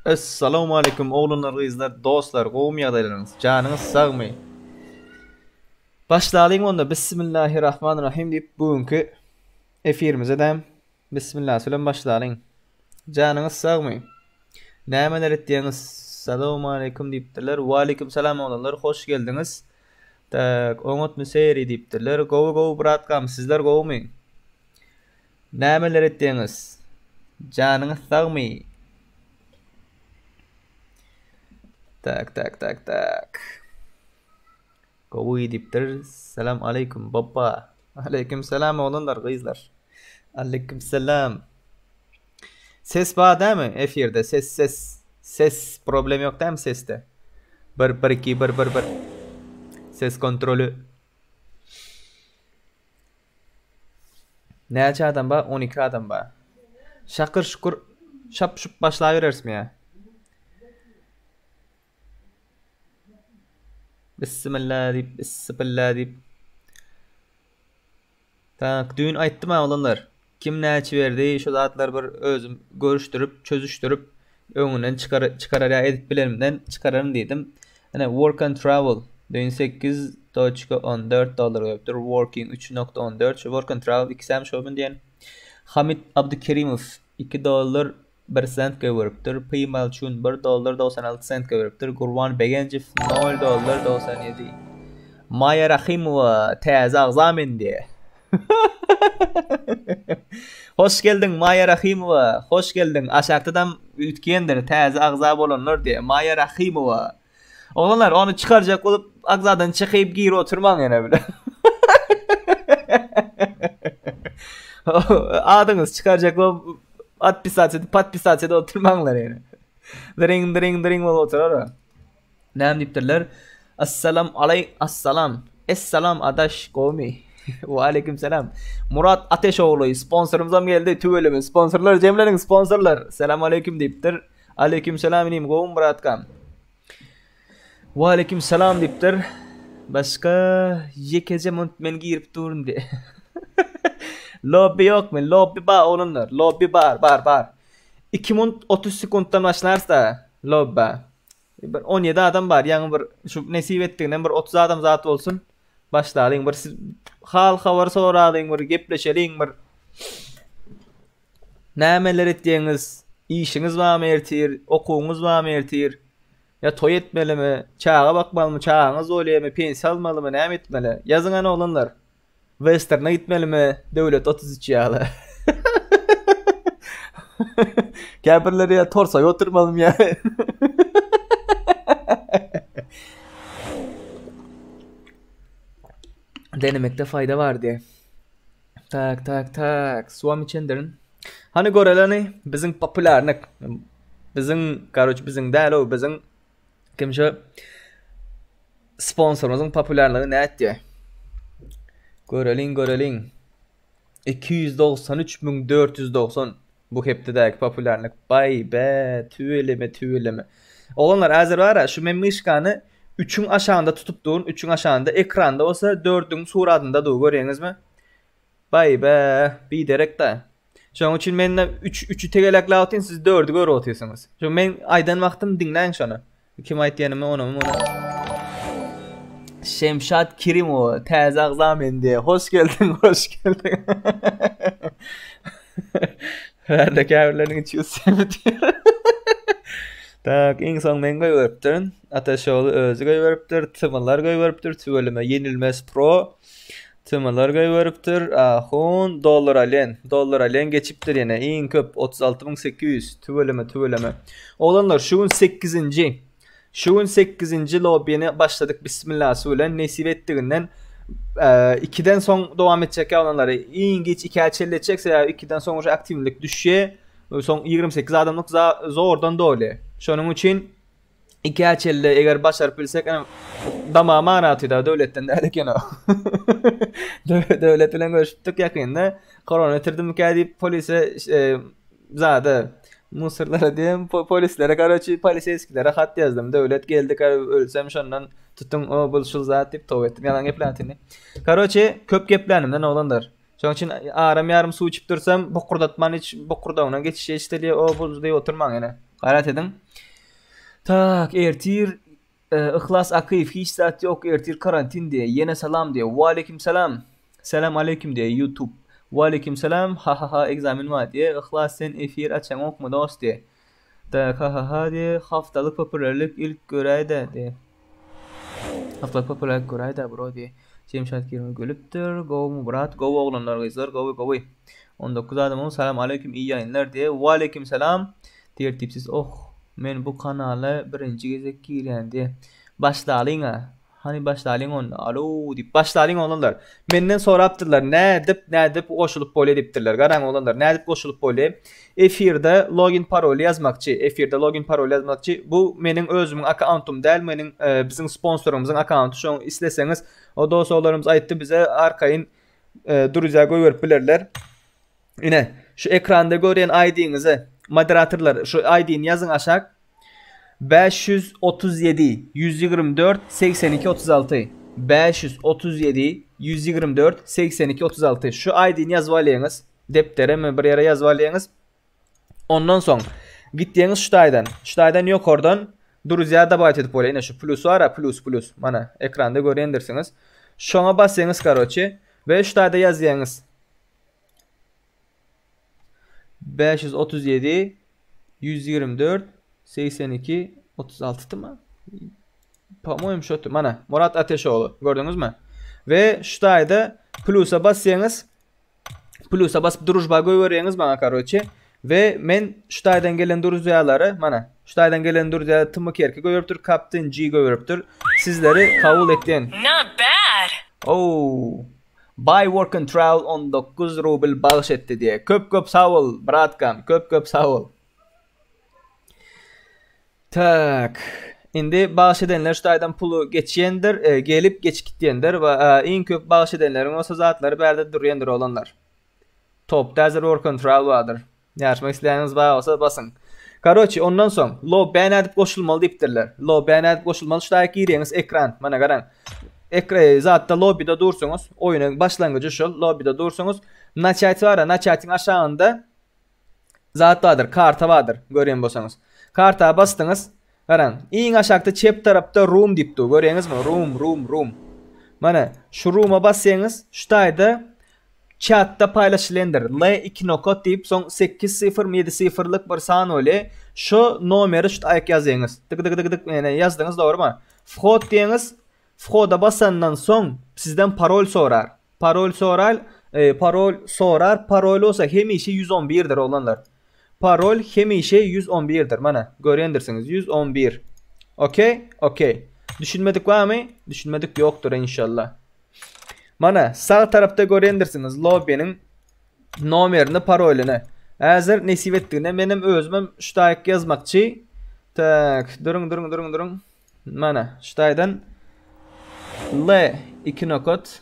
Essalawmaleýkum oglanlar gyzlar dostlar gowumy ýagdaýlaryňyz janyňyz sagmy Başlalyň onda Bismillahirrahmanirrahim diýip bu günki efirimize däm Bismillah bilen başlalyň Janyňyz sagmy Nämeler etýäňiz Salawmaleýkum diýipdirler Waleýkim salam oglanlar hoş geldiňiz Tak oňatmy seri diýipdirler gowy gowy bratkam sizler gowumy Nämeler etýäňiz? Janyňyz sagmy? Tak tak tak tak. Gowy diýipdir. Salam aleýkum baba. Aleýkum salam oglanlar gyzlar. Aleýkum salam. Ses bar dämi efirde? Ses ses ses problem ýok dämi sesde? 1 1 2 1 1 1. Ses kontroly. Näçe adam bar? 12 adam bar. Şakyr şukur şap şup başlabererismi ýa? Bismillah diýip, bismillah diýip. Tak, düýn aýtdym oglanlar. Kim näçe berdi, şu zatlary bir özüm görüşdirip, çözüşdirip, öňünden çykar çykarar ýa edip bilenimden çykararyn diýdim. Ine work and travel düýn 8.14 dollar beripdir. Working 3.14 şu work and travel ikisem şo gün diýen. Hamid Abdukerimow 2 dollar 1 sent goýberipdir. P Malçun 1 dollar 96 sent goýberipdir. Gurban Begenjew 0 dollar 97. Maýa Rahimowa täze agza men diýe. Hoş geldiň Maýa Rahimowa. Hoş geldiň. Aşakdadam üýtgändir täze agza bolanlar diýe. Maýa Rahimowa. Oglanlar ony çykarjak bolup agzadan çykyp girip oturmaň ýene bile. Adyňyzy çykarjak bolup atpisat edip patpisat edip oturmaňlar ýene. Dring dring dring bolup oturar. Näme diýipdirler? Assalam aley assalam. Esselam adaş gowmy? Wa aleyküm selam. Murat Ateşogly sponsorymyzam geldi tüweleme. Sponsorlar jemleniň sponsorlar. Selam aleyküm diýipdir. Aleyküm selam inim gowmy bratkam? Wa aleyküm selam diýipdir. Başga ýekeje munt men girip durun diýe. Lobby ýokmy? Lobby bar oglanlar. Lobby bar, bar, bar. 2 munt 30 sekuntdan başlarys-da lobba. Bir 17 adam bar. Ýaňy bir şu nesip etdiginden bir 30 adam zat bolsun. Başlalyň bir siz hal habar soralyň bir gepleşeliň bir. Nämeler etýäňiz? Işiňiz barmy ertir? Okuwyňyz barmy ertir? Ýa toý etmelimi? Çaga bakmalymy? Çagaňyz bolýarmy? Pensiýa almalymy? Näme etmeli? Ýazyň hany oglanlar. Westerne gitmelimi? Döwlet 33 ýaly. Käbirleri ýa torsaýa oturmalymy ýa? Denemekde faýda bar diýe. Tak tak tak. Suwam içendirin. Hany göreleni biziň populýarnyk. Biziň, karoç biziň däl o biziň kim şu sponsorymyzyň populýarlygy nätdi? Göreliň, göreliň. 293490 bu hepdedäki populýarlyk. Baý be, tüweleme, tüweleme. Oglanlar häzir bar şu men myşkany 3-üň aşagynda tutup durun, 3-üň aşagynda ekranda bolsa 4-üň suratynda dur, görýäňizmi? Baý be, biderek-dä. Şonuň üçin men 3 3-ü tegelekläp otyryn, siz 4-ü görüp otyrsyňyz. Şu men aýdan wagtym diňläň şony. Kim aýtýanymy onamy muny. Şemşat Kerimowa täze agza men diýe. Hoş geldiň, hoş geldiň. Bärde käbirleriniň içi ysýar diýär. Tak, iň soň men goýberipdirin. Ataşogly özi goýberipdir, Tymylar goýberipdir, tüweleme ýenilmez pro. Tymylar goýberipdir. Ahun dollar alen, dollar alen geçipdir ýene iň köp 36800 tüweleme tüweleme. Oglanlar şu gün 8-nji. Şu gün 8-nji lobbyny başladyk bismillasy bilen nesip etdiginden 2-den soň dowam etjek oglanlar. Iň giç 2-ä çenli etjek sebäbi 2-den soň uje aktiwlik düşýär. Soň 28 adamlyk zordan doly. Şonuň üçin Ikä çenli eger başaryp bilsek, damagym agratdy da döwletden däl eken o. Döwlet bilen görüşipdik ýakynda. Korona ötürdimmikä diýip polise e, zada musurlara diýen polislere karoçi poliseyskilere hat ýazdym. Döwlet geldi ölsem şondan tutuň o bul şul zat diýip tow etdim. Ýalan geplätini. Karoçi köp geplänimden oglanlar. Şonuň üçin aram ýarym suw içip dursam bokurdatman hiç bokurdagyndan geçiş eşidilýär o bul diýip oturmaň ýene. Gaýrat ediň. Tak, ertir Yhlas Akyýew hiç zat ýok ertir karantin diýe ýene salam diýe Waleýkim salam Salam aleýkim diýe YouTube Waleýkim salam hahaha egzamin bar diýe Yhlas sen efir açaňokmy dos diýe Tak hahaha diýe haftalyk populärlik ilk göräýdä diýe Haftalyk populärlik göräýdä bro diýe Jemşat Kerim gülüpdir gowmy brat gowy oglanlar gyzlar gowy gowy 19 adam salam aleýkim iyi ýaýynlar diýe Waleýkim salam Tertipsiz oh men bu kanala birinji gezek girýän diýe. Başlalyňa. Hany başlalyň onda. Alo diýip başlalyň oglanlar. Menden sorapdyrlar nädip nädip goşulyp bolýa diýipdirler. Garaň oglanlar nädip goşulyp bolýa. Efirde login paroly ýazmakçy. Efirde login paroly ýazmakçy. Bu meniň özümiň akkauntym däl, meniň e, biziň sponsorymyzyň akkaunty. Şoň isleseňiz o dost oglanlarymyz aýtdy bize arkaýyn e, druziýa goýberip bilerler. Ine, şu ekranda görýän ID-ňizi, moderatorlar, şu ID-ni ýazyň aşak. 537 124 82 36 537 124 82 36 şu ID-ni ýazyp alýaňyz. Depdere mi bir ýere ýazyp alýaňyz. Ondan soň gitýäňiz şu taýdan. Şu taýdan ýokardan Druzýa dobawit edip bolýar. Ine şu plus bar, plus plus. Mana ekranda görýändirsiňiz. Şoňa basýaňyz, karoçe, we şu taýda ýazýaňyz. 537 124 82 36 mı? Po-moýem şoty. Mana Murat Ateşoğlu. Gördüňizmi? We şu taýda plusa basýaňyz. Plusa basyp družba goýberýäňiz maňa karoçe. We men şu taýdan gelen družýalary mana şu taýdan gelen družýa Tmy Kerki goýberipdir, Captain G goýberipdir. Sizleri kabul etýän. Not bad. Oh. Buy work and travel 19 rubl bagyş etdi diýe. Köp köp sag bol bratkam, köp köp sag bol. Tak. Indi bagyş edenler şu taýdan puly geçýändir, e, gelip geçip gitýändir we e, iň köp bagyş edenleriň bolsa zatlary bärde durýandyr oglanlar. Top Desert Work and Travel bardyr. Ýaşmak isleýäniňiz bar bolsa basyň. Karoçi, ondan soň lobä nädip goşulmaly diýipdirler. Lobä nädip goşulmaly? Şu taýy girýäňiz ekran. Mana garaň. Ekra e, zatda lobbyda dursuňyz. Oýnuň başlangyjy şol. Lobbyda dursuňyz. Naçat bar, naçatyň aşagynda zat bardyr, karta bardyr, görýän bolsaňyz. Karta basdyňyz. Garaň, iň aşakda çep tarapda room diýip dur. Görýäňizmi? Room, room, room. Mana şu rooma basýaňyz, şu taýda Çatda paýlaşylendir. L iki nokat diýip soň sekiz sifrmi ýedi sifrlik bir san bolýa. Şo nomeri şu aýk ýazýaňyz. Dyk dyk dyk dyk ýene ýazdyňyz dogrymy? Whod diýeňiz. Whoda basandan soň sizden parol sorar. Parol sorar, e, parol sorar. Parol bolsa hemişe 111 dir oglanlar. Parol hemişe 111 dir. Mana görýändirsiňiz 111. Okey? Okey. Düşünmedik barmy? Düşünmedik ýokdur inşallah. Mana, sag tarapda görýändirsiňiz lobbyniň nomerini, parolyny. Häzir nesip etdigine menem özümem şu taýyk ýazmakçy. Tak, duruň, duruň, duruň, duruň. Mana, şu taýdan L 2 nokat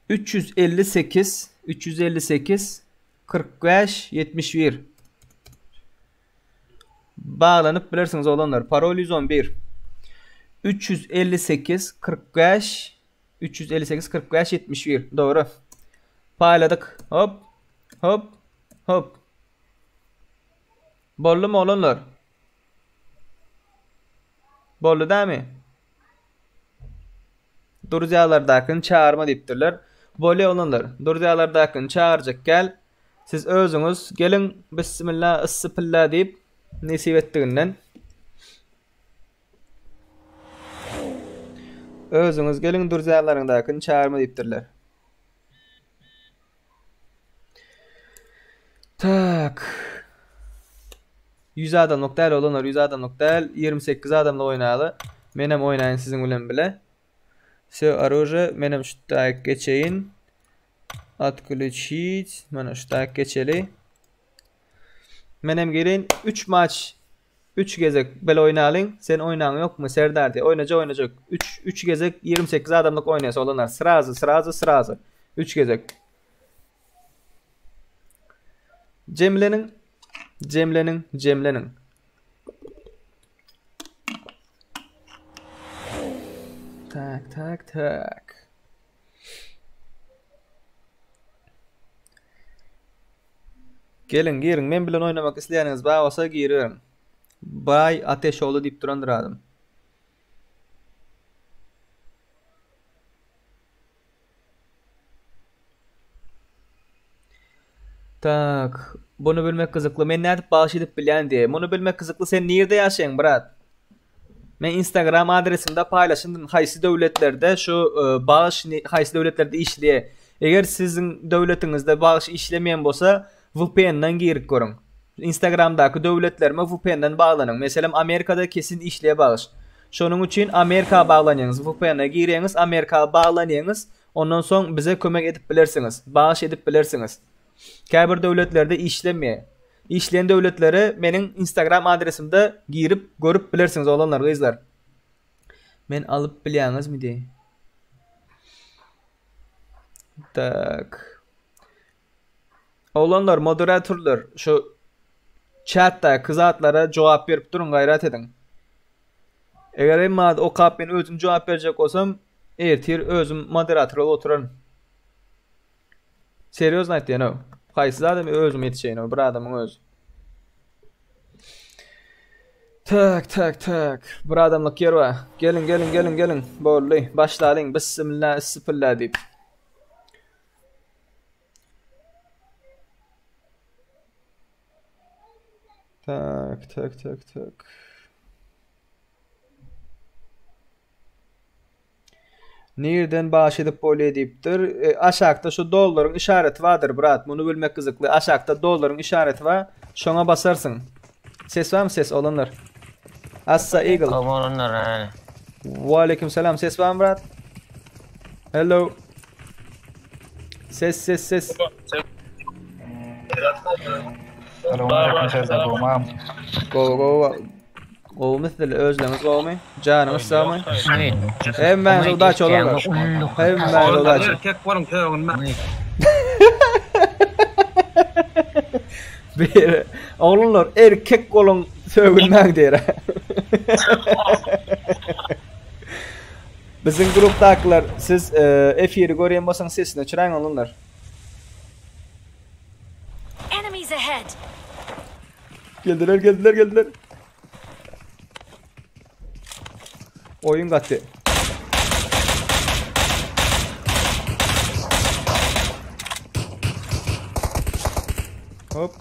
358 358 45 71 Baglanyp bilersiňiz oglanlar. Parol 111. 358 45 358 45 71. Dogry. Paýladyk. Hop. Hop. Hop. Boldumy oglanlar? Boldy dämi? Durziýalardakyny çagyrma diýipdirler. Bolýa oglanlar. Durziýalardakyny çagyrjak gel. Siz özüňiz geliň bismilla yssy pillä diýip nesip etdiginden. Özüňiz geliň durziýalaryňdakyny çagyrma diýipdirler. Tak. 100 adamlyk däl oglanlar 100 adamlyk däl 28 adamlyk oýnaly. Menem oýnaýyn siziň bilen bile. Все orужие menem şu taýyk geçeýin. Отключить. Mana şu taýyk geçeli. Menem geleýin 3 maç 3 gezek bile oýnalyň. Sen oýnaň ýokmy Serdar diýe. Oýnajak oýnajak. 3 3 gezek 28 adamlyk oýnaýas oglanlar. Srazy srazy srazy. 3 gezek. Jemleniň. Jemleniň, jemleniň. Tak, tak, tak. Geliň giriň men bilen oýnamak isleýäniňiz bar bolsa giriberiň. Baý Ateşogly diýip durandyr adym. Tak, bunu bilmek gyzykly. Men nädip bagyş edip bilýän diýe. Muny bilmek gyzykly. Sen nirde ýaşaýaň, brat? Men Instagram adresimde paýlaşyndym haýsy döwletlerde şu e, bagyş haýsy döwletlerde işleýär. Eger siziň döwletiňizde bagyş işlemeýän bolsa, VPN-den girip görüň. Instagramdaky döwletlerime VPN-den baglanyň. Meselem, Amerikada kesin işleýär bagyş. Şonuň üçin Amerika baglanýaňyz, VPN-e girýäňiz, Amerika baglanýaňyz, ondan soň bize kömek edip bilersiňiz, bagyş edip bilersiňiz. Käbir döwletlerde işlemeýär. Işleýän döwletlere meniň Instagram adresimde girip görüp bilersiňiz oglanlar, gyzlar. Men alyp bilýäňizmi diý. Tak. Oglanlar, moderatorlar, şu chatdaky zatlara jogap berip duruň, gaýrat ediň. Eger hemme zady okap men özüm jogap berjek bolsam, ertir özüm moderator bolup oturaryn. Serýozno aýtýan-ow. Haýsy zada men özüm ýetişeýin-ow, bir adamyň özi. Tak, tak, tak. Bir adamlyk ýer bar. Geliň, geliň, geliň, geliň. Boldy. Başlalyň. Bissimilla, issipilla diýip. Tak, tak, tak, tak. Nirden baş edip bolýa diýipdir. E, aşakda şu dollaryň işareti bardyr, brat. Muny bilmek gyzykly. Aşakda dollaryň işareti bar. Şoňa basarsyň. Ses barmy ses olanlar? Assa Eagle. Olanlar ha. Waleýkim salam. Ses barmy brat? Hello. Ses ses ses. Go go. Gowumy sizler özleriňiz gowumy? Janyňyz sagmy? Hemmäňize udaç olanlar. Hemmäňize udaç. Erkek boluň sögünme. Bir oglanlar erkek boluň sögünmäň diýer. Biziň grupdakylar siz e, efiri görýän bolsaň sesini öçüräýiň oglanlar. Enemies ahead. Geldiler geldiler geldiler. Oyun gaty. Hop.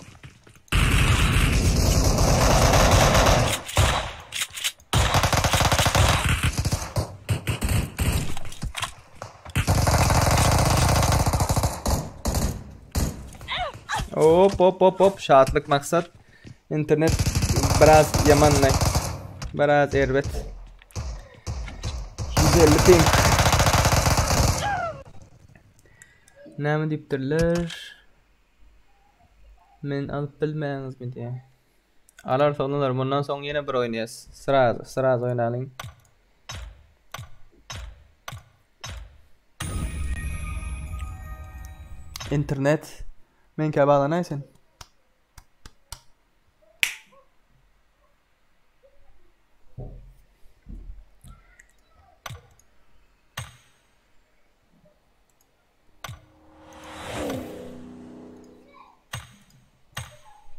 Hop hop hop hop şatlyk maksat. Internet biraz ýamanlaý. Biraz erbet. 150 ping. Näme diýipdirler? Men alyp bilmäňizmi diýýär. Alarys oglanlar mundan soň ýene bir oýnaýas. Sraz, sraz oýnalyň. Internet. Meňkä baglanaý sen.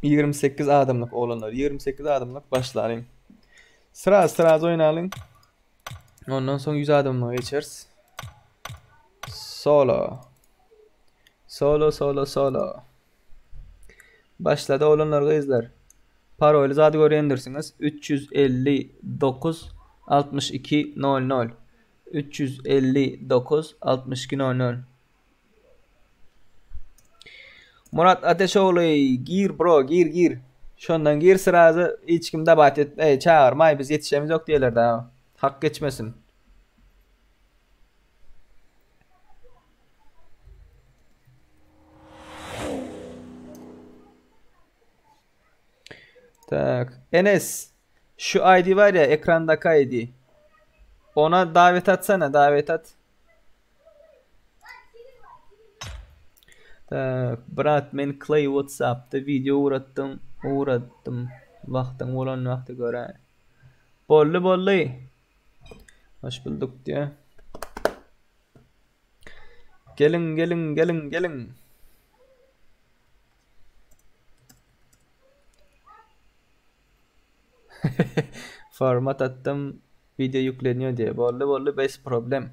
28 adamlyk oglanlar 28 adamlyk başlalyň. Sraz sraz oýnalyň. Ondan soň 100 adamlyga geçeris. Solo. Solo solo solo. Başlady oglanlar gyzlar. Paroly zady görýändirsiňiz. 359 62 00 359 62 00 Murat Ateşogly gir bro gir gir. Şondan gir srazy hiç kim dabat et ey çagyrmaý biz ýetişemiz ýok diýerler da. Hak geçmesin. Tak. Enes şu ID var ya ekrandaki ID. Ona davet atsana davet at. Tak, brat men Clay WhatsApp'da video ugratdym, ugratdym. Wagtyň bolan wagty göräý. Boldy boldy. Hoş bulduk diýä. Geliň geliň geliň geliň. Format atdym, wideo ýüklenýär diýýär. Boldy, boldy, bez problem.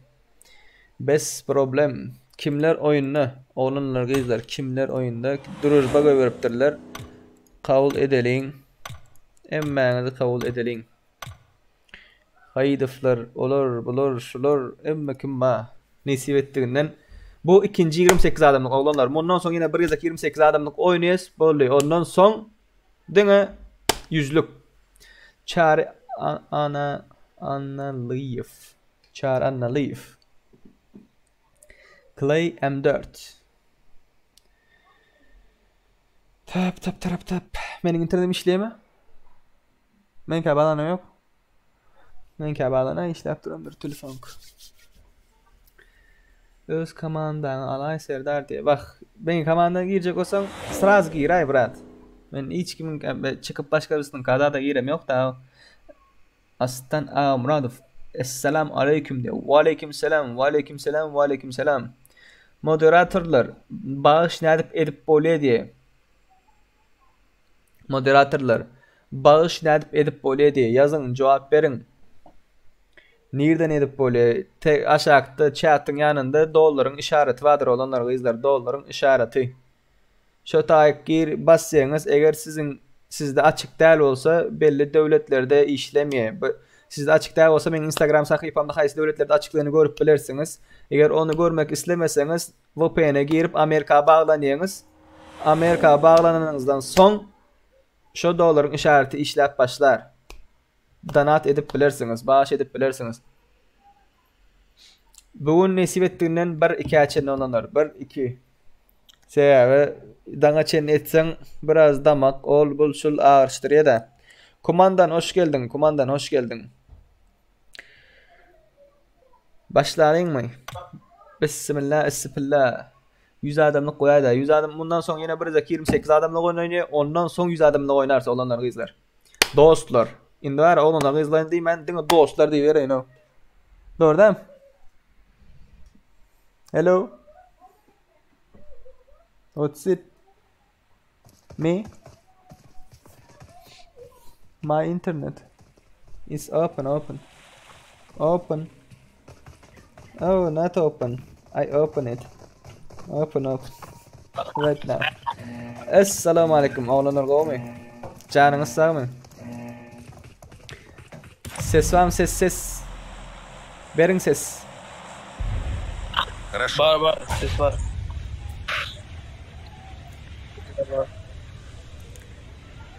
Bez problem. Kimler oýunda? Oglanlar, gyzlar, kimler oýunda? Družba goýberipdirler. Kabul edeliň. Hemmäňizi kabul edeliň. Haýydowlar, olar, bular, şular, hemme kim ba. Nesip etdiginden. Bu ikinji 28 adamlyk oglanlar. Mundan soň ýene bir gezek 28 adamlyk oýnaýas. Boldy. Ondan soň diňe ýüzlük. Çary Ana Annalyýew. Çary Annalyýew. Clay M4. Tap tap tap tap. Meniň internetim işleýärmi? Meňkä baglanan ýok. Meňkä baglana işläp durandyr telefonk. Öz komandaňy alaý Serdar diýe. Wah, meň komandama girjek bolsaň, sraz giräý brat. Men hiç kimiň çykyp başga birisiniň kada girem ýok da. Astan Agamyradow. Esselam aleýkum diýe. Waleýkim selam, waleýkim selam, waleýkim selam. Moderatorlar, bagyş nädip edip bolýa diýe. Moderatorlar, bagyş nädip edip bolýa diýe ýazyň, jogap beriň. Nirden edip bolýa? Te aşakda çatyň ýanynda dollaryň yşaraty bardyr oglanlar gyzlar, dollaryň yşaraty. Şo taýyk gir basýaňyz, eger siziň sizde açyk däl bolsa belli döwletlerde işlemeýär. Sizde açyk däl bolsa meň instagram sahypamda haýsy döwletlerde açyklygyny görüp bilersiňiz. Eger ony görmek islemeseňiz VPN-e girip Amerika baglanýaňyz. Amerika baglananyňyzdan soň şo dollaryň işareti işläp başlar. Donat edip bilersiňiz, bagyş edip bilersiňiz. Bu gün nesip etdiginden bir ikä çenli onanar. Bir iki. Sebäbi daňa çenli etseň biraz damak ol bul şul agyryşdyrýa-da. Kumandan hoş geldiň, kumandan hoş geldiň. Başlalyňmy? Bissimilla, issipilla. 100 adamlyk goýaýda. 100 adam mundan soň ýene bir gezek 28 adamlyk oýnaýyn. Ondan soň 100 adamlyk oýnarys oglanlar gyzlar. Dostlar. Indi bar oglanlar gyzlar diýmän diňe dostlar diýibereýin o. Dogry däl? Hello. What's it? Me? My internet is open, open. Open. Oh, not open. I open it. Open, open. Right now. Assalamu alaikum. Oglanlar gowmy? Janyňyz sagmy? Ses barmy ses ses? Beriň ses. Хорошо. Bar bar ses bar.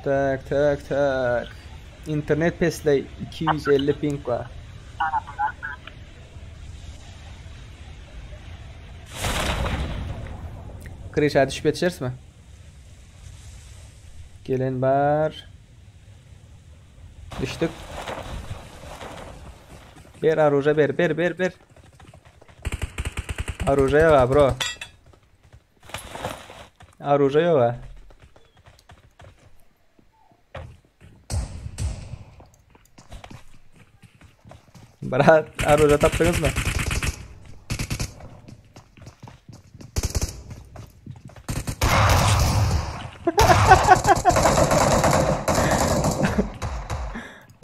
Tak tak tak. Internet pesle 250 ping bar. Krişa düşüp ýetişerismi? Gelen bar. Düşdük. Ber aruja ber ber ber ber. Aruja ýok bro. Aruja ýok. Brat, aruja tapdyňyzmy?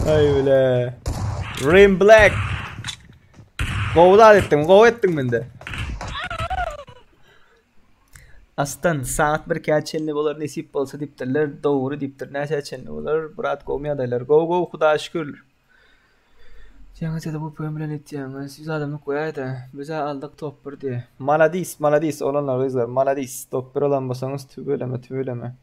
Ay bile. Rim Black. Gowy zat etdiň, gowy etdiň mende. Aslan saat 1-kä çenli bolar nesip bolsa diýipdirler. Dogry diýipdir. Näçä çenli bolar? Brat gowmy ýagdaýlar? Gowy gowy Hudaýa şükür. Ýaňyjada bu pöm bilen etýäňiz. 100 adamlyk goýaýda. Biz-ä aldyk top 1 diýe. Maladis, maladis oglanlar gyzlar, maladis. Top 1 alan bolsaňyz tüweleme, tüweleme.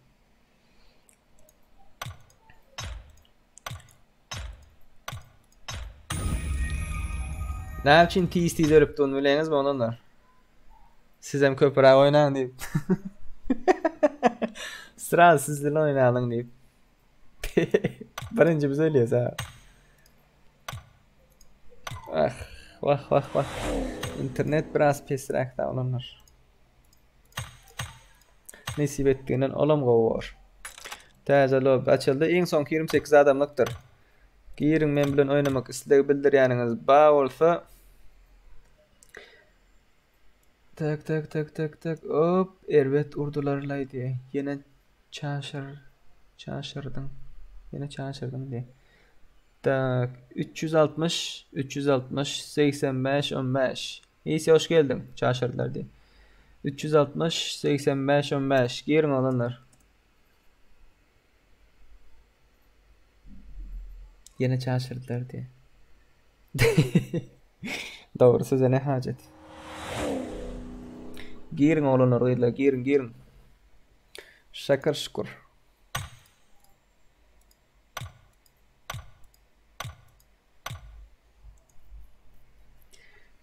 Näme üçin tiz-tiz ölüpdi ony bileňizmi oglanlar? Sizem köpüräk oýnaň diýip. Sraz siz bilen oýnalyň diýip. Birinji biz ölýäs ha. Ah, wah wah wah. Internet biraz pesräk da oglanlar. Nesip etdiginden olam gowy bor. Täze lobby açyldy. Iň soňky 28 adamlykdyr. Giriň men bilen oýnamak isleg bildirýäniňiz ba bolsa Tak tak tak tak tak op erbet urdular-laý diýe. Ýene çaşyr çaşyrdyň. Ýene çaşyrdyň diýe. Tak, 360, 360, 85, 15. Iyisi hoş geldiň, çaşyrdylar diý. 360, 85, 15. Giriň oglanlar. Ýene çaşyrdylar diý. Dogry söze ne hajat. Giriň oglanlar gyzlar, giriň, giriň. Şakir şukur.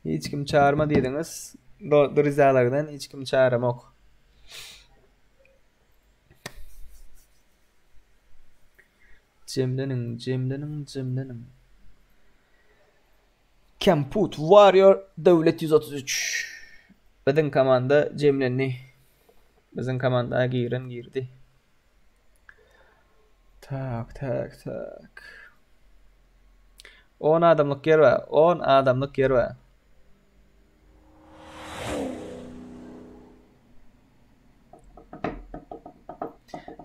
Hiç kim çağırma diýdiňiz. Druziýalardan hiç kim çağıramok. Jemleniň, jemleniň, jemleniň. Kemput Warrior Döwlet 133. Biziň komanda jemlendi. Biziň komanda giren girdi. Tak, tak, tak. 10 adamlyk ýer bar. 10 adamlyk ýer bar.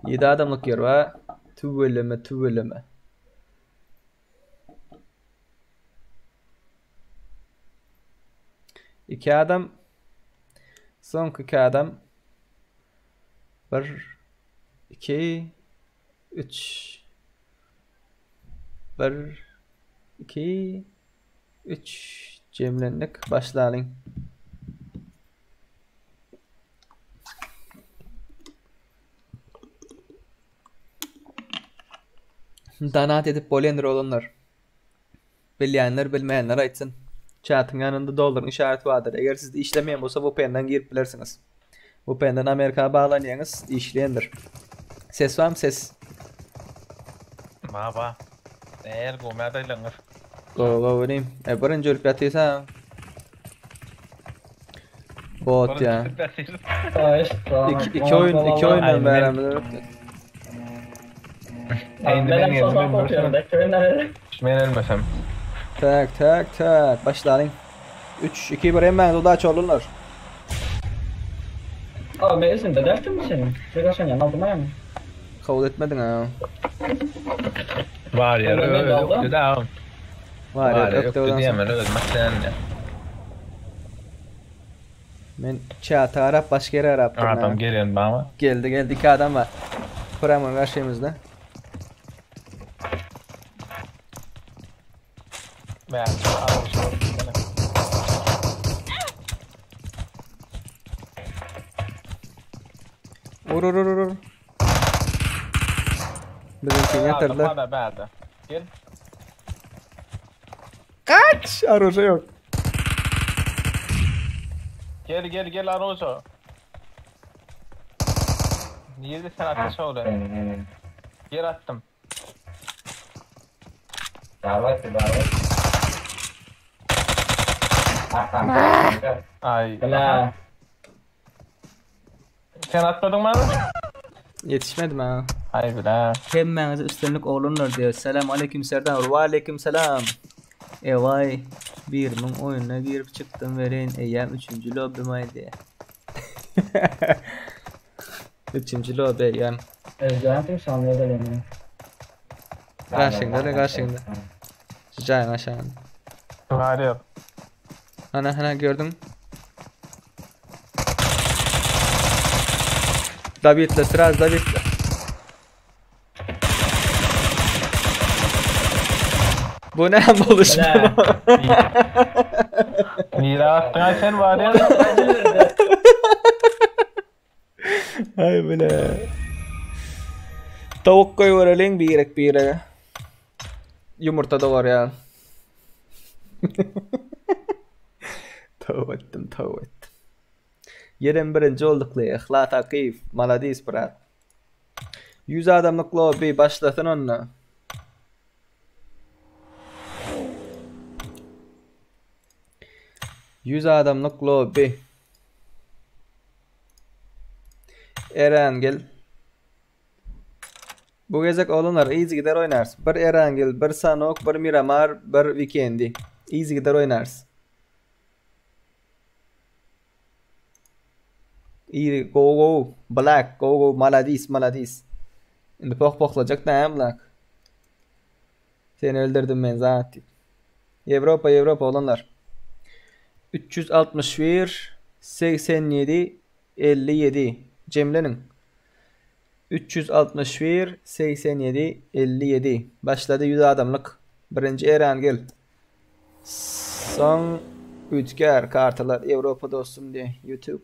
Ýedi adamlyk ýer bar. Tüweleme, tüweleme. Iki adam. Soňky iki adam. Bir, iki, üç. Bir, iki, üç. Jemlendik. Başlalyň. Donat edip bolýandyr oglanlar. Bilýänler bilmeýänler aýtsyn. Çatyň ýanynda dollaryň işareti bardyr. Eger sizde işlemeýän bolsa VPN-den girip bilersiňiz. VPN-den Amerika baglanýaňyz, işleýändir. Ses barmy ses? Ba ba. Eğer gowy ýagdaýlaryňyz. Gowy gowy inim. E birinji ölüp ýatyrsaň. Bot ya. İki, iki oyun iki oyundan beraber öptük. Endi men geldim. Men ölmesem. Tak tak tak başlalyň. 3 2 1 hemen udaç olurlar. Abi ben izin dersin mi senin? Bir sen aldım yani. Kabul etmedin ha. Var ya öldü da. Var ya öptü öptü diýemem özüm sen. Men çatı arap başka yere araptım. Adam gelen bana. Geldi geldi iki adam var. Kuramın karşımızda. Ben Vur vur vur vur. Bizimkini yatırdılar. Bana berde. Gel. Kaç! Aroja yok. Gel gel gel Arojo. Niye de sen ateş oldu? Yer attım. Davet davet. Ay. Bela. Sen atmadın mı? Yetişmedim ha. Ay bile. Hemmäňize üstünlik oglanlar diýär. Selam aleyküm Serdar. Ve aleyküm selam. Evay birimiň oýnuna girip çykdym welin eýýäm üçünji lobbym diýär. Üçünji lobby eýýäm. Özlem sanıyor da beni. Karşıňda da karşıňda. Jaýyň aşağynda. Var yok. Ana ana gördün. David'le sıraz David'le. Bu ne buluş Bela. Niye attın ay sen var ya? Ay bile. Tavuk koyuverelim birek birek. Yumurta da var ya. Tavuk ettim tavuk ettim. Yerin birinci olduk le. Ihla takif. Maladis brat. 100 adamlık lobby başlasın onunla. Yüz adamlık lobby. Erangel. Bu gezek oglanlar easy gider oynarız. Bir Erangel, bir Sanok, bir Miramar, bir Weekendi. Easy gider oynarız. İyi go go Black go go Maladis Maladis. Indi poh pohlajak näme Black? Seni öldürdim men zat diýip. Ýewropa Ýewropa oglanlar. 361 87 57 jemleniň. 361 87 57 başlady 100 adamlyk. Birinji Erangel. Soň üýtgär kartalar Ýewropa dostum diýe YouTube.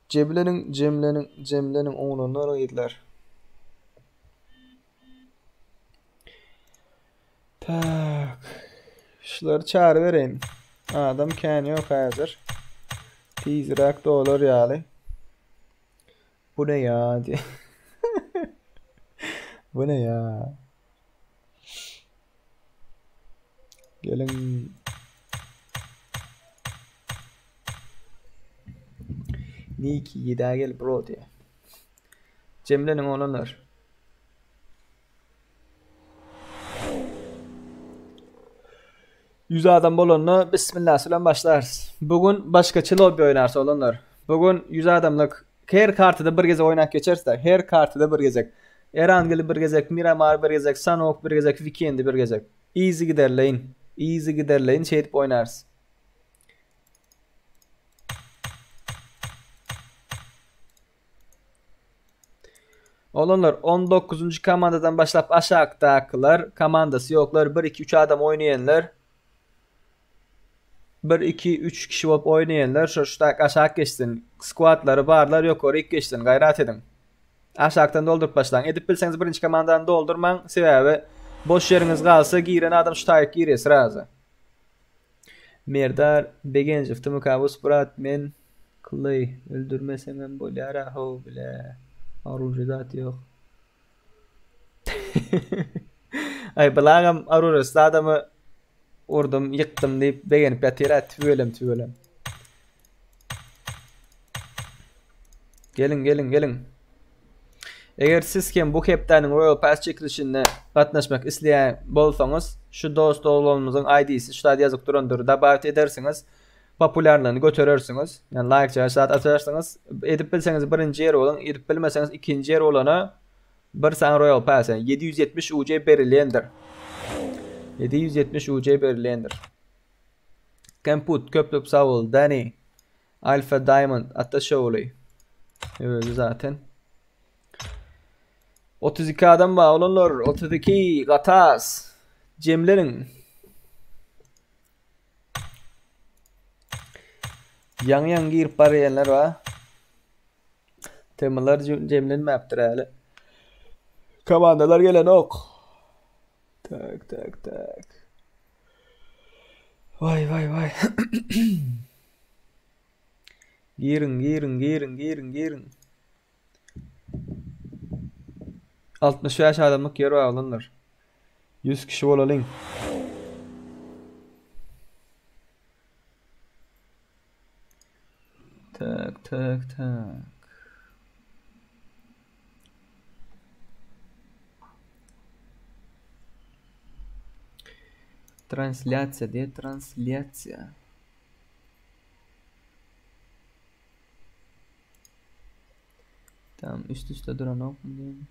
Jemleniň jemleniň jemleniň oglanlar gyzlar. Tak. Şulary çağrı bereýin. Adam kän ýok häzir. Tizräk dolar ýaly. Bu ne ya diye. Bu ne ya? Geliň. Niki gidä gel bro diye. Jemleniň oglanlar. 100 adam bolanda bismillah bilen başlarys. Bu gün başgaça lobby oýnarys oglanlar. Bu gün 100 adamlyk her kartada bir gezek oýnap geçeris de, her kartada bir gezek. Erangeli bir gezek, Miramar bir gezek, Sanok bir gezek, Weekendi bir gezek. Easy giderleýin. Easy giderleýin şeýdip oýnarys. Oglanlar 19-njy komandadan başlap aşakdakylar komandasy ýoklar 1 2 3 adam oýnaýanlar 1 2 3 kişi bolup oýnaýanlar şo şutak aşak geçsin. Squadlary barlar ýokaryk geçsin. Gaýrat ediň. Aşakdan dolduryp başlaň. Edip bilseňiz birinji komandany doldurmaň. Sebäbi boş ýeriňiz galsa giren adam şu taýyk girýär srazy. Merdar Begenjow Tmkabus brat men Clay öldürmeseňem bolýara how bile oružy zat ýok. Aý bulagam oružasy adamy urdum ýykdym diýip begenip ýatyr-a tüwelem tüwelem. Geliň geliň geliň. Eger siz hem bu hepdäniň Royal Pass çekilişine gatnaşmak isleýän bolsaňyz, şu dost oglanymyzyň ID-si şu taýda ýazyp durandyr, dabawit edersiňiz, populýarlygyny göterersiňiz, ýagny laýk jaý zat atarsyňyz. Edip bilseňiz birinji ýer boluň, edip bilmeseňiz ikinji ýer bolana bir sany Royal Pass, ýagny 770 UC berilendir. 770 UC berilendir. Kemput köp köp sag bol, Dani. Alpha Diamond Ata Şowly. Özi zaten. 32 adam bar olanlar 32 gatas. Jemleniň. Ýaňy ýaňy girip barýanlar bar. Temalar jemlenmäpdir häli. Komandalar gelenok. Tak tak tak. Vay vay vay. Giriň giriň giriň giriň giriň. 65 adamlyk ýer bar oglanlar. 100 kişi bolalyň. Tak tak tak. Translýasiýa diýe translýasiýa. Tam üst üste duranok diýen.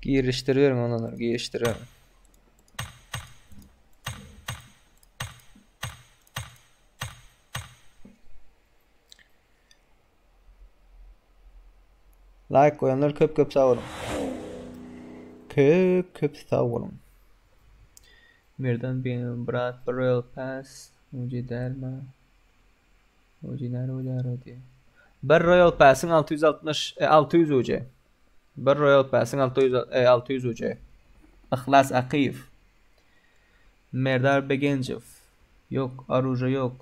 Girişdiriyorum olanlar, girişdiriyorum. Like goýanlar köp köp sag boluň. Köp köp sag boluň. Merdan benim brat bir Royal Pass uji dälmi? Uji näre bolýar o diýe. Bir Royal Pass'yň 660 e, 600 uji. Bir Royal Pass'yň 600 e, 600 uji. Yhlas Akyýew. Merdar Begenjow. Ýok, oruža ýok.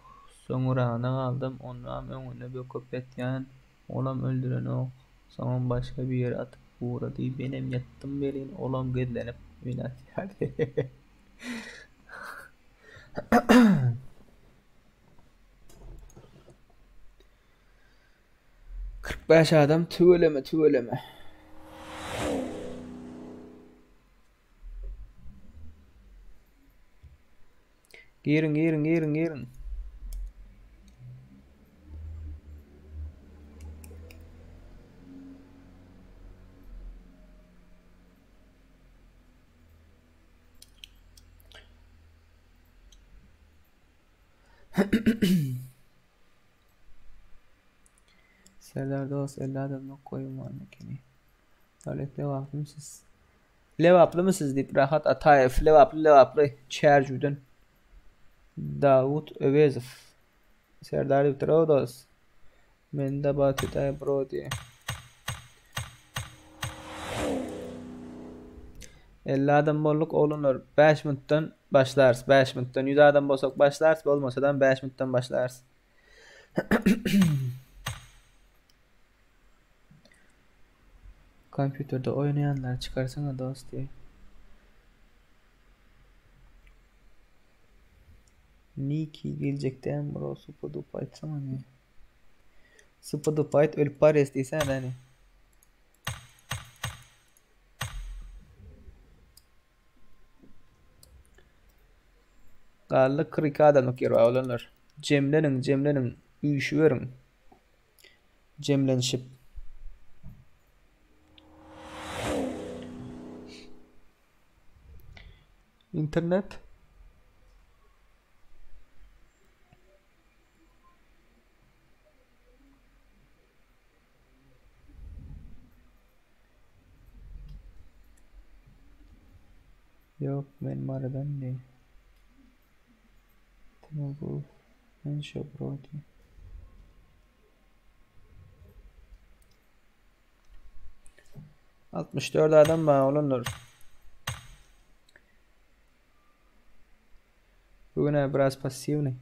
Soňuragna galdym, onam öňünde böküp ýatýan, olam öldürenok. Soňam başga biri atyp ugrady, menem ýatdym welin, olam gizlenip meni atýardy. 45 adam tüweleme tüweleme. Giriň, giriň, giriň, giriň. Serdar dost 50 adamlyk goýun bar ekeni. Döwlet Lebaplymy siz? Lebaplymy siz diýip Rahat Ataýew Lebaply Lebaply Çärjewden Dawut Öwezow Serdar diýipdir o dost. Mende batydaý bro diýe. 50 adam bolduk oglanlar 5 minutdan başlarys 5 minutdan 100 adam bolsak başlarys bolmasadam 5 minutdan başlarys. Kompýuterde oýnaýanlary çykarsaňa dost diýe. Niki geljek dämi bro supa dupa aýtsaňa diýe. Supa dupa aýt ölüp barýas diýsene däni. Galdy 42 adamlyk ýer bar oglanlar. Jemleniň, jemleniň, üýşüberiň. Jemlenişip. Internet. Ýok, men Marydan diý. Tamam, men şo bro diý. 64 adam bar oglanlar. Bugün biraz passiwny.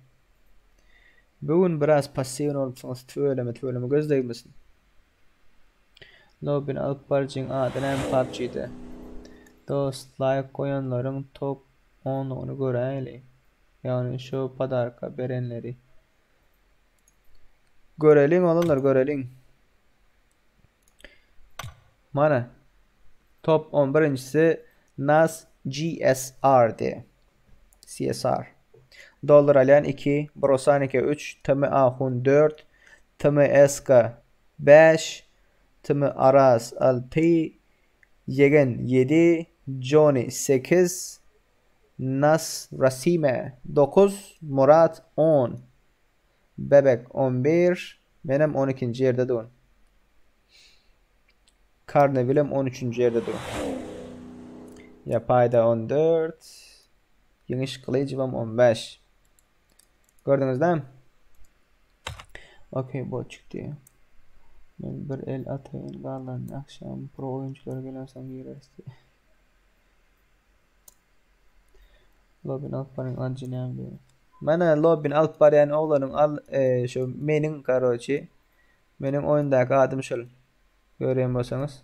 Bu gün biraz passiwny bolupsyňyz tüweleme tüweleme göz degmesin. Lobbyny alyp baryjyň ady näme PUBG-de? Dost laýk goýanlaryň top onlugyny göräýeli. Ýagny şo podarka berenleri. Göreliň oglanlar göreliň. Mana top on birinjisi Nas GSR diýe. CSR. Dollar alýan 2, Brosanike 3, TM Ahun 4, TM SK 5, TM Araz 6, Ýegen 7, Jony 8, Nas Rasime 9, Murat 10, Bebek 11, menem 12-nji ýerde durun. Karnewilem 13-nji ýerde dur. Ýapaýda 14, Ýeňiş Gylyjowam 15. Gördüňiz dämi? Okey, bot çykdy. Men bir el ataýyn, galanyny agşam pro oýunçylar gelensoň gireris diýýär. Lobbini alyp baryň ajy näme diýýär. Mana lobbini alyp barýan oglanyň al e, şu meniň karoçi meniň oýundaky adym şul. Görýän bolsaňyz.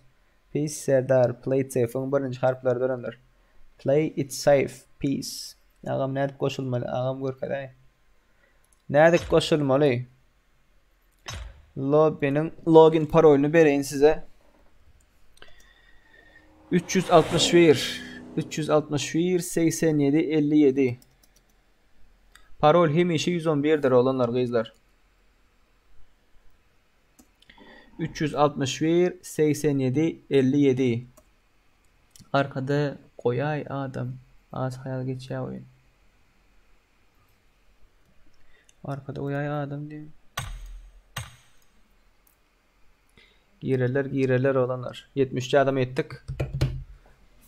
Peace Serdar Play it safe-iň birinji harplary durandyr. Play it safe peace. Agam nädip goşulmaly? Agam görkezäý. Nädip goşulmaly? Lobbiniň login parolyny bereýin size. 361 361 87 57 Parol hemişe 111-dir oglanlar gyzlar. 361 87 57 Arkada goýaý adam. Az haýal geçýär oýun. Arkada goýaý adam diýip. Girerler, girerler oglanlar. 73 adam ýetdik.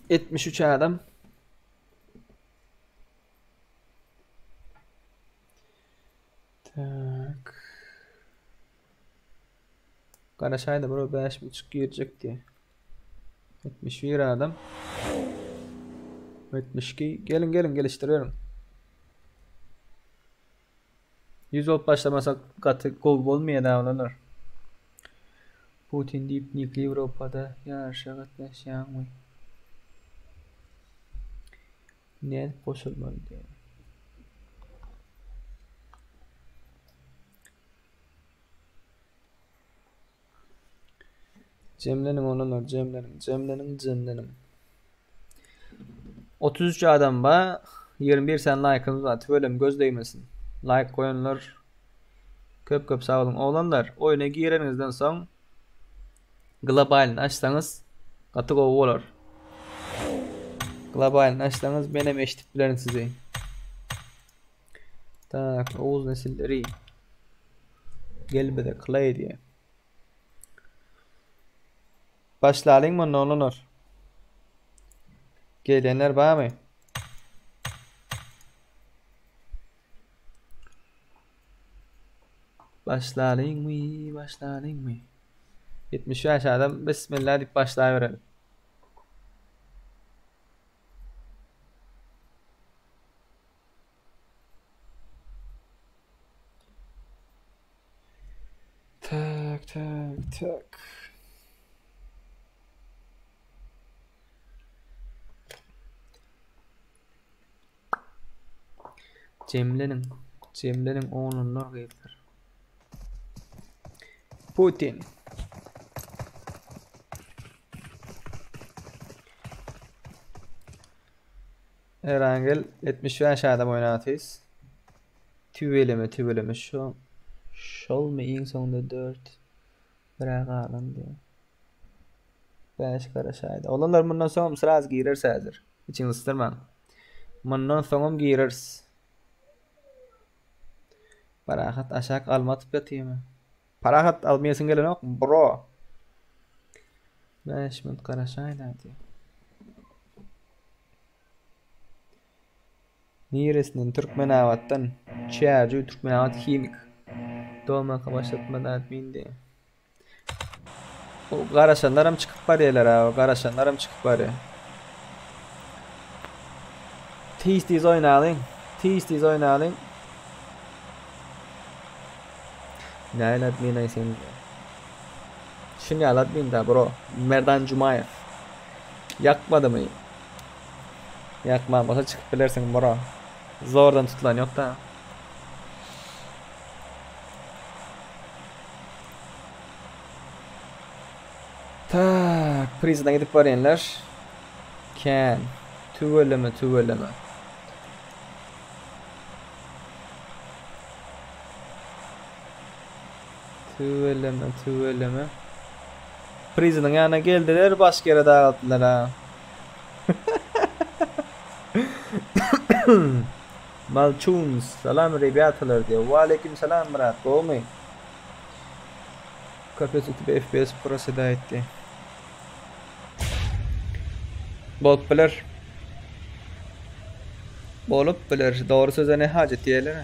73 adam. Tak. Garaşaýda bro 5 buçuk girjek diýe. 71 adam. 72. Gelin gelin gelişdiriberiň. 100 bolup başlamasak gaty gowy bolmaýar da oglanlar. Putin diýip nikli Ýewropada ýaryşa gatnaşýaňmy? Nädip goşulmaly diýýär. Jemleniň oglanlar, jemleniň, jemleniň, jemleniň. 33 adam bar, 21 sany laýkymyz bar. Tüweleme göz degmesin. Laýk goýanlar köp köp sag boluň. Oglanlar, oýuna gireniňizden soň globalyny açsaňyz gaty gowy bolar. Globalyny açsaňyz menem eşidip bilerin sizi. Tak, Oguz nesilleri. Gel bize Clay diýe. Başlalyň munda oglanlar. Gelenler barmy? Başlalyňmy, başlalyňmy? 75 adam bismillah diýip başlaýbereli. Tak, tak, tak. Jemleniň, jemleniň oglanlar gyzlar. Putin. Erangel 75 adam oýnatys. Tüweleme tüweleme şu şolmy iň soňunda 4 birä galan diýýär. 5 garaşaýdy. Oglanlar mundan soňam sraz gireris häzir. Içiňizi ysdyrmaň. Mundan soňam gireris. Parahat aşak alma atyp ýatyrmy? Parahat almaýasyň gelenok bro. 5 minut garaşaýda diýýär. Niresinden Türkmenabatdan Çärjew Türkmenabat himik. Dolmanka başlatmady admin diýýär. O garaşanlaram çykyp barýarlar abi. Garaşanlaram çykyp barýar. Tiz tiz oýnalyň. Tiz tiz oýnalyň. Näl admin aý sen? Şun ýaly admin da bro. Merdan Jumaýew. Ýakmadymy? Ýakman bolsa çykyp bilersiň bro. Zordan tutulan ýok da. Tak, prizden gidip barýanlar. Kän. Tüweleme, tüweleme. Tüweleme, tüweleme. Priziniň ýanyna geldiler, başga ýere dagyldylar ha. Malçuns, salam rebýatalar diýýär. Waleýkim salam brat, gowumy? Köpes utub FPS proseda etdi. Bolup biler. Bolup biler. Dogry söze ne hajat diýerler.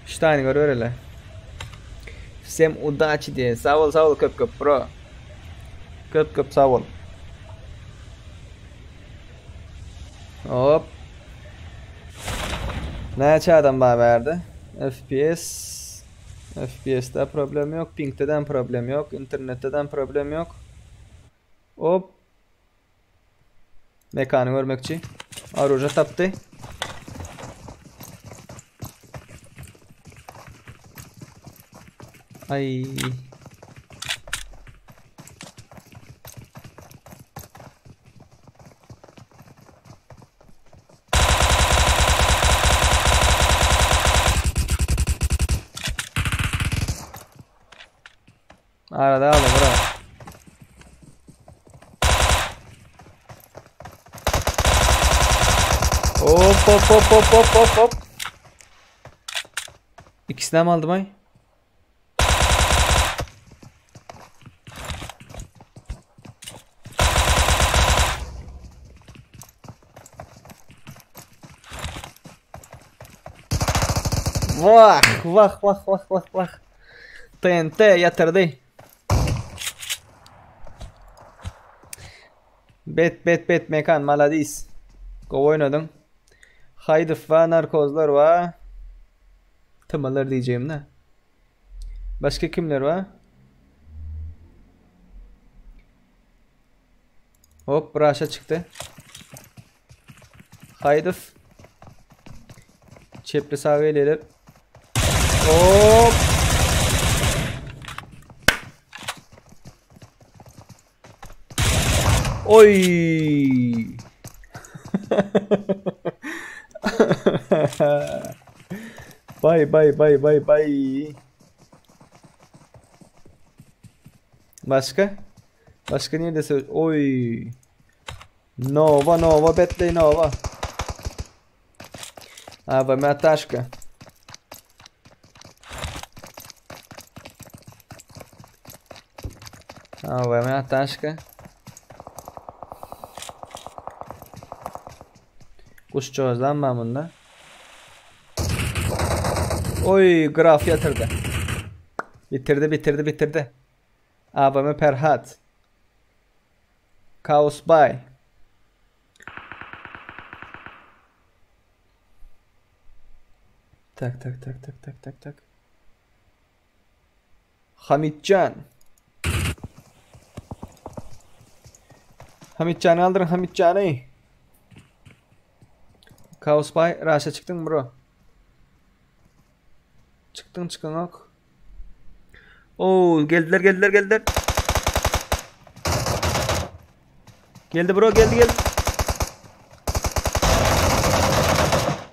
Ştaýny görübereli. Всем удачи diýen. Sag bol, sag bol köp köp bro. Köp köp sag bol. Hop. Näçe adam bar bärde? FPS FPS'de problem ýok, pingde-dem problem ýok, internetde-dem problem ýok. Hop. Mekany görmekçi. Oruža tapdy. Ay. Arada aldım bura. Hop hop hop hop hop hop hop. İkisini mi aldım ay? Wah wah wah wah wah wah. TNT ýatyrdy. Bet bet bet mekan maladis. Gowy oýnadyň. Haýdow wa narkozlar wa. Tmalar diýjegimde. Başga kimler bar? Hop, Raşa çykdy. Haýdow. Çepli sag gelýärler. Hop. Oy. Bay bay bay bay bay. Başka? Başka nirede söz? Oy. Nova Nova Betley Nova. AVM Ataşka. AVM Ataşka. Guşjagazdan bar munda. Oý, graf ýatyrdy. Bitirdi, bitirdi, bitirdi. AVM Perhat. Kaos Bay. Tak tak tak tak tak tak tak. Hamitjan. Hamitjany aldyryň Hamitjany. Kaos Bay raşa çykdyň bro. Çykdyň çykaňok. Oo geldiler geldiler geldiler. Geldi bro geldi geldi.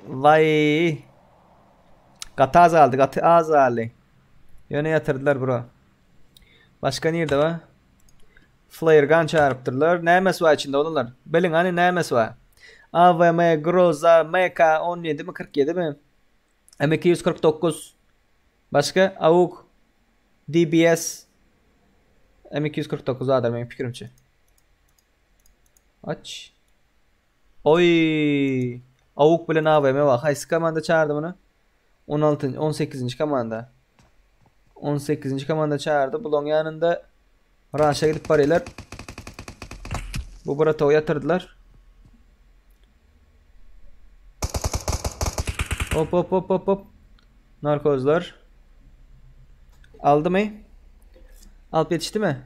Vay. Gaty azaldy gaty azaldy. Ýöne ýatyrdylar bro. Başga nirde bar? Flare gun çagyrypdyrlar. Nämesi bar içinde onular? Biliň hany nämesi bar? AVM, Groza, MK 17 mi 47 mi? M249. Başga AUG, DBS M249 bardyr meniň pikirimçe. Aç. Oý! AUG bilen AVM bar. Haýsy komanda çagyrdy muny? 16 18-nji komanda. 18-nji komanda çagyrdy. Bulaň ýanynda Raşa gidip barýarlar. Bu bratowy ýatyrdylar. Hop hop hop hop hop. Narkozlar. Aldy my? Alyp ýetişdimi?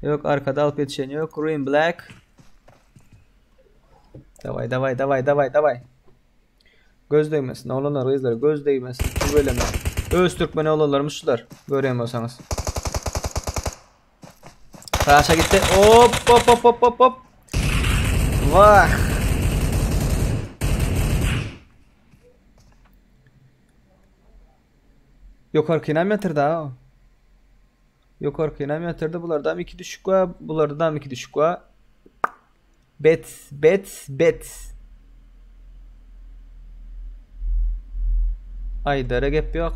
Ýok, arkada alyp ýetişen ýok. Green Black. Daway, daway, daway, daway, daway. Göz degmesin oglanlar gyzlar göz degmesin tüweleme. Öz türkmen oglanlarymyz şular görýän bolsaňyz. Raşa gitdi. Hop hop hop hop hop hop. Vah. Ýokarkynam ýatyrdy ha. Ýokarkynam ýatyrdy. Bulardam iki düşük bar. Bulardam iki düşük bar. Bet, bet, bet. Aýdara gep ýok.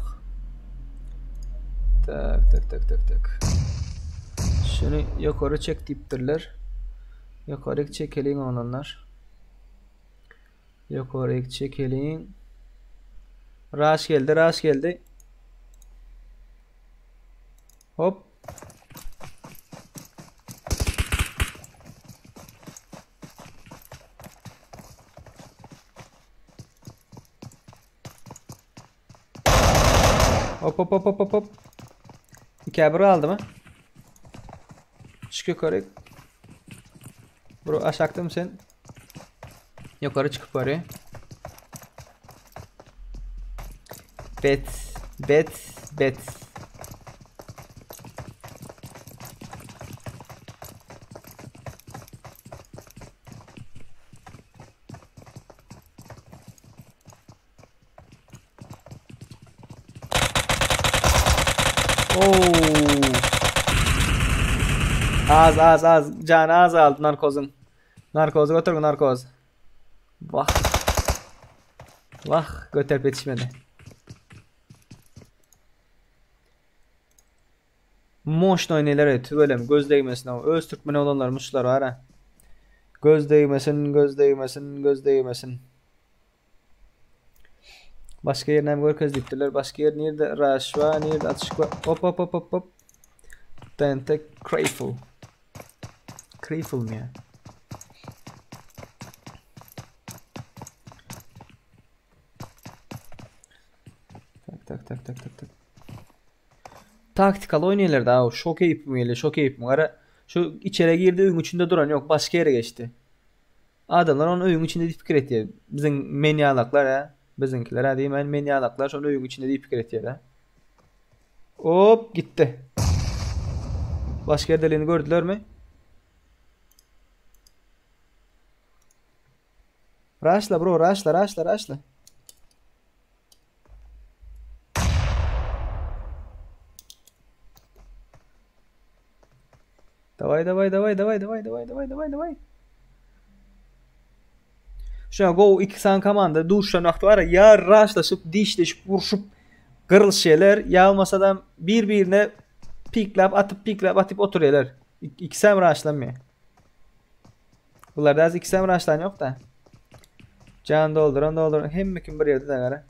Tak, tak, tak, tak, tak. Şuny ýokary çek diýipdirler. Ýokaryk çekeliň oglanlar. Ýokaryk çekeliň. Raş geldi, raş geldi. Hop. Hop hop hop hop hop hop. Ikä bir galdymy? Çyk ýokary. Bro aşakdamy sen? Ýokary çykyp barýa. Bet, bet, bet. Oo. Az az az can az aldy narkozun. Narkozy götür narkoz. Vah. Vah göterip ýetişmedi. Moşnoý oýnaýlar tüweleme göz degmesin öz türkmen oglanlarymyz şular bar ha. Göz degmesin göz degmesin göz degmesin. Başga ýerinem görkez diýipdirler. Başga ýer nirde rush bar, nirde atyşyk bar. Hop hop hop hop hop. TNT Crayful. Crayful mi ya? Tak tak tak tak tak tak. Taktikaly oýnaýarlar da, şo keýpim gelýär, şo keýpim. Gara şu içeri girdi, öýüň içinde duran ýok, başga ýere geçdi. Adamlar ony öýüň içinde diýip pikir etýär. Biziň men ýalaklar hä, biziňkiler hä diýmän men ýalaklar şony öýüň içinde diýip pikir etýär hä. Hop gitdi. Başga ýerdeligini gördülermi? Raşla bro, raşla, raşla, raşla. Daway daway daway daway daway daway daway daway daway. Şuna gowy iki sany komanda duşan wagty bar ýa raşlaşyp, dişleşip, urşup gyrlyşýarlar, ýa bolmasa-da bir-birine pikläp atyp, pikläp atyp oturýarlar. Ikisem raşlanmaýar. Bularda az ikisem raşlan ýok-da. Jan dolduran dolduran hemme kim bir ýerde de gara.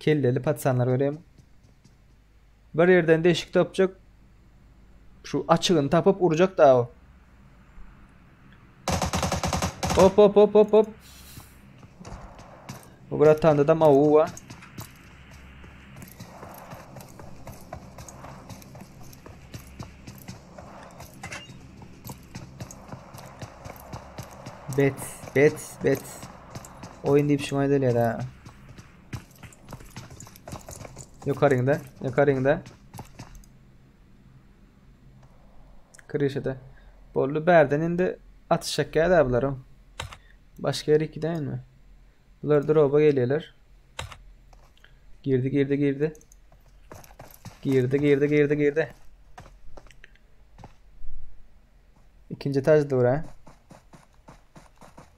Kelleli patsanlar görýärmi? Bir ýerden deşik tapjak. Şu açygyny tapyp urjak da o. Hop hop hop hop hop. Bu bratanda da mavu var. Bet, bet, bet. Oyun diýip şuňa edilýär ha. Ýokaryňda, ýokaryňda. Krişede. Boldy bärden indi atyşak ýa-da bular. Başga ýere gidäýinmi? Bular droba gelýärler. Girdi, girdi, girdi. Girdi, girdi, girdi, girdi. İkinci etajda dur ha.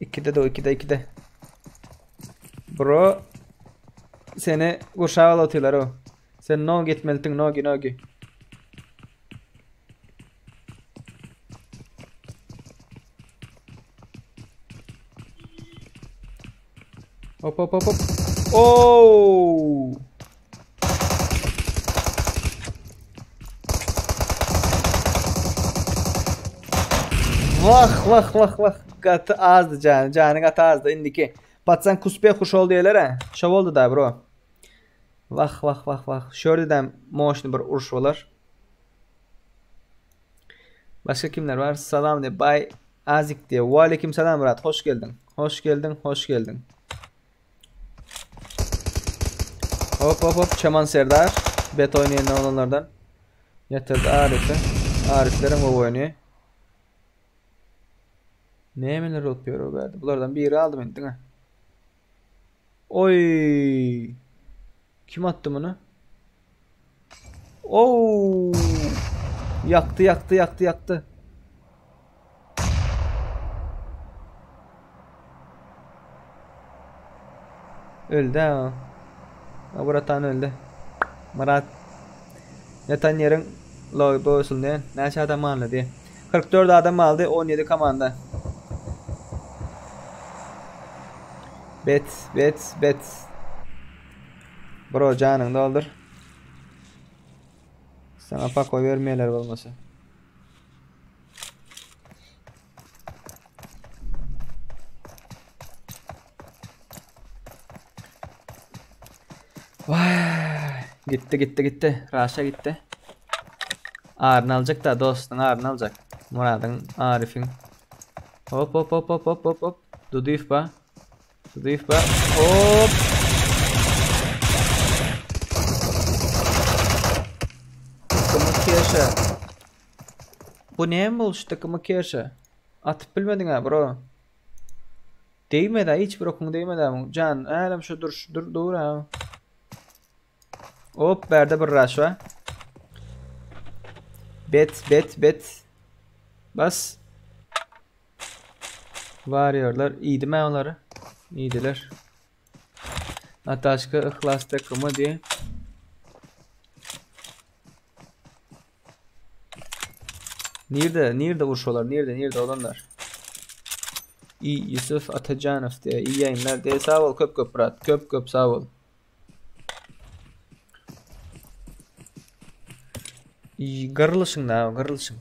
İkide de o, ikide, ikide. Bro seni gurşap alyp otyrlar o. Sen no gitmelisin, nogi, nogi. Hop hop hop hop. Oo! Vah vah vah vah. Gaty azdy jany. Jany gaty azdy indiki. Patsan kuspe huş oldy diýerler ha. Şo boldy da bro. Vah vah vah vah. Şördedem moşny bir uruş bolar. Başga kimler bar? Salam diye. Bay Azik diye. Ve aleyküm selam Murat. Hoş geldin. Hoş geldin. Hoş geldin. Hop hop hop. Çaman Serdar. Bet oynayan olanlardan. Yatırdı Arif'i. Ariflerin o oynuyor. Nämeler bolup ýör o bärde? Bulardan biri aldy meni diňe. Oy! Kim atdy muny? Oo! Ýakdy, ýakdy, ýakdy, ýakdy. Öldi ha. Abratan öldi. Murat. Ýatan ýeriň loý bolsun diýen. Näçe adam aldy diýen. 44 adam aldy, 17 komanda. Bet, bet, bet. Bro janyňy doldur. Sana pakoý bermeýärler bolmasa. Vay, gitti gitti gitti. Raşa gitti. Aryny aljak da dostuň aryny aljak. Muradyň, Arif'iň. Hop hop hop hop hop hop hop. Dudyýew ba. Dudyýew ba. Hop. Takymyň keşe. Bu näme boluşy takymyň keşe? Atyp bilmediň ha bro. Degmedi hiç bir okuň degmedi muň. Jan, älem şu dur, dur, dur ha. Hop, bärde bir rush var. Bet, bet, bet. Bas. Varıyorlar. İyiydi mi onları? İyiydiler. Ataşka Ihlas takımı diye. Nirde, nirde urşuyorlar? Nirde, nirde olanlar? İyi Yusuf Atacanov diye. İyi yayınlar diye. Sağ ol köp köp Murat. Köp köp sağ ol. İyi, gyrlyşyň da, gyrlyşyň.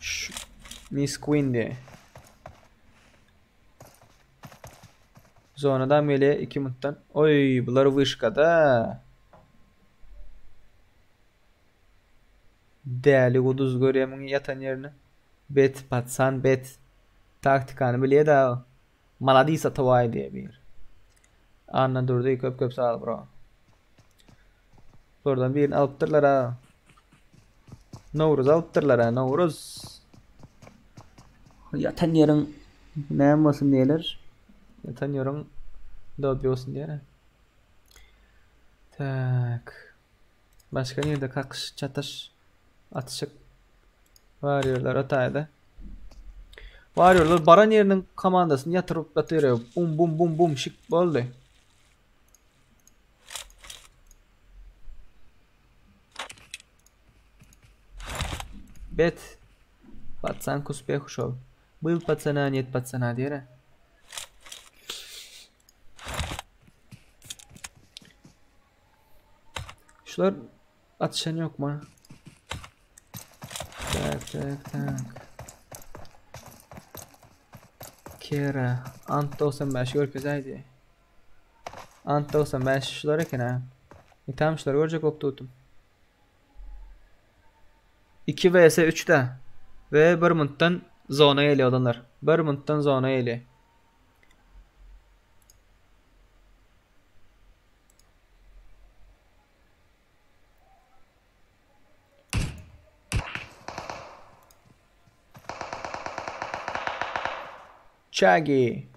Şu Miss Queen diye. Zonadan gelýär 2 minutdan. Oý, bular wyşkada. Däli guduz görýär muň ýatan ýerini. Bet patsan bet. Taktikany bilýär da. Maladis Atawaý diýe bir. Annadurdy köp köp sag bro. Bulardan birini alypdyrlar ha. Nowruz alypdyrlar ha, Nowruz. Ýatan ýeriň näme bolsun diýerler. Ýatan ýeriň dobi bolsun diýer. Tak. Başga nirde kakyş, çatyş, atyşyk barýarlar o taýda. Warriorlar baran ýeriniň komandasyny ýatyryp ýatyr. Bum bum bum bum şik boldy. Bet. Patsan k uspеху şol. Byl pacana net pacana diýer. Şular atyşan ýokmy? Tak tak tak. Kera Ant 95 görkezäýdi. Ant 95 şular eken ha. Tam şular görjek bolup durdum. 2 vs 3 de. Ve bir minutdan zona geliyor adamlar. Bir minutdan zona geliyor. Çagi.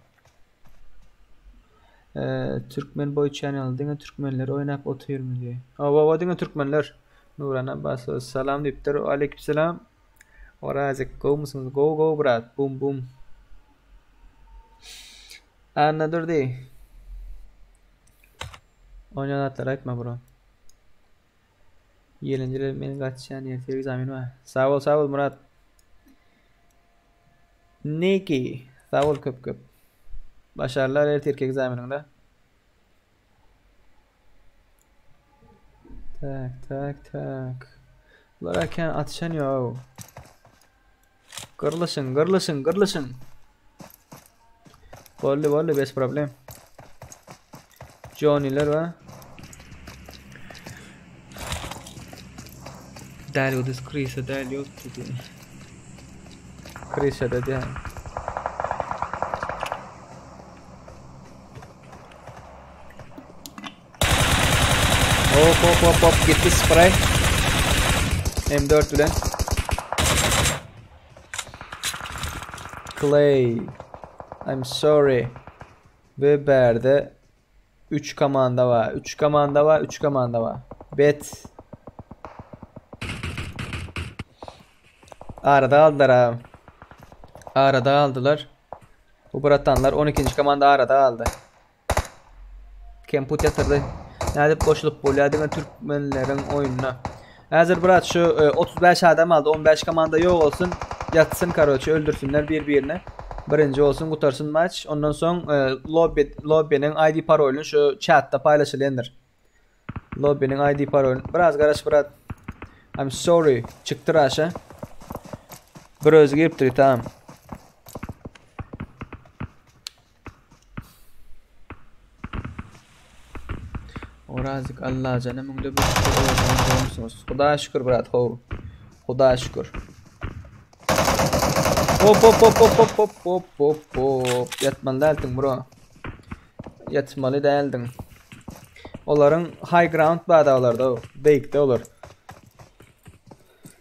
Türkmen Boy Channel diňe türkmenler oýnap otyrmy diýýär. Hawa, hawa diňe türkmenler. Nuran Abbasow salam diýipdir. Aleyküm selam. Orazik gowmysyňyz? Gowy gowy brat. Bum bum. Annadurdy. Oýnan zatlary aýtma bro. Ýelenjeler men gaçýan ertir ekzamen bar. Sag bol sag bol Murat. Niki sag bol köp köp. Başarlar ertirki ekzameniňde. Tak tak tak. Bular eken atyşan ýok. Gyrlyşyň gyrlyşyň gyrlyşyň. Boldy boldy bez problem. Johnny'ler var. Däl uduz krisa däl ýok dedi. Krisa da däl. Hop hop hop hop gitti spray. M4 bilen. Clay. I'm sorry. Ve bärde 3 komanda bar. 3 komanda bar, 3 komanda bar. Bet. Arada aldylar ha. Arada aldylar. Bu bratanlar 12. komanda arada aldy. Kemput ýatyrdy. Nädip goşulyp bolýar diňe türkmenleriň oýnuna. Häzir brat şu 35 e, adam aldy. 15 komanda ýok bolsun. Ýatsyn karoçe öldürsünler bir-birini. Birinji bolsun gutarsyn maç. Ondan soň e, lobby lobby'niň ID parolyny şu chatda paýlaşylýandyr. Lobby'niň ID parolyny. Biraz garaş brat. I'm sorry. Çykdy raşa. Bir özü giripdir tamam. Orazik Allajana müňde bir şükür özüňiz gowmysyňyz. Hudaýa şükür brat how. Hudaýa şükür. Hop hop hop hop hop hop hop hop hop. Ýatmaly däldiň bro. Ýatmaly däldiň. Olaryň high ground bar olarda. Beýikde olar.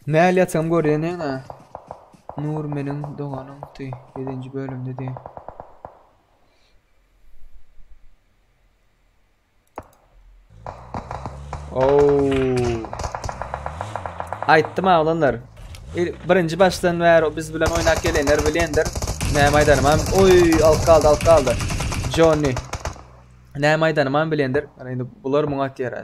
Näl ýatsam görýän ýa. Nur meniň doganymdy. 7-nji bölümde diýe. Oh. Aýtdym oglanlar. Birinji başdan bäri biz bilen oýnap gelenler bilendir. Näme aýdanym hem. Oý, alyp galdy, alyp galdy. Johnny. Näme aýdanym hem bilendir. Indi bular muňa atýar.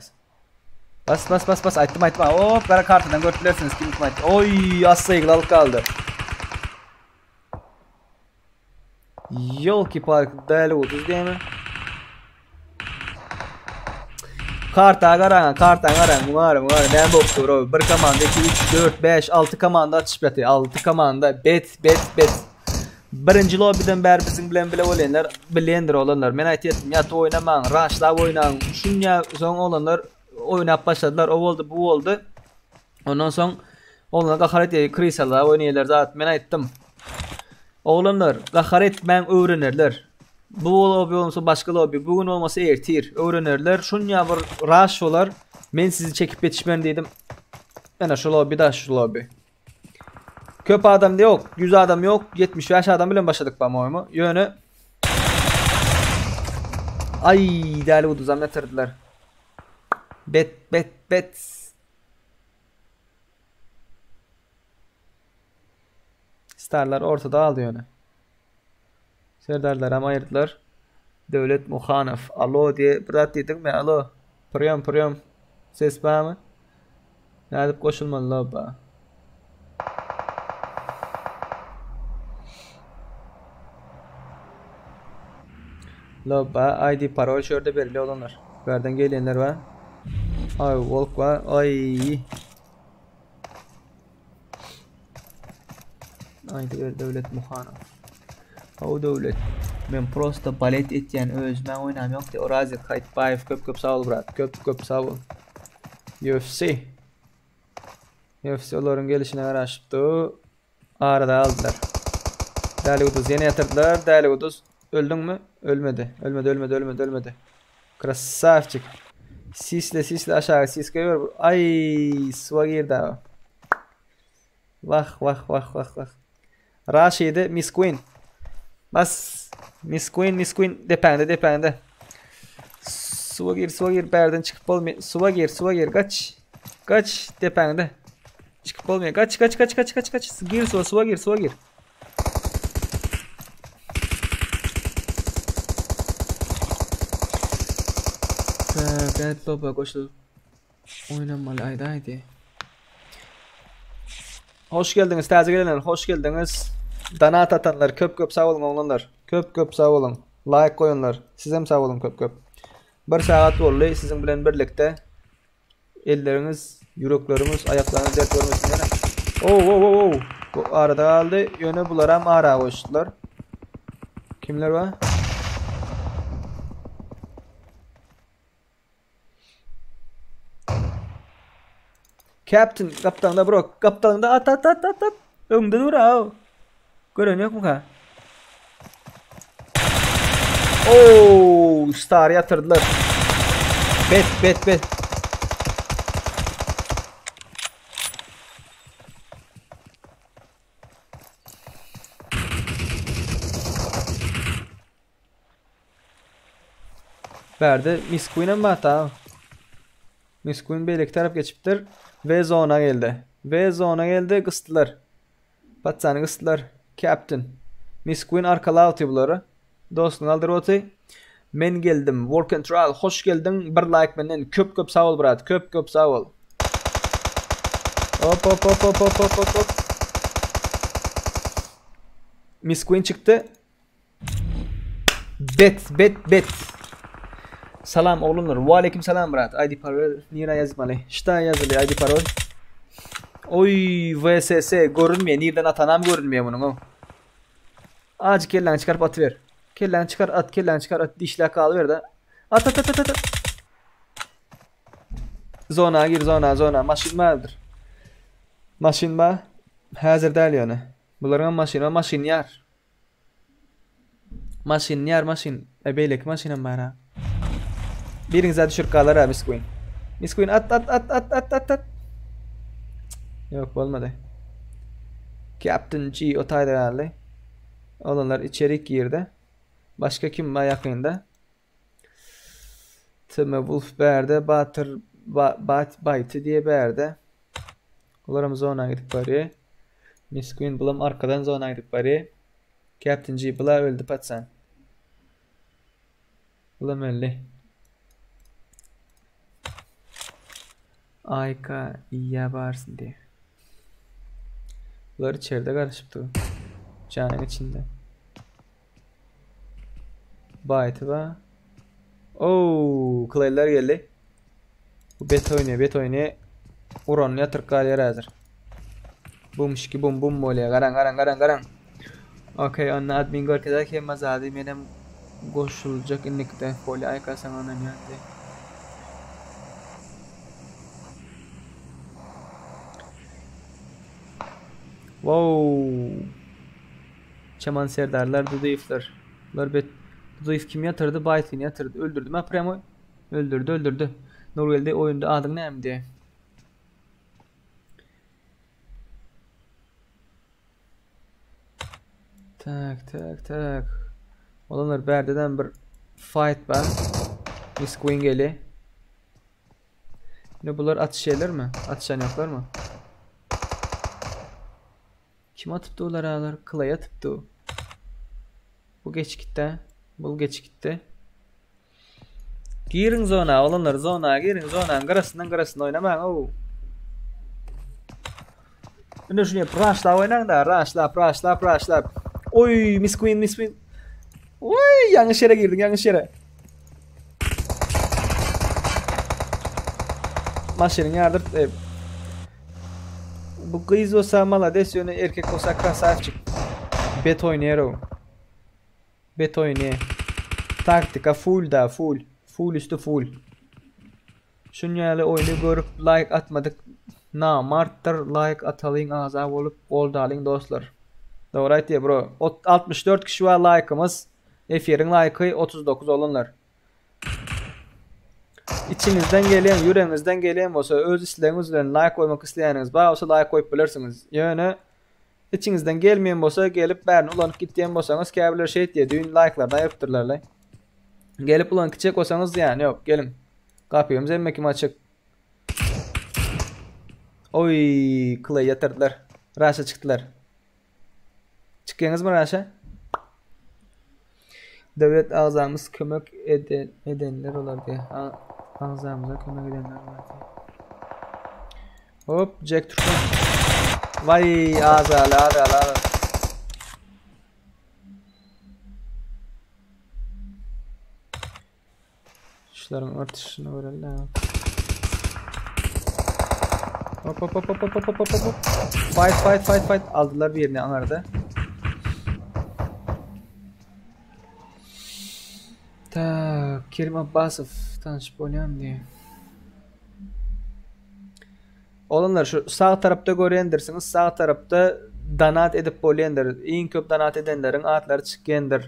Bas bas bas bas aýtdym aýtdym. Hop, gara kartadan görüp bilersiňiz kim kim aýtdy. Oý, assygyl alyp galdy. Ýolki park däli 30 diýme. Karta garaň, karta garaň, muňa muňa näme bolup dur? Bir komanda 2 3 4 5 6 komanda atyşyp ýatyr. 6 komanda bet bet bet. Birinji lobbyden bäri biziň bilen bile bolýanlar bilendir olanlar. Men aýtýardym, ýatyp oýnamaň, raşlap oýnaň. Şunýa soň olanlar oýnap başladylar. O boldy, bu boldy. Ondan soň oglanlar gahar etdi, krisalar oýnaýarlar zat. Men aýtdym. Oglanlar, gahar etmäň öwrenerler. Bu lobby bolmasa başga lobby, bu gün bolmasa ertir öwrenerler. Şunýa bir raş bolar. Men sizi çekip ýetişmen diýdim. Ene şu lobby da şu lobby. Köp adam ýok, 100 adam ýok, 75 adam bilen başladyk po-moýmu. Ýöne Ay, däli uduzam ýatyrdylar. Bet, bet, bet. Starlar ortada aldy ýöne. Serdarlaram aýyrdylar. Döwlet Muhanow. Alo diýe bir zat diýdiňmi? Alo. Priýom, priýom. Ses barmy? Nädip goşulmaly lobba? Lobba ID parol şu ýerde berilýär oglanlar. Bärden gelýänler bar. Ay Wolk bar. Ay. Aýdy ber Döwlet Muhanow. Haw Döwlet. Men prosta balet etýän özümä oýnam ýok diýip Orazik Haýtbaýew köp köp sag bol brat. Köp köp sag bol. UFC. UFC olaryň gelişine garaşypdy. Arada aldylar. Däli Guduz ýene ýatyrdylar. Däli Guduz öldüňmi? Ölmedi. Ölmedi, ölmedi, ölmedi, ölmedi. Krasavçik. Sisle, sisle aşağı sis goýber. Ay, suwa girdi abi. Wah, wah, wah, wah, wah. Raşidi, Miss Queen. Bas. Miss Queen, Miss Queen depäňde, depäňde. Suwa gir, suwa gir, bärden çykyp bolmaýar. Suwa gir, suwa gir, gaç. Gaç depäňde. Çykyp bolmaýar. Gaç, gaç, gaç, gaç, gaç, gaç. Gir suwa, suwa gir, suwa gir. Tak, evet loba goşulyp oýnamaly aýda aýdy. Hoş geldiňiz täze gelenler, hoş geldiňiz. Donat atanlar köp köp sag boluň oglanlar. Köp köp sag boluň. Like goýanlar, sizem sag boluň köp köp. Bir sagat boldy siziň bilen birlikde. Elleriňiz, ýürekleriňiz, aýaklaryňyz dert görmesin ýene. Oh, oh, oh, oh. Bu arada galdy. Ýöne bularam ara goşdular. Kimler bar? Captain gapdalynda bro. Gapdalynda at at at at at. Öňde dur ha. Gören ýokmy Oo, Star ýatyrdylar. Bet bet bet. Bärde Miss Queen hem bar ta. Miss Queen beýleki tarap geçipdir. V zona geldi. V zona geldi, gysdylar. Patsany gysdylar. Captain. Miss Queen arkalap otyr bulary. Dostuny galdyryp otyr. Men geldim. Work and Trial hoş geldiň. Bir like menden. Köp köp sag bol brat. Köp köp sag bol. Hop hop hop hop hop hop hop. Miss Queen çykdy. Bet bet bet. Salam oglanlar. Waleýkim salam brat. ID parol nirä ýazmaly? Şta ýazyly ID parol. Oý VSS görünmeýär. Nirden atanam görünmeýär munuň o. Ajy kelläňi çykaryp atyber. Kelläňi çykar at, kelläňi çykar at, dişläp galyber da. At at at at at. Zona gir zona zona. Maşyn bardyr. Maşyn bar. Häzir däl ýöne. Bularyň maşyny maşyn ýar. Maşyn ýar maşyn. E beýleki maşynam bar ha. Biriňize düşürip galar ha Miss Queen. Miss Queen at at at at at at at. Ýok bolmady. Captain G o taýda galdy. Olanlar içerik girdi. Başga kim bar ýakynda? TM Wolf bärde, Batyr ba, Bat Baýty diýe bärde. Olaram zona gidip barýar. Miss Queen bulam arkadan zona gidip barýar. Captain G bula öldi patsan. Bulam öldi. Ayka iýä barsyn diýe. Bular içeride garyşypdy. Janyň içinde. Baýty ba. Oo, Clay'ler geldi. Bu bet oýnaýar, bet oýnaýar. Uranyny ýatyryp galýar häzir. Bum şiki bum bum bolýar. Garaň, garaň, garaň, garaň. Okey, onda admin görkezer hemme zady. Menem goşuljak indikide. Bolýar, aýka saňa ynanýan diý. Wow. Çaman serdarlar Dudyýewler. Bular bet Dudyýew kim ýatyrdy? Baýtyny ýatyrdy. Öldürdi mä prýamoý? Öldürdi, öldürdi. Nurgeldi oýunda adyň näme diýe. Tak, tak, tak. Olanlar bärdeden bir fight bar. Miss Queen geli. Ne bular atyşýarlarmy? Atyşan ýoklarmy? Kim atypdy olar alar? Clay atypdy. Bu geç gitdi. Bu geç gitdi. Giriň zona oglanlar zona giriň zonanyň gyrasyndan gyrasynda oýnamaň ow. Indi şuny raşlap oýnaň da raşlap raşlap raşlap. Oý Miss Queen Miss Queen. Oý ýalňyş ýere girdiň ýalňyş ýere. Maşynyň ýardyrt. E, bu gyz bolsa malades ýöne erkek bolsa krasavçik. Bet oýnaýar o. Bet oýny. Taktika full da full. Full üstü full. Şun ýaly oýny görüp like atmadyk namartdyr like atalyň agza bolup goldalyň dostlar. Dogry aýtýa bro. 64 kişi bar like'ymyz. Efiriň like'y 39 olanlar. Içiňizden gelýän, ýüregiňizden gelýän bolsa öz islegiňiz bilen like goýmak isleýäniňiz bar bolsa like goýup bilersiňiz. Ýöne Içiňizden gelmeýän bolsa gelip bärini ulanyp git diýen bolsaňyz käbirleri şeýt diýýär düýn laýklardan aýrypdyrlarlaý. Gelip ulanyp gitjek bolsaňyz zyýany ýok geliň. Gapymyz hemme kime açyk. Oý Clay ýatyrdylar. Raşa çykdylar. Çykýaňyzmy Raşa? Döwlet agzamyz kömek eden edenler olar diýýär. Agzamyza kömek edenler olar diýýär. Hop, Jack Türkmen. Vay, azaly, azaly, azaly. Şularyň örtüşini görelim. Hop hop hop hop hop hop hop hop. Fight fight fight fight aldylar birini aňarda. Tak, Kerim Abbasov tanışıp bolýan diýe. Oglanlar şu sag tarapda görýändirsiňiz, sag tarapda donat edip bolýandyr. Iň köp donat edenleriň atlary çykýandyr.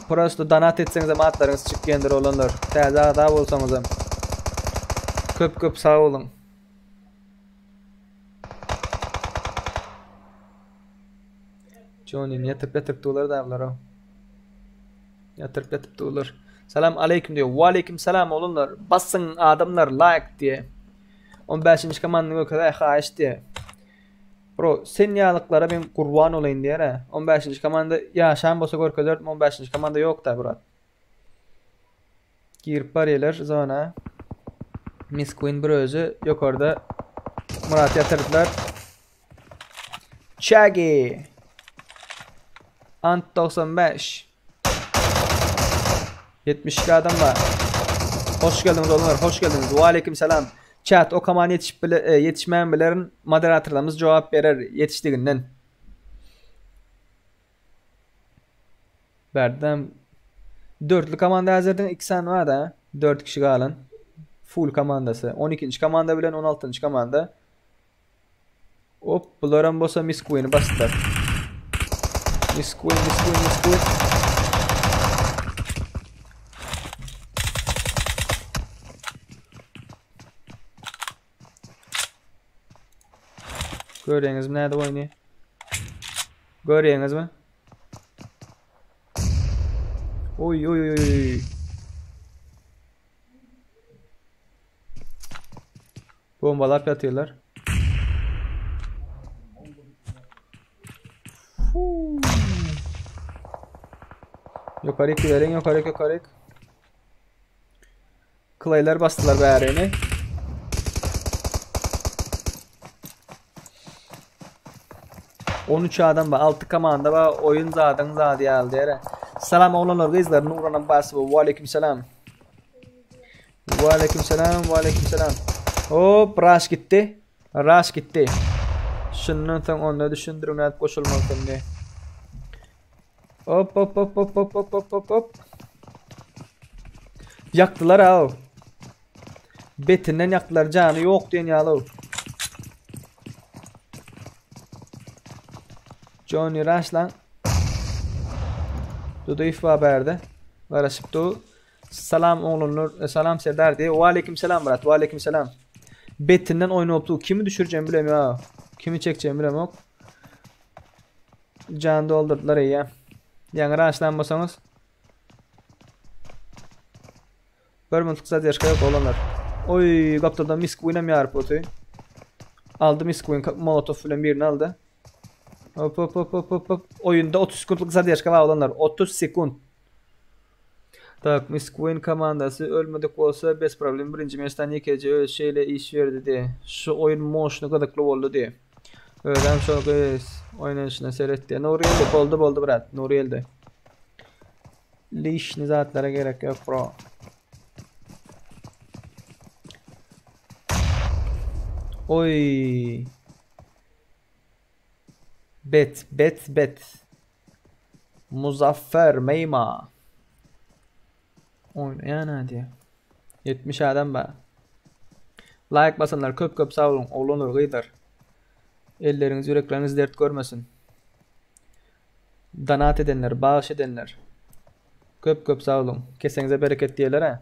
Prosto donat etseňizem atlaryňyz çykýandyr oglanlar. Täze agza bolsaňyzam. Köp köp sag boluň. Johnny ýatyp ýatyp dular da bular. Ýatyryp ýatyp durlar. Salam aleýkum diýýär. Waleýkim salam oglanlar. Basyň adamlar like diýýär. 15-nji komandany görkezäý haýyş diýýär. Bro, sen ýalyklara men gurban olaýyn diýýär. 15-nji komanda ýaşan bolsa görkezerdim. 15-nji komanda ýok da brat. Girip barýarlar zona. Miss Queen bir özi ýokarda Murat ýatyrdylar. Çagi. Ant 95. 72 adam bar. Hoş geldiňiz oglanlar, hoş geldiňiz. Wa aleyküm selam. Chat okaman ýetişip bile, e, ýetişmän bilerin. Moderatorlarymyz jogap berer ýetişdiginden. Berdem dörtlü komanda häzirden 2 sany bar da. 4 kişi galan. Full komandasy. 12. komanda bilen 16. komanda. Hop bularam bolsa Miss Queen'i basdylar. Miss Queen, Miss Queen, Miss Queen. Görýäňizmi näde oýny? Görýäňizmi? Oý oý oý oý. Bombalap ýatyrlar. Ýokaryk gideliň, ýokaryk, ýokaryk. Klaylar basdylar bärini. On üç adam bar, 6 komanda bar, oýun zadyň zady ýaly diýere. Salam oglanlar, gyzlar, Nuran Abbasova, waleýkim salam. Waleýkim salam, waleýkim salam. Hop, raş gitdi. Raş gitdi. Şundan soň onda düşündiriň nädip goşulmalydygyny. Hop hop hop hop hop hop hop hop hop. Ýakdylar aw. Betinden ýakdylar jany ýok diýen ýaly. Johnny Rush lan. Duduýew bar bärde. Garaşyp dur. Salam oglanlar, e, salam Serdar diýe. Waleýkim salam brat, waleýkim salam. Betinden oýnap dur. Kimi düşüreceğimi bilemiyorum. Kimi çekeceğimi bilemok. Can doldurdylar eýýäm. Ýaňy raşlan bolsaňyz. Bir minutlyk zadержка ýok oglanlar. Oý, gapdaldan Miss Queen hem ýaryp oty. Aldy Miss Queen Molotov bilen birini aldy. Hop hop hop hop hop hop. Oýunda 30 sekundlyk zadержka bar oglanlar. 30 sekund. Tak, Miss Queen komandasy ölmedik bolsa bez problem birinji mesdan ýekeje öz şeýle iş berdi diýe. Şu oýun moşny gyzykly boldy diýe. Özem şol gyz oýnanyşyna seret diýe. Nury geldi, boldy boldy brat, Nury geldi. Lişni zatlara gerek ýok bro. Oý. Bet, bet, bet. Muzaffer Meýma. Oýnaýan hadi. 70 adam bar. Like basanlar köp köp sag boluň, oglanlar, gyzlar. Elleriňiz, ýürekleriňiz dert görmesin. Donat edenler, bagyş edenler. Köp köp sag boluň. Keseňize bereket diýerler hä.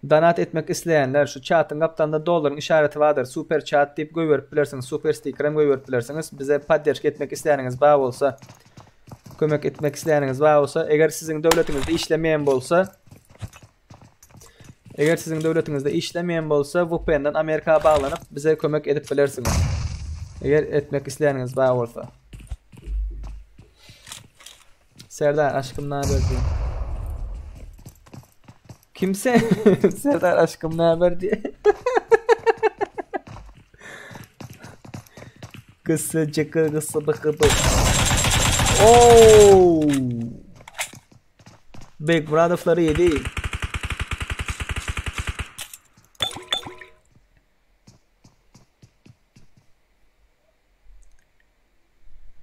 Donat etmek isleýänler şu çatyň gapdalynda dollaryň işareti bardyr. Super chat diýip goýberip bilersiňiz. Super stiker hem goýberip bilersiňiz. Bize podderşka etmek isleýäniňiz bar bolsa, kömek etmek isleýäniňiz bar bolsa, eger siziň döwletiňizde işlemeýän bolsa, eger siziň döwletiňizde işlemeýän bolsa, VPN-den Amerika baglanyp bize kömek edip bilersiňiz. Eger etmek isleýäniňiz bar bolsa. Serdar aşkym naber diýe. Kimse Serdar aşkym naber diýe. Kısı cıkı kısı bıkı bı. Oo! Big Brother'ları yedi.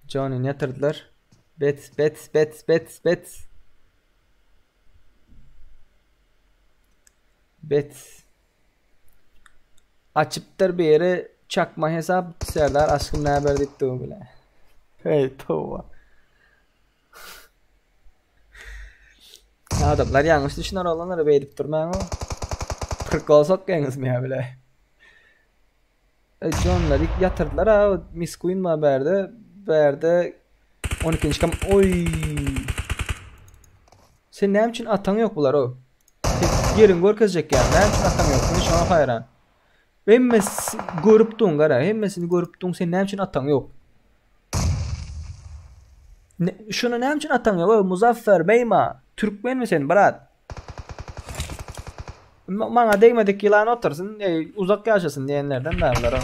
Johnny ýatyrdylar. Bet, bet, bet, bet, bet. Bet. Açypdyr bir ýeri çakma hesap Serdar aşkym näber diýip dur bile. Hey towa. Adamlar ýalňyş düşüner oglanlar beýdip durmaň. Prikol sokýaňyzmy ýa bile. E, Johnlary ýatyrdylar ha. Miss Queen bar bärde. Bärde 12-nji kam. Oý. Sen näme üçin ataň ýok bular o? Sen ýeriň görkezjek ýa. Näme üçin ataň ýok? Men şoňa haýran. Hemmesi görüp duň gara. Hemmesini görüp duň. Sen näme üçin ataň ýok? Ne, şunu näme üçin ataň ýok? Muzaffer Meýma. Türkmenmi sen, brat? Maňa degmedik ýylan otursyn, eý, uzak ýaşasyn diýenlerden da bular.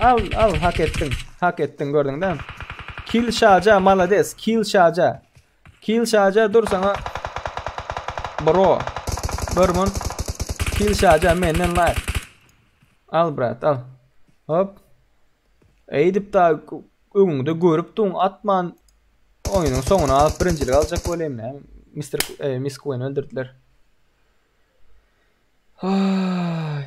Al, al, hak etdiň. Hak etdiň, gördüň dämi? Kill Şaja, malades, kill Şaja. Kill Şaja dur sana. Bro. Bir mun. Kill Şaja menden like. Al brat, al. Hop. Eýdip da öňüňde görüp duň atman oýnuň soňuna alyp birinjilik aljak bolýan näme? Mr. E, Miss Queen öldürdiler. Ay.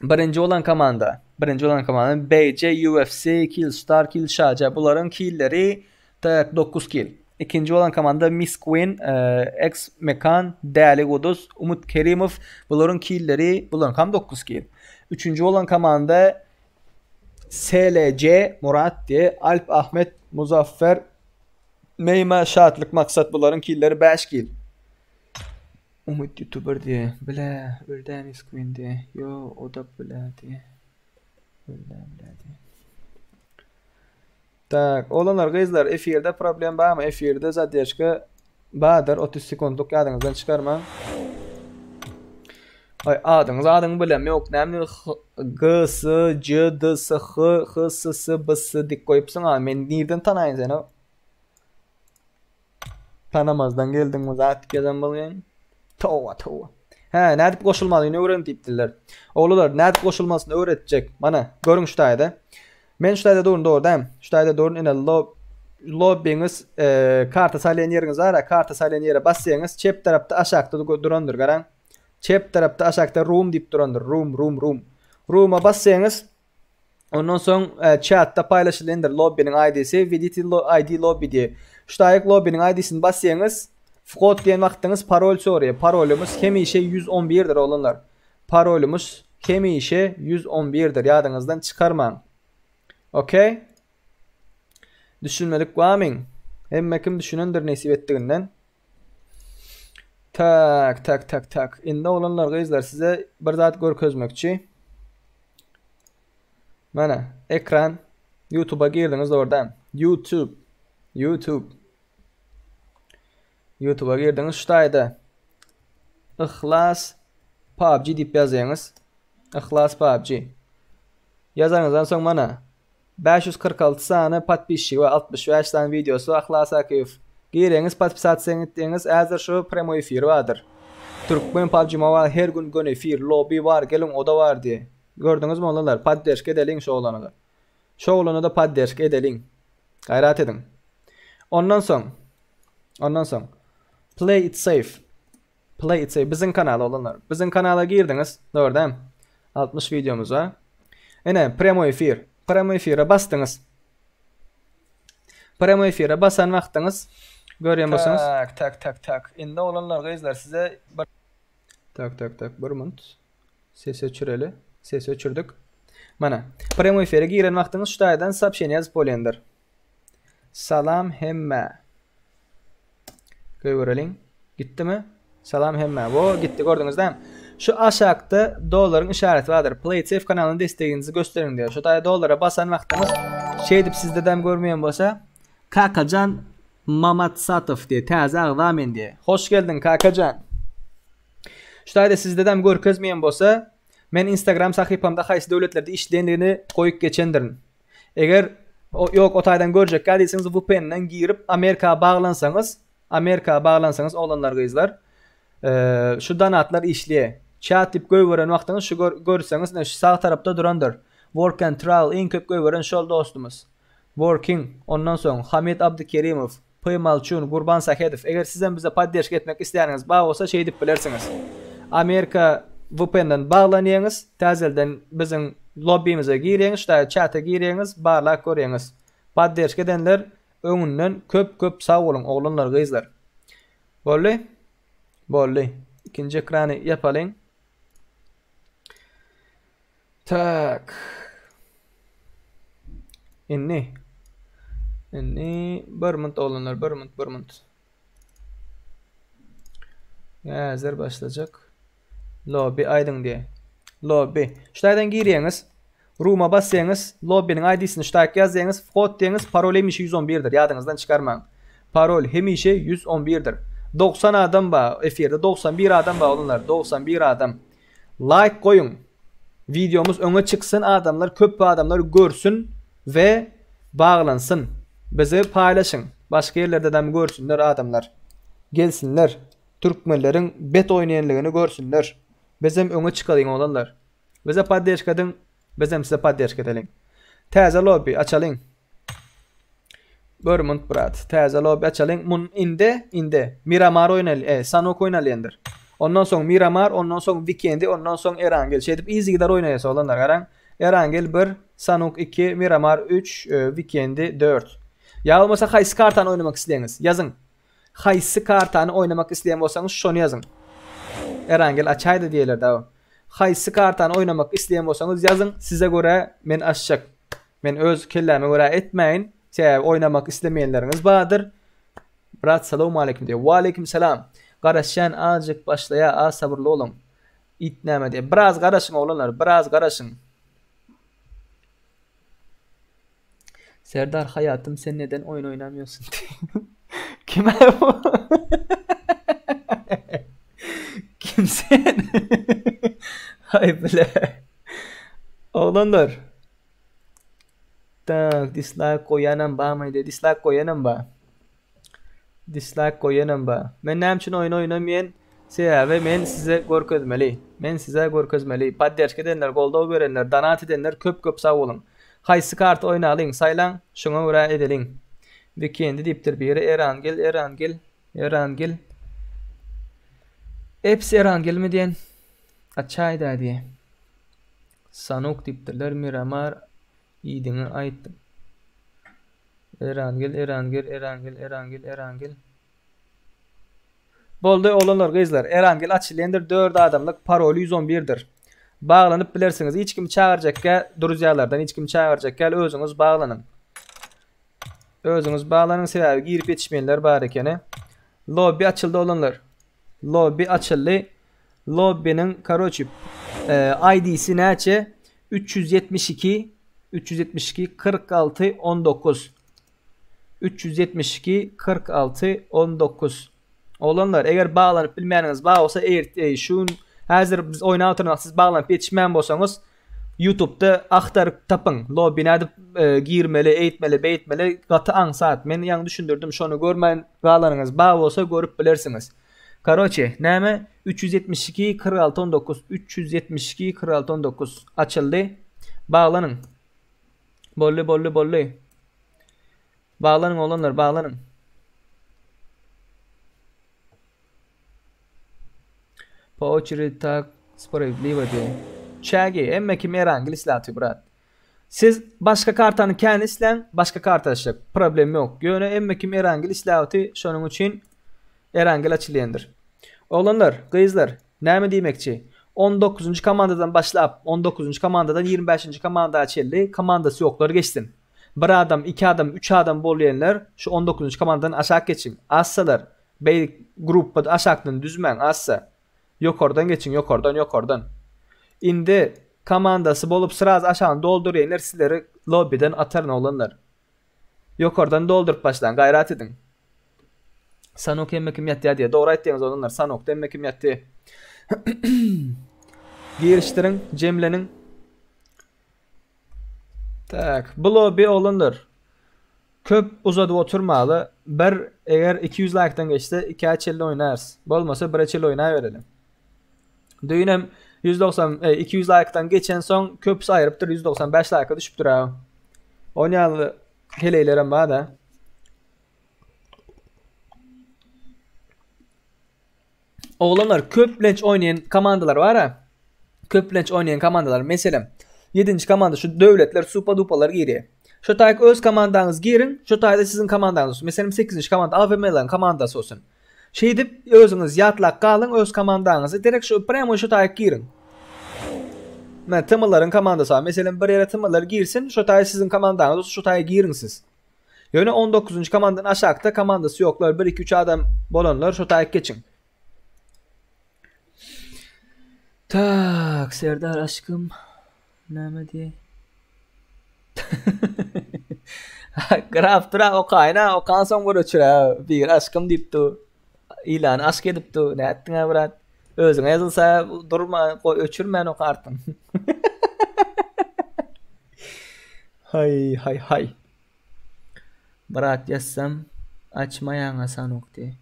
Birinji bolan komanda. Birinji bolan komanda BC, UFC, Killstar, Killshaja. Bularyň killeri tak 9 kill. Ikinji bolan komanda Miss Queen, e, X Mekan, Däli Guduz, Umut Kerimov. Bularyň killeri, bularyň ham 9 kill. Üçünji bolan komanda SLC Murat diye, Alp Ahmet, Muzaffer, Meýma, Şatlyk Maksat bularyň killeri 5 kill. Umut YouTuber diye, bile, öldä Miss Queen diye. Yo, o da bile diye. Öldä bile diye. Tak, oglanlar gyzlar efirde problem barmy? Efirde zadержка bardyr 30 sekundlyk ýadyňyzdan çykarmaň. Ay adyňyz adyňy bilem ýok. Näme G S C D S H H S S B S dik goýupsyň a men nirden tanaýyn seni? Tanamazdan geldiň zat ýazan bolýan. Towa towa. Hä, nädip goşulmalyny öwren diýipdirler. Oglanlar, nädip goşulmasyny öwretjek. Mana, görüň şu taýda. Men şu taýda durun, dogry dämi? Şu taýda durun, ine lob lobbyňyz, e, karta saýlaýan ýeriňiz bar, karta saýlaýan ýere basýaňyz, çep tarapda aşakda durandyr, garaň. Çep tarapda aşakda room diýip durandyr. Room, room, room. Rooma basýaňyz, Ondan soň e, chatda paýlaşylandyr lobbynyň ID-si, VDT ID lobby diýe. Şu taýyk lobbynyň ID-sini basýaňyz, vhod diýen wagtyňyz parol soraýar. Parolymyz hemişe 111-dir oglanlar. Parolymyz hemişe 111-dir. Ýadyňyzdan çykarmaň. Okey? Düşünmedik barmyň? Hemme kim düşünendir nesip etdiginden. Tak, tak, tak, tak. Indi oglanlar, gyzlar size bir zat görkezmekçi. Mana ekran. YouTube'a girdiňiz dogrudan. YouTube. YouTube. YouTube'a girdiňiz şu taýda. Yhlas PUBG diýip ýazýaňyz. Yhlas PUBG. Ýazanyňyzdan soň mana 546 sany podpisçigi we 65 sany wideosy bar Yhlas Akyýew. Gireňiz podpisatsa etdiňiz häzir şu premoi efir bardyr. Türkmen PUBG Mobile her gün göni efir, lobby bar, geliň oda bar diýe. Gördüňizmi oglanlar? Podderşka edeliň şu oglana-da. Şu oglana-da podderşka edeliň. Gaýrat ediň. Ondan soň Ondan soň Play it safe. Play it safe biziň kanal oglanlar. Biziň kanala girdiňiz. Dogry dämi? 60 wideomyz bar. Ine, premoi efir. Premoi efire basdyňyz. Premoi efire basan wagtyňyz görýän bolsaňyz. Tak, tak, tak, tak. Indi oglanlar, gyzlar size bir Tak, tak, tak, bir minut. Sesi öçüreli. Sesi öçürdik. Mana, premoi efire giren wagtyňyz şu taýdan soobşeniýe ýazyp bolýandyr. Salam hemmä. Goýbereliň. Gitdimi? Salam hemmä. Wo, gitdi gördüňiz dämi? Şu aşakda dollaryň işareti bardyr. PlaySafe kanalyna destegiňizi gösteriň diýär. Şu taýda dollara basan wagtyňyz şeýdip sizde däm görmeýän bolsa Kakajan Mamatsatow diýe täze agza men diýe. Hoş geldiň Kakajan. Şu taýda sizde däm görkezmeýän bolsa men Instagram sahypamda haýsy döwletlerde işleýändigini goýup geçendirin. Eger ýok o taýdan görjekkä diýseňiz VPN-den girip Amerika baglansaňyz, Amerika baglansaňyz oglanlar gyzlar şu donatlar işleýär. Chat diýip goýberen wagtyňyz şu görseňiz ine şu sag tarapda durandyr. Work and travel iň köp goýberen şol dostumyz. Working ondan soň Hamid Abdykerimow. P. Malçun, Gurban Sähedow, eger sizem bize podderşka etmek isleýäniňiz bar bolsa şeýdip bilersiňiz. Amerika VPN-den baglanýaňyz, täzelden biziň lobbimize girýäňiz, şu taýda çata girýäňiz, barlap görýäňiz. Podderşka edenler öňünden köp köp sag boluň oglanlar gyzlar. Boldy? Boldy. Ikinji ekrany ýapalyň. Tak. Indi. Indi bir minut oglanlar, bir minut, bir minut. Häzir başlajak. Lobby aýdyň diýe. Lobby. Şu taýdan girýäňiz. Room'a basýaňyz, lobbynyň ID-sini şu taýk ýazýaňyz, whod diýeňiz, parol hemişe 111-dir, ýadyňyzdan çykarmaň. Parol hemişe 111-dir. 90 adam bar efirde, 91 adam bar oglanlar, 91 adam. Laýk goýuň. Wideomyz öňe çyksyn adamlar köp adamlar görsün we baglansyn. Bizi paýlaşyň. Başga ýerlerdedem görsünler adamlar. Gelsinler. Türkmenleriň bet oýnaýanlygyny görsünler. Bizem öňe çykalyň oglanlar. Bize poddeşka ediň, bizem size poddeşka edeliň. Täze lobby açalyň. Bir munt brat. Täze lobby açalyň. Mun indi, indi Miramar oýnaly, e, Sanok oýnalýandyr. Ondan soň Miramar, ondan soň Vikendi, ondan soň Erangel. Şeýdip yzygider oýnaýas oglanlar garaň. Erangel 1, Sanok 2, Miramar 3, e, Vikendi 4. Ýa bolmasa haýsy kartany oýnamak isleýäňiz? Ýazyň. Haýsy kartany oýnamak isleýän bolsaňyz şony ýazyň. Erangel açaýda diýerler dagy. Haýsy kartany oýnamak isleýän bolsaňyz ýazyň, size görä men açjak. Men öz kelläme görä etmäýin, sebäbi oýnamak islemeýänleriňiz bardyr. Brat salowmaleýkim diýýär. Waleýkim salam. Garaşýan azjyk başlaýar, az sabyrly boluň. It näme diýýär. Biraz garaşyň oglanlar, biraz garaşyň. Serdar hayatym sen neden oyun oynamıyorsun? Kime bu? Kim sen? Hay bile. Oglanlar. Tak, dislike goýanam barmydy? Dislike goýanam bar. Dislike goýanam bar. Men näme üçin oýun oýnamaýan? Sebäbi men size görkezmeli. Men size görkezmeli. Podderşka edenler, goldaw berenler, donat edenler köp köp sag boluň. Haýsy karta oýnalyň, saýlaň, şoňa görä edeliň. Wikendi diýipdir biri. Erangel, Erangel, Erangel. Hepsi Erangelmi diýen? Açaýda diýe. Sanuk diýipdirler. Miramar iýdiňi aýtdym. Erangel, Erangel, Erangel, Erangel, Erangel. Boldy oglanlar gyzlar. Erangel açylýandyr 4 adamlyk paroly 111-dir. Baglanyp bilersiňiz. Hiç kimi çagyrjakkä druzýalardan hiç kimi çagyrjakkäl özüňiz baglanyň. Özüňiz baglanyň sebäbi girip ýetişmeýänler bar ekeni. Lobby açyldy oglanlar. Lobby açyldy. Lobbynyň karoçi e, ID'si näçe? 372. 372 46 19 372 46 19 Oglanlar eger baglanyp bilmäniňiz bar bolsa eger şu gün häzir biz oýnap oturan siz baglanyp ýetişmän bolsaňyz YouTube'da agtaryp tapyň. Lobby nädip e, girmeli, eýtmeli, beýtmeli gaty aňsat. Men ýaňy düşündirdim, şony görmän galanyňyz bar bolsa görüp bilersiňiz. Karoçe, näme? 372 46 19 372 46 19 açyldy. Baglanyň. Bolly bolly bolly. Baglanyň oglanlar, baglanyň. Po oçeredi tak spravedlivo diýe. Çägi, emme kim Erangel isläpdi brat. Siz başga kartany kän isläň, başga karta açjak. Problem ýok. Ýöne emme kim Erangel isläpdi, şonuň üçin Erangel açylýandyr. Oglanlar, gyzlar, näme diýmekçi? 19-njy komandadan başlap, 19-njy komandadan 25-nji komanda çenli komandasy ýoklar geçsin. Bir adam, iki adam, üç adam bolýanlar şu 19-njy komandadan aşak geçiň. Assalar, beýik gruppa aşakdan düzmäň, assa. Ýokardan geçiň, ýokardan, ýokardan. Indi komandasy bolup sraz aşagyny doldurýanlar sizleri lobbiden ataryn oglanlar. Ýokardan dolduryp başlaň, gaýrat ediň. Sanok hemme kim ýatýar diýýär. Dogry aýtdyňyz oglanlar, Sanokda hemme kim ýatdy. Girişdiriň, jemleniň. Tak, bu lobby oglanlar. Köp uzadyp oturmaly. Bir eger 200 laýkdan geçse 2-ä çenli oýnarys. Bolmasa 1-e çenli oýnaýbereli. Düýnem 190 e, 200 laýkdan geçen soň köpüsi aýrypdyr 195 laýka düşüpdir ha. Onýaly heleýlerem bar-da. Oglanlar köplenç oýnaýan komandalar bar-a. Köplenç oýnaýan komandalar. Meselem, 7-nji komanda şu döwletler supa-dupalar girýär. Şu taýk öz komandaňyz giriň, şu taýda siziň komandaňyz olsun. Meselem, 8-nji komanda AVM-leriň komandasy olsun. Şeýdip özüňiz ýatlap galyň öz komandaňyzy direkt şu prýamo şu taýk giriň. Men TM-laryň komandasy bar. Meselem, bir ýere TM-lar girsin, şu taýy siziň komandaňyz olsun, şu taýy giriň siz. Ýöne 19-njy komandadan aşakda komandasy ýoklar, 1 2 3 adam bolanlar şu taýyk geçiň. Tak, Serdar aşkym näme diýe? Graf dura okaýyn ha, okan soň bir öçür ha. Bir aşkym diýip dur. Ilany aşk edip dur. Nätdiň ha brat? Özüňe ýazylsa durma, goý öçürmän okarsyň. Haý haý haý. Brat ýazsam açmaýaňa sanok diý.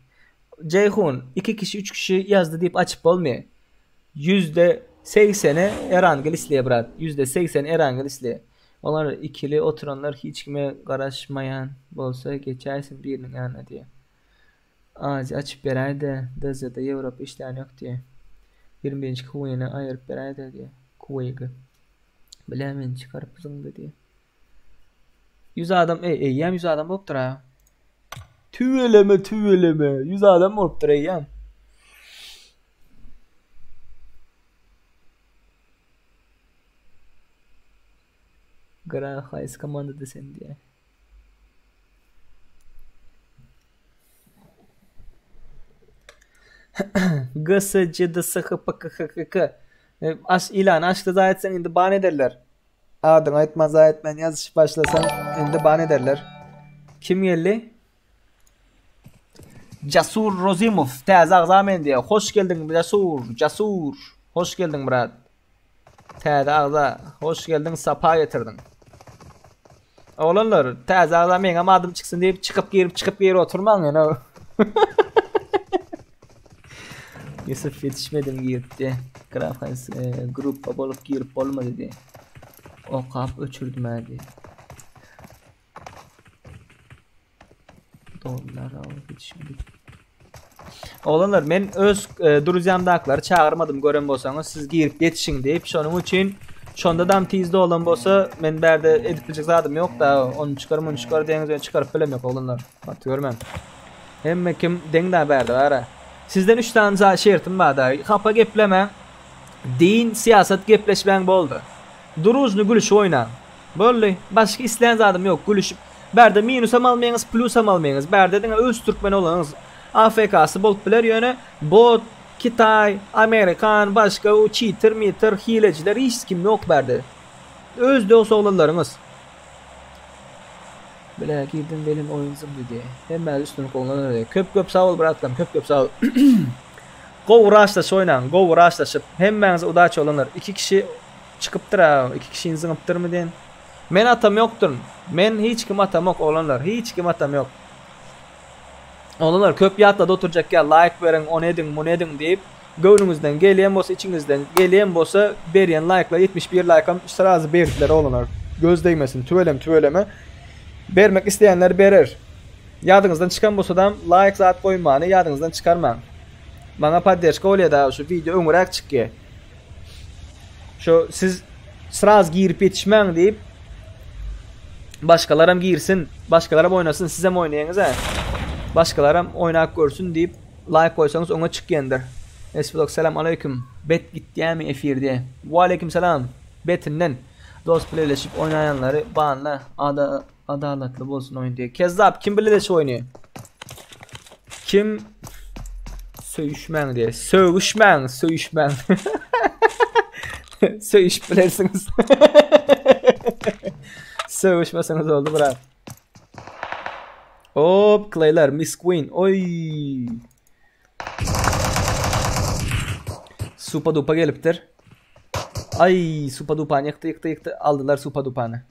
Jeýhun iki kişi üç kişi ýazdy diýip açyp bolmaýa. Yüzde segseni Erangel isleýä brat. Yüzde segseni Erangel isleýä. Olar ikili oturanlar hiç kime garaşmaýan bolsa geçäýsin biriniň ýanyna diýä. Aziýa açyp beräýdä DZ-de Ýewropa işlän ýok diýä. 21-nji Queen-i aýyryp beräýdä diýä. Quake. Bilä meni çykaryp zyňdy diýä. 100 adam, ey, eýýäm 100 adam bolupdyr ha. Tüweleme, tüweleme. 100 adam bolupdyr eýýäm. Gara haýsy komandada sen diýä. G S C D S H P K H K K Aş ilany aşda zaý etseň indi ban ederler. Adyňy aýtman zaý etmän ýazyşyp başlasaň indi ban ederler. Kim geldi? Jasur Rozimow täze agza men diýýär. Hoş geldiň Jasur, Jasur. Hoş geldiň brat. Täze agza, hoş geldiň, sapa getirdiň. Oglanlar, täze agza meňem adym çyksyn diýip çykyp girip çykyp girip oturmaň ýene. Yusuf ýetişmedim giripdi. Grafas e, gruppa bolup girip bolmady diýip. Okap öçürdim hadi. Dollar alyp ýetişmedik. Oglanlar men öz e, druzyamdaklary çagyrmadym gören bolsaňyz siz girip ýetişiň diýip şonuň üçin şonda dam tizde olan bolsa men bärde edip biljek zadym ýok da onu çykar muny çykar diýeňiz men çykaryp bilem ýok oglanlar. Gaty görmäň. Hemme kim deň da bärde bara. Sizden 3 tane şertim bar da. Hapa geplemäň. Din, syýasat gepleşmäň boldy. Družny gülüşip oýnaň. Boldy. Başga islän zadym ýok. Gülüşip. Bärde minusam almaýaňyz, plusam almaýaňyz. Bärde diňe öz türkmen bolanyňyz. AFK-sy bolup biler ýöne bot, kitaý, amerikan, başga o çitir mitir, hileciler hiç kim ýok bärde. Öz dost oglanlaryňyz. Bile girdim welin oýun zymdy diýe. Hemmäňize üstünlik oglanlar diýe. Köp köp sag bol bratlam köp köp sag bol. Gowy raşlaşyp oýnaň gowy raşlaşyp. Hemmäňize udaçi oglanlar. Iki kişi çykypdyr a iki kişini zyňypdyrmy diýen. Men atam ýokduryn. Men hiç kim atamok oglanlar hiç kim atam ýok. Oglanlar köp ýatlady oturjak ýa laýk beriň ony ediň muny ediň diýip göwnüňizden gelýän bolsa içiňizden gelýän bolsa berýän laýklar 71 laýkam srazy berdiler oglanlar göz degmesin tüweleme tüweleme bermek isleýänler berer ýadyňyzdan çykan bolsadam laýk zat goýmany ýadyňyzdan çykarmaň maňa podderşka bolýada şu wideo öňüräk çykýa Şu siz sraz girip ýetişmäň diýip başgalaram girsin, başgalaram oýnasyn, sizem oýnaýaňyz hä. Başgalaram oýnap görsün diýip laýk goýsaňyz oňa çykýandyr. Esblok salam aleýkum. Bet gitýämi efir diýe. Waleýkim salam. Betinden. Dost bileleşip oýnaýanlary banla. Ada adalatly bolsun oýun diýe. Kezzap kim bileleşip oýnaýar? Kim söýüşmäň diýe. Sögüşmäň, söýüşmäň. Söýüşip bilersiňiz. Sögüşmeseňiz oldy brat. Hop, Claylar, Miss Queen. Oy. Supa dupa gelipdir. Ay, supa dupany ýykdy, ýykdy, ýykdy. Aldylar supa dupany.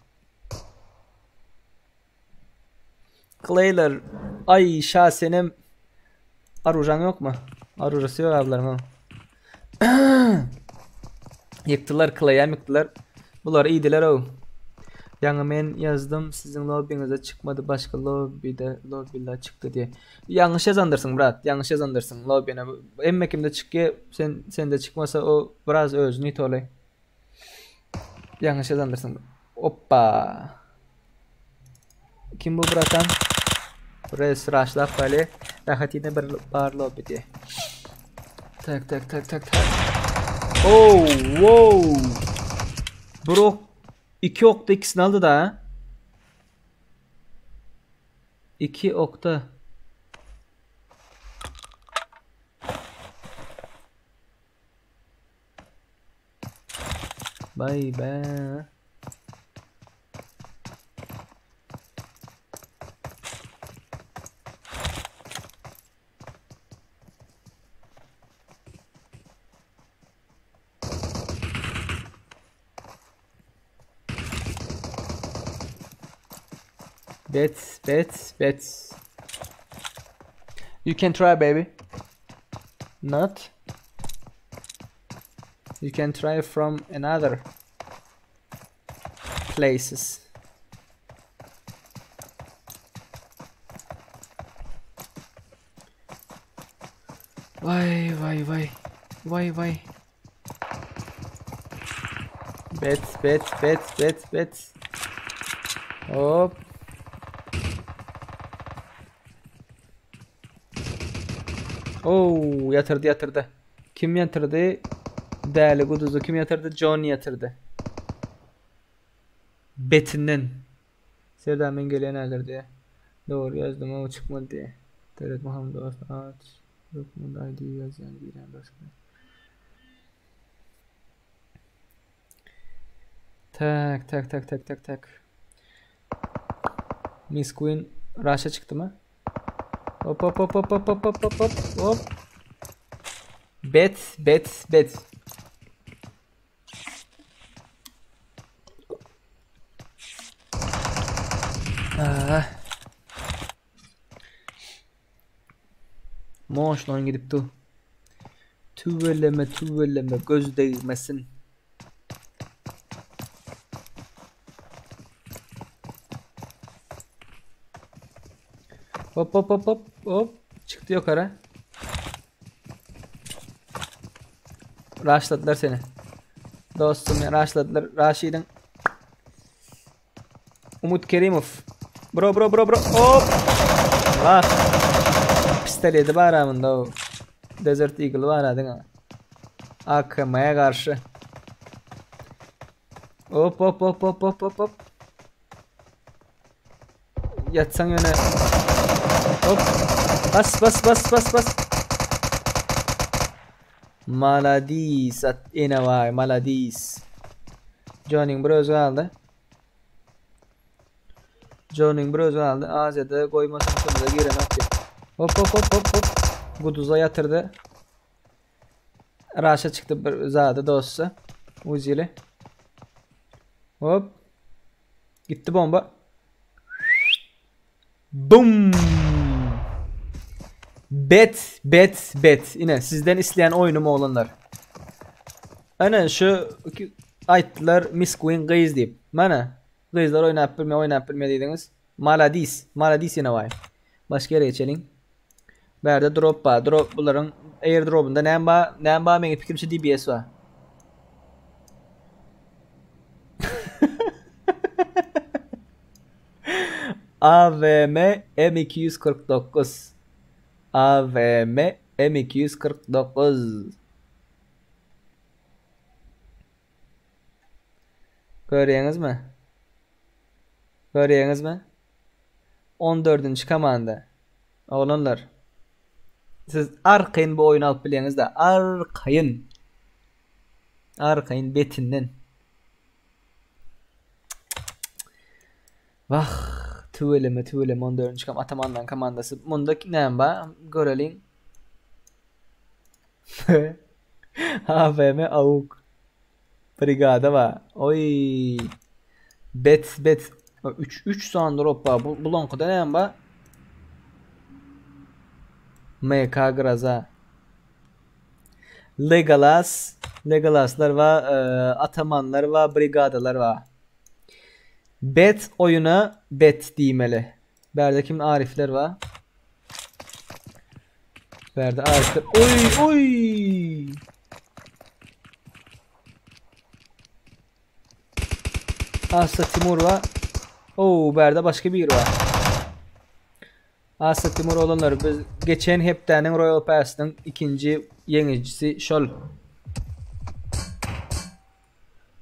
Clayler ay şa senem arujaň ýokmy? Arujasy ýok ablaryň o. Ýykdylar Clay'am ýykdylar. Bular iýdiler ow. Ýaňy men ýazdym siziň lobbyňyzda çykmady başga lobbyda lobbyla çykdy diýe. Ýalňyş ýazandyrsyň brat, ýalňyş ýazandyrsyň lobbyna. Hemme kimde çykýa, sen sende çykmasa o biraz özüni itoly. Ýalňyş ýazandyrsyň. Oppa. Kim bu bratan? Res raşlap galy. Rahat ýene bir bar lobby diye. Tak tak tak tak tak. Oh, wow. Bro iki okda ikisini aldy da. İki okda. Bay be. Bet, bet, bet. You can try baby. Not. You can try from another places. Vay vay vay. Vay vay. Bet bet bet bet bet. Hop. Oo ýatyrdy ýatyrdy. Kim ýatyrdy? Däli guduzy kim ýatyrdy? John ýatyrdy. Betinden. Serdar men gelýän häzir diýe. Dogry ýazdym o çykmady diýe. Döwlet Muhammet dost aç. Ýok munda ID ýazýan girýän başga. Tak tak tak tak tak tak. Miss Queen Russia çykdymy? Hop hop hop hop hop hop hop hop hop hop. Bet bet bet. Ah. Moşlan oyun gidip du. Tüweleme tüweleme göz degmesin. Hop hop hop hop hop. Çıktı yukarı. Rushladylar seni. Dostum rushladylar. Raşidin. Umut Kerimov. Bro bro bro bro. Hop. Allah. Pistoleti bar amında o. Desert Eagle bar adyň. AKM-ye garşy. Hop hop hop hop hop hop hop. Ýatsaň ýöne. Hop. Bas bas bas bas bas. Maladis. Ene vay maladis. Johnnyň bir özi galdy. Johnnyň bir özi galdy. Aziýada goýmasyn şonda girenok diýip. Hop hop hop hop hop. Guduza ýatyrdy. Raşa çykdy bir zady dosty. Uzili. Hop. Gitti bomba. Bum! Bet, bet, bet. Ine sizden isleýän oýnum oglanlar. Ana şu aýtdylar Miss Queen gyz diýip. Mana gyzlar oýnap bilme, oýnap bilme diýdiňiz. Maladis, maladis ýene waý. Başga ýere geçeliň. Bärde drop bar. Drop bularyň airdropunda näme bar? Näme bar? Meniň pikirimçe DBS bar. AVM M249 AVM M249 Görýäňizmi? Görýäňizmi? 14-nji komanda. Oglanlar. Siz arkaýyn bu oýny alyp bilýäňiz-de, arkaýyn. Arkaýyn betinden. Wah, tüweleme, tüweleme 14-nji kam Atamanlaryň komandasy. Munda näme bar? Göreliň. AVM AUK. Brigada bar. Oý. Bet, bet. 3 3 sany drop bar. Bu bulaňkyda näme bar? MK Groza. Legolas, Legolaslar bar, e, atamanlar bar, brigadalar bar. Bet oýuna bet diýmeli. Bärde kim Arifler bar? Bärde Arifler. Oý, oý! Asa Timur bar. Oo, bärde başga biri bar. Asa Timur olanlar biz geçen hepdäniň Royal Pass'nyň ikinji ýeňijisi şol.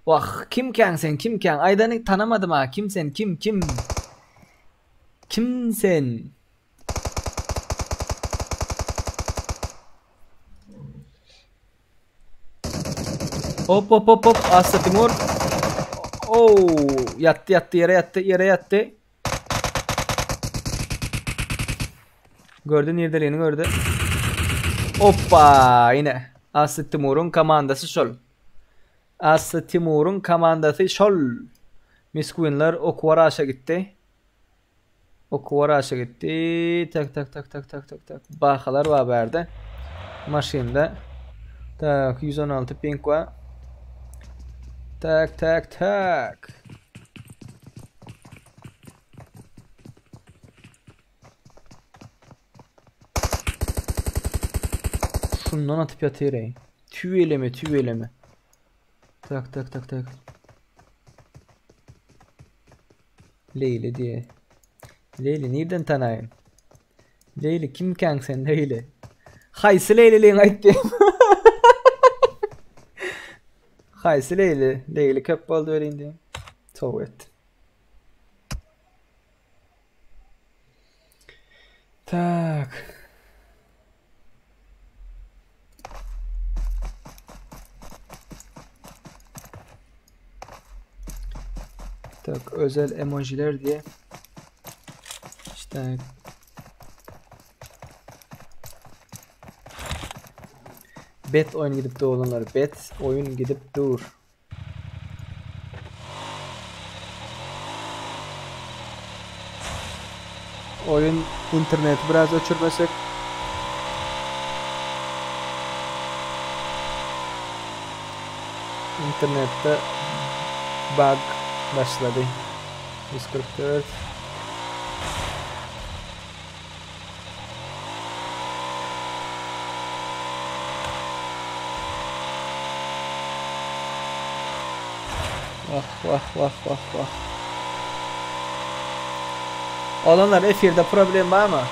Wah, kimkäň sen, kimkäň? Aýdany tanamadym ha. Kim sen, kim, kim? Kim sen? Hop hop hop hop Asa Timur. Oo, ýatdy ýatdy ýere ýatdy ýere ýatdy. Gördü nirdeligini gördü. Hoppa ine. Asly Timur'un komandasy şol. Asly Timur'un komandasy şol. Misquinler okuwa raşa gitdi. Okuwa raşa gitdi. Tak tak tak tak tak tak tak. Bahalar bar bärde. Maşynda. Tak 116 ping bar. Tak tak tak. Şundan atyp ýatyr ey. Tüweleme tüweleme. Tak tak tak tak. Leýli diýe. Leýli nirden tanaýyn? Leýli kimkäň sen Leýli? Haýsy Leýliligiňi aýt diýip. Haýsy Leýli? Leýli köp boldy welin diýip. Tow et. Tak. Tak özel emojiler diye. İşte Bet oyun gidip dur Bet oyun gidip dur. Oyun interneti biraz öçürmesek. Internetde bug başlady. 144 Wah wah wah wah wah. Oglanlar efirde problem barmy?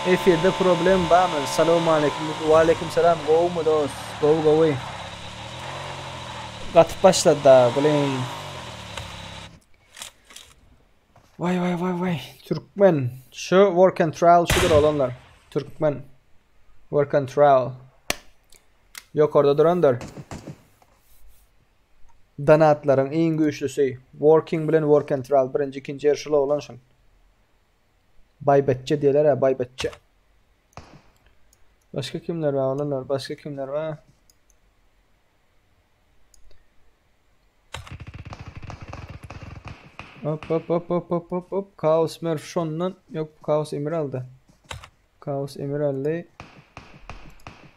Efirde problem barmy? Salam aleyküm. Ve aleyküm selam. Gowumy dost? Gowy gowy. Gatyp başlady da, blin. Vay vay vay vay. Türkmen. Şu work and travel şudur oglanlar. Türkmen. Work and travel. Ýokarda durandyr. Donatlaryň iň güýçlüsi. Working bilen Work and Travel birinji ikinji ýer şul oglan şul. Baýbetçe diýerler ha baýbetçe. Başga kimler bar oglanlar? Başga kimler bar? Hop hop hop hop hop hop hop. Kaos Murph şondan. Yok Kaos Emir aldy. Kaos Emir aldy.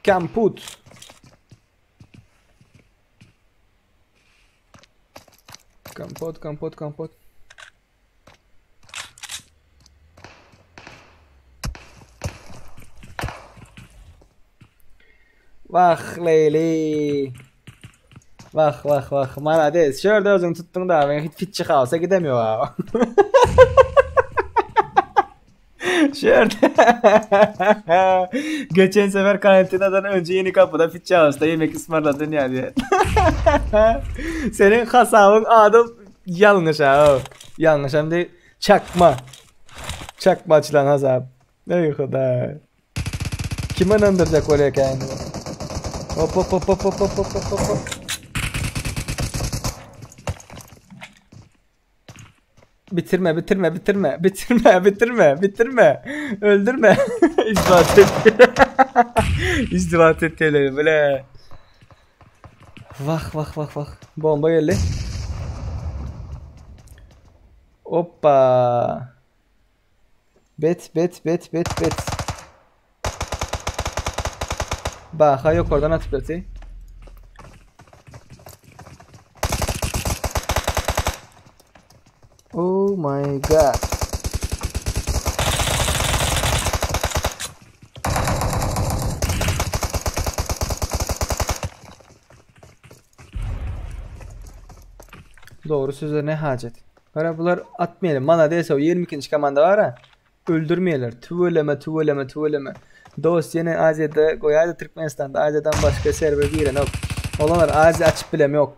Kamput. Kampot, kampot, kampot. Wah Leýli. Wah wah wah. Malades. Şu ýerde özüňi tutduň da, men hiç pitçi hausa gidemiyor ha. Şu ýerde. Geçen sefer karantinadan önce yeni kapıda pitçi hausta yemek ısmarladın ya diye. Senin hasabyň ady ýalňyş ha. Ýalňyş hem de çakma. Çakma açylan hasap. Ey hudaý. Kim inandyrjak bolýar kendini? Hop hop hop hop hop hop hop hop hop. Bitirme bitirme bitirme bitirme bitirme bitirme öldürme İzdivat et İzdivat et bile Vah vah vah vah bomba geldi Hoppa Bet bet bet bet bet. Baha ýokardan atyp ýaty. Oh my god. Dogry söze ne hajat. Gara bular atmaýaly. Malades o 22-nji komanda bar ha. Öldürmeýärler. Tüweleme tüweleme tüweleme. Dost ýene Aziýada goýaýda Türkmenistanda Aziýadan başga serwer girenok. Olanlar Aziýa açyp bilem ýok.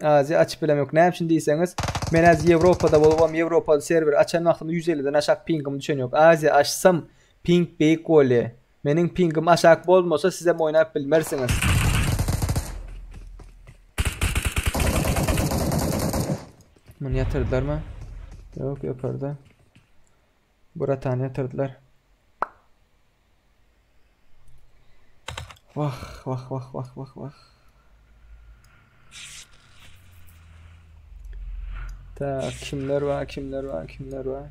Aziýa açyp bilem ýok. Näme üçin diýseňiz, men häzir Ýewropada bolubam Ýewropada serwer açan wagtymda 150-den aşak pingim düşen ýok. Aziýa açsam ping beýik bolýar. Meniň pingim aşak bolmasa sizem oýnap bilmersiňiz. Muny ýatyrdylarmy? Ýok, ýokarda. Buratany ýatyrdylar. Wah, wah, wah, wah, wah, wah. Tak, kimler bar, kimler bar, kimler bar?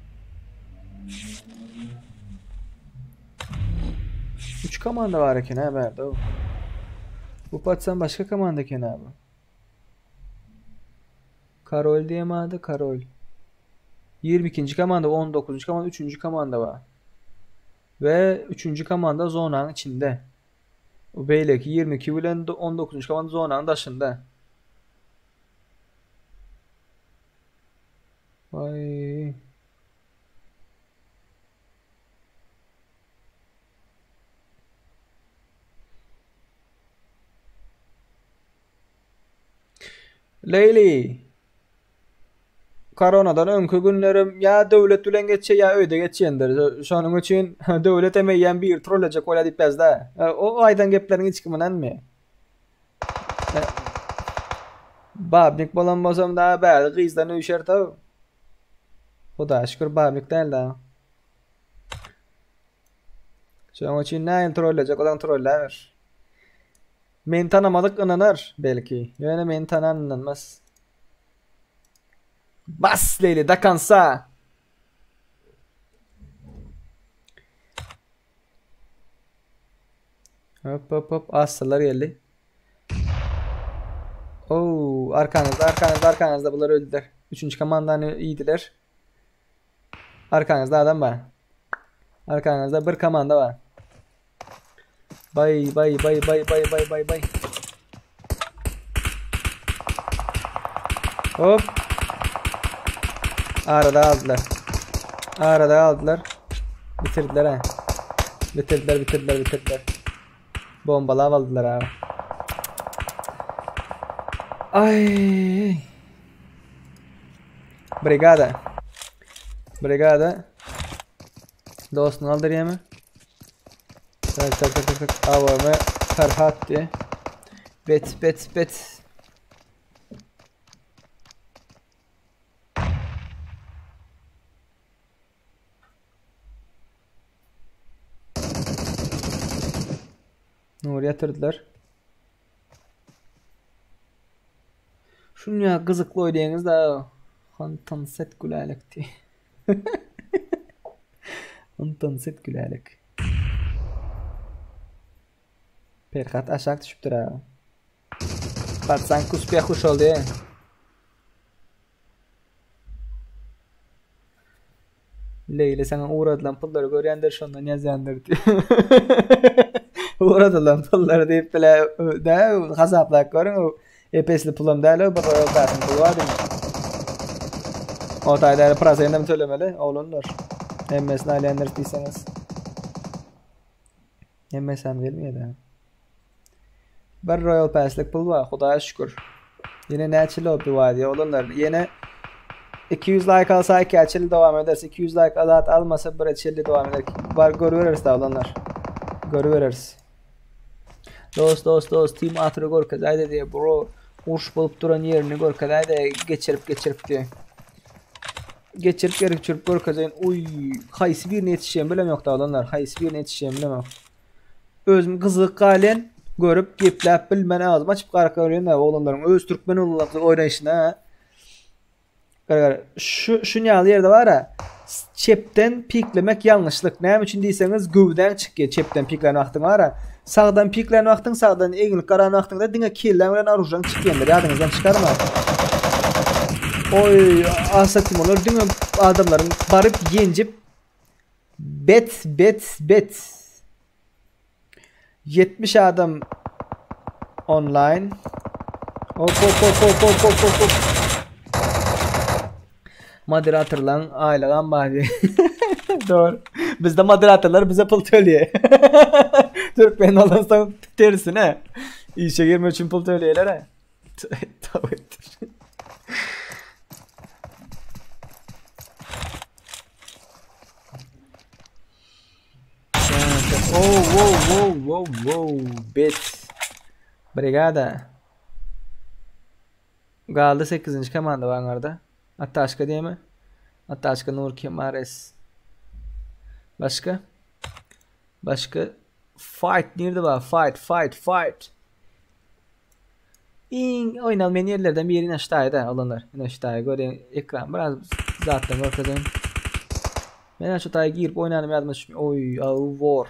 3 komanda bar eken ha bärde. Bu patsan başga komanda eken ha bu. Karol diýem ady, Karol. 22-nji komanda, 19-njy komanda, 3-nji komanda bar. We 3-nji komanda zonanyň içinde. O beýleki 22 bilen 19-njy komanda zonanyň daşynda. Vay. Leýli. Koronadan öňki günlerim ýa döwlet bilen geçýä ýa öýde geçýändir. Şonuň üçin döwlet hem eýýäm biri trollejek bolýar diýip ýazda. O aýdan gepleriň hiç kim ynanmaýar. Babnik bolan bolsam da bäri gyzdan üýşerdi. Hudaýa şükür babnik däl da. Şonuň üçin nähili trollejek bolsaň trolläber. Meni tanamadyk ynanar belki. Ýöne meni tanan ynanmaz. Bas Leýli do konca. Hop hop hop asyrlar geldi. Oo arkanızda arkanızda arkanızda bular öldüler. Üçüncü komandany iýdiler. Arkanızda adam bar. Arkanızda bir komanda bar. Bay bay bay bay bay bay bay bay. Hop. Arada aldylar. Arada aldylar. Bitirdiler ha. Bitirdiler bitirdiler bitirdiler. Bombalap aldylar abi. Ay. Brigada. Brigada. Dostunu aldyrýamy? Tak tak tak tak tak. AWM Ferhat diye. Bet bet bet. Nur ýatyrdylar. Şunýa gyzykly oýnaýaňyz da Honton set gülälek diý. Honton set gülälek. Perhat aşak düşüpdir ha. Patsan kuspeh uşaldy. Leýli saňa ugradylan pullary görýändir, şondan ýazýandyr diýip. Ugradylan pullary diýip bile dä hasaplap görüň, epesli pulam däl, bir roýal puly bar diýip. O taýda prosent hem tölemeli, oglanlar. Hemmesini alýandyr diýseňiz. Hemmesi hem gelmeýär. Bir Royal Pass'lik pul bar, Hudaýa şükür. Ýene näçe lobby bar diýýär oglanlar. Ýene 200 like alsa 2 çenli dowam ederis. 200 like alat almasa 1 çenli dowam eder. Bar görübereris da oglanlar. Görübereris. Dost dost dost Team Atyry görkezäýde diýýär. Bro uruş bolup duran ýerini görkezäýde geçirip geçirip diýýär. Geçirip geçirip görkezeýin. Uý, haýsy birine ýetişýän bilem ýok da oglanlar. Haýsy birine ýetişýän bilem ýok. Özüm gyzyk galýan görüp gepläp bilmän agzym açyp garap görýän oglanlaryň öz türkmen oglanlaryň oýnaýşyna. Gara gara şu şun ýaly ýerde bar-a çepden piklemek ýalňyşlyk. Näme üçin diýseňiz göwdäň çykýar çepden piklän wagtyň bar-a. Sagdan piklän wagtyň sagdan eglip garan wagtyňda diňe kelläň bilen oružaň çykýandyr ýadyňyzdan çykarmaň. Oý asatym olar diňe adamlaryň baryp ýenjip Bet bet bet. 70 adam online. Hop hop hop hop hop hop hop hop. Moderatorlaryň aýlygam bar. Doğru. Bizde moderatorlar bize pul töleýär. Türkmen bolansoň tersine. Işe girmek üçin pul töleýärler. Tabii. Oh, wow, wow, wow, wow, bet. Brigada. Galdy 8-nji komanda baňarda. Ataşka diýme. Ataşka Nur Kemares. Başga? Başga fight nirde bar? Fight, fight, fight. Iň oýnalmaýan ýerlerden biri ine şu taýda oglanlar. Ine şu taýy görýän ekran biraz zatdan görkezeyim. Men şu taýa girip oýnanym ýadyma düşmüyor. Oý, au war.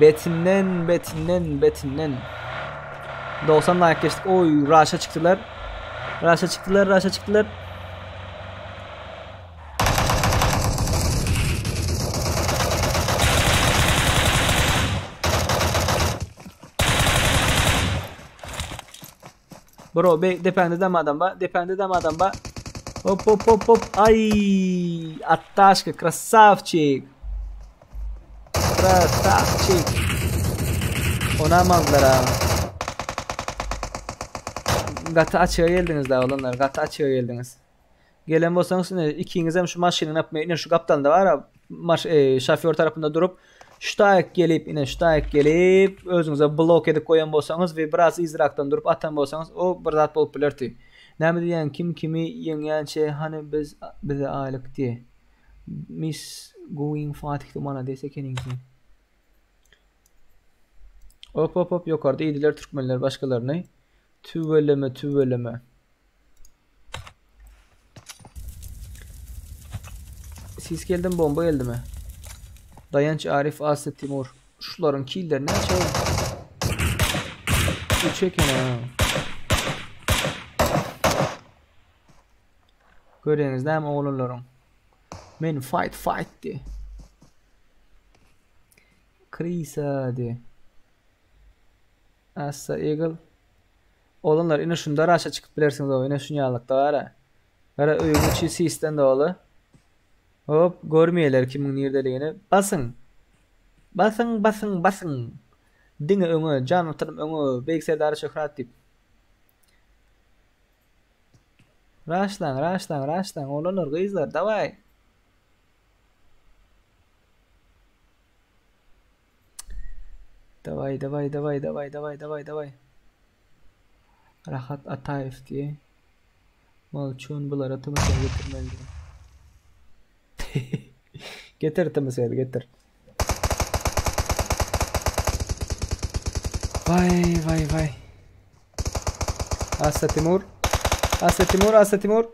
Betinden, betinden, betinden. 90 like geçdik. Oý, raşa çykdylar. Raşa çykdylar, raşa çykdylar. Bro, be, depende dem adam ba, depende dem adam ba. Hop hop hop hop. Ay, Attaşka krasavçik. Krasavçik. Ona almadylar ha. Gaty açyga geldiniz da olanlar, gaty açyga geldiniz. Gelen bolsaňyz ine ikiňizem şu maşynyň apme ine şu gapdalynda bar maş e, şofýor tarapynda durup şu taýak gelip ine şu taýak gelip özüňize blok edip goýan bolsaňyz we biraz yzrakdan durup atan bolsaňyz o bir zat bolup bilerdi. Näme diýýän kim kimi ýeňýänçe hany biz bize aýlyk diýe. Miss Going Fatih malades ekeniň sen. Hop hop hop ýokarda iýdiler türkmenler başgalaryny. Tüweleme tüweleme. Sis geldim bomba geldi mi? Dayanç Arif Aslı Timur. Şularyň killeri näçe? Üç eken ha. Görýäňiz näme oglanlaryň? Men fight fight di. Krisa di. Assa Eagle. Oglanlar ine şunda raşa çykyp bilersiňiz o ine şun ýalykda bara. Gara öýüň içi sisden doly. Hop görmeýärler kimiň nirdeligini. Basyň. Basyň basyň basyň. Diňe öňe jan watanym öňe Beýik Serdara şöhrat diýip. Raşlaň raşlaň raşlaň oglanlar gyzlar daway. Daway daway daway daway daway daway daway. Rahat Ataýew diýe. Malçun bulara tmsl getirmeli diýe. Getir tmsl getir. Vay vay vay. Assa Timur. Assa Timur, Assa Timur.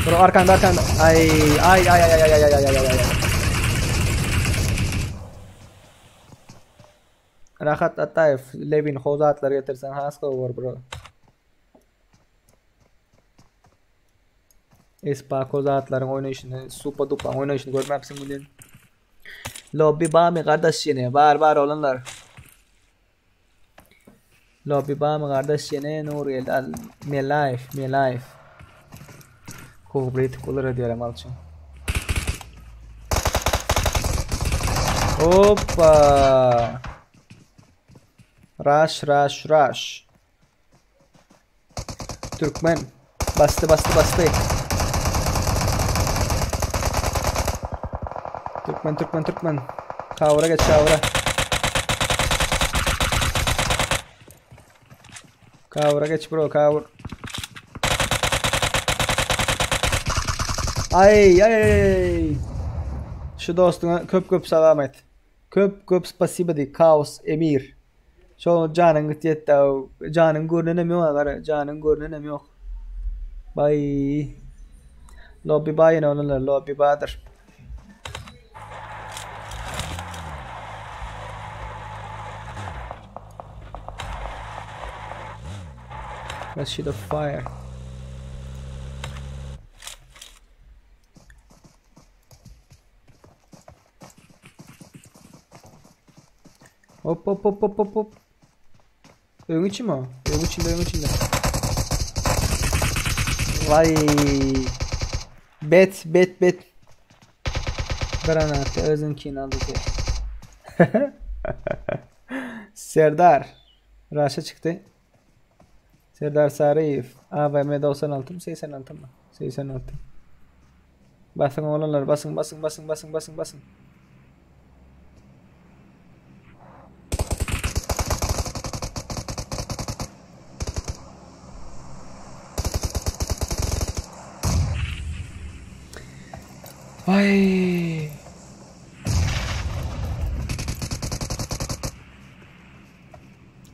Bro arkanda arkanda. Ay ay ay ay ay ay ay ay ay ay. Rahat Ataýew, Lewin hozatlar getirsen has gowy bor bro. Espako zatlaryň oýnaýşyny, Supa Dupaň oýnaýşyny görmäpsiň welin. Lobby barmy gardaş ýene? Bar bar oglanlar. Lobby barmy gardaş ýene? Nurgeldi al Melaýew, Melaýew. Kowbreýtik bolar edýärem alçyn. Hoppa. Rush, rush, rush. Türkmen. Basdy, basdy, basdy. Türkmen, türkmen, türkmen. Kawra geç, kawra. Kawra geç bro, kawr. Ay, ay, ay. Şu dostuňa köp köp salam aýt. Köp köp spasiba diý, Kaos Emir. Şo janyň git ýetdi janyň görnenem ýok gara janyň görnenem ýok. Baý. Lobby baý ýene olanlar lobby badyr. Let's shoot a fire. Hop hop hop hop hop hop. Öň içi mi o? Öň içinde öň içinde. Vay. Bet bet bet. Granat özünkini aldy. Serdar. Raşa çykdy. Serdar Saryýew. AVM 96 mı 86 mı? 86. Basyň oglanlar basyň basyň basyň basyň basyň basyň. Vay.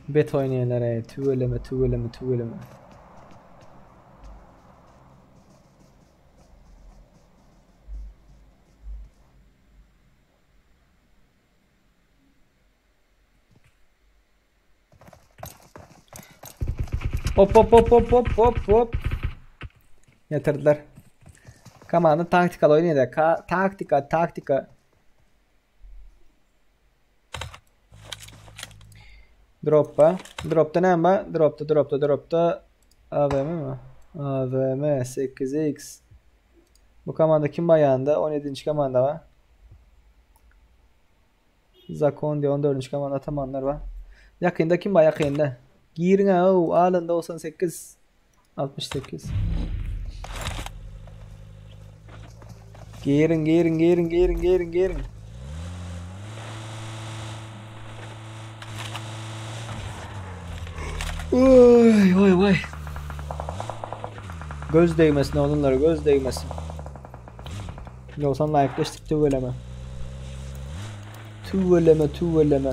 Bet oýnaýanlar ey, tüweleme tüweleme tüweleme. Hop hop hop hop hop hop hop. Ýatyrdylar. Komanda taktikaly oýnaýar. Ka taktika, taktika. Droppa. Dropda näme bar? Dropda, dropda, dropda. AVM mi? AVM 8x. Bu komanda kim bar ýanynda? 17-nji komanda bar. Zakon diýe 14-nji komanda atamanlar bar. Ýakynda kim bar ýakynda? Giriň aw, alyn 98 68. Giriň, giriň, giriň, giriň, giriň, giriň. Oy, oy, oy. Göz degmesin oğlanlar, göz degmesin. 90 like geçdik tüweleme. Tüweleme, tüweleme.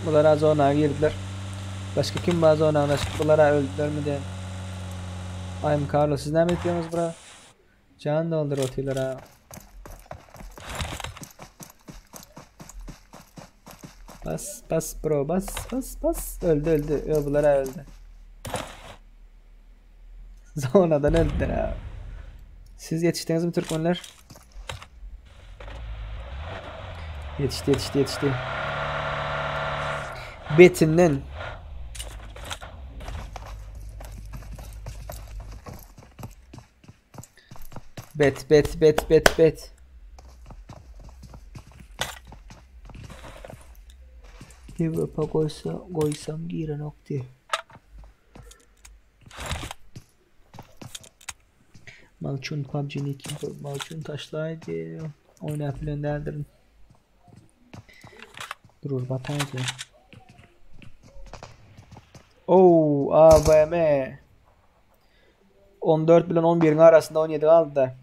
Bular zona girdiler. Başka kim var zona? Başka bulara öldüler mi diye. I'm Carlos. Siz ne yapıyorsunuz bura? Can doldur otuyorlar ha. Bas bas bro bas bas bas. Öldü öldü. Yo bunlar öldü. Zonadan öldüler ha. Siz yetiştiniz mi Türkmenler? Yetişti yetişti yetişti. Betinden. Bet bet bet bet bet. Developer goýsa goýsam girenok diýip. Malçun PUBG-ni kim koyup Malçun taşlaýdy. Oýnap bilen däldirin. Durur bataýdy. Oh, AVM. 14 bilen 11-iň arasynda 17 galdy-da.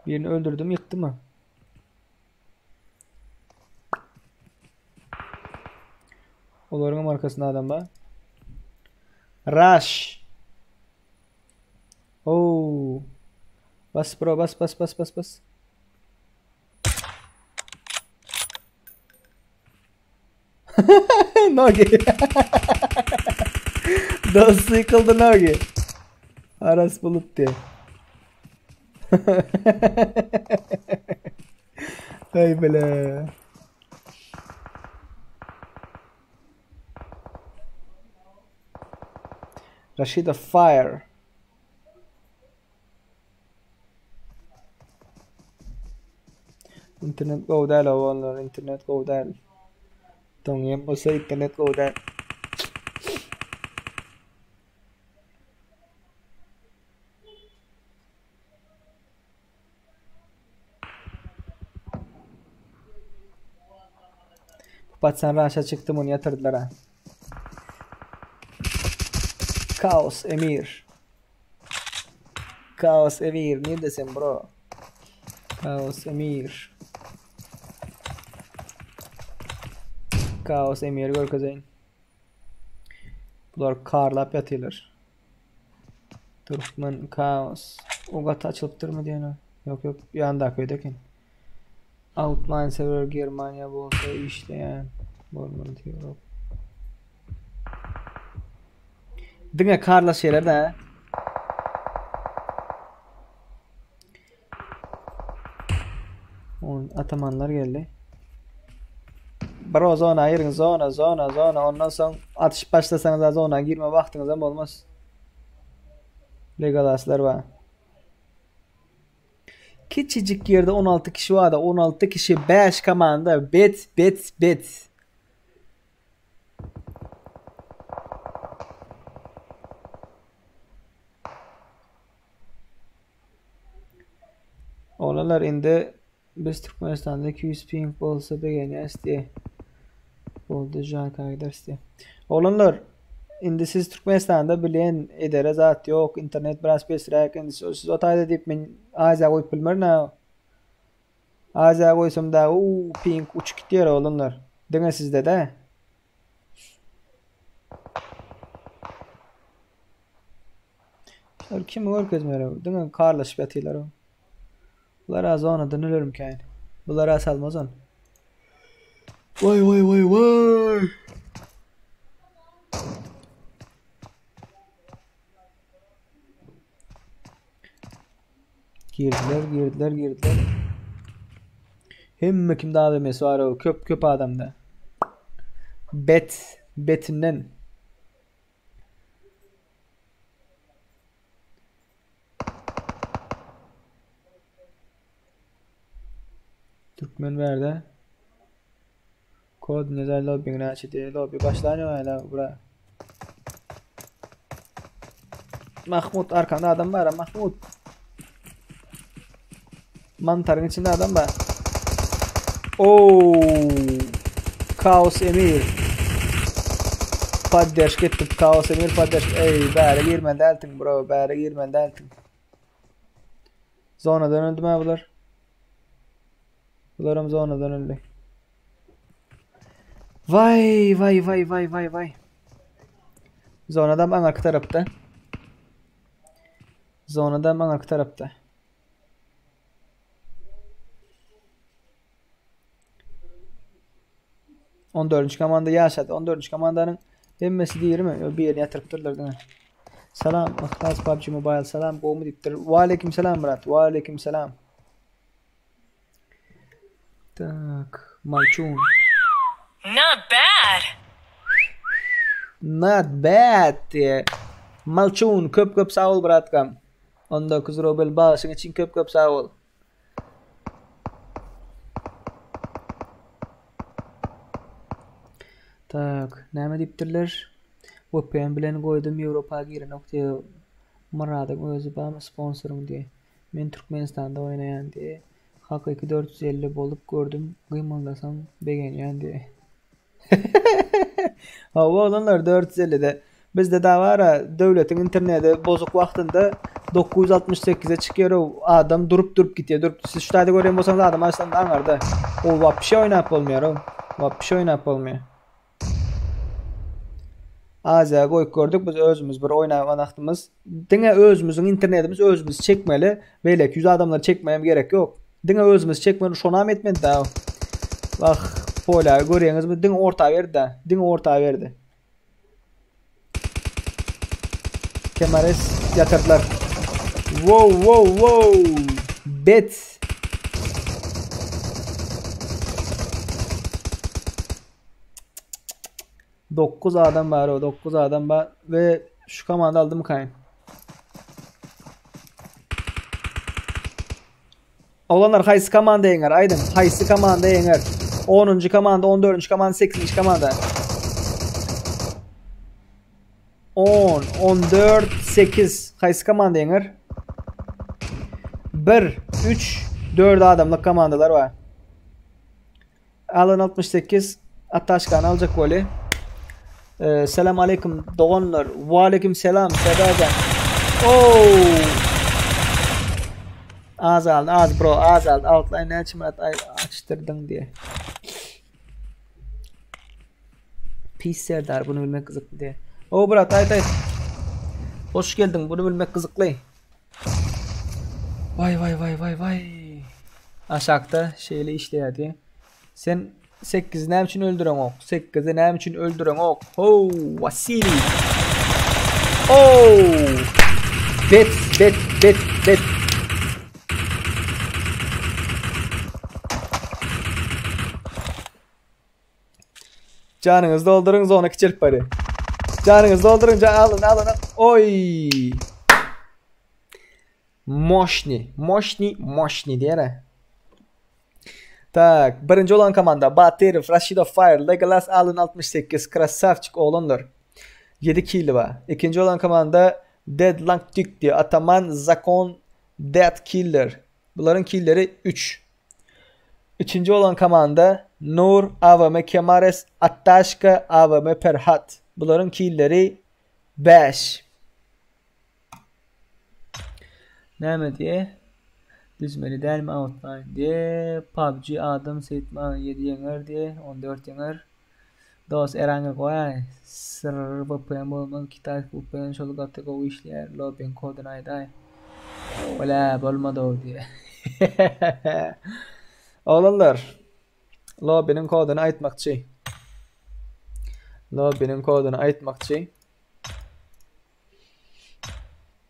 Birini öldürdüm, ýykdymy? Olaryň hem arkasynda adam bar. Rush. Oo. Bas bro, bas bas bas bas bas. Nogi. Dostu yıkıldı Nogi. Aras Bulut diye. Ay bile. Rashida Fire. Internet gowy däl owalar, internet gowy däl. Doňýan bolsa internet gowy däl. Bu patsan raşa çykdy muny ýatyrdylar ha. Kaos Emir. Kaos Emir nirde sen bro? Kaos Emir. Kaos Emir görkezeýin. Bular karlap ýatyrlar. Türkmen Kaos. O gaty açylypdyrmy diýen o. Ýok ýok ýandaky öýde eken. Outline server Germaniýa bolsa işleýän bolmaly diýip. Diňe karlaşýarlar da. On atamanlar geldi. Bro zona girin zona zona zona ondan soň atyşyp başlasaňyz zona girme wagtyňyz hem bolmaz. Legolaslar bar. Kiçijik ýerde 16 kişi bardy. 16 kişi 5 komanda bet bet bet. Oglanlar indi biz Türkmenistanda 200 ping bolsa begenýäs diýe. Boldy žaka gideris diýe. Oglanlar indi siz Türkmenistanda bilen edere zat ýok. Internet biraz pesräk. Indi siz o taýda diýip men Aziýa goýup bilmerin ha. Aziýa goýsam da u ping uçup gitýär oglanlar. Diňe sizde de. Şular kimi görkezmeli? Diňe karlaşyp ýatyrlar. Bular az onadan ölerim kän. Bular az salmaz on. Vay vay vay vay. Girdiler, girdiler, girdiler. Hemme kimde AVM'si var o. Köp köp adamda. Bet. Betinden. Türkmen bärde. Kod neza lobby'ni açdy. Lobby başlanýar hala bura. Mahmut arkanda adam var Mahmut. Mantarın içinde adam var. Oo! Kaos Emir. Podderşk etdik Kaos Emir podderşk. Ey bäri girmeli däldiň bro, bäri girmeli däldiň. Zonadan öldü mü bular? Bularam zonadan öldü. Vay vay vay vay vay vay. Zonadan aňarky tarapda. Zonadan aňarky tarapda. On dördünji komanda ýaşady. On dördünji komandanyň hemmesi dirimi? Ýo, birini ýatyrypdyrlar diňe. Salam, Yhlas PUBG Mobile salam, gowmy diýipdir. Waleýkim salam brat, waleýkim salam. Tak, Malçun. Not bad. Not bad diýe. Malçun köp köp sag bol bratkam. 19 rubl bagşyň üçin köp köp sag bol. Tak, näme diýipdirler? VPN bilen goýdum Ýewropa girenok diýe. Myradyň özi barmy sponsoryň diýe. Men Türkmenistanda oýnaýan diýe. Hakyky 450 bolup gördüm, gymyldasaň begenýän diýe. Hawa oglanlar 450-de. Bizde da bara döwletiň interneti bozuk wagtynda 968-e çykýar adam durup durup gitýär. Durup siz şu taýda görýän bolsaňyz adam aslynda aňarda. O wapşe oýnap bolmaýar. Wapşe oýnap bolmaýar. Aziýa goýup gördük biz özümiz bir oýnap wagtymyz. Diňe özümiziň internetimiz özümiz çekmeli. Beýleki 100 adamlar çekmegem gerek ýok. Diňe özümiz çekmeli şonam etmedi da. Wah, polýa görýäňizmi? Diňe orta berdi da. Diňe orta berdi. Kemares ýatyrdylar. Wow, wow, wow. Bet. 9 adam bar o 9 adam bar ve şu komanda aldım kayın. Oglanlar haýsy komanda ýeňer? Aýdyň, haýsy komanda ýeňer? 10-njy komanda, 14-nji komanda, 8-nji komanda. 10, 14, 8. Haýsy komanda ýeňer? 1, 3, 4 adamlyk komandalar bar. Alan 68 Ataşkany aljak bolýar. Ee, selam aleyküm doganlar. Ve aleyküm selam Sedajan. Oh. Az aldı az bro az aldı. Outline näçe minut ay açdyrdyň diye. Pis Serdar bunu bilmek gyzykly diye. O brat ayt ayt. Hoş geldin bunu bilmek gyzykly. Vay vay vay vay vay. Aşakda şeýle işleýär diye. Sen 8-i näme üçin öldüreňok? 8-i näme üçin öldüreňok? Ho, Vasili. Oh! Bet, bet, bet, bet. Janyňyzy dolduryň, zona kiçelip barýar. Janyňyzy dolduryň, jan alyn, alyn. Oý! Moşni, moşni, moşni diýere. Tak, birinji olan komanda Batyrow, Raşidow Fire, Legolas Allen 68, Krasavçik oglanlar. 7 kill bar. Ikinji olan komanda Dead Lang Dick diye Ataman Zakon Dead Killer. Bularyň killleri 3. Üçünji bolan komanda Nur, AWM Kemares, Attaşka, AWM Perhat. Bularyň killeri 5. Näme diýe? Düzmeli dälmi outline diýe. PUBG adam Seýitman 7 ýeňer diýe, 14 ýeňer. Dos Erangel goýaý. Sr VPN bolmaz, Kitaý VPN şol gaty gowy işleýär. Lobbyň koduny aýdaý. Ola bolmady o diýe. Oglanlar, lobbynyň koduny aýtmakçy. Lobbynyň koduny aýtmakçy.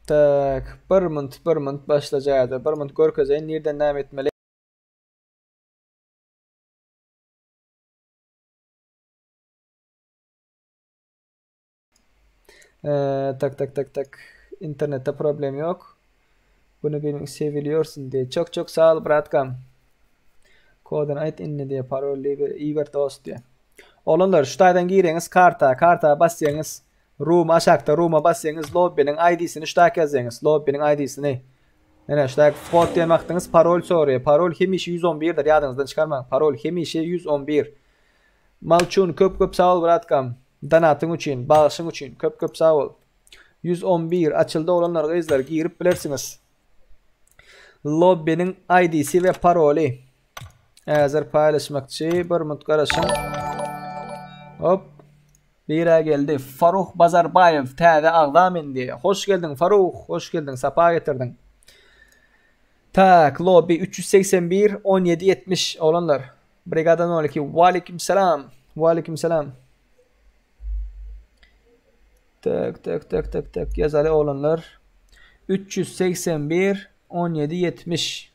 Tak, bir munt, bir munt başlajaýdy. Bir munt görkezeýin nirden näme etmeli. Ee, tak tak tak tak. İnternette problem yok. Bunu bilmek seviliyorsun diye. Çok çok sağ ol bratkam. Kodunu ayt inni diye. Parolly bir iber dost diye. Oglanlar şu taýdan gireňiz karta, karta basýaňyz. Room aşakda room'a basýaňyz lobby'nin ID'sini şu taýda ýazýaňyz. Lobby'nin ID'sini. Ene şu taýda kod diýen wagtyňyz parol soraýar. Parol hemişe 111-dir ýadyňyzdan çykarmaň. Parol hemişe 111. Malçun köp köp sag bol bratkam. Donatyň üçin, bagşyň üçin köp köp sag bol. 111 açyldy oglanlar gyzlar girip bilersiňiz. Lobby'nin ID'si we paroly. Häzir paýlaşmakçy. Bir minut garaşyň. Hop. Bira geldi. Faruh Bazarbaýew täze agzam indi. Hoş geldiň Faruh, hoş geldiň, sapa getirdiň. Tak, lobby 381 17 70 oglanlar. Brigada 02. Waleýkim salam. Waleýkim salam. Tak, tak, tak, tak, tak. Ýazaly oglanlar. 381 17 70.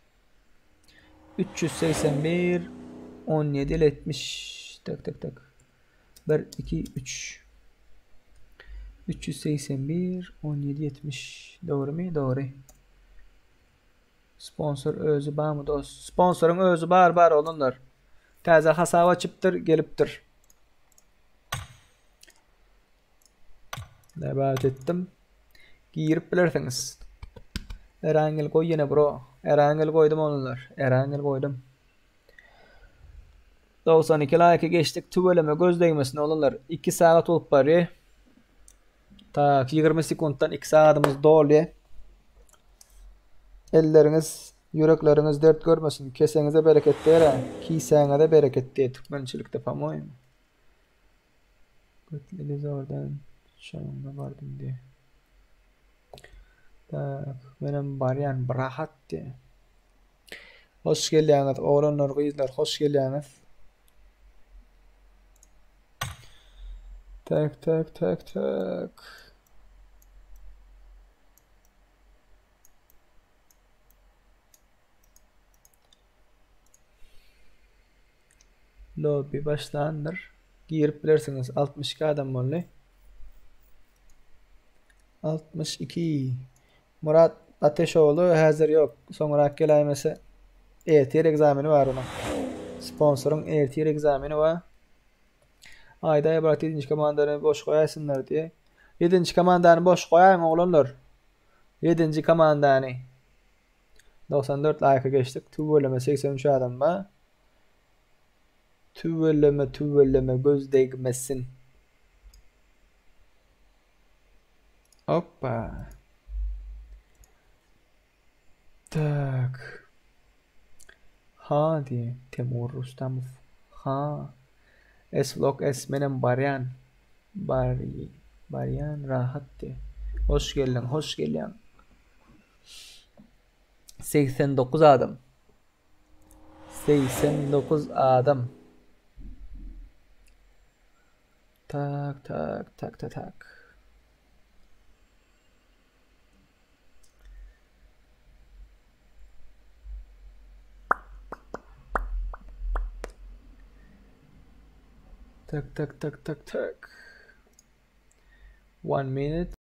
381 17 70. Tak, tak, tak. 1 2 3. 381 17 70. Dogrymy? Dogry. Sponsor özi barmy dost? Sponsoryň özi bar bar oglanlar. Täze hasap açypdyr, gelipdir. Nebat etdim. Girip bilersiňiz. Erangel goý ýene bro. Erangel goýdum oglanlar. Erangel goýdum. 92 like geçdik. Tüweleme göz degmesin oglanlar. 2 sagat bolup barýar. Tak, 20 sekuntdan 2 sagatymyz doldy. Elleriňiz, ýürekleriňiz dert görmesin. Keseňize bereket diýer-ä. Kisäňize bereket diýer türkmençilikde, po-moýemu. Götligi zordan şoňa bardym diýer. Tak, menem barýan birahat diýer. Hoş gelýäňiz oglanlar gyzlar hoş gelýäňiz. Tak tak tak tak. Lobby başlandyr. Girip bilersiňiz. 62 adam boldy. 62. Murat Ateşogly häzir ýok. Soňrak geläýmese ertir ekzameni bar onuň. Sponsoryň ertir ekzameni bar. Aýdaý brat ýedinji komandany boş goýaýsynlar diýe. Ýedinji komandany boş goýaýyň oglanlar. Ýedinji komandany. 94 laýka geçdik. Tüweleme 83 adam bar. Tüweleme tüweleme göz degmesin. Hoppa. Tak. Ha diýe Temur Rustamow. Ha. S vlog S menem barýan. Bary barýan rahat diýe. Hoş geldiň, hoş gelýäň. 89 adam. 89 adam. Tak tak tak tak tak. Tak tak tak tak tak. One minute.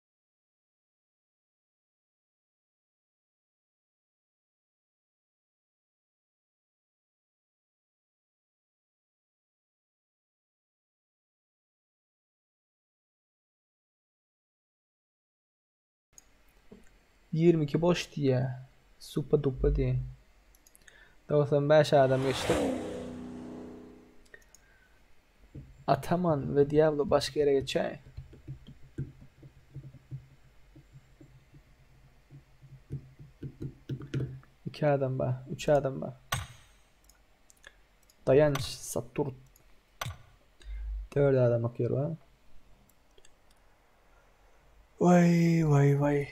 22 boş diýýä. Supa dupa diýýä. 95 adam geçdik. Ataman we Diablo başga ýere geçäý. İki adam bar, üç adam bar. Daýanç Saturn. Dört adam akýar bar. Waý waý waý.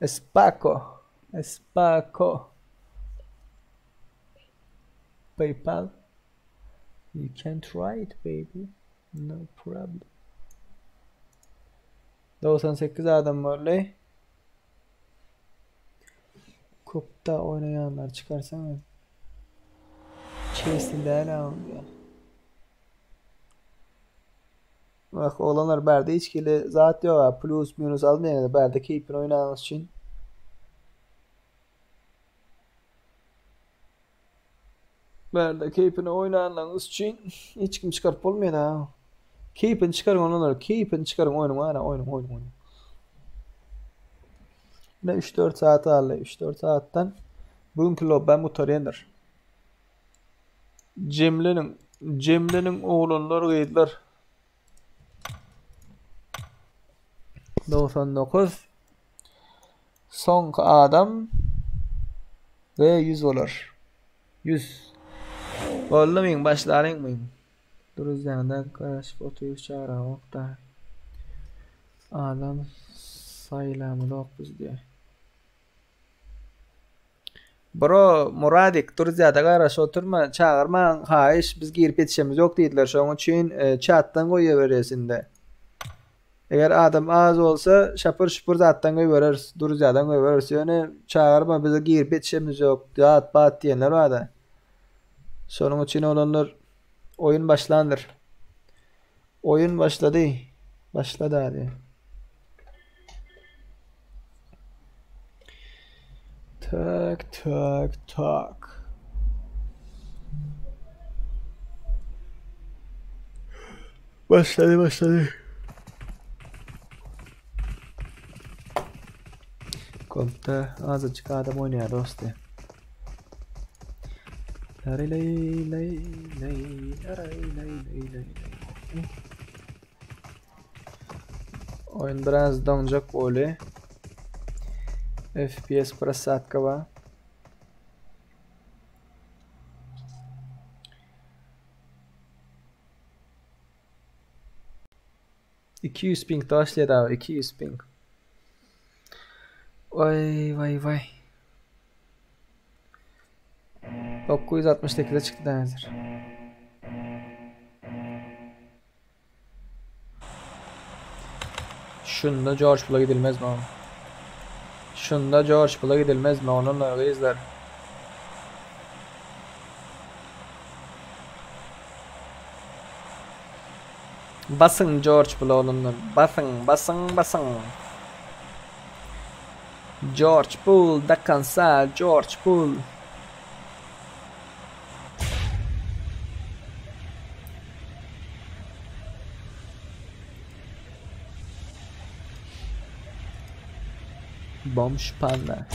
Espako. Espako. PayPal. You can try it baby. No problem. 98 adam boldy. Kupda oýnaýanlar çykarsana. Çesli däl diýýär. Bak oglanlar bärde hiç hili zat ýok ha. Plus minus almaýaňyz bärde keýpini oýnanyňyz üçin. Bärde keýpini oýnanyňyz üçin hiç kim çykaryp bolmaýar ha. Keýpini çykaryň oglanlar, keýpini çykaryň oýnuň bar oýnuň oýnuň oýnuň. Ne 3-4 saat galdy. 3-4 saatdan bugünkü lobbam gutarýandyr. Jemleniň, jemleniň oglanlar, gyzlar. 99 Soňky adam we 100 bolar. 100. Boldy myň, başlalyň myň. Duruzýanda garaşyp otyr çaramok-da. Adam saýlamyzok biz diýýär. Bro Muradik Durziýada garaşyp oturma çagyrmaň haýyş biz girip ýetişemiz ýok diýdiler şoň üçin çatdan goýaberýäs indi. Eger adam az bolsa şapur şupur zatdan goýbereris Durziýadan goýbereris ýöne çagyrma bize girip ýetişemiz ýok zat bat diýenler barda. Şonuň üçin oglanlar oýun başlandyr. Oýun başlady. Başlady hadi. Tak tak tak. Başlady başlady. Kompda azajyk adam oýnaýar dosty. Lay lay lay lay lay lay lay lay. Oyun biraz doňjak boldy. FPS prosadka bar. 200 ping başlaýar abi 200 ping. Vay vay vay. 968'e çykdy häzir. Şunda George Bull'a gidilmez mi oğlum? Şunda George Bull'a gidilmez mi? Onunla gyzlar. Basyň George Bull'a onunla. Basyň, basyň, basyň. George Bull, dakansa George Bull. Bomş Panda.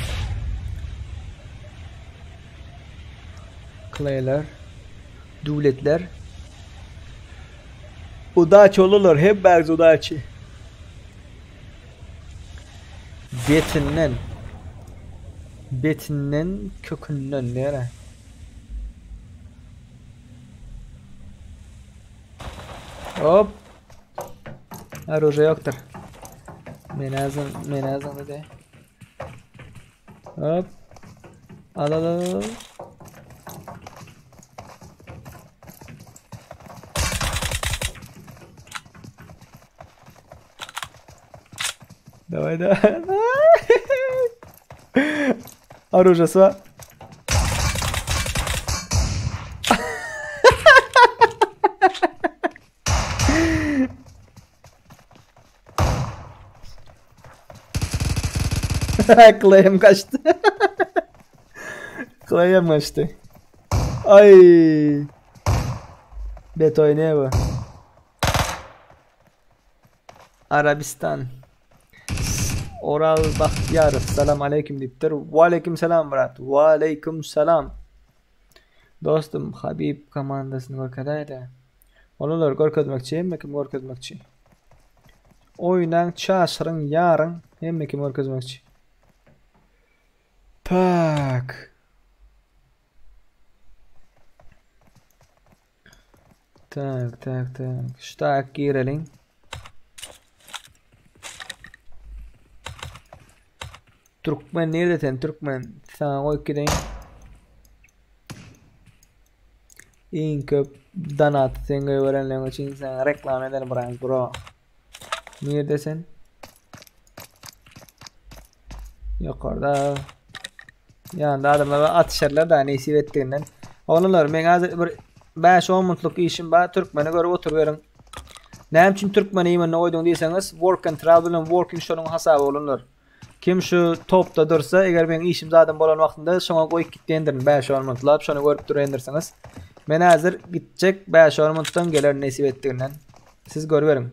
Clay'ler. Döwletler. Udaçi olurlar. Hemmäňiz udaçi. Betinden. Betinden kökünden nere? Hop. Oruje ýokdur. Men azam, men azam dedi. Hop. Al al al. al. Dawaj, dawaj. Orujasy bar. Clay'im kaçtı. Clay'im kaçtı. Ay. Bet oýnaýar bu. Arabistan. Oral Bahtiyarov. Salam aleyküm diýipdir. Wa aleyküm selam brat. Wa aleyküm selam. Dostum Habib komandasyny görkezäýdä. Olar görkezmekçi, hemme kim görkezmekçi. Oýnaň, çaşyryň, ýaryň, hemme kim görkezmekçi. Tak. Tak, tak, tak. Şu tak gireliň. Türkmen nirde sen Türkmen? Sana goýup gideýin. Iň köp donat sen goýberenleň üçin sana reklama ederim biraz bro. Nirde sen? Ýokarda. Ýanynda adamlar bar, atyşarlar da nesip etdiginden. Oglanlar meň hazir bir 5-10 minutlyk işim bar. Türkmeni görüp oturyberiň. Näme üçin türkmeni imende goýduň diýseňiz, work and travel bilen working şonuň hasaby oglanlar. Kim şu topda dursa, eger meň işim zadym bolan wagtynda şoňa goýup gitýändirin 5-10 minutlap, şony görüp durandyrsynız. Men hazir gitjek 5-10 minutdan geler nesip etdiginden. Siz görüberiň.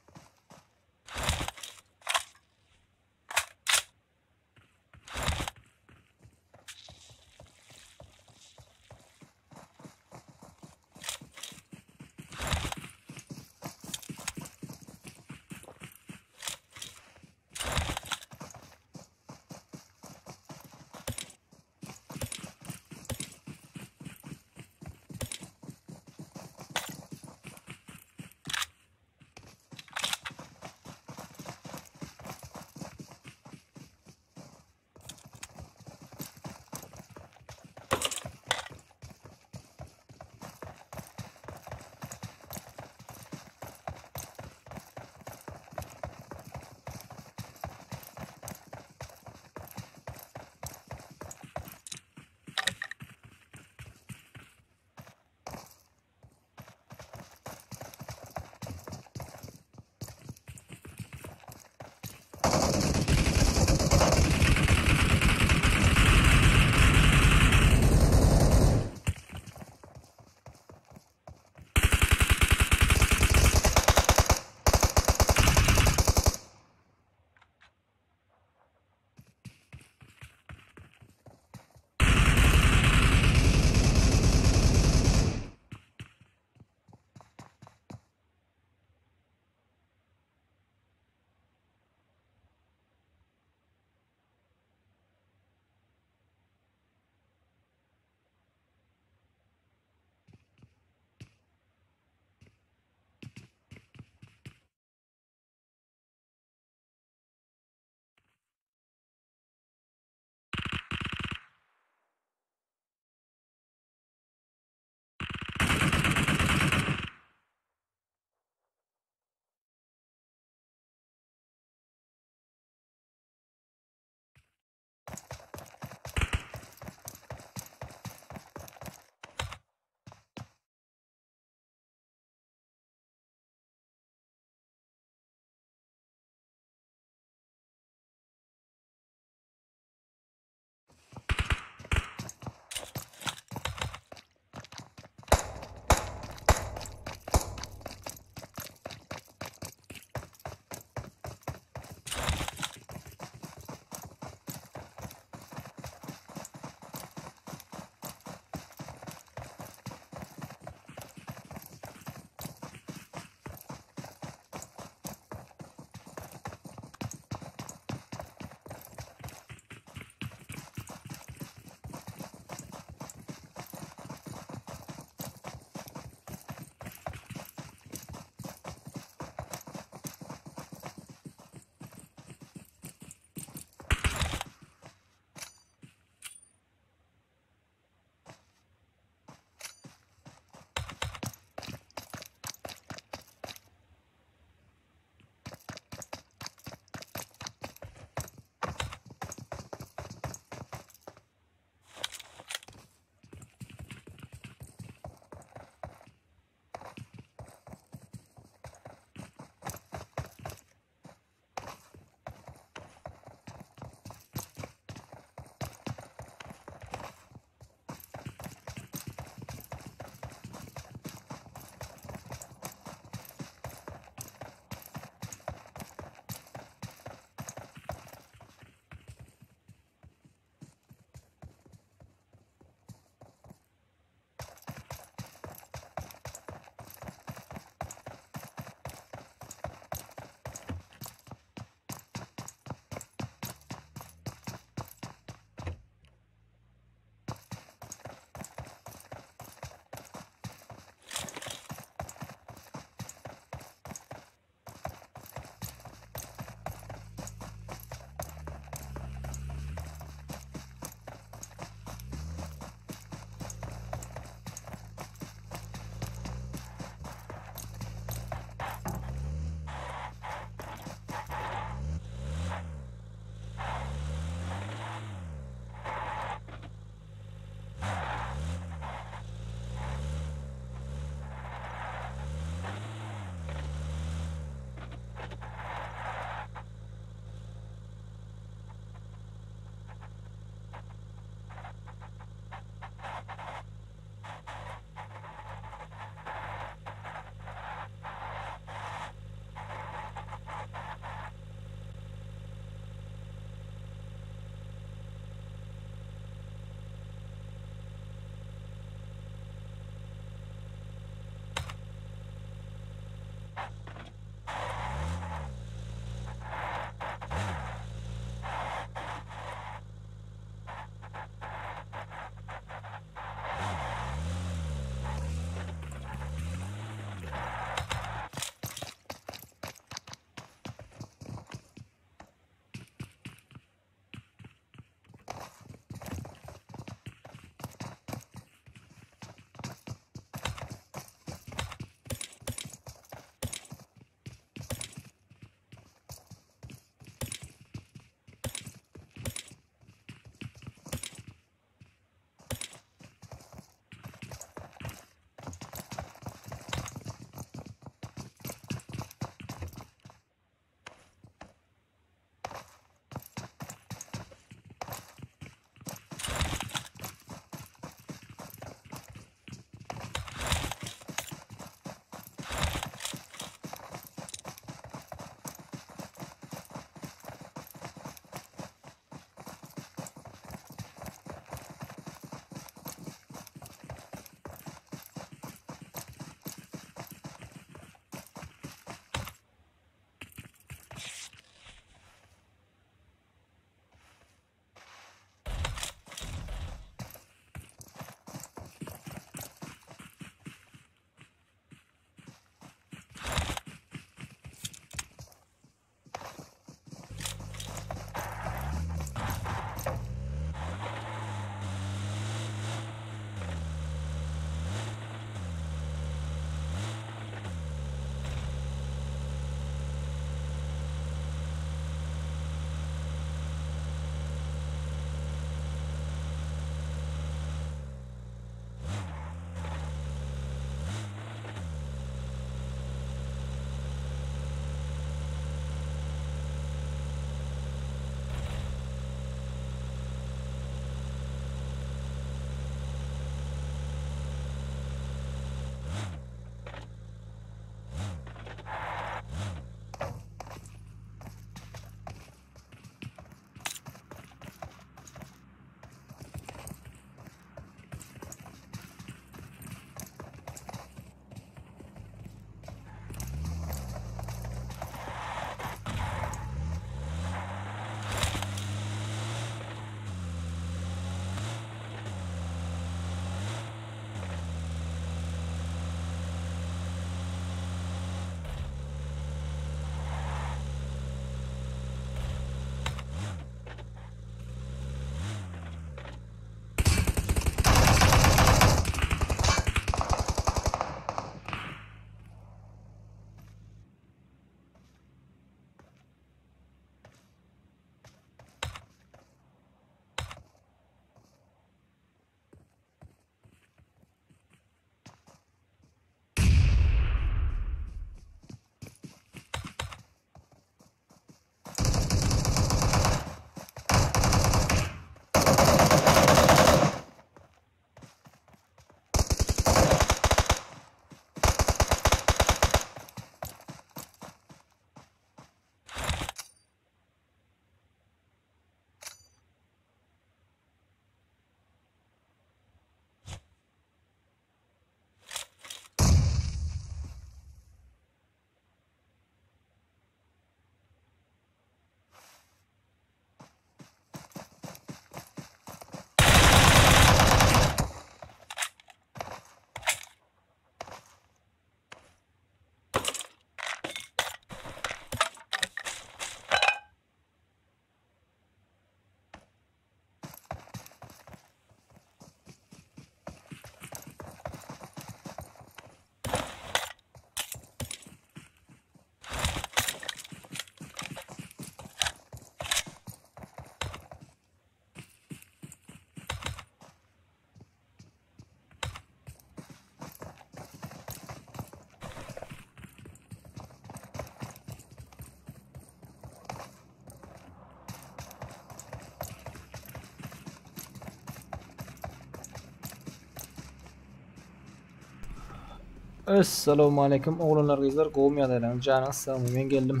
Essalawmaleýkim oglanlar gyzlar gowmy ýagdaýlaryňyz janyňyz sagmy men geldim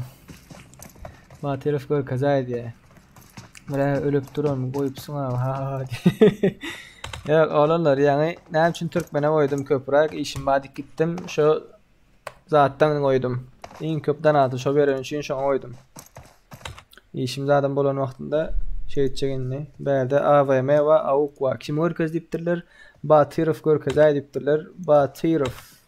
Batyrow görkezäý diýä Birä ölüp duran goýupsyň ha ha ha Ýok oglanlar ýaňy näme üçin türkmene goýdum köpräk işim bar diýip gitdim şo zatdan goýdum iň köp donaty şo beren üçin şoňa goýdum Işim zadam bolan wagtynda şeýtjek indi. Bärde AWM we AUK bar. Kim görkez diýipdirler? Batyrow görkezäý diýipdirler. Batyrow.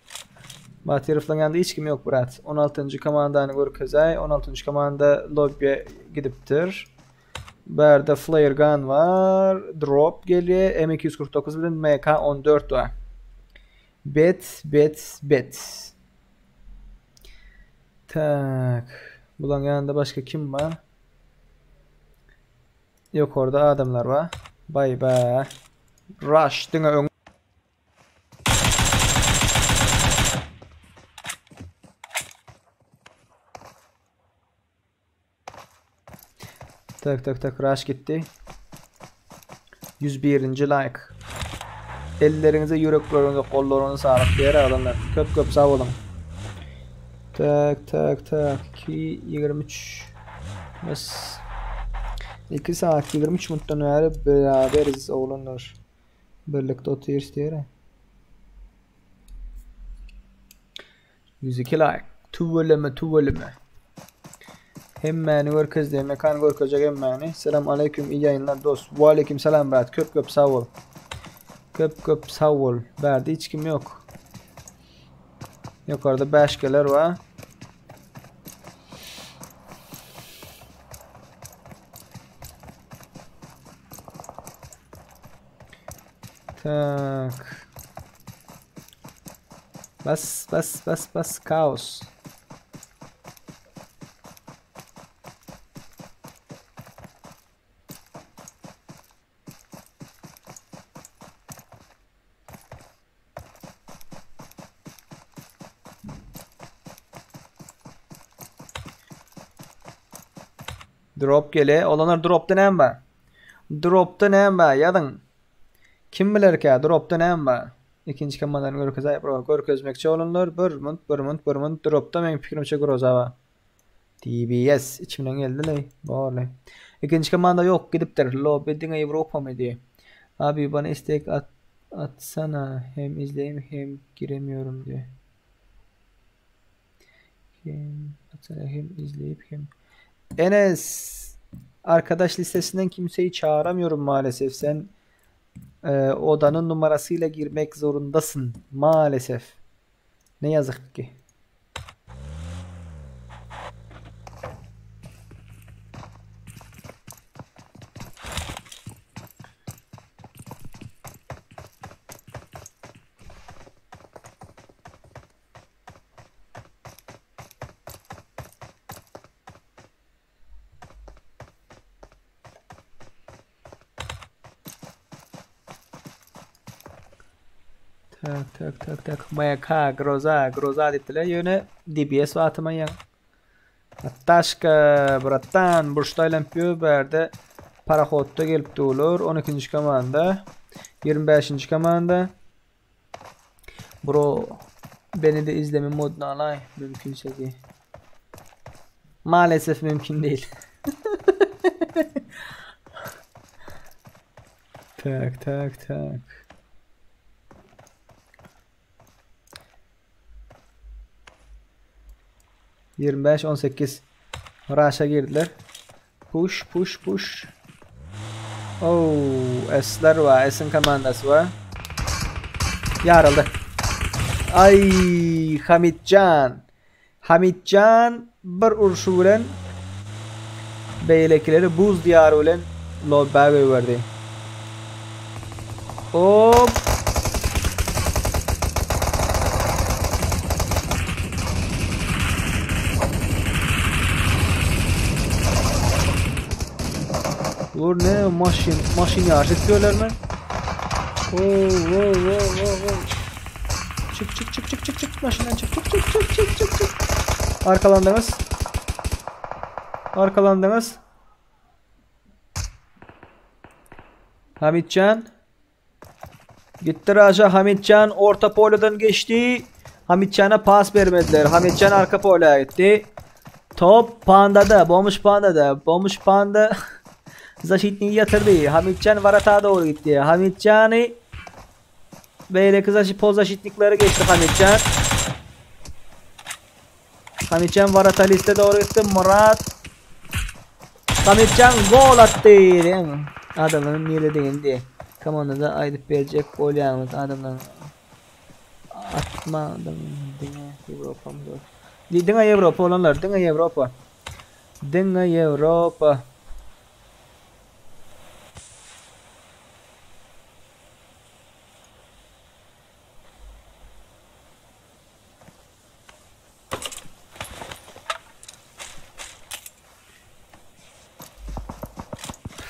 Batyrowlaryň ýanynda hiç kim ýok brat. 16-njy komandany görkezäý. 16-njy komanda lobby'e gidipdir. Bärde flare gun bar. Drop gelýär. M249 bilen MK14 bar. Bet, bet, bet. Tak. Bulaň ýanynda başga kim bar? Ýokarda adamlar bar. Bay ba. Rush diňe öň. Tak tak tak rush gitdi. 101. like. Elleriňize, ýürekleriňize, gollaryňyza saglyk diýer adamlar. Köp köp sag boluň. Tak tak tak 2 23 Bas. 2 saat 23 minutdan bäri beraberiz oglanlar. Birlikde otyrys diýer. 102 like. Tüweleme tüweleme. Hemmäni görkezdi. Mekan görkezjek hemmäni. Selam aleyküm iyi ýaýynlar dost. Waleýkim selam brat. Köp köp sag bol. Köp köp sag bol. Bärde hiç kim ýok. Ýokarda bäşkeler bar. Tak. Bas bas bas bas kaos. Drop gele. Olanlar dropda näme bar? Dropda näme bar? Ýazyň. Kim bilerkä dropda näme bar? Ikinji komandany görkezäý bro. Görkezmekçi bolanlar bir munt, bir munt, bir munt dropda meň pikirimçe groza bar. DBS içimden geldi-leý. Borly. Ikinji komanda ýok gidipdir. Lobby diňe Ýewropamy diýe. Abi bana istek at atsana hem izleýim hem giremiyorum diýe. Hem atsana hem izleýip hem Enes arkadaş listesinden kimseyi çağıramıyorum maalesef. Sen e, odanın numarasıyla girmek zorundasın maalesef. Ne yazık ki. Tak tak tak tak. MK Groza Groza diýipdiler. Ýöne DBS atyma ýa. Taşka bratan burçda aýlanyp ýör bärde parahodda gelip durlar. 12-nji komanda. 25-nji komanda. Bro beni de izleme moduna alay mümkünse diye. Maalesef mümkün değil. tak tak tak. 25 18 Raşa girdiler. Push push push. Oh, S'ler var. S'in komandasy var. Ýaryldy. Ay, Hamitjan. Hamitjan bir urşy bilen beýlekileri buz diýary bilen lobbä goýberdi. Hop. Bular ne maşyn, maşyn ýaryş etýärlermi? Oh, oh, oh, oh, oh. Çık çık çık çık çık çık maşyndan çık çık çık çık çık çık çık. Arkalandyňyz. Arkalandyňyz. Hamitjan. Gitdi Raja Hamitjan orta poleden geçdi. Hamitjana pas bermediler. Hamitjan arka polýa gitdi. Top Pandada, Bomuş Pandada. Bomuş Panda zaşitnigi ýatyrdy. Hamitjan warata dogry gitdi. Hamitjany beýleki zaşi pol zaşitnikleri geçdi Hamitjan. Hamitjan warata liste dogry gitdi. Murat Hamitjan gol atdy. Adamlaryň nirede diýen. Komandada aýdyp berjek bolýaňyz adamlaryň. Atmadym diňe Ýewropam dur. Diňe Ýewropa olanlar, diňe Ýewropa. Diňe Ýewropa.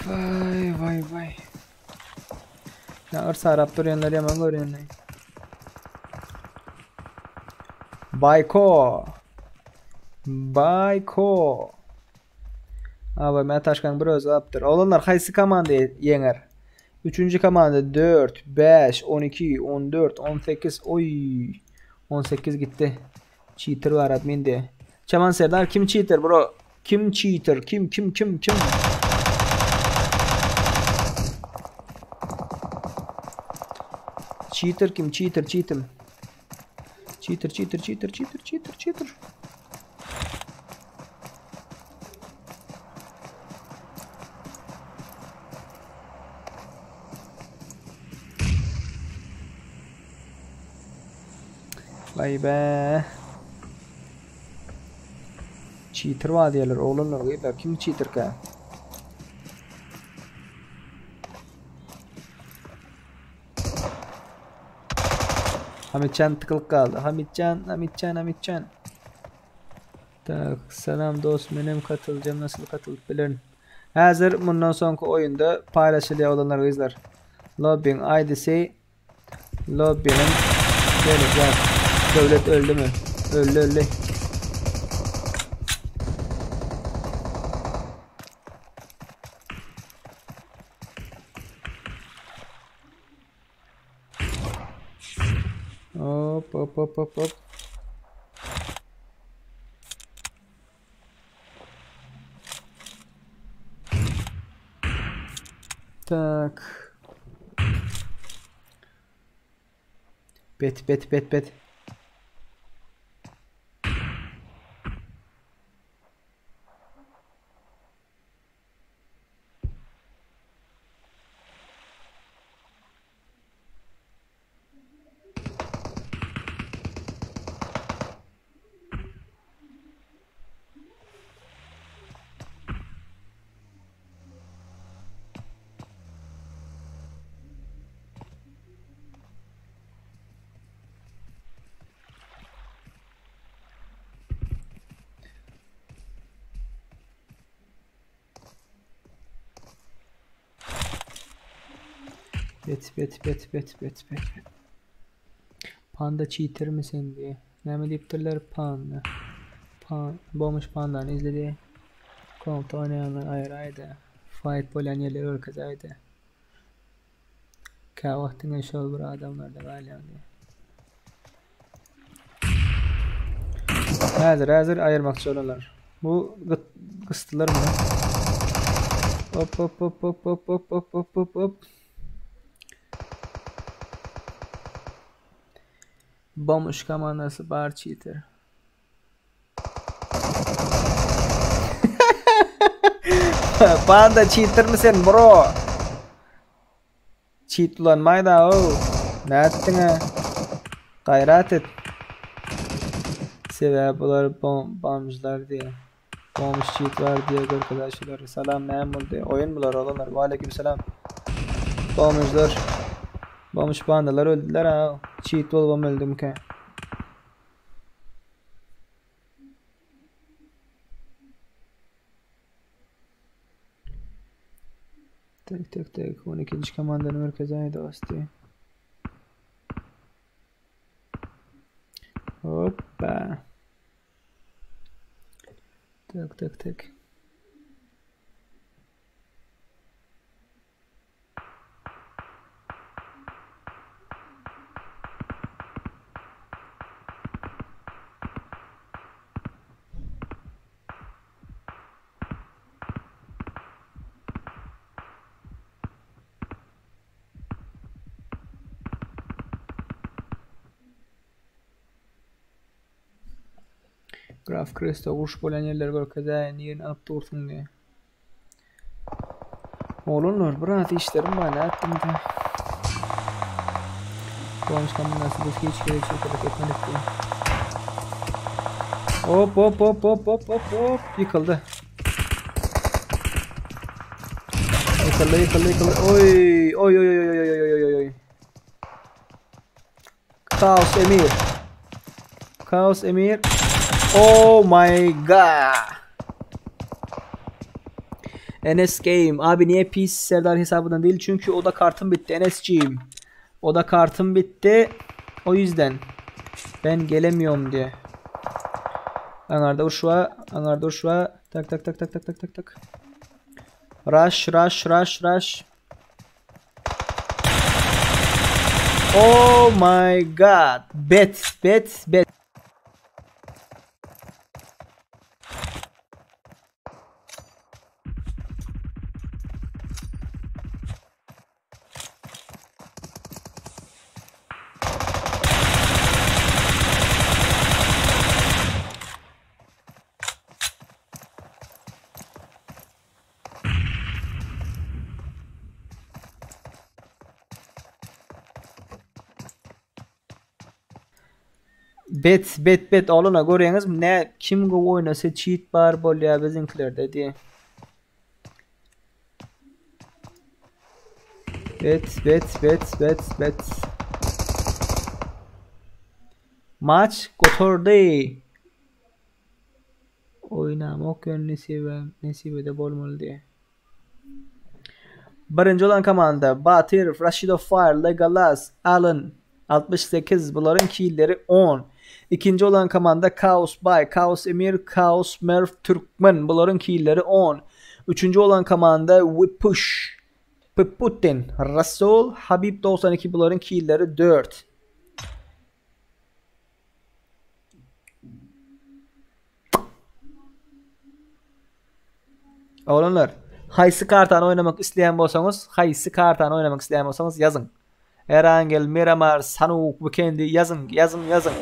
Vay vay vay. Ya ır sarap durýanlar ýaman görýänler. Bayko. Bayko. Abi men taşkan bir özü apdyr. Olanlar haýsy komanda ýeňer? Üçünji komanda 4, 5, 12, 14, 18. Oy. 18 gitdi. Cheater bar admin diye. Çaman Serdar kim cheater bro? Kim cheater? Kim kim kim kim? Cheater kim? Cheater cheater. Cheater cheater cheater cheater cheater cheater. Vay be. Cheater var diýerler oglanlar gyzlar kim cheaterka? Hamitjan tıkılıp galdy. Hamitjan, Hamitjan, Hamitjan. Tak, salam dost, menem katyljam, nasıl katılıp bilerin? Häzir mundan soňky oýunda paýlaşylýar oglanlar gyzlar. Lobbyň ID'si Lobby'nin geleceğim. Döwlet öldü mü? Öldü öldü. Hop hop hop hop hop. Tak. Bet bet bet bet. Bet bet bet bet bet bet. Panda cheater mi sen diye. Näme diýipdirler panda. Pan, Bomuş pandany izledi. Kompda oýnaýanlar aýraýdy. Fight bolýan ýerleri görkezäýdi. Käwagt diňe şol bir adamlarda galýan diýe. Häzir häzir aýyrmakçy bolarlar. Bu gysdylar muny. Hop hop hop hop hop hop hop hop hop hop. Bomuş komandasy bar cheater. Panda cheatermi sen bro? Cheat ulanmaýda o. Nätdiň-ä? Gaýrat et. Sebäbi bular bomžlar diýe. Bomž cheat bar diýe görkezä şular. Salam näme boldy? Oýun bular oglanlar. Waleýkim salam. Bomžlar. Bomž pandalar öldüler ha. Cheat bolubam öldümkä. Tek tek tek 12. komandanyň merkezi dosty. Hoppa. Tek tek tek. Graf Kresto uruş bolýan ýerleri görkezäýin, nirini alyp dursuň diýýär. Oglanlar, biraz işlerim bar, nätdiňiz-ä? Dolmuş kombinasy biz hiç hili çykylyk etmedik diýýär. Hop hop hop hop hop hop hop ýykyldy. Ýykyldy ýykyldy ýykyldy. Oý oý oý oý oý oý oý oý oý. Kaos Emir. Kaos Emir. Oh my god. NS Game. Abi niye pis Serdar hesabından değil? Çünkü o da kartım bitti NS'ciğim. O da kartım bitti. O yüzden ben gelemiyorum diye. Anarda urşva, anarda urşva. Tak tak tak tak tak tak tak tak. Rush rush rush rush. Oh my god. Bet bet bet. Bet bet bet oglana görýäňizmi nä kim gowy oýnasa çit bar bolýa biziňkilerde diýe. Bet bet bet bet bet. Maç gotardy. Oýnamok ýöne nesibe nesibede bolmaly diýe. Birinji bolan komanda Batyrow, Raşidow Fire, Legolas, Allen 68 bularyň killeri 10. Ikinji bolan komanda Kaos Bay, Kaos Emir, Kaos Merw Türkmen bularyň killeri 10. Üçünji bolan komanda Wipush, Putin, Rasul, Habib 92 bularyň killeri 4. Oglanlar, haýsy kartany oýnamak isleýän bolsaňyz, haýsy kartany oýnamak isleýän bolsaňyz ýazyň. Erangel, Miramar, Sanuk, Weekendi ýazyň, ýazyň, ýazyň.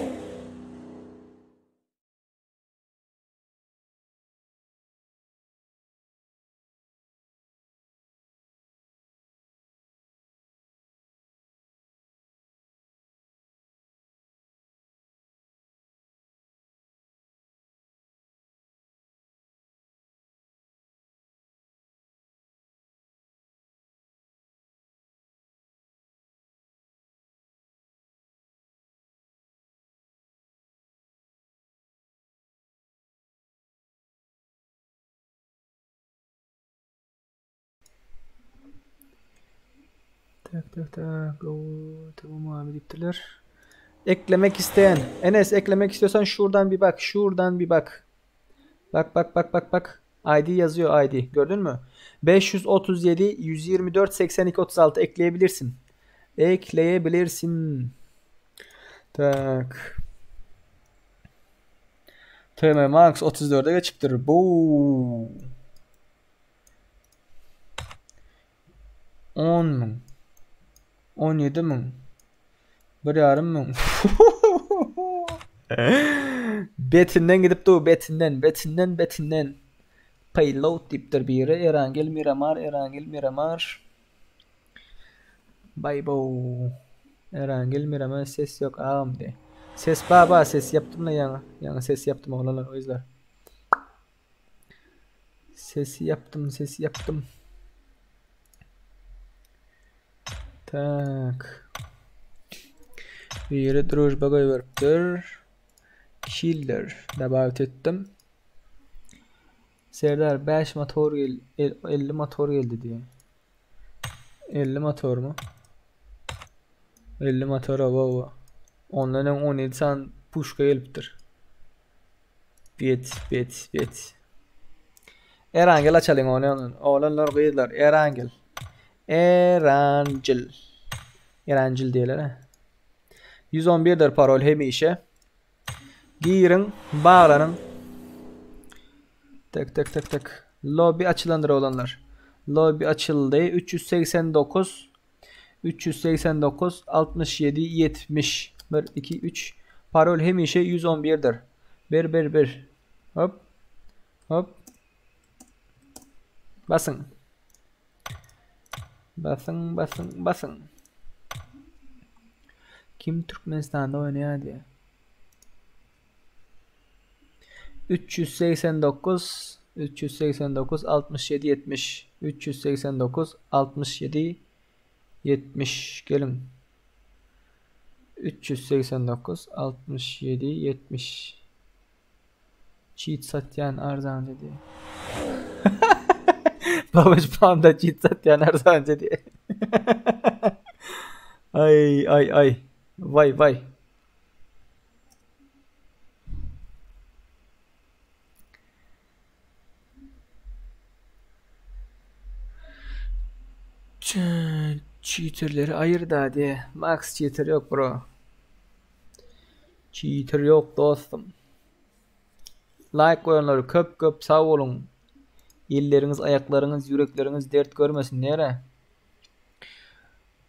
Tak tak tak. Oo, tamam abi diýipdirler. Eklemek isteyen. Enes eklemek istiyorsan şuradan bir bak. Şuradan bir bak. Bak bak bak bak bak. ID yazıyor ID. Gördün mü? 537 124 82 36 ekleyebilirsin. Ekleyebilirsin. Tak. TM Max 34'e geçipdir. Bu. 10 müň. 17 müň. Bir ýarym müň. Betinden gidip dur, betinden, betinden, betinden. Payload diýipdir biri. Erangel Miramar, Erangel Miramar. Bay bo. Erangel Miramar ses ýok agam diýe. Ses baba ses ýapdym la ýaňy. Ýaňy ses ýapdym oglanlar gyzlar. Sesi ýapdym, sesi ýapdym. Tak. Biri družba goýberipdir. Killer dabawit etdim. Serdar 5 motor gel 50 motor geldi diýýär. 50 motormy? 50 motor awa. Ondan öň 17 san puşka gelipdir. Bet, bet, bet. Erangel açalyň ony ondan. Oglanlar, gyzlar, Erangel. Erangel. Erangel diýerler. He. 111-dir parol hemişe. Giriň, baglanyň. Tek tek tek tek. Lobby açylandyr oglanlar. Lobby açyldy. 389 389 67 70 1 2 3 Parol hemişe 111-dir. Bir bir bir. Hop. Hop. Basyň. Basyň, basyň, basyň. Kim Türkmenistanda oýnaýar diýýär. 389 389 67 70 389 67 70 geliň. 389 67 70 Çit satýan arzanja diýe. Babaş panda çit satýan arzanja diýe. Ay ay ay. Vay vay. Cheaterleri aýyr da diýe. Max cheater ýok bro. Cheater ýok dostum. Like goýanlar köp köp sag boluň. Elleriňiz, aýaklaryňyz, ýürekleriňiz dert görmesin nere.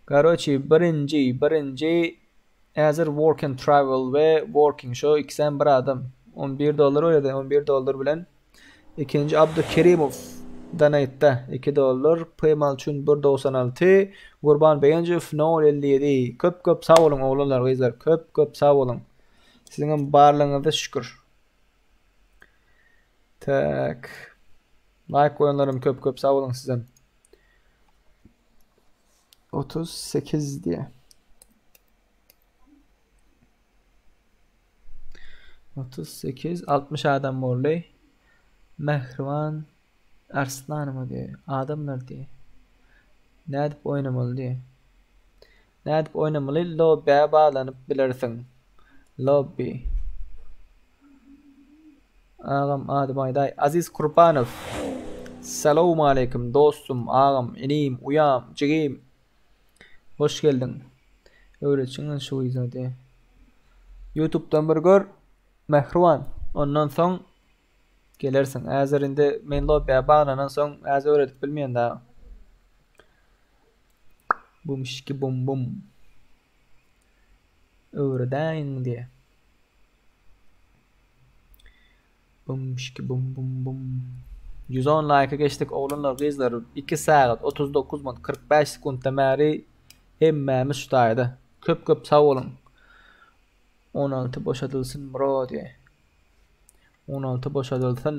Karoçi birinji, birinji häzir work and travel we working şo ikisem bir adam. 11 dollar bolýar 11 dollar bilen. Ikinji Abdukerimow donate 2 dollar, Paymal üçin 1.96, Gurban Begenjow 0.57. Köp köp sag boluň oglanlar gyzlar köp köp sag boluň. Siziňem barlygyňyza şükür. Tak. Like goýanlarym köp köp sag boluň sizem. 38 diýe. 38 60 adam boldy. Mähriban Arslanowa diýe. Adamlar diýe. Nädip oýnamaly diýe. Nädip oýnamaly? Lobbä baglanyp bilersiň. Lobby. Agam adymy aýdaý. Aziz Kurbanow. Salowmaleýkim dostum, agam, inim, uýam, jigim. Hoş geldiň. Öwretjiňiz şu gyza diýe. Youtube'dan bir gör. Mähriban. Ondan soň gelersiň. Häzir indi men lobbä baglanan soň häzir öwredip bilmeýän dagy. Bumşiki bum bum. Öwredäýiň diýe. Bum şiki bum bum bum. 110 laýka geçdik oglanlar gyzlar 2 sagat 39 minut 45 sekuntdan bäri hemmämiz şu taýda. Köp köp sag boluň. 16 boşadylsyn bro diýe. 16 boşadylsyn.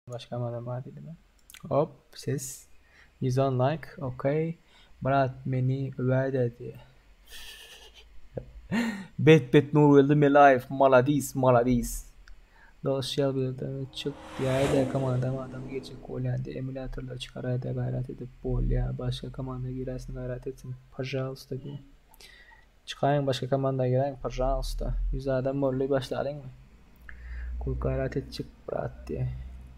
Başga adam bar diýdim. Hop, ses. 110 like, okey. Myrat meni öwäýdä diýýär. Bet bet Nurgeldi Melaýew maladis maladis. Dos ýal bu ýerde çyk diýäýdä komandam adam girjek bolýan diýä emulatorlar çykaraýda gaýrat edip bolýa başga komanda giräýsin gaýrat etsin pažalsta diýä. Çykaýyň başga komanda giräýiň pažalsta 100 adam boldy başlalyňmy. Kul gaýrat et çyk brat diýä.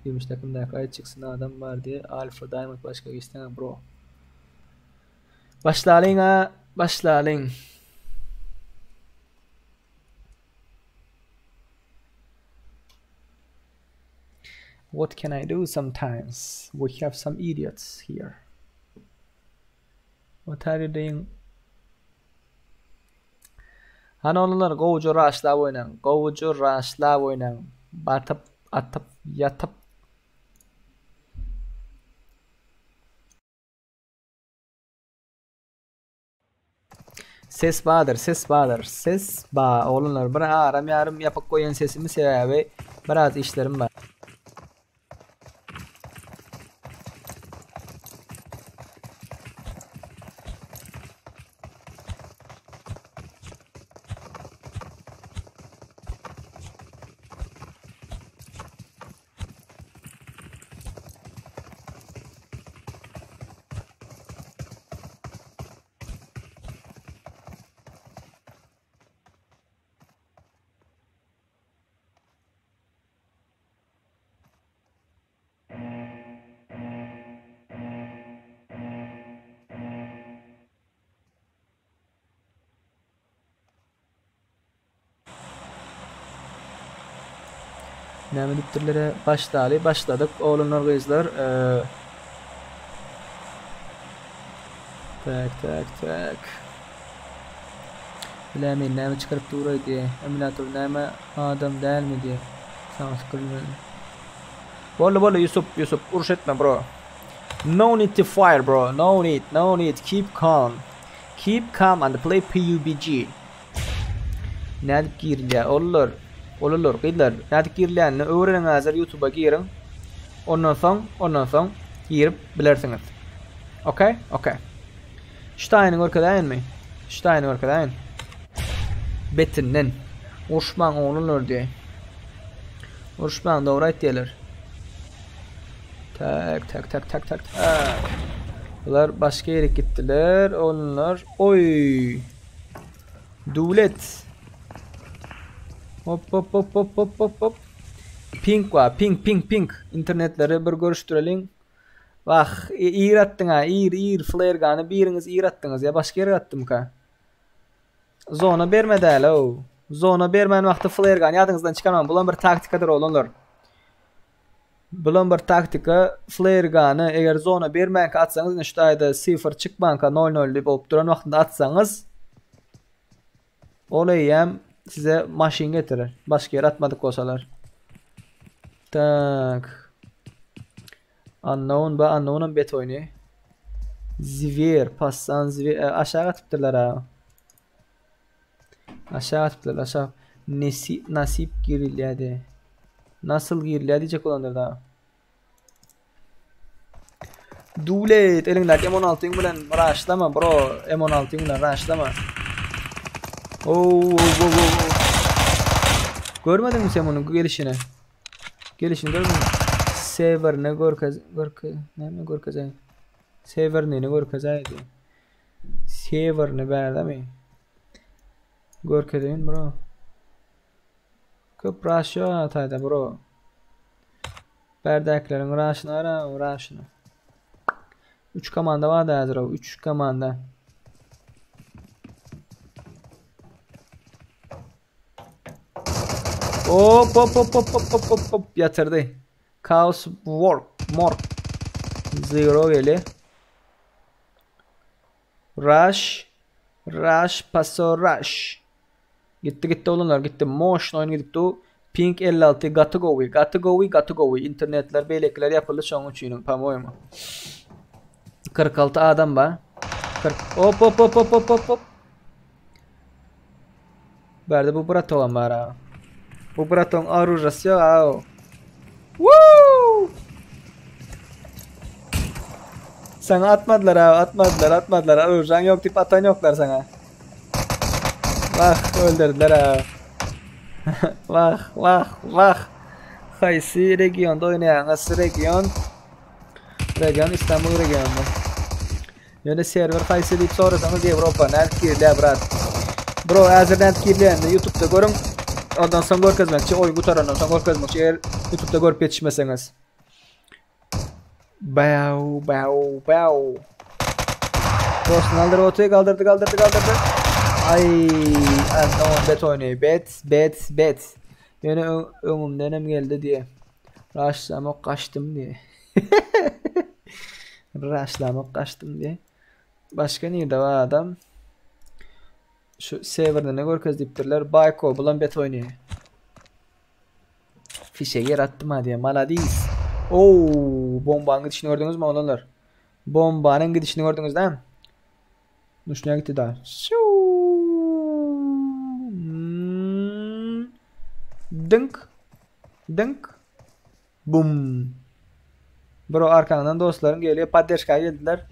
Gümüş takymdaky aýt çyksyn adam bar diýä alfa diamond başga geçsene bro. Başlalyň a başlalyň. What can I do sometimes? We have some idiots here. What are you doing? Hany oglanlar gowuja raşlap oýnaň. Gowuja raşlap oýnaň. Batyp, atyp, ýatyp. Ses bardyr, ses bardyr. Ses ba, oglanlar bir aram ýarym ýapyk goýan sesimi sebäbi biraz işlerim bar. Näme diýipdirler? Başlaly, başladyk. Oglanlar, gyzlar. Ee, tak, tak, tak. Bilemeýin näme çykaryp duraý diýe. Emulator näme adam dälmi diýe. Saňa tükürmeli. Boldy, boldy Ýusup, Ýusup, uruş etme bro. No need to fire bro. No need, no need. Keep calm. Keep calm and play PUBG. Nädip girilýär? Oglanlar, oglanlar, gyzlar, nädip girilýänini öwreniň häzir YouTube'a giriň. Ondan soň, ondan soň girip bilersiňiz. Okay? Okay. Şu taýyny görkezäýinmi? Şu taýyny görkezäýin. Betinden. Uruşmaň oglanlar diýe. Uruşmaň dogry aýtýarlar. Tak, tak, tak, tak, tak, tak. Bular başga ýere gitdiler. Oglanlar. Oý. Döwlet. Hop hop hop hop hop hop hop. Pink wa, pink pink pink. Internetleri bir görüşdireliň. Wah, ir atdyň ha, ir ir flare gany biriňiz ir atdyňyz ýa başga ýere atdymka? Zona berme däl-ow. Zona bermän wagty flare gun ýadyňyzdan çykarmaň. Bulam bir taktikadyr oglanlar. Bulam bir taktika. Flare gun-y eger zona bermänkä atsaňyz, ine şu taýda sifr çykmanka 0-0 diýip bolup duran wagtynda atsaňyz, ol eýýäm size maşyn getirer. Başga ýere atmadyk bolsalar. Tak. Unknown ba unknownam bet oýny. Zwer, passan zwer e, aşak atypdyrlar ha. Aşak atypdyrlar, aşak. Nesi, nasip girilýärdi. Nasıl girilýär diýjek bolandyr da. Döwlet eliňdäki M16-yň bilen raşlama bro. M16-yň bilen raşlama. Oo, oo, oo, oo. Görmediňmi sen munuň gelişini? Gelişini görmediňmi? Sewerine görkez görke näme görkezeýin? Sewernini görkezäýdi. Sewerni bärdemi? Görkezeýin bro. Köp raş ýok taýda bro. Bärdäkileriň raşyny gara, raşyny. 3 komanda bar da häzir 3 komanda. Hop hop hop hop hop hop hop hop ýatyrdy. Chaos Work Mork Zero geli. Rush Rush Paso Rush. Gitdi gitdi oglanlar gitdi. Moşny oýun gidip du. Pink 56 gaty gowy. Gaty gowy, gaty gowy. Internetler beýlekiler ýapyldy şoň üçin, po-moýemu. 46 adam bar. 40 Hop hop hop hop hop hop hop. Bärde bu bratogam bar ha. Bu bratoň oružasy ýok ha. Woo! Sana atmadylar ha, atmadylar, atmadylar. Oružaň ýok diýip atan ýoklar sana. Wah, öldürdüler ha. Wah, wah, wah. Haýsy regionda oýnaýaňyz? Region Region Istanbul regionynda. Ýöne serwer haýsy diýip sorasaňyz Ýewropa nädip girilýär brat. Bro häzir nädip girilýänini YouTube'da görüň. Ondan soň görkezmekçi, oýun gutarandan soň görkezmekçi eger YouTube'da görüp ýetişmeseňiz. Bau bau bau. Dostun aldyr oty kaldırdı kaldırdı kaldırdı. Ay, no bet oýnaýar. Bet bet bet. Ýöne öňümden hem geldi diýe. Raşlamak kaçtym diýe. Raşlamak kaçtym diýe. Başga nirde bar adam? Şu serwerde ne görkez diýipdirler. Bayko bulan bet oýnaýar. Fişeği yer attım ha diýe. Maladis. Oo, bombanyň gidişini gördüňizmi oglanlar? Bombanyň gidişini gördüňiz dämi? Nuşuna gitdi da. Hmm. Dink. Dink. Bum. Bro arkaňdan dostlaryň geliyor. Poddeşka geldiler.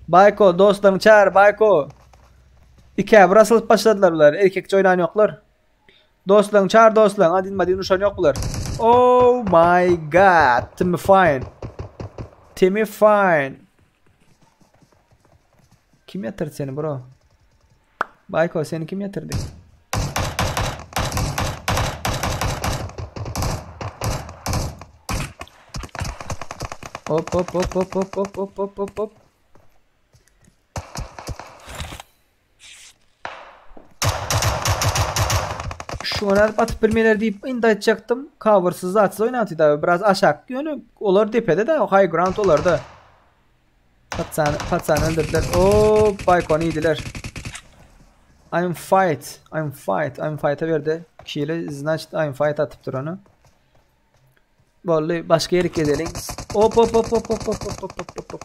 Bayko dostlaryň çağır Bayko. Ikä bir asılıp başladylar bular. Erkekçe oynan yoklar. Dostlaryň çağır dostlaryň. Adin madin uşan yok bular. Oh my god. Timmy fine. Timmy fine. Kim yatırdı seni bro? Bayko seni kim yatırdı? Hop hop hop hop hop hop hop hop hop hop. Şu an atyp bilmeler diýip indi aýtjakdym. Coversyz zatsyz oýnatdy da biraz aşak ýöne olar depede de high ground olarda. Patsany, patsany öldürdüler. O Baykony iýdiler. I'm fight. I'm fight. I'm fight'a berdi. Kili значит I'm fight atypdyr ony. Boldy. Başga ýere gezeliň. Hop hop hop hop hop hop hop hop hop hop.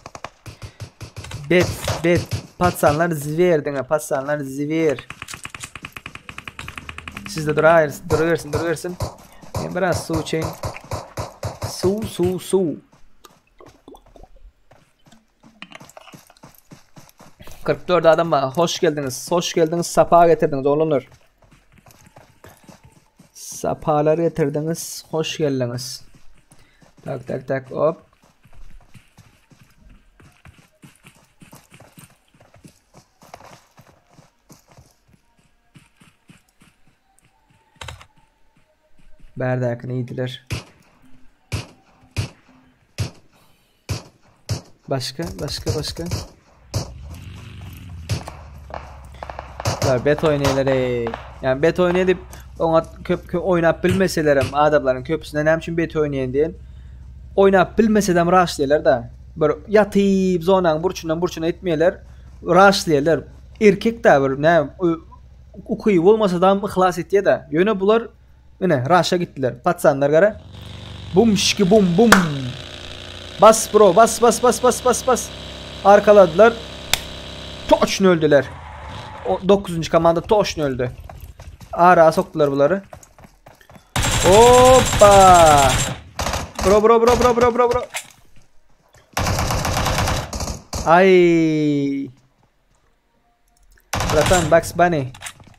Bet, bet. Patsanlar zwer diňe, patsanlar zwer. Sizde duraýyr, durubersin, durubersin. Men biraz suw içeýin. Suw, suw, suw. 44 adam var. Hoş geldiniz. Hoş geldiniz. Sapa getirdiniz oglanlar. Sapalar getirdiniz. Hoş geldiniz. Tak tak tak hop. Bärdäkini iýdiler. Başga, başga, başga. Bular bet oýnaýarlar eý. Yani bet oýnaýar diýip oňa köp köp oýnap bilmeselerem adamlaryň köpüsine näme üçin bet oýnaýan diýen. Oýnap bilmesedem rush diýerler da. Bir ýatyp zonanyň burçundan burçuna etmeýärler. Rush diýerler. Erkek da bir näme ukyby bolmasadam yhlas etýär-de. Ýöne bular ine raşa gitdiler. Patsanlar gara. Bum şiki bum bum. Bas bro bas bas bas bas bas bas. Arkaladylar. Toçny öldüler. O 9. komanda toçny öldü. Ara sokdular bulary. Hoppa. Bro bro bro bro bro bro bro. Ay. Bratan Bugs Bunny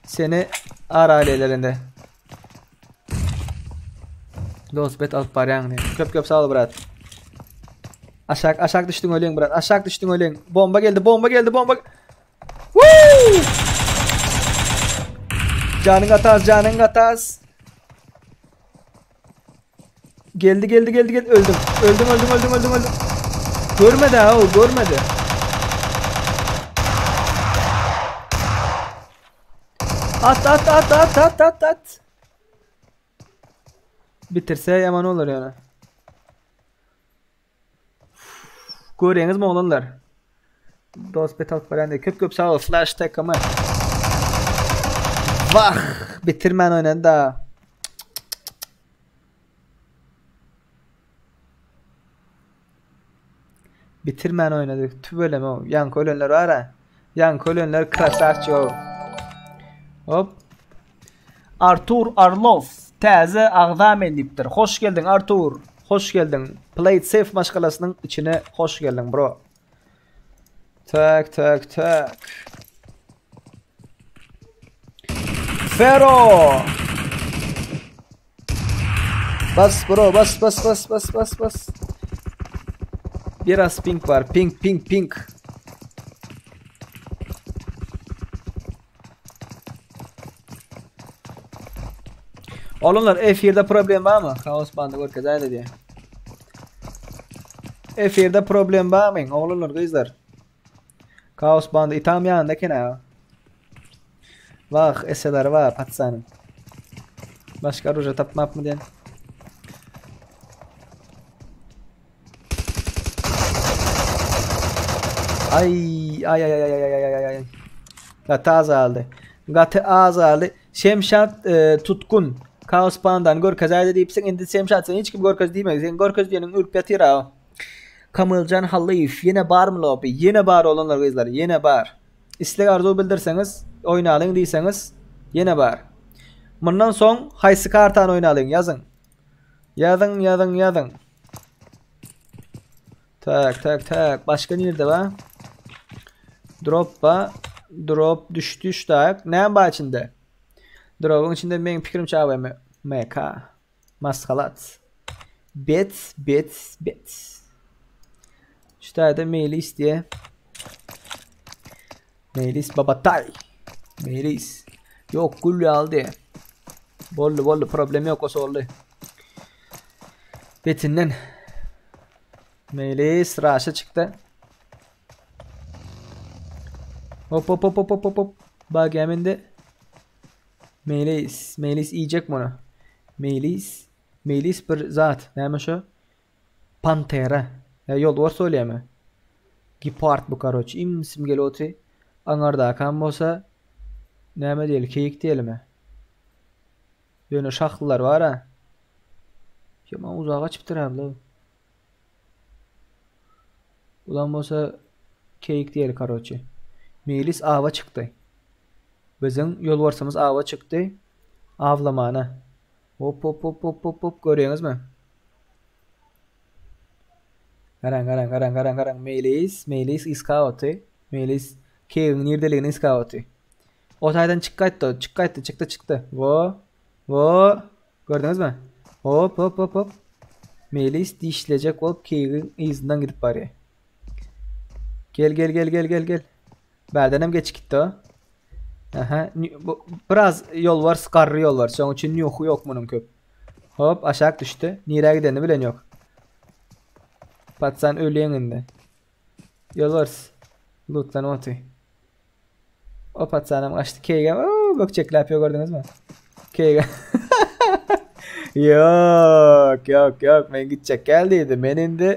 seni ar ailelerinde. Dost bet alyp barýaň diýip. Köp köp sag bol brat. Aşak aşak düşdüň ölüň brat. Aşak düşdüň ölüň. Bomba geldi, bomba geldi, bomba. Woo! Janyň ataz, janyň ataz. Geldi geldi geldi geldi öldüm. Öldüm öldüm öldüm öldüm öldüm. Görmedi ha o görmedi. At at at at at at at. Bitirse yaman olur yani. Görýäňizmi oglanlar? Dost bet alyp barýan diýip. Köp köp sag bol Flash takamy. Wah, bitirmän oýnady da. Bitirmän oýnady. Tüweleme o. Ýaňky ölenler bar ha. Ýaňky ölenler krasavçy o. Hop. Artur Arlow täze agza men diýipdir. Hoş geldiň Artur. Hoş geldiň. Play it safe maşgalasynyň içine hoş geldiň bro. Tak tak tak. Fero. Bas bro bas bas bas bas bas bas. Biraz pink var. Pink pink pink. Oglanlar efirde problem barmy? Kaos bandy görkezäýdi diýe. Efirde problem barmy? Oglanlar gyzlar. Kaos bandy itam ýanynda eken ha. Wah, eseleri bar patsanyň. Başga oruža tapmapmy diýen. Ay ay ay ay ay ay ay ay ay. Gaty az aldy. Gaty az aldy. Şemşat e, Tutkun Kaos Pandan görkezäýdi diýipsiň. Indi Şemşat sen hiç kim görkez diýme. Sen görkez diýeniň ürüp ýatyr ha. Kamiljan Hallyýew ýene barmy lobby? Ýene bar oglanlar gyzlar, ýene bar. Isleg arzuw bildirseňiz, oýnalyň diýseňiz, ýene bar. Mundan soň haýsy kartany oýnalyň ýazyň. Ýazyň, ýazyň, ýazyň. Tak, tak, tak. Başga nirde bar? Drop bar. Drop düşdi şu tak. Näme bar içinde? Drop'un içinde meň pikirimçe AWM MK. Maskalat. Bet, bet, bet. Şu taýda Meýlis diýe. Meýlis babatay. Meýlis. Ýok, gül ýaly diýe. Boldy, boldy, problem ýok, o soldy. Betinden. Meýlis raşa çykdy. Hop hop hop hop hop hop. Bak indi. Meýlis, Meýlis iýjek muny. Meýlis, Meýlis bir zat. Näme şo? Pantera. Ýa ýolbars bolýamy? Gepard bu karoç. Im simgeli oty. Aňardakam bolsa näme diýeli, keýik diýelimi? Ýöne şahlylar bar-a. Ýaman uzaga açypdyr abla. Ulan bolsa keýik diýeli karoçi. Meýlis awa çykdy. Biziň ýolbarsymyz awa çykdy. Awlamana. Hop hop hop hop hop hop görýäňizmi? Garaň garaň garaň garaň garaň Meýlis Meýlis yska oty. Meýlis keýigiň nirdeligini yska oty. O taýdan çyk gaýtdy, çyk gaýtdy, çykdy çykdy. Wo. Wo. Gördüňizmi? Hop hop hop hop. Meýlis dişlejek bolup keýigiň yzyndan gidip barýar. Gel gel gel gel gel gel. Bärdenem geçip gitdi o. Aha, bu biraz ýolbars, garry ýolbars. Şonuň üçin nýuhy ýok munuň köp. Hop, aşak düşdi. Nirä gidenini bilen ýok. Patsan ölýäň indi. Ýolbars. Lutlanyp oty. O patsanam gaçdy. Keýgem, oo, bökjekläp ýok gördüňizmi? Keýgem. Ýok, ýok, ýok, men gitjek gel diýdi. Men indi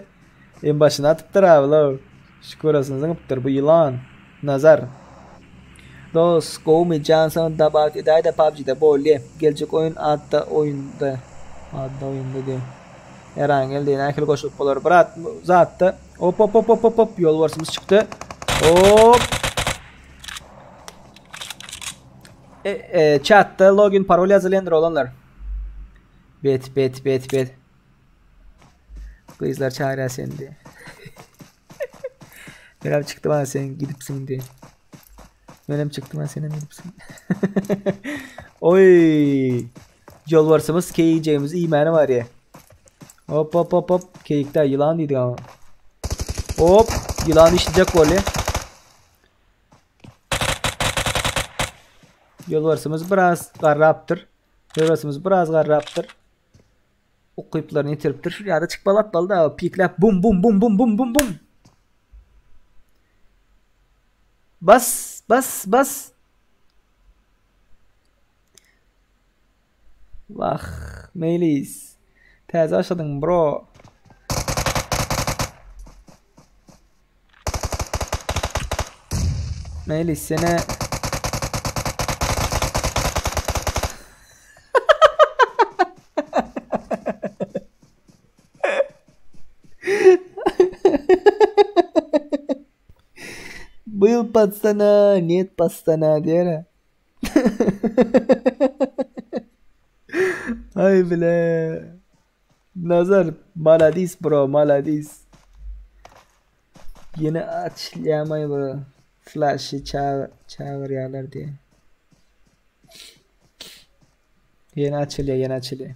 Em başyny atypdyr abla. Şükurasyny zyňypdyr bu ýylan. Nazar. Dos gowmy jan saňa dabawt edäýdä PUBG-de bolýa. Geljek oýun adda oýunda. Adda oýunda diýe. Erangel diýe nähili goşulyp bolar brat zatda. Hop hop hop hop hop hop ýolbarsymyz çykdy. Hop. E, e, chatda login parol ýazylýandyr oglanlar. Bet bet bet bet. Gyzlar çağırýar seni diye. Menem çykdy bana sen gidipsiň diye. Menem çykdy bana senem gidipsiň. Oy. Ýolbarsymyz keýijegimiz iýmäni bar ya. Hop hop hop hop. Keýikde ýylan diýdik ama. Hop. Ýylan işlejek bolýar. Ýolbarsymyz biraz garrapdyr. Ýolbarsymyz biraz garrapdyr. Ukyplaryny ýitiripdir. Şu ýada çykmaly atmaly da pikläp bum bum bum bum bum bum bum. Bas bas bas. Wah, Meýlis. Täze başladyň bro. Meýlis sene Byl patsana, net patsana diýer. Ay bile. Nazar maladis bro maladis. Ýene açylýamaý bu flashy çagyrýarlar diýe. Ýene açylýar, ýene açylýar.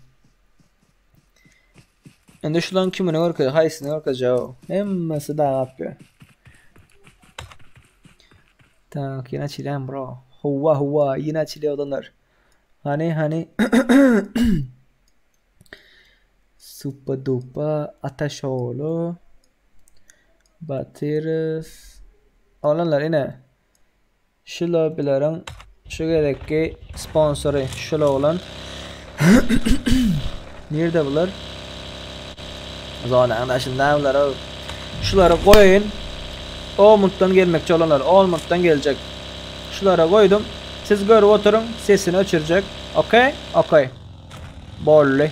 Indi şularyň kimini görkez, haýsyny görkezjek? Hemmesi dagap ýör. Tak, ýene açylýan bro. Howwa, howwa, ýene açylýar oglanlar. Hany, hany. Supa dupa Ataşoglu Batyrow Oglanlar ine şu lobbileriň şu gezekki sponsory şul oglan Nirde bular? Zonanyň daşynda bular. Şulary goýaýyn. Olmutdan gelmekçi olanlar Olmutdan geljek. Şulara goýdum. Siz görüp oturyň, sesini öçürjek. Okey? Okey. Boldy.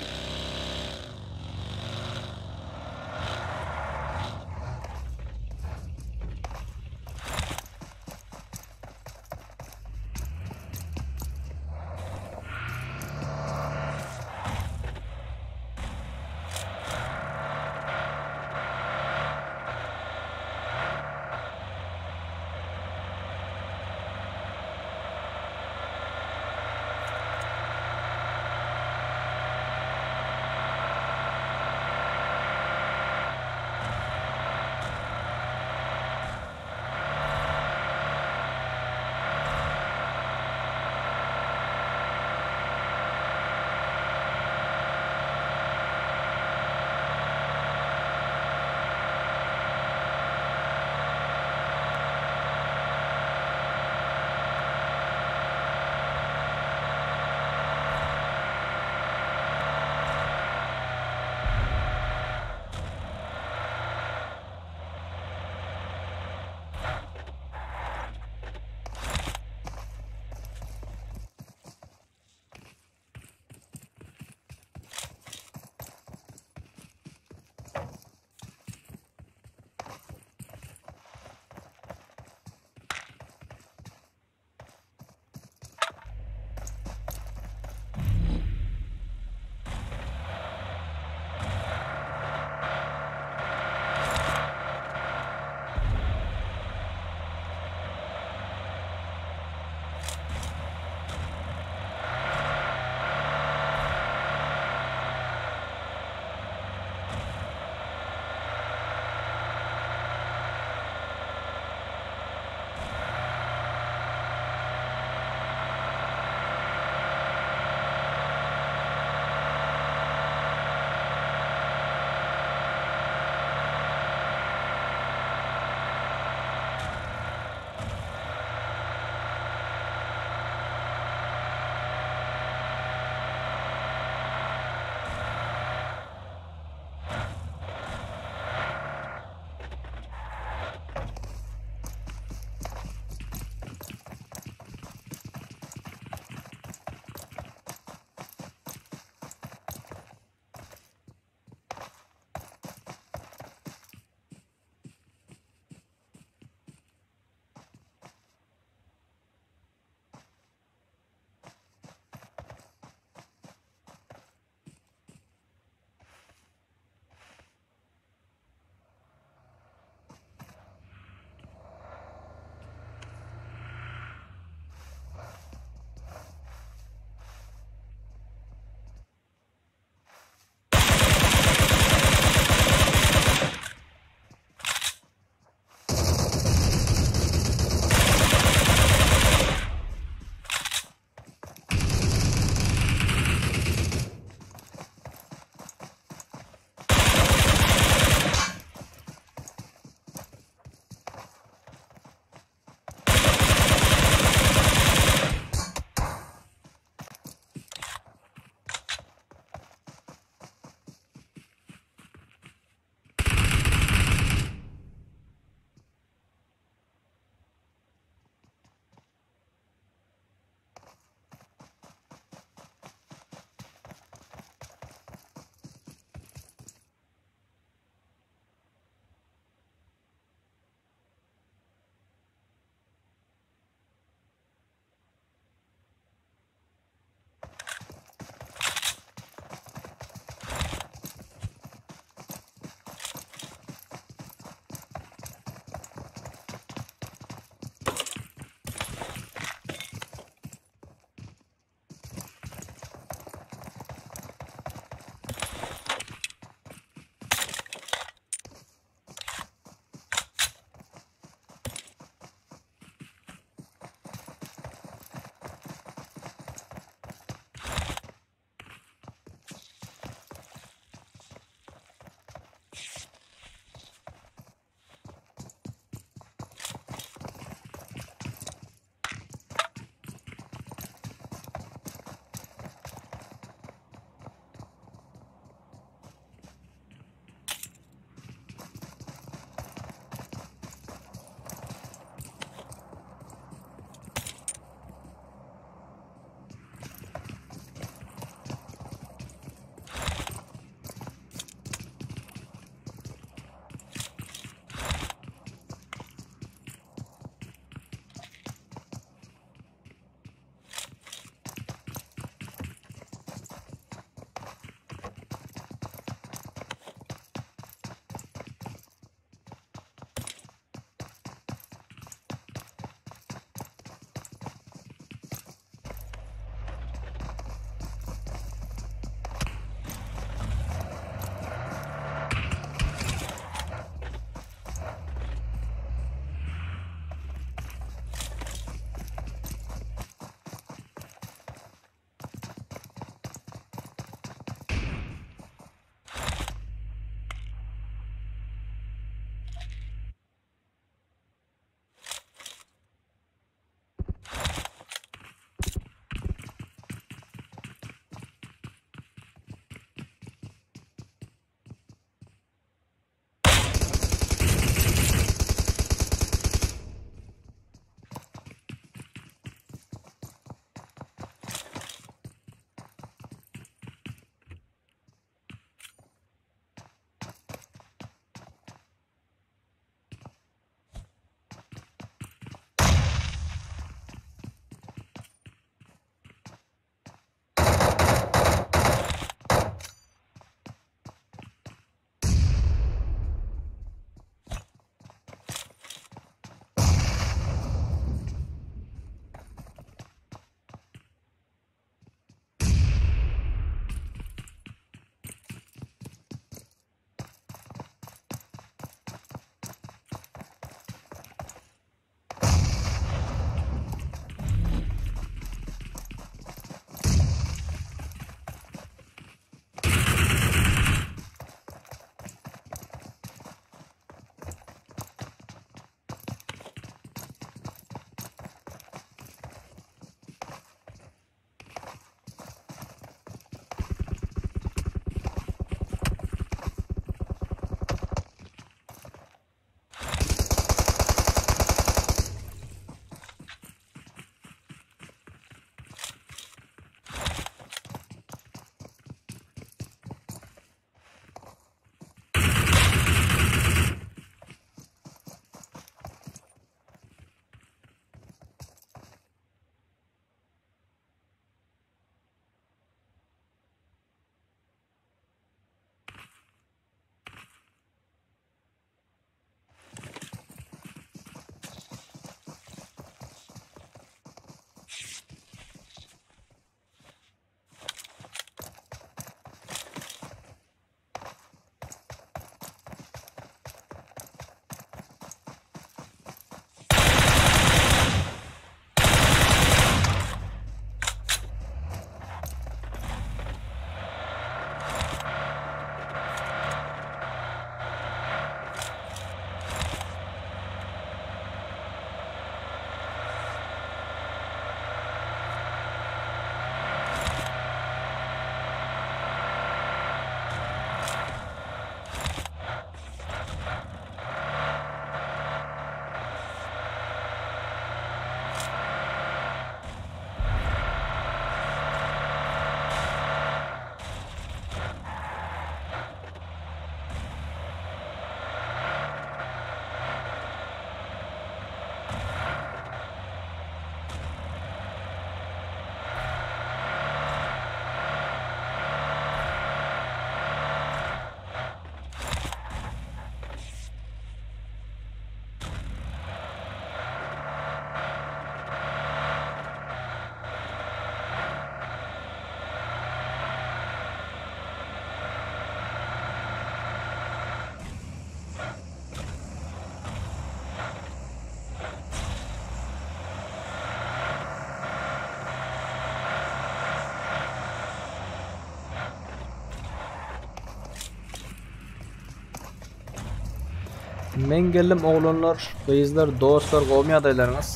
Men geldim oglanlar, gyzlar, dostlar, gowmy ýagdaýlaryňyz?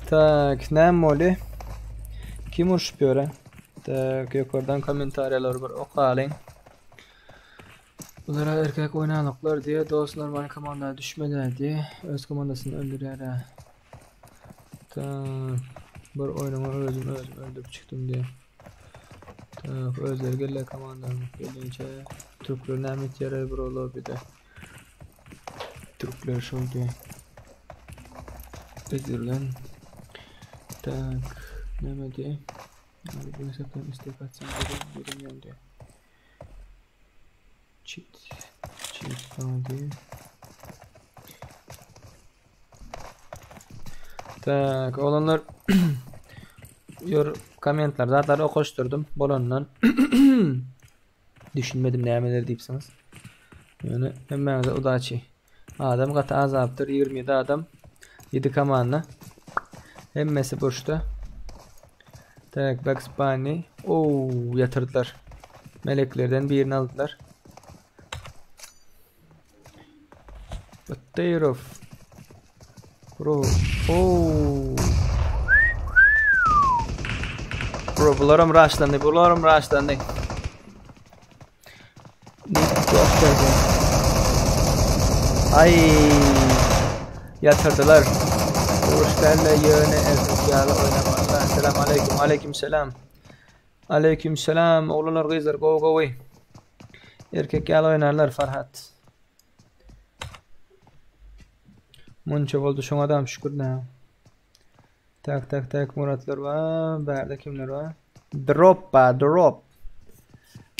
Tak, näme boldy? Kim urşup ýöre? Tak, ýokardan kommentariýalary bir okalyň. Bulara erkek oýnanoklar diýe, dost normal komanda düşmedi diýe, öz komandasyny öldürýär. Tak, bir oýnuňa özüm özüm öldürip çykdym diýe. Tak, özleri gelýär komandanyň gelinçe türkler näme etýär bir lobbyda. Türkler şol diýe. Özürlen. Tak, näme diýe? Abi bu hesapdan istek atsam dedim, diýe. Cheat. Cheat bana diýe. Tak, oglanlar ýör kommentler zatlary okaşdyrdym bolandan. Düşünmedim nämeler diýipsiňiz. Ýöne hemmäňize udaçi. Adam gaty azapdyr 27 adam. 7 komanda. Hemmesi burçda. Tak, Bugs Bunny. Oo, ýatyrdylar. Meleklerden birini aldylar. Batyrov. Bro. Oo. Bro bularam raşlandy. Bularam raşlandy. Ay. Yatırdılar. Uruş däl-de ýöne erkek ýaly oýnamalylar. Selam aleýkum. Aleýkum selam. Aleýkum selam. Oglanlar gyzlar gowy gowy. Erkek ýaly oýnarlar Farhat. Munça boldy şoňa adam şükür nä. Tak tak tak Muratlar bar. Bärde kimler bar? Drop ba drop.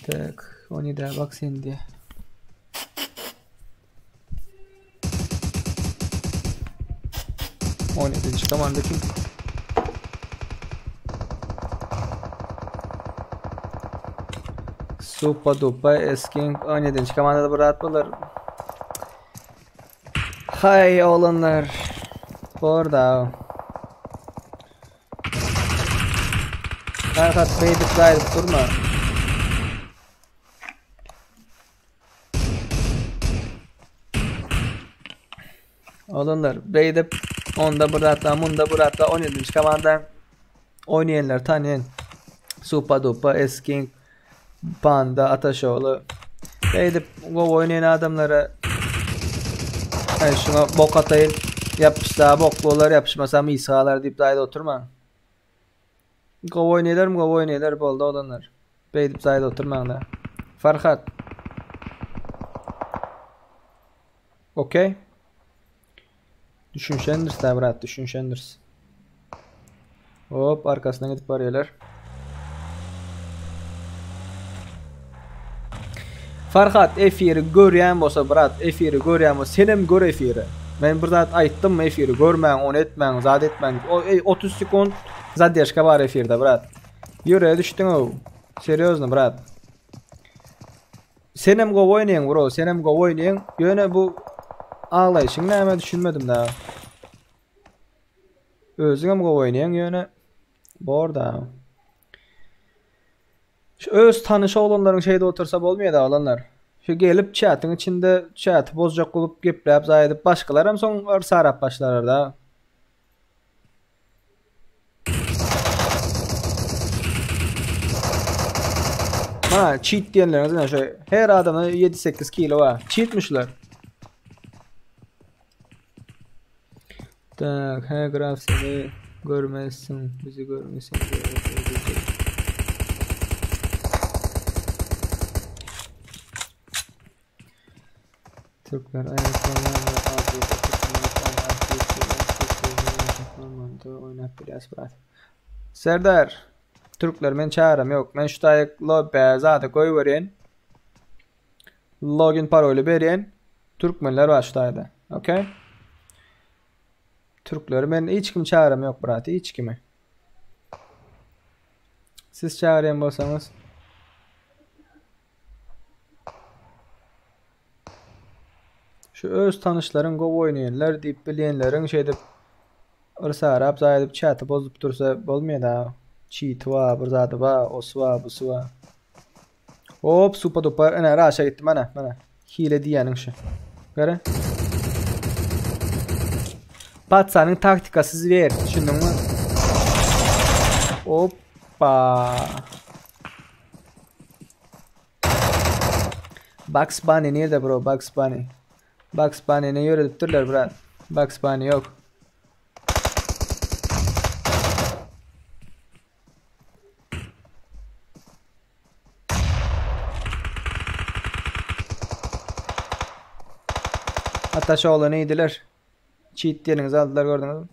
Tak, ony da bak sen diye. On yedinci komanda kim? Supa dupa esking 17. komandada bir rahat bolar. Hay oglanlar. Bor da. Farhat beýdip gaýdyp durma. Oglanlar beýdip onda bir zatla munda bir zatla 17. komanda oýnaýanlar tanýan. Supa dupa esking Panda Ataşoğlu. Beýdip gowy oýnaýan adamlara Ay şuna bok ataýyn. Ýapyşsa bok bolar, ýapyşmasa mis galar diýip daýda oturmaň. Gowy oýnaýlarmy, gowy oýnaýlar boldy oglanlar. Beýdip zaýda oturmaň da. Farhat. Okey. Düşünşendiris da brat, düşünşendiris. Hop, arkasyndan gidip barýarlar. Farhat efiri görýän bolsa brat, efiri görýän bolsa senem gör efiri. Men bir zat aýtdymmy efiri görmäň, ony etmäň, zat etmäň. O ey 30 sekund zadержка bar efirde brat. Ýüreğe düşdüň-ow. Serýozno brat. Senem gowy oýnaýaň bro, senem gowy oýnaýaň. Ýöne bu aglaýşyň näme düşünmedim da. Özüňem gowy oýnaýaň ýöne bor da. Şu öz tanyş oglanlaryň şeýdip otursa bolmaýar da oglanlar. Şu gelip çatyň içinde çaty bozjak bolup gepläp zaý edip başgalaram soň yrsarap başlarar da. Mana cheat diýenleriňiz ine şu her adamda 7-8 kilo bar. Cheatmişler. Tak, he graf seni görmezsin, bizi görmesin. Türkler oýnap bilýäs brat. Serdar, Türkler men çarem ýok. Men şu taýyk lobby zady goýberýän. Login paroly berýän. Türkmenler bar şu taýda. Okey. Türkleri men hiç kim çarem ýok brat, hiç kimi. Siz çağıryan bolsaňyz Şu öz tanyşlaryň gowy oýnaýanlar diýip bilýänleriň şeýdip yrsarap zaý edip çaty bozup dursa bolmaýar da. Çiti bar, bir zady bar, osy bar, busy bar. Hop, supa dupa, ene raşa gitdi mana, mana. Hile diýýäniň şu. Gara. Patsanyň taktikasy zwer, düşündiňmi? Oppa. Bugs Bunny nirde bro? Bugs Bunny. Bugs Bunny-ni ýöredipdirler brat. Bugs Bunny ýok. Ataş oglany iýdiler. Cheat diýeniňizi aldylar gördüňizmi?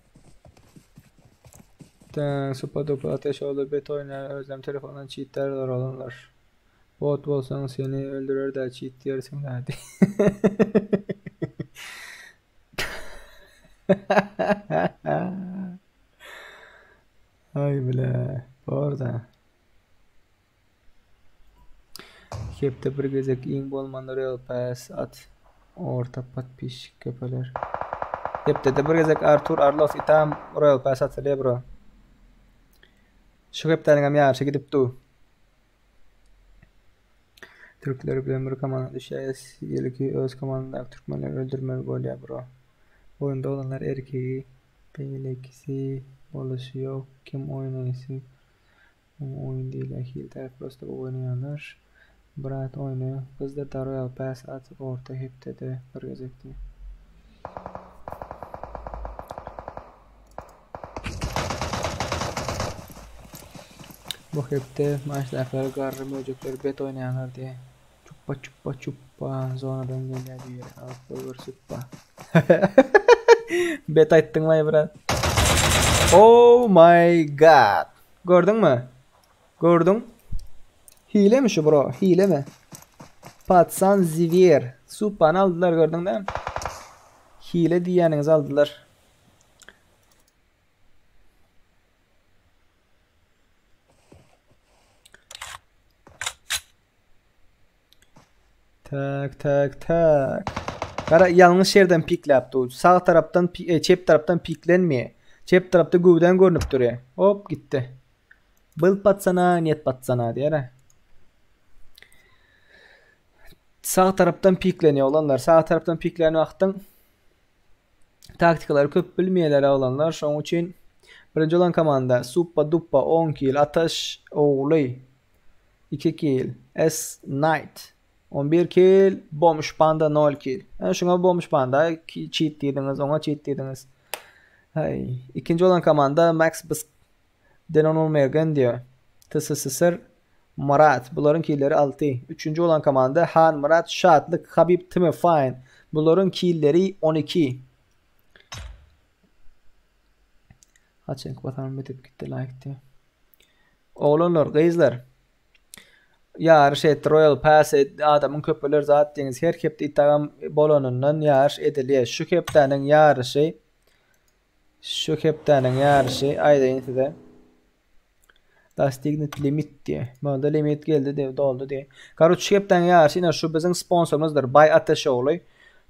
Täň supa dupa ateş ogly bet oýnaýar özem telefondan cheat däldir oglanlar. Bot bolsaň seni öldürer dä cheat diýersiň dä. Aý bile, borda. Hepde bir gezek iň bolmanda Royal Pass at. Orta podpisçik köpeler. Hepdede bir gezek Artur Arlow itam Royal Pass atylýar bro. Şu hepdäniň hem ýaryşy gidip dur. Türkler bilen bir komanda düşýäs. Ýelki öz komandaky türkmenleri öldürmeli bolýar bro. Oýunda olanlar erkegi Beýlekisi boluşy ýok kim oýnaýsy oňa oýun diýilýär hil däl prosta gowy oýnaýanlar brat oýna gyzdyrda royal pass at orta hepdede bir gezek diý. Bu hepde maçdakylar garry möjekler bet oýnaýanlar diý. Çupba çupba çupba zonadan gelýär biri alyp goýber supba. Bet aýtdyň waý brat. Oh my god. Gördüňmi? Gördüň? Hilemi şu bro? Hilemi? Patsan Zivier. Supany aldylar gördüň dämi? Hile diýýäniňizi aldylar. Tak tak tak. Gara ýalňyş ýerden pikläp dur. Sag tarapdan e, çep tarapdan piklenmeýär. Çep tarapda göwden görnüp durýar. Hop gitdi. Byl patsana, net patsana diýär. Sag tarapdan piklenýär oglanlar. Sag tarapdan piklän wagtyň taktikalary köp bilmeýärler oglanlar. Şonuň üçin birinji bolan komanda Suppa Duppa 10 kill Ataş ogly 2 kill. S Knight 11 kill. Bomş Panda 0 kill. Yani şuna Bomş Panda cheat diýdiňiz, oňa cheat diýdiňiz. Hay, ikinji bolan komanda Max Bs Denon Mergen diýär. TSSR Murat. Bularyň killeri 6. Üçünji bolan komanda Han Murat Şatlyk Habib Timi Fine. Bularyň killeri 12. Haçanky basanym bitip gitdi like diýär. Oglanlar, gyzlar. Ýaryş et, Royal Pass et, adamyň köpeler zat diýiňiz. Her hepde itagam bolanyndan ýaryş edilýär. Şu hepdäniň ýaryşy şu hepdäniň ýaryşy aýdaýyn size. Dostignet limit diýe. Boldy limit geldi diýe, doldy diýe. Karoç şu hepdäniň ýaryşy ine şu biziň sponsorymyzdyr Baý Ateşogly.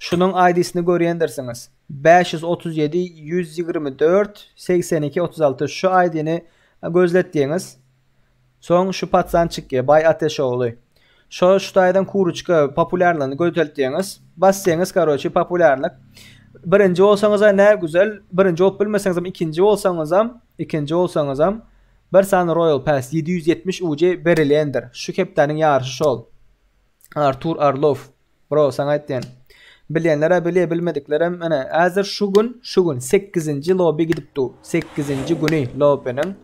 Şunuň ID-sini görýändirsiňiz. 537 124 82 36 şu ID-ni gözlet diýeňiz. Soň şu patsan çykýar, Baý Ateşogly. Şo şu taýdan kuruçka populýarlygyny gözeltýäňiz. Basýaňyz karoçi populýarlyk. Birinji bolsaňyz-a nä güzel, birinji bolup bilmeseňizem ikinji bolsaňyzam, ikinji bolsaňyzam bir sany Royal Pass 770 UC berilýändir. Şu hepdäniň ýaryşy şol. Artur Arlow. Bro saňa aýtýan. Bilýänler-ä bilýär, bilmediklerem ine häzir şu gün, şu gün sekizinji lobby gidip dur. Sekizinji güni lobbynyň.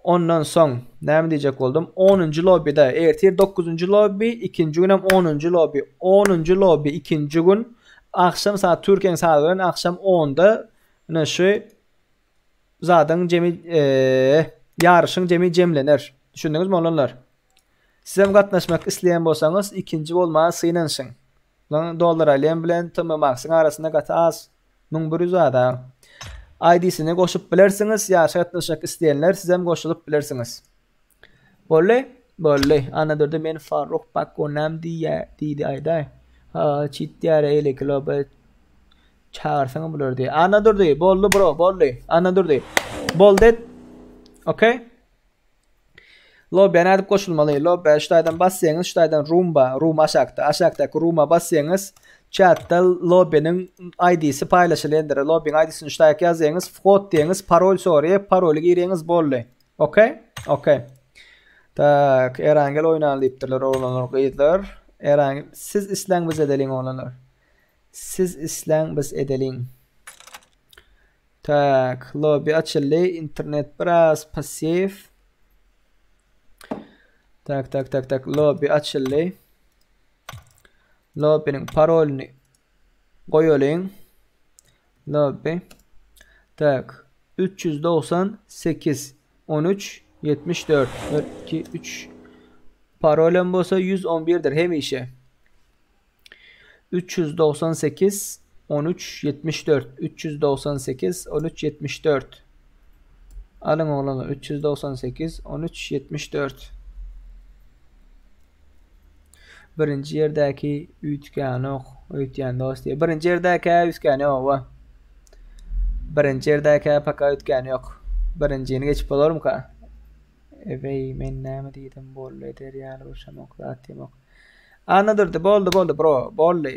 Ondan soň näme diýjek boldum? Onunjy lobbyda ertir dokuzynjy lobby, ikinji günem onunjy lobby. Onunjy lobby ikinji gün agşam saat Türkiýäniň sagady bilen agşam onda ine şu zadyň jemi ýaryşyň jemi jemlener. Düşündiňizmi oglanlar? Sizem gatnaşmak isleýän bolsaňyz ikinji bolmaga synanyşyň. Lan dollar alýan bilen TM Max-yň arasynda gaty az 1100 ada. ID-sini goşup bilersiňiz, ýaryşa gatnaşmak isleýänler sizem goşulyp bilersiňiz. Boldy? Boldy. Annadurdy men Farruh Bakko näme diýýä diýdi aýdaý. Ha, çit diýär eýleki loba çagyrsaňa bular diýýär. Annadurdy, boldy bro, boldy. Annadurdy. Boldy et. Okey. Lobby'ya nädip goşulmaly? Lobby'ya şu taýdan basýaňyz, şu taýdan room ba, room aşakda. Aşakdaky room'a basýaňyz, Chatda lobby'niň ID'si paýlaşylýandyr. Lobby'ň ID'sini ştaýk ýazýaňyz, vhod diýeňiz, parol soraýar, paroly girýäňiz boldy. Okey? Okey. Tak, Erangel oýnaly diýipdirler oglanlar, gyzlar. Erangel, siz isläň biz edeliň oglanlar. Siz isläň biz edeliň. Tak, lobby açyldy. Internet biraz passiw. Tak, tak, tak, tak, lobby açyldy. Lobby'niň parolyny goýalyň. Lobby. Tak. 398 13 74 1 2 3 Parolem bolsa 111-dir hemişe. 398 13 74 398 13 74 Alyň oglanlar 398 13 74 Birinji ýerdäki üýtgänok öýtýän dost diýýär. Birinji ýerdäki üýtgäni ýok. Birinji ýerdäki paka üýtgäni ýok. Birinjini geçip bolarmyka? Ebeý men näme diýdim boldy eder ýaly urşamok zat diýmok. Annadurdy boldy boldy bro boldy.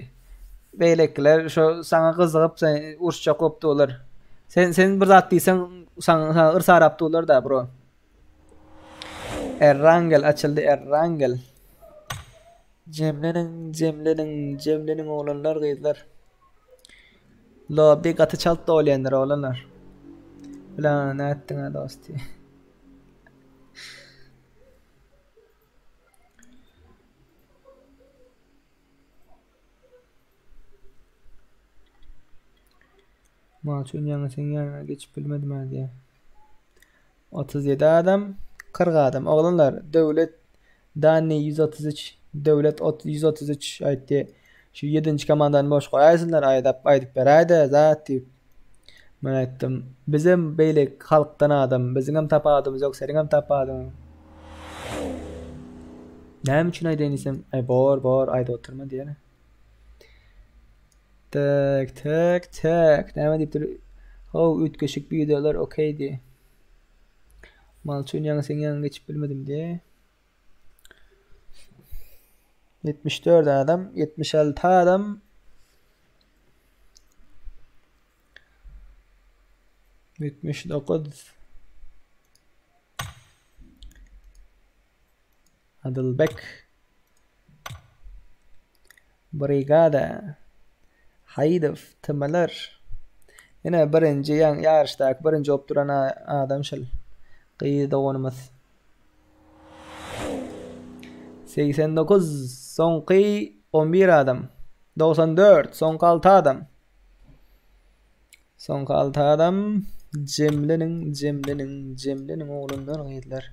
Beýlekiler şo saňa gyzygyp sen uruşjak bolup durlar. Sen sen bir zat diýseň saňa saňa yrsarap durlar da bro. Errangel açyldy Errangel. Jemleniň jemleniň jemleniň oglanlar gyzlar. Lobby gaty çalt dolýandyr oglanlar. Bilen nätdiň a dosty. Maçun ýaňy seň ýanyňa geçip bilmedim a diýýär. 37 adam, 40 adam. Oglanlar, Döwlet Danny 133, Döwlet 133 aýtdy. Şu 7-nji komandany boş goýaýsynlar, aýdap aýdyp beräýdä zat diýip. Men aýtdym, bizem beýle halkdan adam, biziňem tapadymyz ýok, seniňem tapadyň. Näme üçin aýdaýyn diýsem, aý bor, bor, aýdyp oturma diýene. Tek, tek, tek. Näme diýipdir? How, üýtgeşik wideolar okey diý. Malçun ýaňy seň ýanyňa geçip bilmedim diý. 74 adam, 76 adam. 79 Adylbek Brigada Haýydow TMLR Ine birinji ýaryşdaky birinji bolup duran adam şul. Gyz doganymyz. 89 soňky 11 adam. 94 soňky 6 adam. Soňky 6 adam jemleniň jemleniň jemleniň oglanlar gyzlar.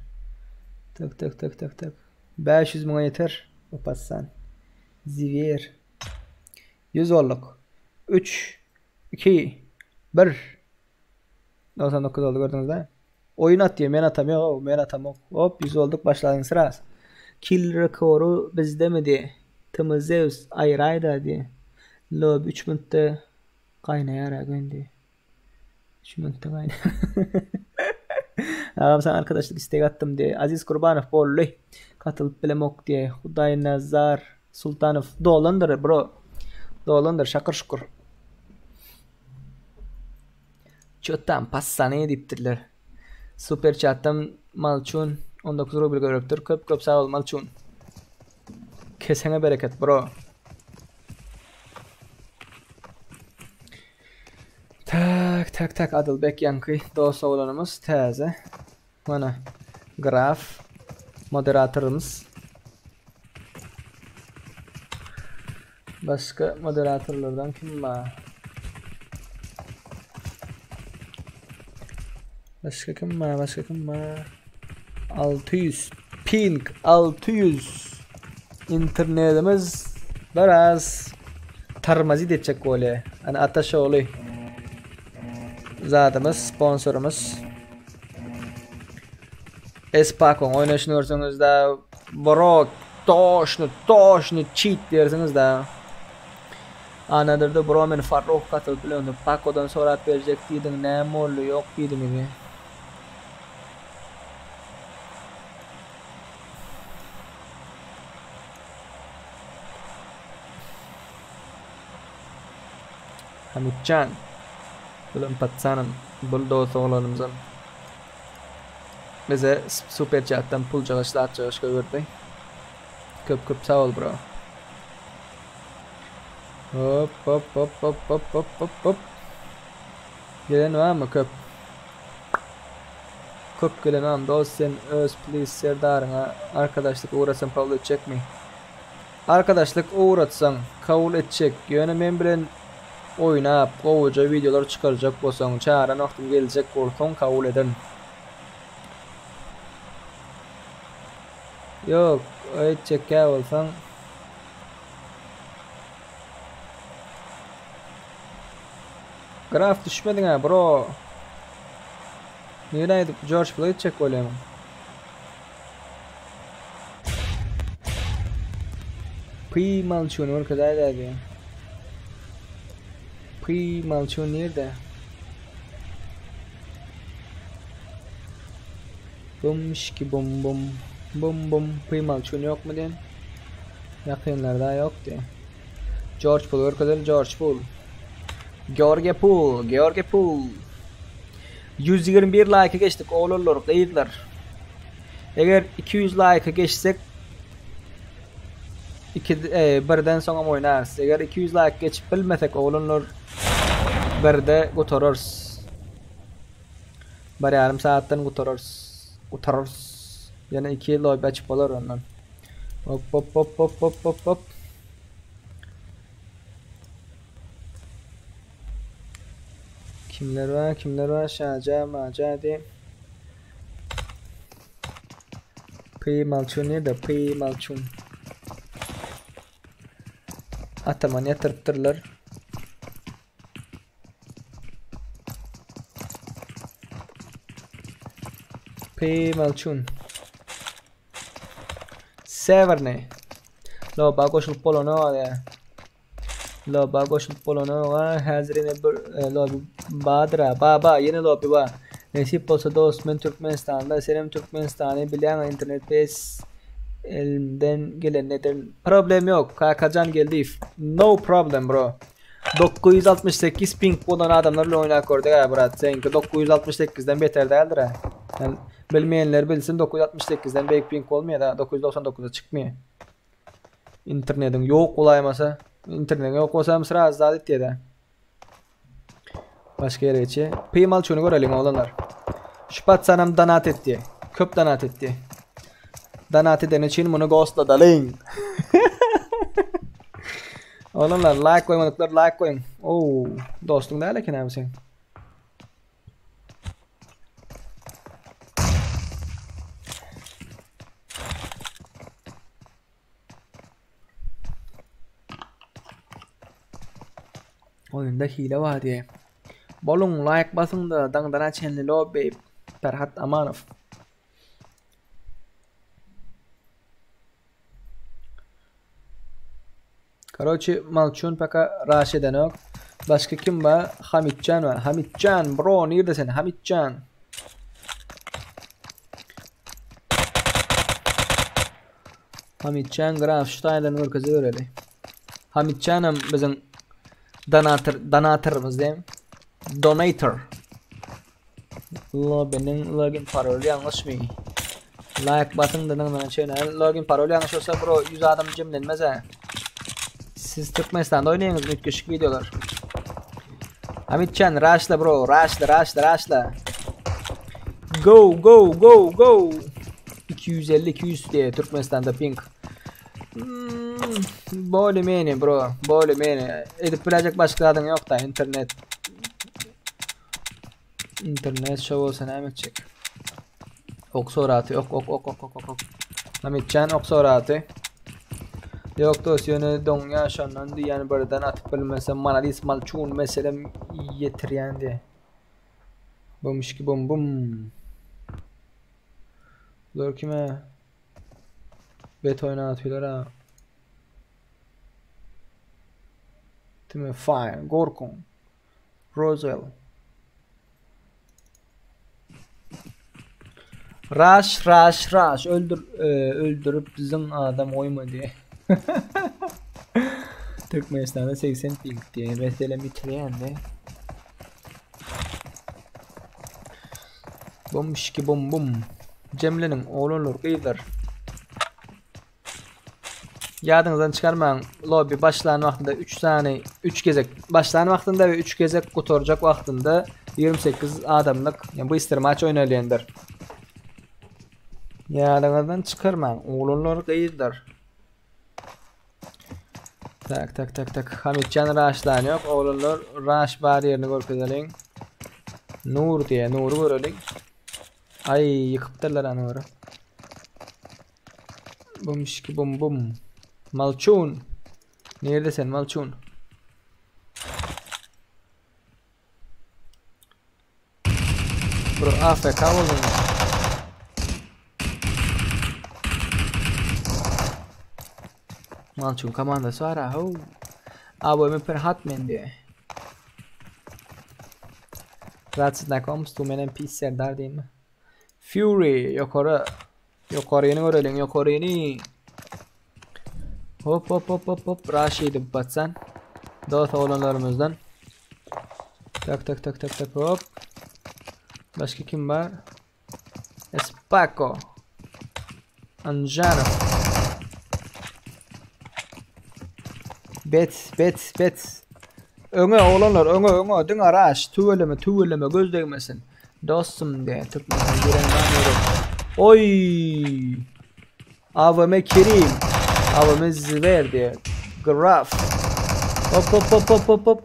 Tak tak tak tak tak. 500 müňe ýeter. Opassan. Ziwer. 100 bolduk. 3 2 1 99 oldu gördüňiz da. Oýun atýar, men atam ýok, men atamok. Hop, 100 olduk, başladyň sraz. Kill rekoru bizdemidi? Tm Zeus aýraýda diýe. Lob 3 minutda gaýnaýar a göndi. 3 minutda gaýnaýar. Agam sana arkadaşlyk istegi atdym diýe. Aziz Kurbanow boldy. Katylyp bilemok diýe. Hudaýnazar Sultanow dolandyr bro. Dolandyr şakyr şukur. Ço tam passany diýipdirler. Super chatdan Malçun 19 rubl görüpdir. Köp köp sag bol Malçun. Keseňe bereket bro. Tak tak tak Adylbek ýaňky dost oglanymyz täze. Mana graf moderatorymyz. Başga moderatorlardan kim bar? Başga kim bar? Başga kim bar? 600 ping 600 internetimiz biraz tarmazit etjek bolýar. Hani Ataşogly zadymyz, sponsorymyz. Espakon oýnaşyny görseňiz da bro toşny toşny cheat diýersiňiz da. Anadyrda bro men Farruh gatylyp bilemdi. Pakodan sorap berjek diýdiň näme boldy ýok diýdiňiz. Hamitjan. Bulam patsanam. Bul dost oglanymyzam. Bize super chatdan puljagaş zatjagaş goýberdi. Köp köp sag bol bro. Hop hop hop hop hop hop hop hop. Gelen barmy köp? Köp gelen barmy? Dost sen öz please serdaryňa arkadaşlyk ugratsam kabul etjekmi? Arkadaşlyk ugratsaň kabul etjek. Ýöne men bilen oýnap gowuja wideolar çykarjak bolsaň çaran wagtym geljek bolsaň kabul ederin. Ýok, etjekkä bolsaň Graf düşmediň-ä bro. Nirä gidip George Floyd etjek bolýaň? Py malçuny görkezäýdä diýýän. Py malçun nirde? Bum şiki bum bum. Bum bum. Py malçun ýokmy diýen? Ýakynlarda ýok diýen. George Pool görkezeli George Pool. George Pool, George Pool. 121 like geçdik oglanlar, gyzlar. Eger 200 like geçsek iki, e, birden soňam oýnarys. Eger 200 like geçip bilmesek oglanlar birde gutararys. Bir ýarym saatdan gutararys. Gutararys. Ýene 2 lobby açyp bolar ondan. Hop hop hop hop hop hop hop. Kimler bar, kimler bar? Şaja, maja diye. P malçun nirde? P malçun. Ataman ýatyrypdyrlar. P malçun. Severny. Loba goşulyp bolanok ya. Loba goşulyp bolanok ha. Häzir ýene bir e, lobi bardyr Ba ba ýene lobi bar. Nesip bolsa dost men Türkmenistanda, senem Türkmenistany bilýäň internet pes elimden gelen ederin. Problem ýok. Kakajan Geldiýew. No problem bro. 968 ping bolan adamlar bilen oýnap gördük ha brat. Seňki 968-den beter däldir ha. Yani bilmeýänler bilsin 968-den beýik ping bolmaýar da 999-a çykmaýar. Internetiň ýok bolaýmasa, internetiň ýok bolsa hem sraz zat etýär da. Başga ýere geçýär. Pymal şuny göreliň oglanlar. Şu patsanam donat etdi. Köp donat etdi. Donat edeni üçin muny ghostladalyň. Oglanlar like goýmadyklar like goýuň. Oo, dostuň däl eken abi sen. Oýunda hile bar diýe. Boluň like basyň-da daňdana çenli lobby Perhat Amanow. Karoçi Malçun paka raş edenok. Başga kim bar? Hamitjan bar. Hamitjan bro nirde sen? Hamitjan. Hamitjan Graf şu taýdan görkeze göreli. Hamitjanam biziň donator donatorymyz diýem. Donator. Lobby'nin login paroly ýalňyşmy? Like basyň da näme şeýle login paroly ýalňyş bolsa bro 100 adam jemlenmez ha. Siz Türkmenistanda oýnaýaňyz üýtgeşik wideolar. Hamitjan raşla bro, raşla raşla raşla. Go go go go. 250 200 diye Türkmenistanda ping. Hmm, boli meni bro, boli meni. Edip bilecek başga zadyň ýok da internet. Internet şo bolsa näme etjek? Ok soraty, ok ok ok ok ok ok. Hamitjan ok soraty. Ýok dost ýöne doňýa şondan diýýän birden atyp bilmesem maladis malçun meselem ýetirýän diýe. Bumşki bum bum. Bular kime? Bet oýnatýarlar ha. Time fine, gorkun. Roswell. Rush, rush, rush. Öldür, e, öldürüp bizim adam goýma diye. Türkmenistanda 80 ping diýen meselem ýitirýän-de. Bum şiki bum bum. Jemleniň oglanlar gyzlar. Ýadyňyzdan çykarmaň, lobby başlan wagtynda 3 sany 3 gezek başlan wagtynda we 3 gezek gutarjak wagtynda 28 adamlyk ýa bystr maç oýnalýandyr. Ýadyňyzdan çykarmaň, oglanlar gyzlar. Tak tak tak tak. Hamitjan raşlan ýok. Oglanlar raş bar ýerini görkezeliň. Nur diýe, Nury göreliň. Aý, ýykypdyrlar a Nury. Bum şiki bum bum. Malçun. Nirde sen Malçun? Bro AFK boldun. Malçun komandasy bar ha. AWM Perhat men diýe. Zat znakomstwo menem pis serdar diýme. Fury ýokary. Ýokaryny göreliň, ýokaryny. Hop hop hop hop hop Raşidi batsan. Dost oglanlarymyzdan. Tak tak tak tak tak hop. Başka kim bar? Espako. Anjano. Bet bet bet. Öňe oglanlar öňe öňe diňe raş tüweleme tüweleme göz degmesin. Dostum diye Türkmenistan giren var mı? Oy! AVM Kerim. AVM Zver diye. Graf. Hop hop hop hop hop hop.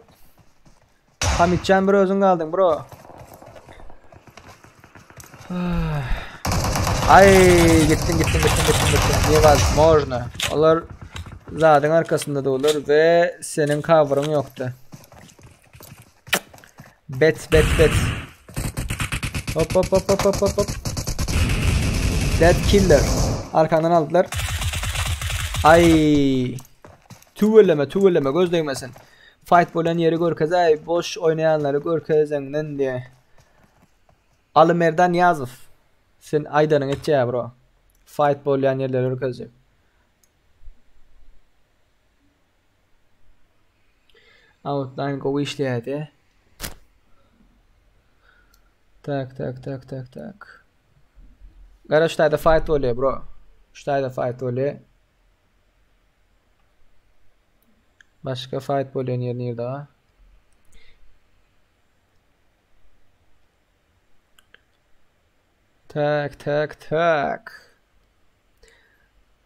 Hamitcan bir özün kaldın bro. Ay gittin gittin gittin gittin gittin. Nevazможно. Olar zadyň arkasynda durlar we seniň cover'yň ýokdy. Bet bet bet. Hop hop hop hop hop hop hop. Dead killer. Arkandan aldylar. Ay. Tüweleme tüweleme göz degmesin. Fight bolan ýeri görkezäý, boş oýnaýanlary görkezeňden diýe. Alymerdan Nyýazow. Sen aýdanyňy etjä bro. Fight bolýan ýerleri görkezjek. Outline gowy işleýärdi. Tak tak tak tak tak. Gara şu taýda fight bolýar bro. Şu taýda fight bolýar. Başga fight bolýan ýer nirde? Tak tak tak.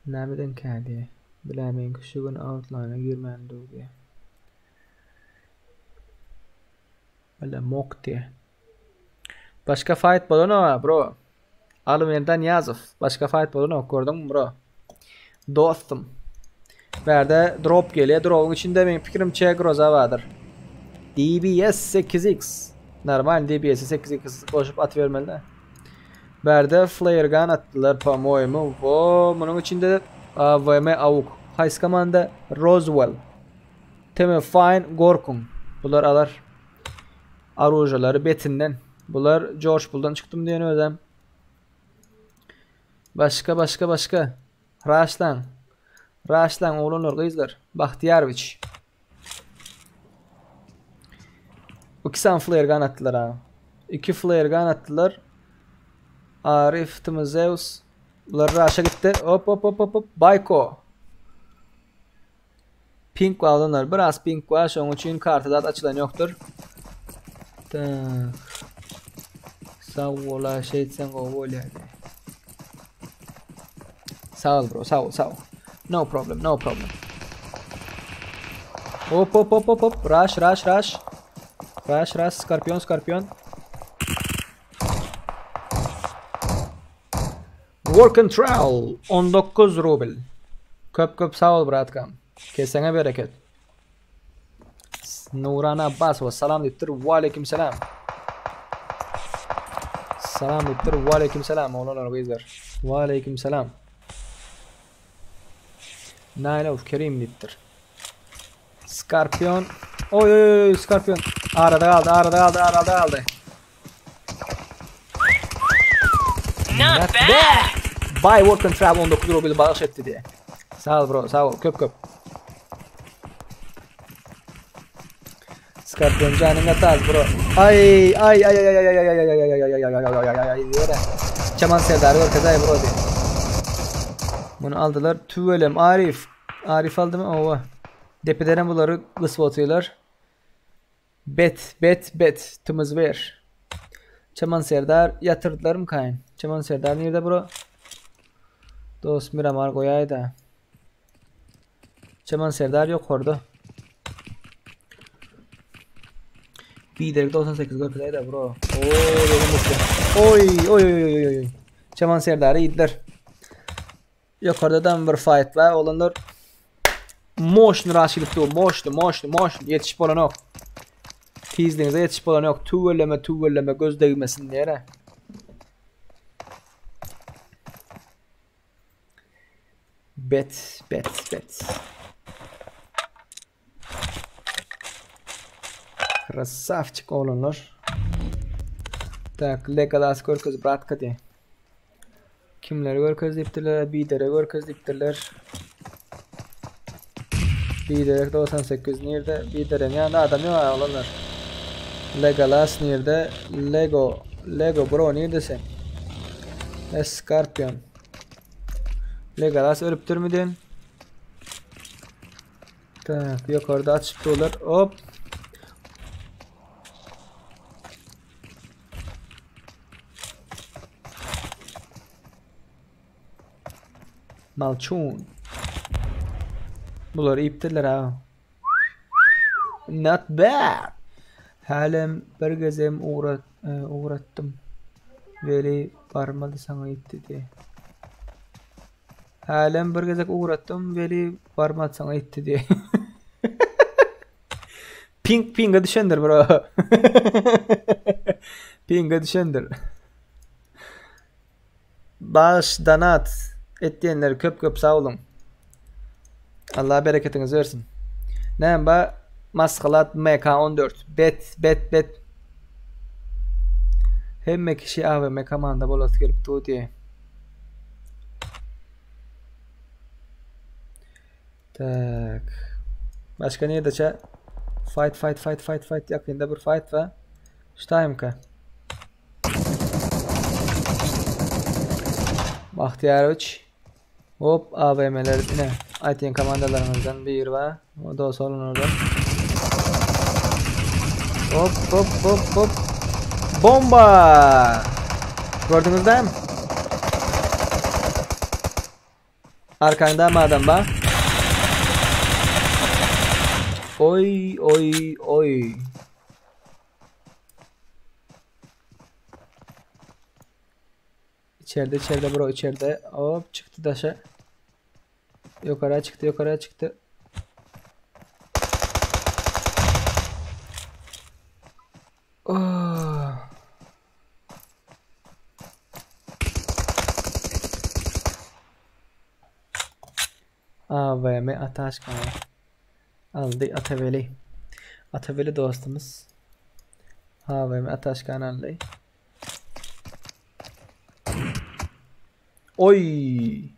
Nämeden kädi? Bilämen şu gün outline-a girmän durdy. Bile mok diýe. Başga fight bolanok bro. Alymerdan Nyýazow. Başga fight bolanok gördüňmi bro? Dostum. Bärde drop gelýär. Drop'un içinde meň pikirimçe groza bardyr. DBS 8X. Normal DBS 8X goşup atybermeli de. Bärde flare gun atdylar po-moýemu. Wo, munuň içinde AWM AUK. Haýsy komanda? Roswell. Teme Fine Gorkuň. Bular alar. Arujalary betinden. Bular George Bull'dan çykdym diýen özem. Başga başga başga. Raşlaň. Raşlaň oglanlar gyzlar. Bahtiýarowiç. İki sany flare gun atdylar ha. İki flare gun atdylar. Arif Timozeus. Bular raşa gitdi. Hop hop hop hop hop. Bayko. Pink var adamlar. Biraz pink var. Şonuň üçin kartada açylan ýokdur. Tak. Sag bola şeýtseň gowy bolýar. Sag ol bro, sag ol, sag ol. No problem, no problem. Hop hop hop hop hop. Rush, rush, rush. Rush, rush, skorpion, skorpion. Work and travel 19 rubl. Köp köp sag bol bratkam. Keseňe bereket. Nurana Abbasova salam diýipdir. Waleýkim salam. Salam diýipdir. Waleýkim salam oglanlar gyzlar. Waleýkim salam. Naýlow Kerim diýipdir. Skorpion. Oý oý oý Skorpion. Arada galdy, arada galdy, arada galdy. Not Not bad. bad. Buy work and travel 19 rubl bagyş etdi diýe. Sag ol bro, sag ol. Köp köp. Skorpion janyň gaty az bro. Ay ay ay ay ay ay ay ay ay ay ay ay ay ay ay ay ay ay diýere. Çaman Serdary görkezäý bro diýip. Muny aldylar. Tüwelem Arif. Arif aldymy? Owa. Depedenem bulary gysyp otyrlar. Bet, bet, bet. Tymyz ber. Çaman Serdar ýatyrdylarmy kaýyn? Çaman Serdar nirde bro? Dost Miramar goýaýda. Çaman Serdar ýokarda. Biderek 98 görkezäýdä bro. Oo, dedim mutlu. Oý, oý, oý, oý, oý. Çaman Serdary iýdiler. Ýokarda da bir fight bar. Oglanlar moşny rush gidip dur. Moşny, moşny, moşny. Ýetişip bolanok. Tizligiňize ýetişip bolanok. Tüweleme, tüweleme göz degmesin diýere. Bet, bet, bet. Krasavçik oglanlar. Tak, Legolas görkez bratka diýe. Kimleri görkez diýipdirler? Bidere görkez diýipdirler. Biderek 98 nirde? Bidereň ýanynda adam ýok oglanlar. Legolas nirde? Lego, Lego bro nirde sen? Eskarpion. Legolas ölüpdirmi diýen? Tak, ýokarda açyp durlar. Hop. Malçun. Bular iýipdirler ha. Not bad. Hälem bir gezem ugrat, e, ugratdym. Weli barmady saňa ýetdi diye. Hälem bir gezek ugratdym, weli barmady saňa ýetdi diye. Ping pinga düşendir bro. Pinga düşendir. Bagyş donat etýänler köp köp sag boluň. Allah bereketiňizi bersin. Näme ba Maskalat MK14 bet bet bet. Hemme kişi AWM komanda bolasy gelip dur diýe. Tak. Başga nirdeçe? Fight fight fight fight fight ýakynda bir fight wa. Ştaýmka. Bahtiýarowiç. Hop AWM-ler ine aýtýan komandalaryňyzdan biri bar. O dost olanlardan. Hop hop hop hop. Bomba! Gördüňiz dämi? Arkaňda mı adam bar? Oý oý oý. İçeride içeride bro içeride. Hop çıktı daşa. Yukarı çıktı yukarı çıktı. Oh. AVM Ataşkan. Aldy Ataweli. Ataweli dostumyz. AVM Ataşkan aldy. Oý!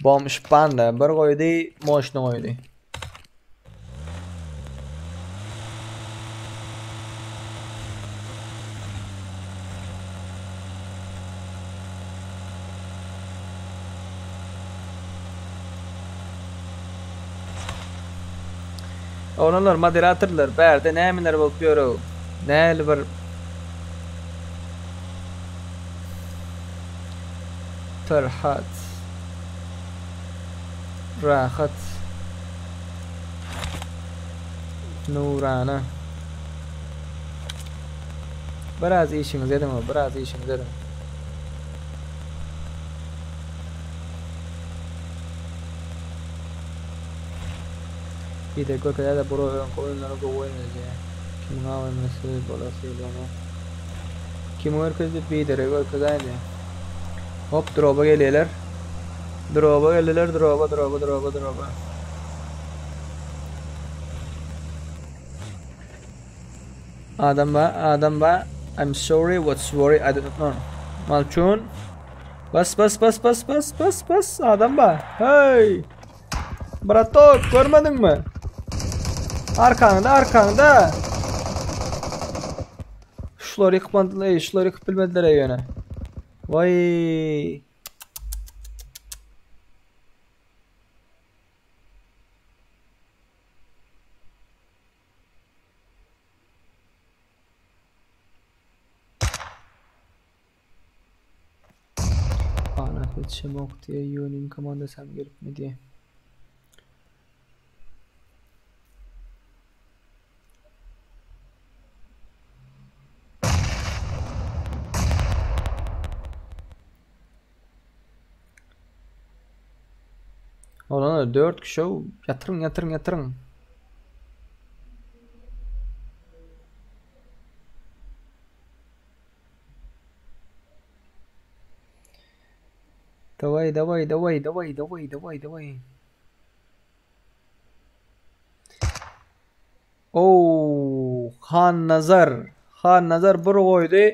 Bomş panda bir goýdy, moşny goýdy. Oglanlar moderatorlar bärde nämeler bolup ýör-ow? Näli bir Perhat Rahat Nurana Biraz işiňizi ediň, biraz işiňizi ediň. Bir-de görkezýär-de bro öňki oýunlary gowy oýnaýar. Kimiň AWM-si bolasy gelýär. Kimi görkezdi? Biderek görkezäýdi. Hop droba gelýärler. Droba geldiler, droba, droba, droba, droba. Adam ba, adam ba. I'm sorry, what's worry? I don't know. Malçun. Bas bas bas bas bas bas bas adam ba. Hey. Bratok görmediňmi? Arkaňda, arkaňda. Şular ýykmadylar, ey, şular ýykyp bilmediler ey ýöne. Vay. Ana ýetişemok diýe, Ýonin komandasy hem gelipmi diýe. Olanlar 4 kişi ýatyryň ýatyryň ýatyryň. Daway daway daway daway daway daway daway. Oo, Han Nazar. Han Nazar bir goýdy.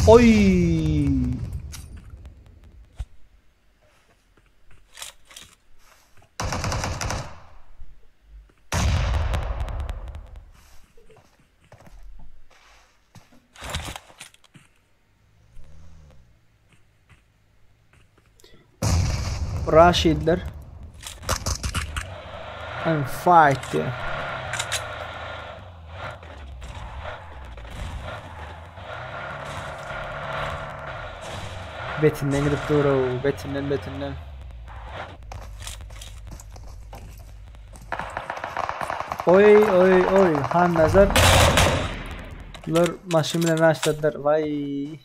Oy! Raşidler. I'm fight diye. Betinden gidip dur o. Betinden betinden. Oy oy oy. Han Nazar. Bular maşyn bilen raşladylar. Vay.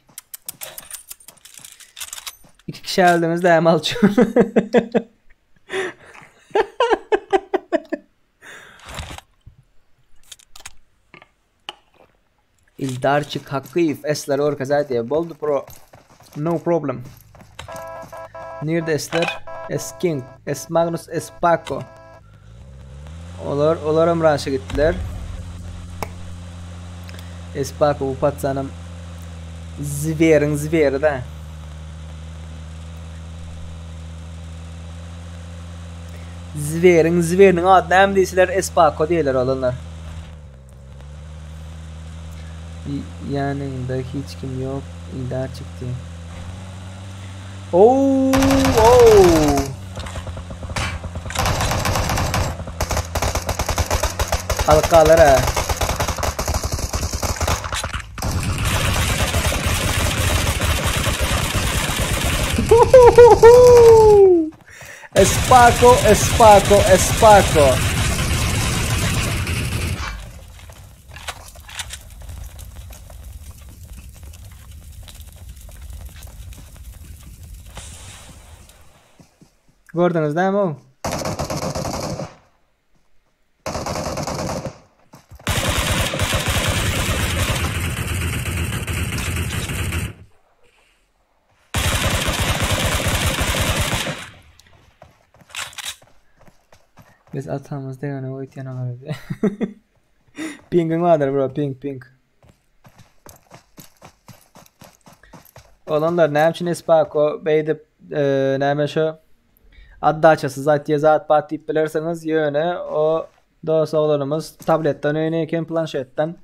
İki kişi öldüğümüzde hem alçı. Ildarçik Hakkıyev Esler Orkazay diye boldu pro. No problem. Nirde Esler? S King, S Magnus, S Paco. Olar, olaram raşa gittiler. S Paco bu patsanam Zveriň zveri da. Zveriň zveriniň ady näme diýseler Espako diýerler olanlar. Ýanynda hiç kim ýok, Ildar çykdy. Oo, oo. Halkalar ha. Espako, Espako, Espako. Gördüňiz dämi o? Biz atamyz degene oýtýan agardy. Pingiň bardyr bro, ping ping. Olanlar näme üçin Espako beýdip e, näme şu addaçasy zat diýe zat bat diýip bilersiňiz, ýöne o dost oglanymyz tabletden oýnaýar eken planşetden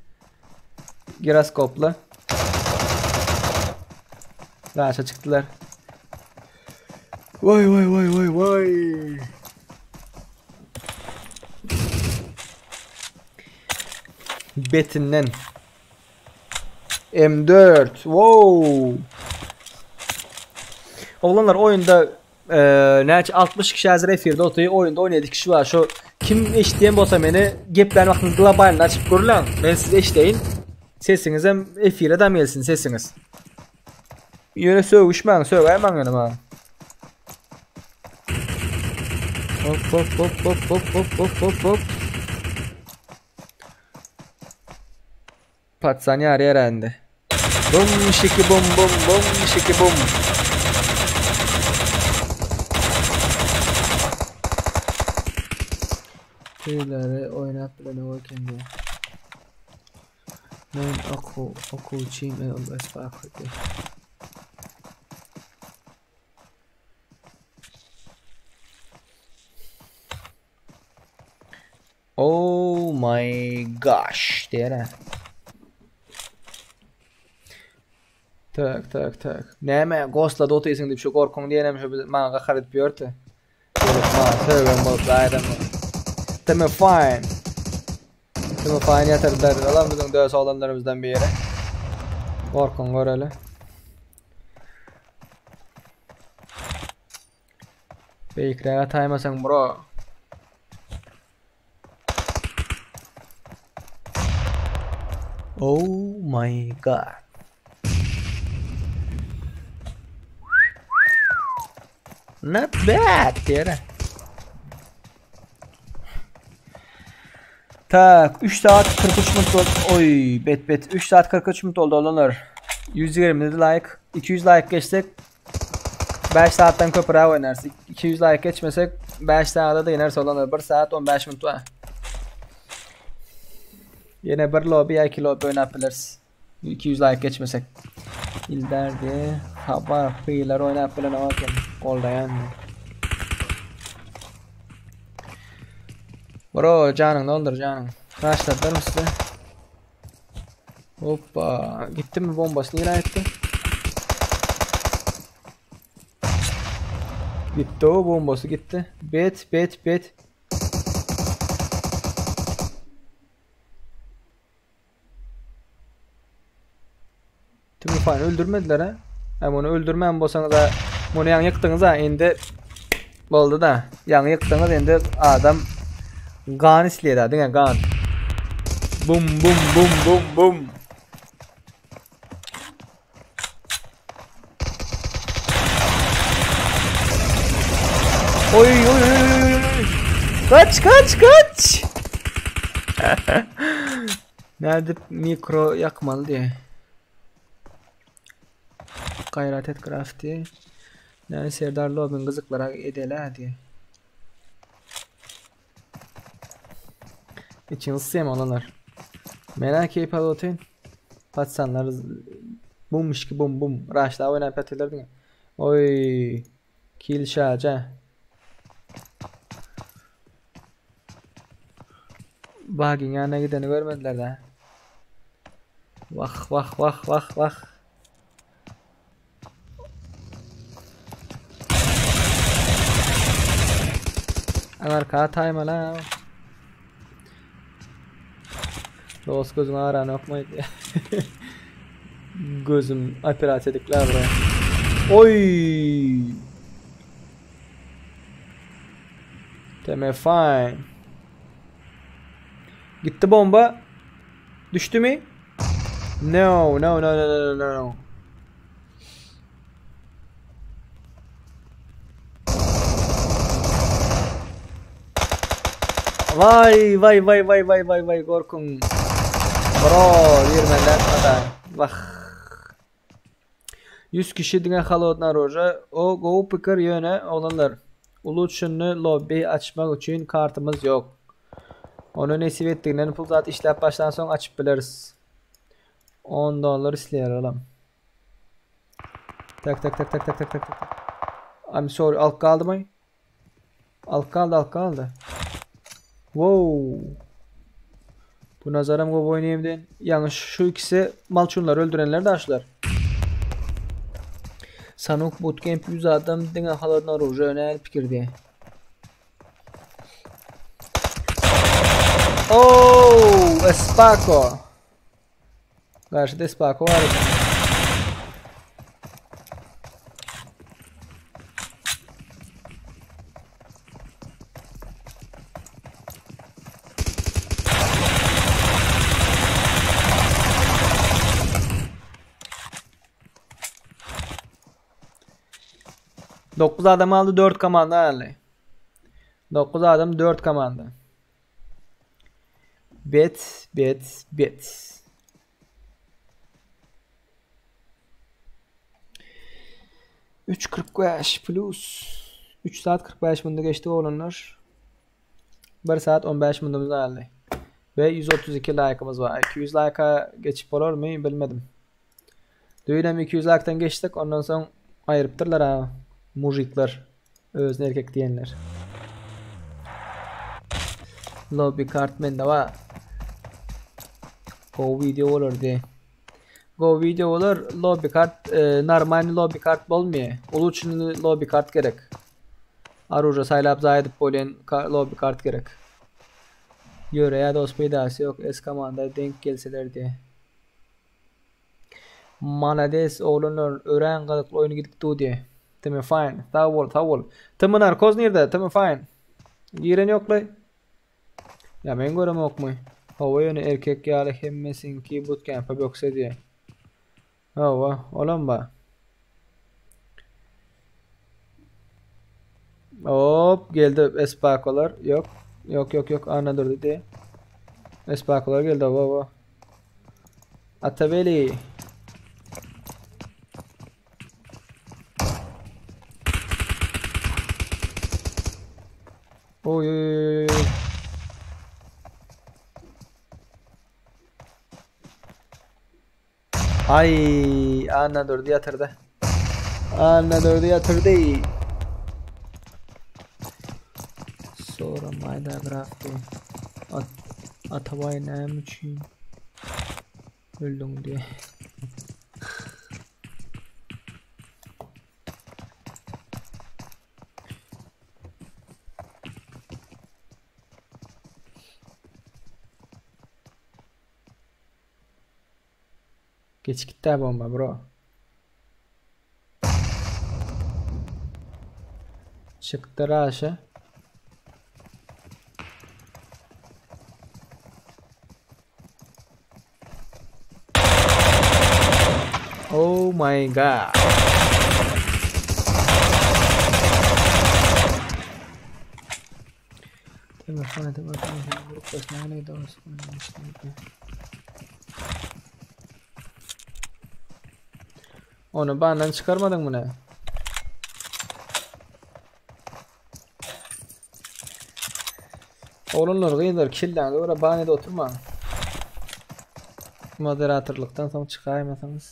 giroskoply. Raşa çykdylar. Vay vay vay vay vay. Betinden. M4. Wow. Oglanlar oyunda e, näçe 60 kişi hazır efirde oturuyor. Oyunda 17 kişi var. Şu kim eşitleyen bolsa meni geplerini wagtyňyz globalini açyp görülen. Men sizi eşdeýin. Sesiňiz hem efire dam gelsin sesiňiz. Ýöne sögüşmäň, sögäýmäň ýöne maňa. Hop hop hop hop hop hop hop hop hop. Patsan ýary ýerändi. Bum şiki bum bum bum şiki bum. Tüýleri oýnap bilen eken diýýär. Men okuw okuwçym ol esbap. Oh my gosh diýer. Tak tak tak. Näme ghostlady otyrsyň diýip şu gorkuň diýenem şu maňa gahar edip ýördi. Gelip maňa sögen bolup gaýdam. Teme fine. Teme fine ýatyrdylar. Olam biziň dös oglanlarymyzdan biri. Gorkuň göreli. Beýikräge taýmasaň bro. Oh my god. Not bad diýere. Tak 3 saat 43 minut oldu. Oy bet bet 3 saat 43 minut oldu olanlar. 120 like 200 like geçsek 5 saatdan köpräk oýnarys. 200 like geçmesek 5 saata da iner olanlar. 1 saat 15 minut var. Ýene bir lobby ýa 2 lobby oýnap bileris. 200 like geçmesek. Ilderdi. Habar hylar oýnap bilen eken. Goldaýan. Bro janyň doldur janyň. Başladylar mı size? Hoppa. Gitti mi bombası nireye etti? Gitti o bombası gitti. Bet bet bet. Tümüfany öldürmediler ha. Hem onu öldürmän bolsaňyz da muny ýaňy ýykdyňyz ha indi boldy da. Ýaňy ýykdyňyz indi adam gan isleýär da diňe gan. Bum bum bum bum bum. Oy oy oy oy oy. Kaç kaç kaç. Nädip mikro ýakmaly diýe. Gaýrat et grafti. Näme Serdar Lobin gyzyklara edele diýe. İçin ısıyam olanlar. Mena keyif alıp otayın. Patsanlar bum işki bum bum. Raşla oynayıp yatırlar diňe. Oy. Kill şaja. Bagin ýanyna gideni görmediler de. Vah vah vah vah vah. Arka taýmala. Dost gözüň arany okmaýdy. Gözüm operasiýa edikler bro. Oy! Teme fine. Gitti bomba. Düştü mü? No, no, no, no, no, no, no. Vay vay vay vay vay vay vay gorkun. Bro, ýermenler da. Wah. 100 kişi diňe holodna roja. O gowy pikir ýöne oglanlar. Ulutşunny lobby açmak üçin kartymyz ýok. Onu nesip etdiginden pul zat işläp başlan soň açyp bileris. 10 dollar isleýär olam. Tak tak tak tak tak tak tak tak. I'm sorry, alyp galdymy? Alyp galdy, alyp galdy. Wow. Bu nazaram gowy oýnaýym diýen. Ýaňy şu ikisi malçunlary öldürenler daşlar. Sanuk bootcamp 100 adam diňe holodno orужие öňel pikir diýe. Oh, Espako. Garşyda Espako bar. Dokuz adam aldy, 4 komanda aldy. 9 adam 4 komanda. Bet, bet, bet. 3.45 plus 3 saat 45 munda geçdi oglanlar. 1 saat 15 mundumuz aldy. Ve 132 like'ımız var. 200 like'a geçip bolarmy bilmedim. Düýnem 200 like'dan geçdik. Ondan soň aýrypdyrlar ha mujikler. Özüne erkek diýenler. Lobby kart mende bar. Gowy video bolar diye. Gowy video bolar. Lobby kart e, normal lobby kart bolmaýar. Uluşyny lobby kart gerek. Aruja saýlap zaý edip bolýan lobby kart gerek. Ýöreýä dost peýdasy ýok S komanda denk gelseler diye. Malades oglanlar örän gyzykly oýun gidip dur diye. Timi fine. Sag bol, sag bol. Timi narkoz nirde? Timi fine. Giren ýoklaý. Ýa men göremokmy? Hawa ýöne erkek ýaly hemmesiňki bootcamp'e bökse diýe. Hawa, olam bar. Hop, geldi espakolar. Ýok. Ýok, ýok, ýok. Ana durdy diýe. Espakolar geldi, hawa, hawa. Atabeli. Oý oý oý oý. Ay, Anna durdy ýatyrdy. Anna durdy ýatyrdy. Sonra mayda grafty. At Atabay näme üçin öldüň diye. Geç gitdi bomba bro. Çykdy raşa. Oh my god. Ony bandan çykarmadyňmy ne? Oglanlar gyzlar killäňize görä ban edip oturmaň. Moderatorlykdan soň çykaýmasaňyz.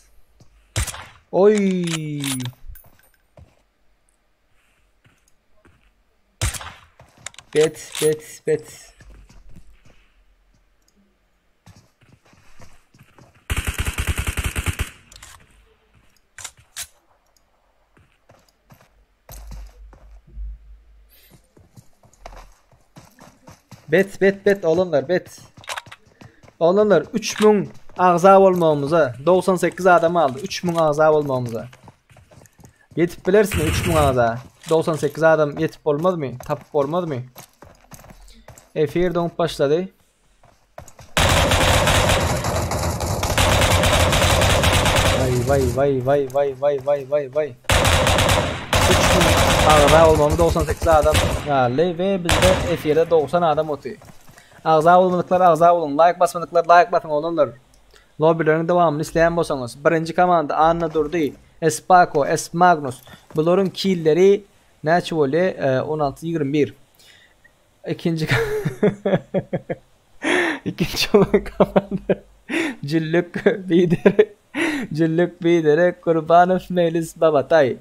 Oý! Bet, bet, bet. Bet bet bet oglanlar bet. Oglanlar 3000 agza bolmagymyza 98 adam aldy 3000 agza bolmagymyza. Ýetip bilersiň 3000 agza. 98 adam ýetip bolmazmy? Tapyp bolmazmy? Efir doňup başlady. Vay vay vay vay vay vay vay vay vay. 3000 agza bolmamy 98 adam galdy we bizde efirde 90 adam oty. Agza bolmadyklar agza boluň, like basmadyklar like basyň oglanlar. Lobbileriň dowamyny isleýän bolsaňyz, birinji komanda Anna Durdy, Espako, S Magnus. Bularyň killeri näçe bolýar? 16 21. Ikinji Ikinji olan komanda Jüllük Biderek Jüllük Biderek Gurbanow Melis Babatay.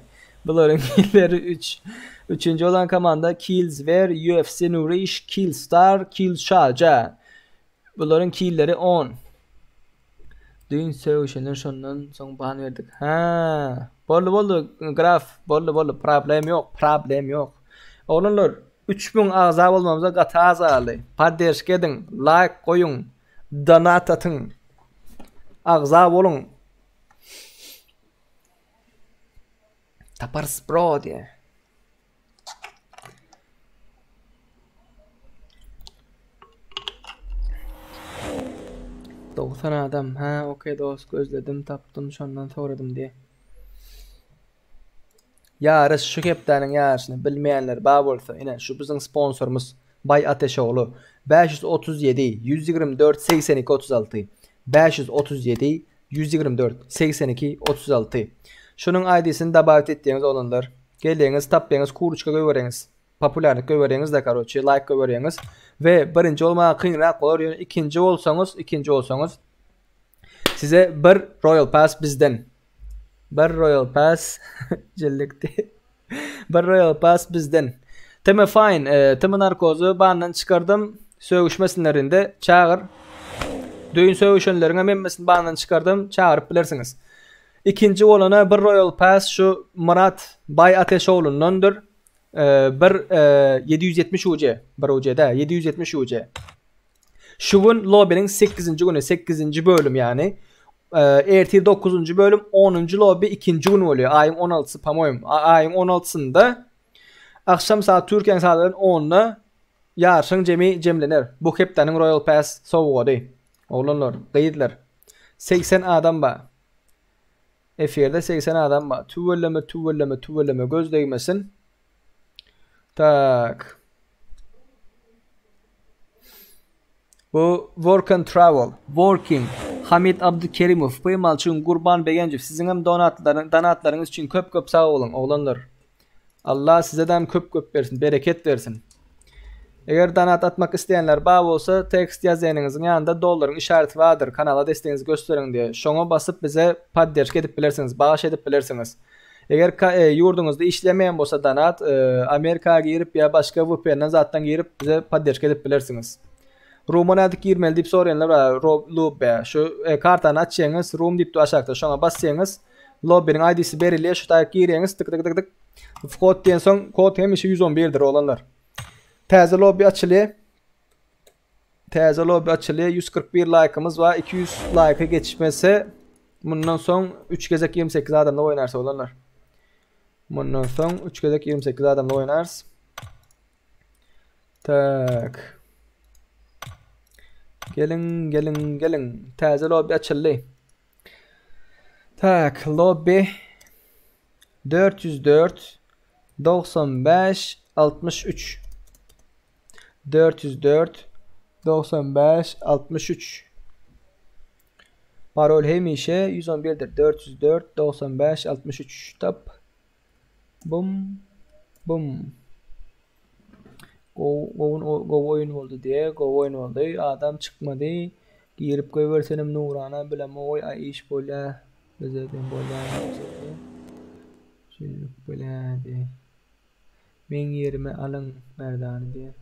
Bularyň killeri 3. Üçünji olan komanda Killzver UFC Nuriş Killstar Killşaja. Bularyň killeri 10. Düýn sögüşenler şondan soň ban berdik. Hä. Boldy boldy graf boldy boldy problem ýok problem ýok. Oglanlar 3000 agza bolmamyza gaty az galdy. Podderşka ediň, laýk goýuň, donat atyň. Agza boluň. Taparys bro diýe. 90 adam. Ha, okey dost gözledim, tapdym, şondan soradym diye. Ýaryş şu hepdäniň ýaryşyny bilmeýänler bar bolsa, ine şu biziň sponsorymyz Bay Ateşoglu 537 124 82 36 537 124 82 36 Şunuň ID-sini dabawit etdiňiz oglanlar. Gelýäňiz, tapýaňyz, kuruçka goýberýäňiz. Populýarlyk goýberýäňiz-de, karoçe, laýk goýberýäňiz. We birinji bolmaga kynrak bolar, ýöne ikinji bolsaňyz, ikinji bolsaňyz size bir Royal Pass bizden. Bir Royal Pass jillikdi. Bir Royal Pass bizden. Tm Fine, e, Tm Narkozy bandan çykardym. Sögüşmesinler indi. Çagyr. Düýn sögüşenleriň hem hemmesini bandan çykardym. Çagyryp bilersiňiz. Ikinji bolana bir Royal Pass şu Myrat Baý Ateşoglundandyr. Bir 770 UC. Bir UC dä, 770 UC. Şu gün lobby'niň 8-nji güni, 8-nji bölüm ýagny. Ertir 9-njy bölüm, 10-njy lobby ikinji gün bolýar. Aýyň 16-sy, po-moýem. Aýyň 16-synda akşam saat Türkiýäniň saady bilen 10-da ýaryşyň jemi jemlener. Bu hepdäniň Royal Pass sowgady. Oglanlar, gyzlar. 80 adam bar. Efirde 80 adam bar. Tüweleme, tüweleme, tüweleme göz degmesin. Tak. Bu work and travel. Working. Hamid Abdukerimow, Pymalçyň Gurban Begenjow siziň hem donatlaryň donatlaryňyz üçin köp köp sag boluň oglanlar. Allah sizedem köp köp bersin, bereket bersin. Eger donat atmak isleýänler bar bolsa tekst ýazýanyňyzyň ýanynda dollaryň işareti bardyr, kanala destegiňizi gösteriň diýe. Şoňa basyp bize podderşka edip bilersiňiz, bagyş edip bilersiňiz. Eger ýurduňyzda işlemeýän bolsa donat, Amerika girip ýa başga VPN-den zatdan girip bize podderşka edip bilersiňiz. Room-a nädip girmeli diýip soraýanlar bar, lobby. Şu kartany açýaňyz, room diýip dur aşakda, şoňa basýaňyz, lobbynyň ID-si berilýär, şu taýyk girýäňiz, tyk tyk tyk tyk. Whod diýen soň kod hemişe 111-dir oglanlar. Täze lobby açylýar. Täze lobby açylýar. 141 laýkymyz bar. 200 laýka geçmese mundan soň 3 gezek 28 adamla oýnarys oglanlar. Mundan soň 3 gezek 28 adamla oýnarys. Tak. Geliň, geliň, geliň. Täze lobby açyldy. Tak, lobby 404 95 63 404 95 63 Parol hemişe 111-dir. 404 95 63 Tap. Bum. Bum. Gowy gowy oýun boldy diýe, gowy oýun boldy. Adam çykmady. Girip goýbersenem Nurana bilemoý aý iş bolýa bize dem bolýa Şeýlelik bolýa diýe. Meň ýerime alyň Merdany diýe.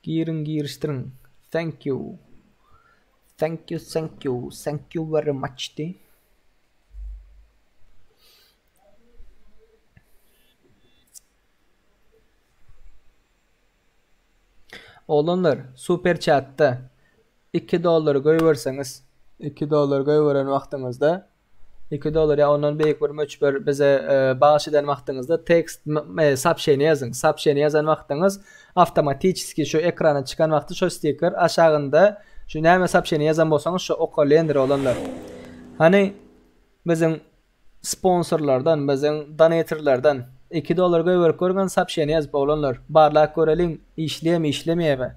Giriň girişdiriň. Thank you. Thank you thank you thank you very much diý. Oglanlar super chatda 2 dollar goýberseňiz 2 dollar goýberen wagtyňyzda 2 dollar ýa ondan beýik bir möçber bize e, bagyş eden wagtyňyzda tekst e, soobşeniýe ýazyň. Soobşeniýe ýazan wagtyňyz awtomatiçeski şu ekrana çykan wagty şo stiker aşagynda şu näme soobşeniýe ýazan bolsaňyz şo okalýandyr oglanlar. Hany biziň Sponsorlardan, biziň donatorlardan 2 dollar goýberip görüň soobşeniýe ýazyp oglanlar. Barlap göreliň işleýärmi işlemeýärmi.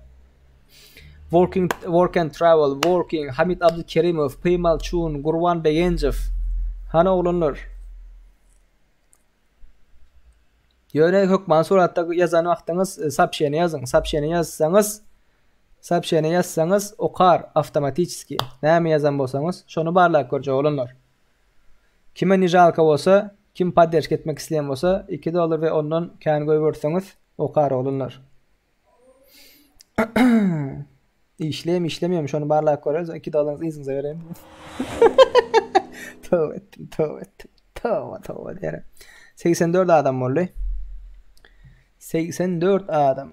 Working work and travel working Hamid Abdukerimow, Pymal Çun, Gurban Begenjow. Hany oglanlar? Ýöne hökman suratda ýazan wagtyňyz e, soobşeniýe ýazyň. Soobşeniýe ýazsaňyz soobşeniýe ýazsaňyz okar awtomatiçeski. Näme ýazan bolsaňyz şony barlap görjek oglanlar. Kime ne žalko bolsa, kim podderşka etmek isleýän bolsa, 2 dollar we ondan kän goýberseňiz okar oglanlar. Işleýärmi, işlemeýärmi şony barlap göreris. 2 dollaryňyzy yzyňyza bereýin. Töwbe etdim, töwbe etdim. Töwbe, töwbe diýerin. 84 adam boldy. 84 adam.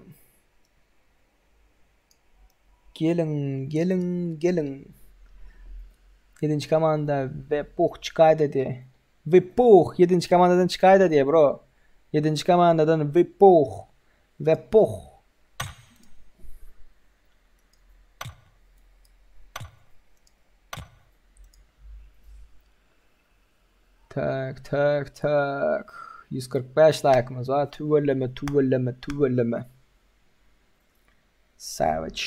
Geliň, geliň, geliň. Ýedinji komanda Wepuh çykaýda diýe. Wepuh ýedinji komandadan çykaýda diýe bro. Ýedinji komandadan Wepuh. Wepuh. Tak, tak, tak. 145 laýkymyz bar. Tüweleme, tüweleme, tüweleme. Savage.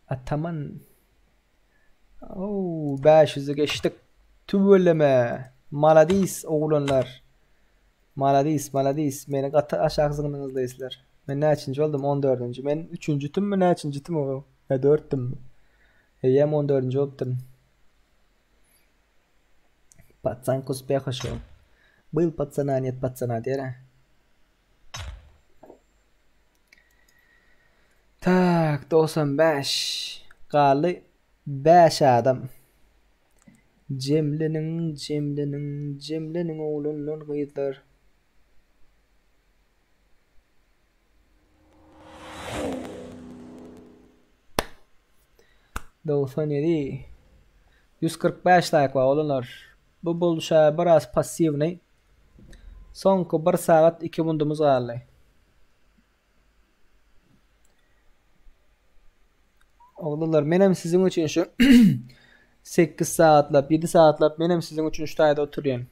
Ataman. Oo, 500'ü geçdik. Tüweleme. Maladis oglanlar. Maladis, maladis. Meni gaty aşak zyňdyňyz diýsler. Men näçinji boldum? 14-nji. Men 3-nji tümmi, näçinji tüm o? Ýa 4-düm. Eýýäm 14-nji bolupdyryn. Patsan k uspexu şol. Byl patsana net patsana diýer-ä. Tak, 95. Galdy 5 adam. Jemleniň, jemleniň, jemleniň oglanlar, gyzlar. 97. 145 laýk bar oglanlar. Bu bolşa biraz passiwnyý. Soňky 1 sagat 2 mundumyz galdy. Oglanlar menem siziň üçin şu 8 sagatlap, 7 sagatlap menem siziň üçin şu taýda oturýan.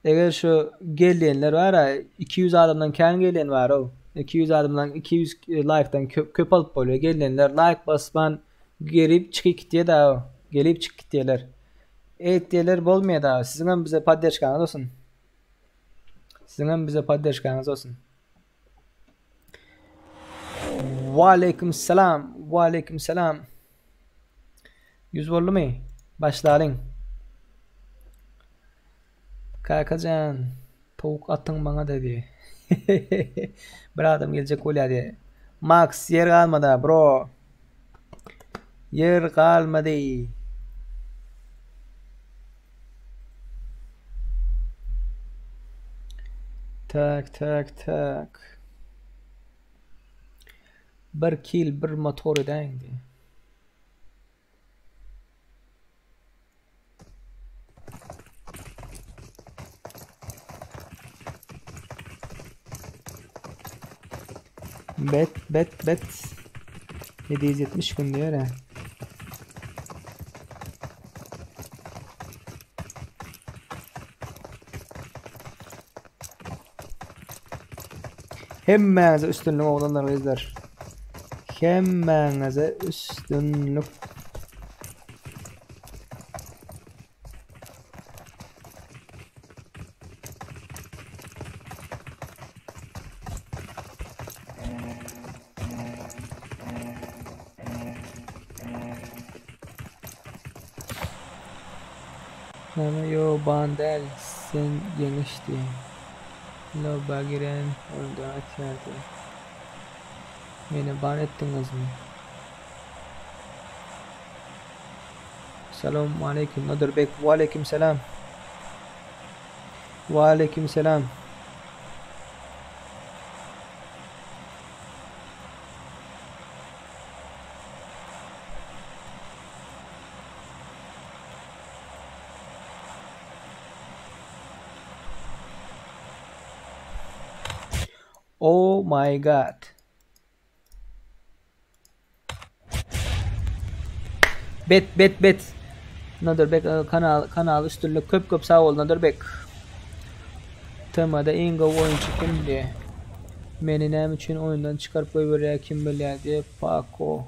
Eger şu gelýänler bar-a, 200 adamdan kän gelýän bar-ow. 200 adamdan 200 laýkdan köp köp alyp bolýar. Gelýänler laýk basman gelip çykyp gitýär-dä. Gelip çykyp gitýärler. Eýtýärler bolmaýar-da. Siziň hem bize podderşkaňyz bolsun. Siziň hem bize podderşkaňyz bolsun. Waleýkim salam. Waleýkim salam. 100 boldumy? Başlalyň. Kakajan, towuk atyň maňa da diýe. Bir adam geljek bolýar diýe. Max ýer galmady, bro. Ýer galmady. Tak, tak, tak. Bir kil, bir motor edäýiň diýe. Bet bet bet 770 gün diýer ha. Hemmäňize üstünlik oglanlar gyzlar. Hemmäňize üstünlik. Näme ýo ban däl sen ýeňiş diý. Lobba giren oýundan atýar diý. Meni ban etdiňizmi? Salam aleýkum Nodirbek. Waleýkim salam. Waleýkim salam. Oh my god. Bet bet bet. Nodirbek e, kanal kanal üstünlik köp köp sag bol Nodirbek. Temada iň gowy oýunçy kim diýe. Meni näme üçin oýundan çykaryp goýberýär kim bilýär diýe. Paco.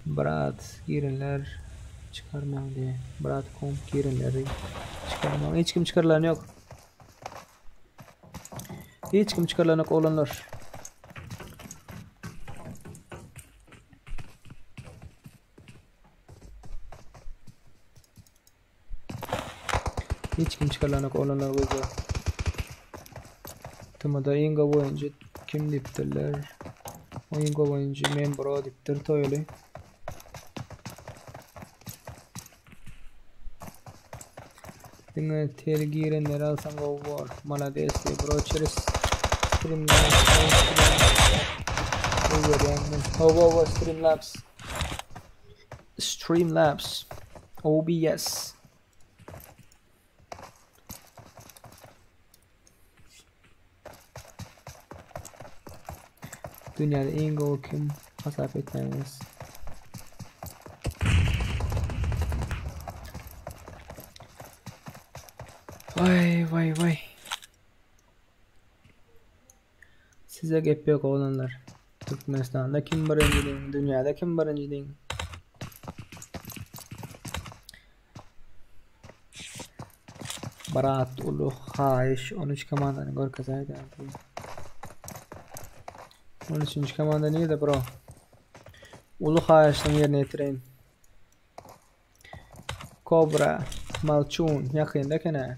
Brat girenler çykarmaň diýe. Brat komp girenleri çykarmaň. Hiç kim çykarylan ýok. Hiç kim çykarylan ýok oglanlar. Hiç kim çykarylan ýok oglanlar gözle. Tmda iň gowy oýunçy kim diýipdirler? Iň gowy oýunçy men bro diýipdir Toýly. Diňe tel girenleri alsaň gowy bor. Malades diýip bro çiris Streamlabs Gowy görýän men. Hawa hawa Streamlabs. Streamlabs OBS. Dünýäde iň gowy kim hasap etýäňiz? Vay vay vay. Size gep ýok oglanlar. Türkmenistanda kim birinji diýiň, dünýäde kim birinji diýiň. Brat uly haýyş 13 komandany görkezäýdä. 13-nji komanda nirde bro? Uly haýyşyň ýerine ýetireýin. Kobra. Malçun ýakynda eken-ä.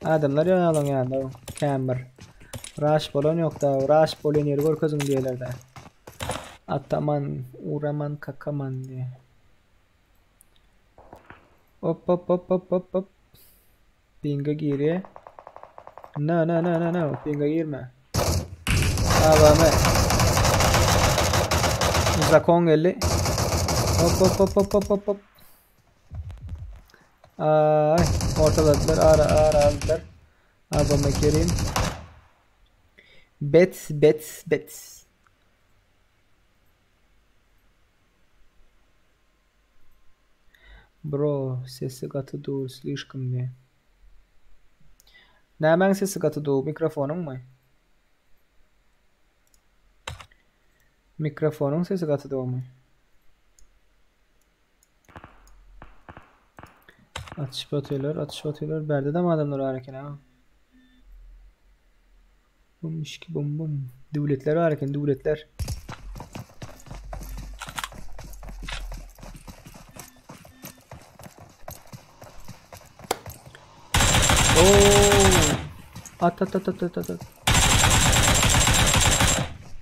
Adamlar ýok alaň ýanynda kän bir. Raş bolan ýok da, raş bolýan ýeri görkeziň diýerler-de. Ataman, uraman, kakaman diýe. Hop hop hop hop hop hop. Pinga girýär. No no no no no, pinga girme. Abame. Zakon geldi. Hop hop hop hop hop hop hop. Ay, ortaladylar, ara ara aldylar. Abame Kerim. Bet bet bet. Bro, sesi gaty dur, slişkom diýýär. Nämäň sesi gaty dur, mikrofonyňmy? Mikrofonyň sesi gaty durmy? Atyşyp otyrlar, atyşyp otyrlar. Bärde-de adamlar bar eken ha. Bum işki bum bum. Döwletler bar eken, döwletler. Oo. At at at at at at.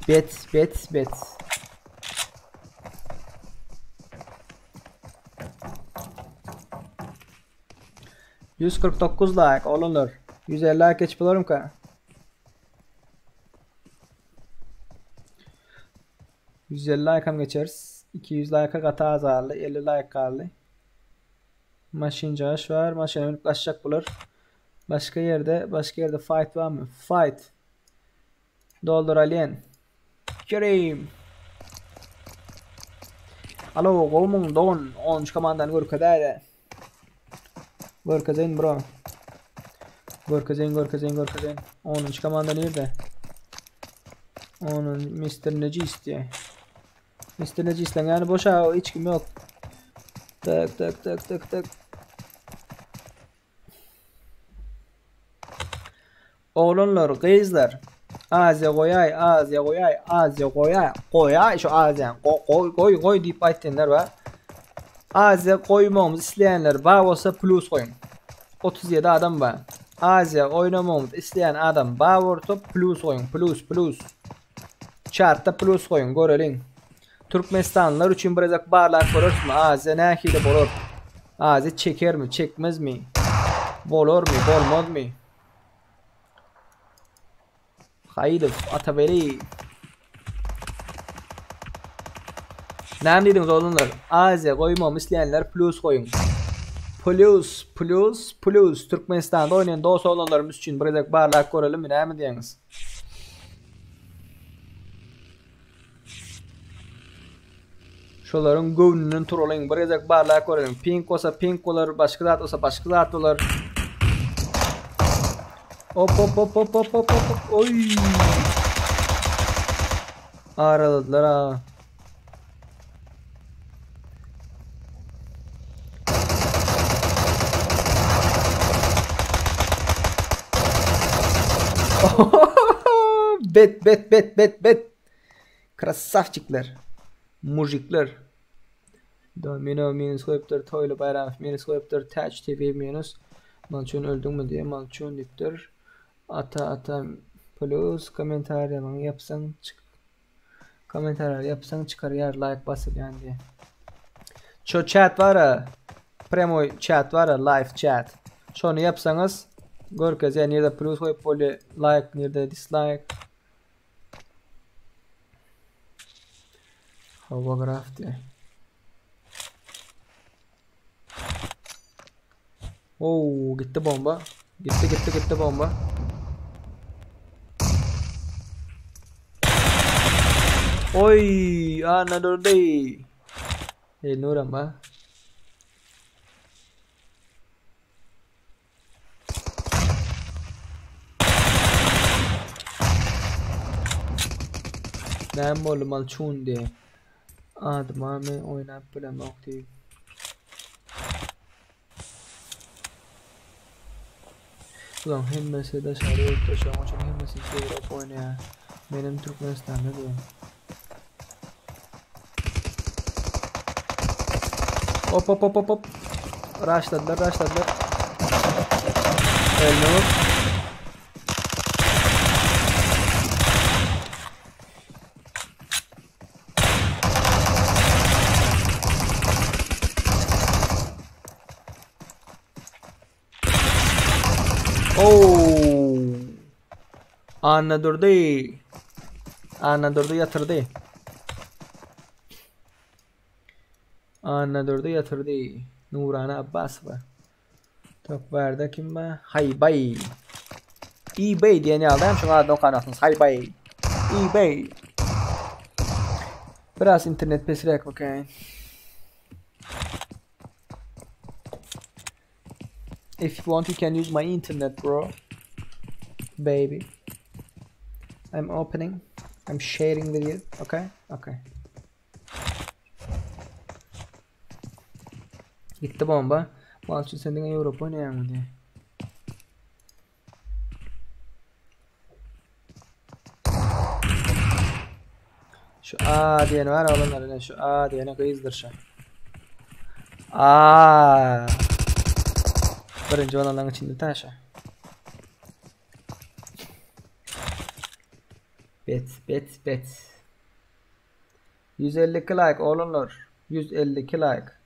Bet bet bet. 149 like oglanlar. 150 like geçip bolarmyka? 150 like hem geçeriz. 200 like'a gaty az galdy. 50 like galdy. Maşyn jaş var. Maşyna münüp gaçjak bular. Başga ýerde, başga ýerde fight barmy? Fight. Doldur alien. Kerim. Alo, gowmyň dogan? 10 komandany görkezäýdä. Görkezeýin bro. Görkezeýin, görkezeýin, görkezeýin. 10 komanda nirde? Onun Mr. Necis diýe. Mr. Necis'le yani boşa hiç kim yok. Tak tak tak tak tak. Oglanlar, gyzlar. Aziýa goýaý, Aziýa goýaý, Aziýa goýaý, goýaý şu Aziýany. Goý, goý, goý diýip aýtýanlar bar. Aziýa goýmagymyzy isleýänler bar bolsa plus goýuň. 37 adam bar. Aziýa oýnamagymyzy isleýän adam bar bolsa plus goýuň, plus, plus. Çartda plus goýuň, göreliň. Türkmenistanlylar üçin birazak barlap görerismi? Aziýa nähili bolar? Aziýa çekermi, çekmezmi? Bolarmy, bolmazmy? Haýydow, Atabeli. Näme diýdiňiz oglanlar? Aziýa goýmamy isleýänler plus goýuň. Plus, plus, plus. Türkmenistanda oýnaýan dost oglanlarymyz üçin birazak barlap görelimi, näme diýýäňiz? Şolaryň göwnünden turalyň, bir gezek barlap göreliň. Pink bolsa pink bolar, başga zat bolsa başga zat bolar. Hop hop hop hop hop hop hop. Oy. Araladylar ha. Bet bet bet bet bet. Krasavçikler. Mujikler. Domino minus goýupdyr, Toýly Baýramow minus goýupdyr, Täç TV minus. Malçun öldüňmi diýe, Malçun diýipdir. Ata ata plus kommentariýalaryňy ýapsaň çyk. Kommentariýalary ýapsaň çykarýar like basylýan diýe. Şo chat bar-a, prямой chat bar-a, live chat. Şony ýapsaňyz görkezýär nirde plus goýup bolýar, like nirde dislike. Howograf diýe. Oo, gitti bomba. Gitti gitti gitti bomba. Oy, ana durdy. Elnuram ba. Näme boldy malçun diýe. Adyma men oýnap bilemok diýip. Bulaň hemmesi daşary ýurtda şoň üçin hemmesi Ýewropa oýnaýar. Menem Türkmenistanda diýen. Hop hop hop hop hop. Raşladylar, raşladylar. Ölme Oh. Annadurdy. Annadurdy ýatyrdy. Annadurdy ýatyrdy. Nurana Abbasowa. Top barda kim bar? Haýbay. eBay diýen ýaly hem şuň adyny okanaksyňyz. Haýbay. eBay. Biraz internet pesräk okey. If you want you can use my internet bro. Baby. I'm opening. I'm sharing with you. Okay? Okay. Gitti bomba. Malçın sen diňe Ýewropa oýnaýaňmy diýe. Şu A diýeni var olanlar ine şu A diýeni gyzdyr şu. A. Birinji olanlaryň içinde taşa. Bet bet bet. 152 like olanlar. 152 like.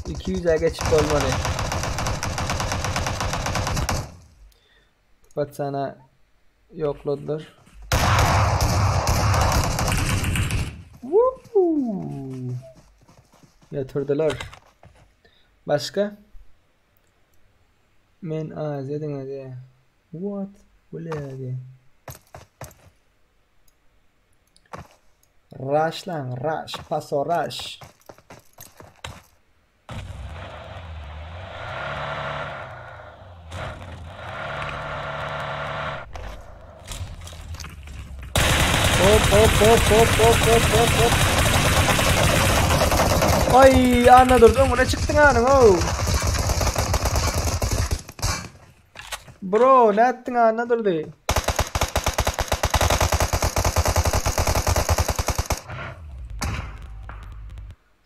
200'e geçip bolmaly. Patsana ýokladylar. Woo! Ýatyrdylar. Başga? Men Aziýa diňe diýe. What? Bile Rush lan rush. Paso rush. Hop hop hop hop hop hop hop hop. Ay anna durdu öňüne çykdyň anyň ow. Bro nätdiň anna durdy.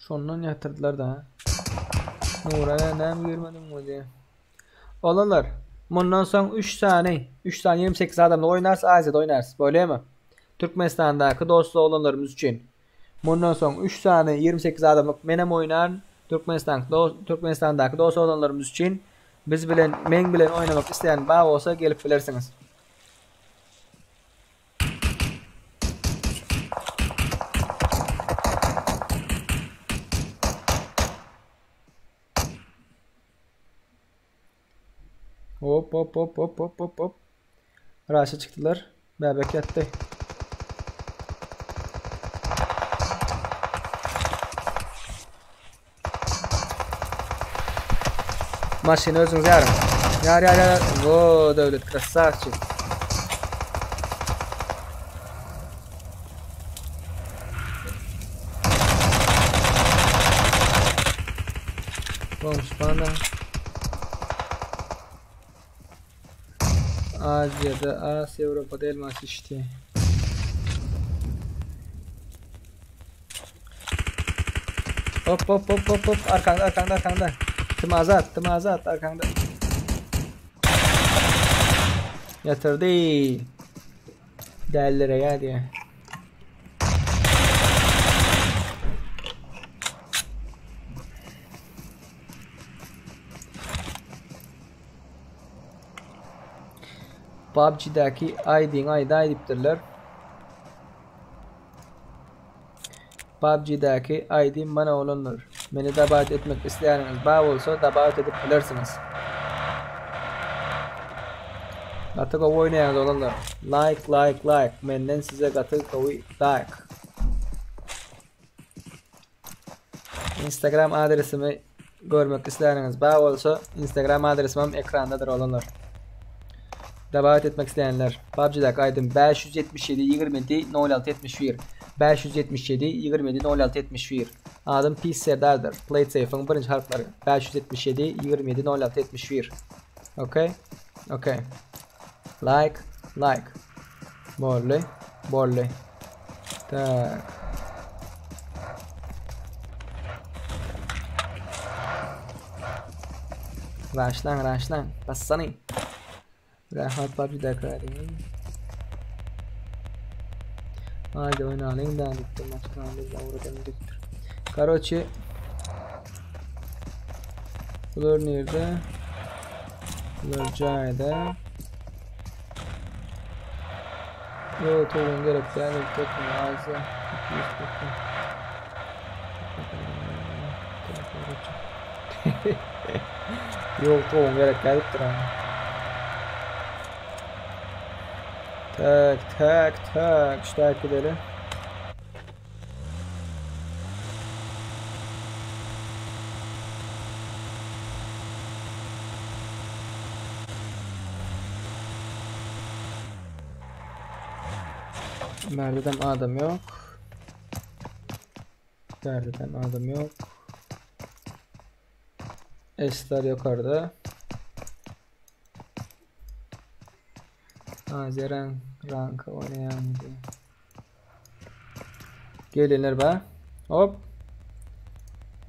Şondan ýatyrdylar da. Nuraya näme görmedim bu diýe. Olanlar, mundan soň 3 sany, 3 sany 28 adamly oýnarys, Aziýada oýnarys. Bolýarmy? Türkmenistandaky dost oglanlarymyz üçin. Mundan soň 3 sany 28 adamlyk menem oýnaryn. Türkmenistan Türkmenistandaky dost oglanlarymyz üçin biz bilen meň bilen oýnamak isleýän bar bolsa gelip bilersiňiz. Hop hop hop hop hop hop hop. Raşa çykdylar. Bäbek ýatdy. Maşyny özüňiz ýaryň. Ýar ýar ýar. Wo, Döwlet krasavçik. Goňşy bana. Aziýada, Asiýa, Ýewropada elmas içdi. Hop hop hop hop hop arkaňda arkaňda arkaňda. Tim azat, tim azat arkaňda. Ýatyrdy. Dällere ýa diýe. PUBG'däki ID-ň aýdaý diýipdirler. PUBG'däki ID mana olanlar. Meni dabat etmek isleýäniňiz bar bolsa dabat edip bilersiňiz. Gaty gowy oýnaýaňyz olanlar. Like like like. Menden size gaty gowy like. Instagram adresimi görmek isleýäniňiz bar bolsa, Instagram adresim hem ekrandadyr olanlar. Dabat etmek isleýänler, PUBG-däki aýdym 577 27 06 71 577 27 06 71 Adym Pis Serdardyr. PlaySafe-iň birinji harplary 577 27 06 71 Okay? Okay. Like, like. Boldy, boldy. Tak. Raşlaň, raşlaň. Bassany. Rahat PUBG-däki aýdymy. Haydi oynalyň da diýipdir. Maşgala zawradan diýipdir. Karoçi Bular nirde? Bular jaýda. Yo togun gerek däl. Togun azı. 200 togun. Ýok, togun gerek dälipdir ha. Tak, tak, tak. Ştaýyp gideli. Merdedem adam ýok. Bärdeden adam ýok. Esler ýokarda. Azeren rank oýnaýan diýip. Gelinler ba. Hop.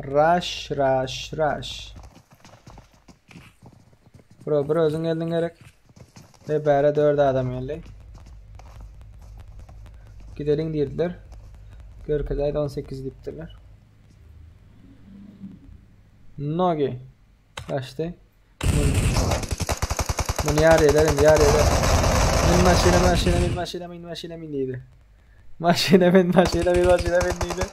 Rush, rush, rush. Bro, bir özüň geldiň gerek. Ve bäre 4 adam geldi. Gideliň diýdiler. Görkezäýdi 18 diýipdirler. Nogi. Kaçtı. Bunu ýar ederim, ýar eder. Min maşyna, maşyna, min maşyna, min maşyna, min diýdi. Maşyna min, maşyna, min, maşyna, min diýdi.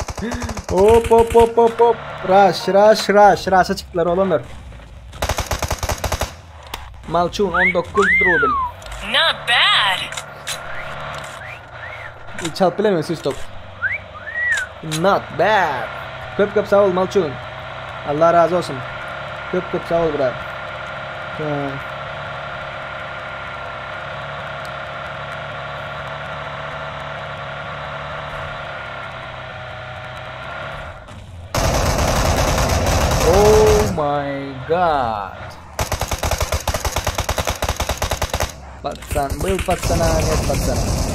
Hop, hop, hop, hop, hop. Rush, rush, rush. Rush'a çykdylar olanlar. Malçun 19 rubl. Not bad. Çalyp bilemem süs top. Not bad. Köp köp sag bol Malçun. Allah razı olsun. Köp köp sag bol brat. Oh my god. Пацан, был пацана, нет пацана.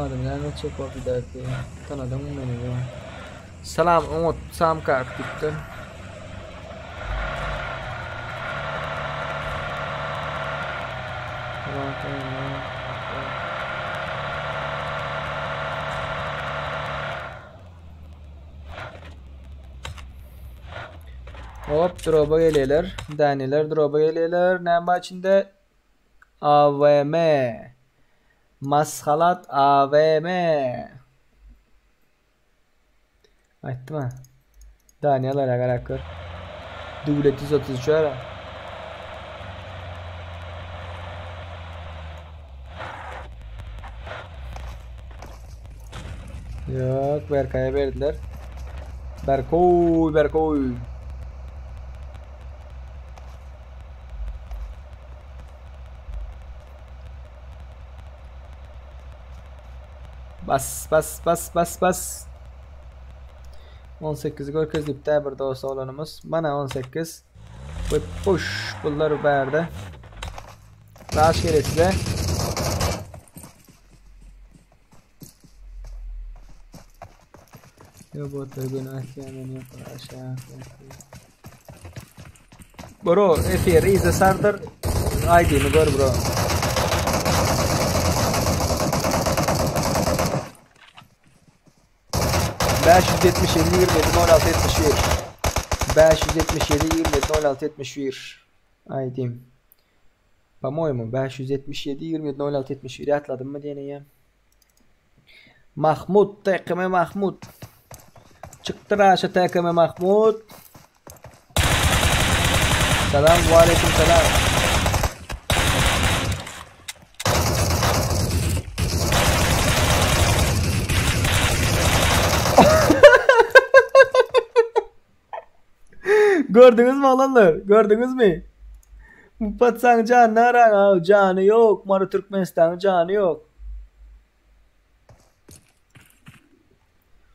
Adam näme çek boldy derdi. Tanadyň meni bu. Salam oňat samka aktifdir. Hop droba gelýärler. Däneler droba gelýärler. Näme bar içinde? AVM. Mashalat AVM. Aýtdym ha. Daniel ara garak gör. Döwlet 133 ara. Yok Berkay'a verdiler. Berkoy Berkoy. Bas bas bas bas bas. 18 görkezlipde bir dost oglanymyz. Mana 18. We push bunlar bärde. Raş gerek size. Yo botlar günah men yok aşağı. Bro, efir ize sardyr. ID'mi gör bro. 577 27 16 71 577 27 16 71 ID'm. По-моему 577 27 16 71 ýatladymmy diýen eýýäm. Mahmut TKM Mahmut. Çykdy raşa TKM Mahmut. Salam ve aleyküm selam. Gördüňiz mi oglanlar? Gördüňiz mi? Bu patsaň janyny araň ha, jany ýok. Mary Türkmenistanyň jany ýok.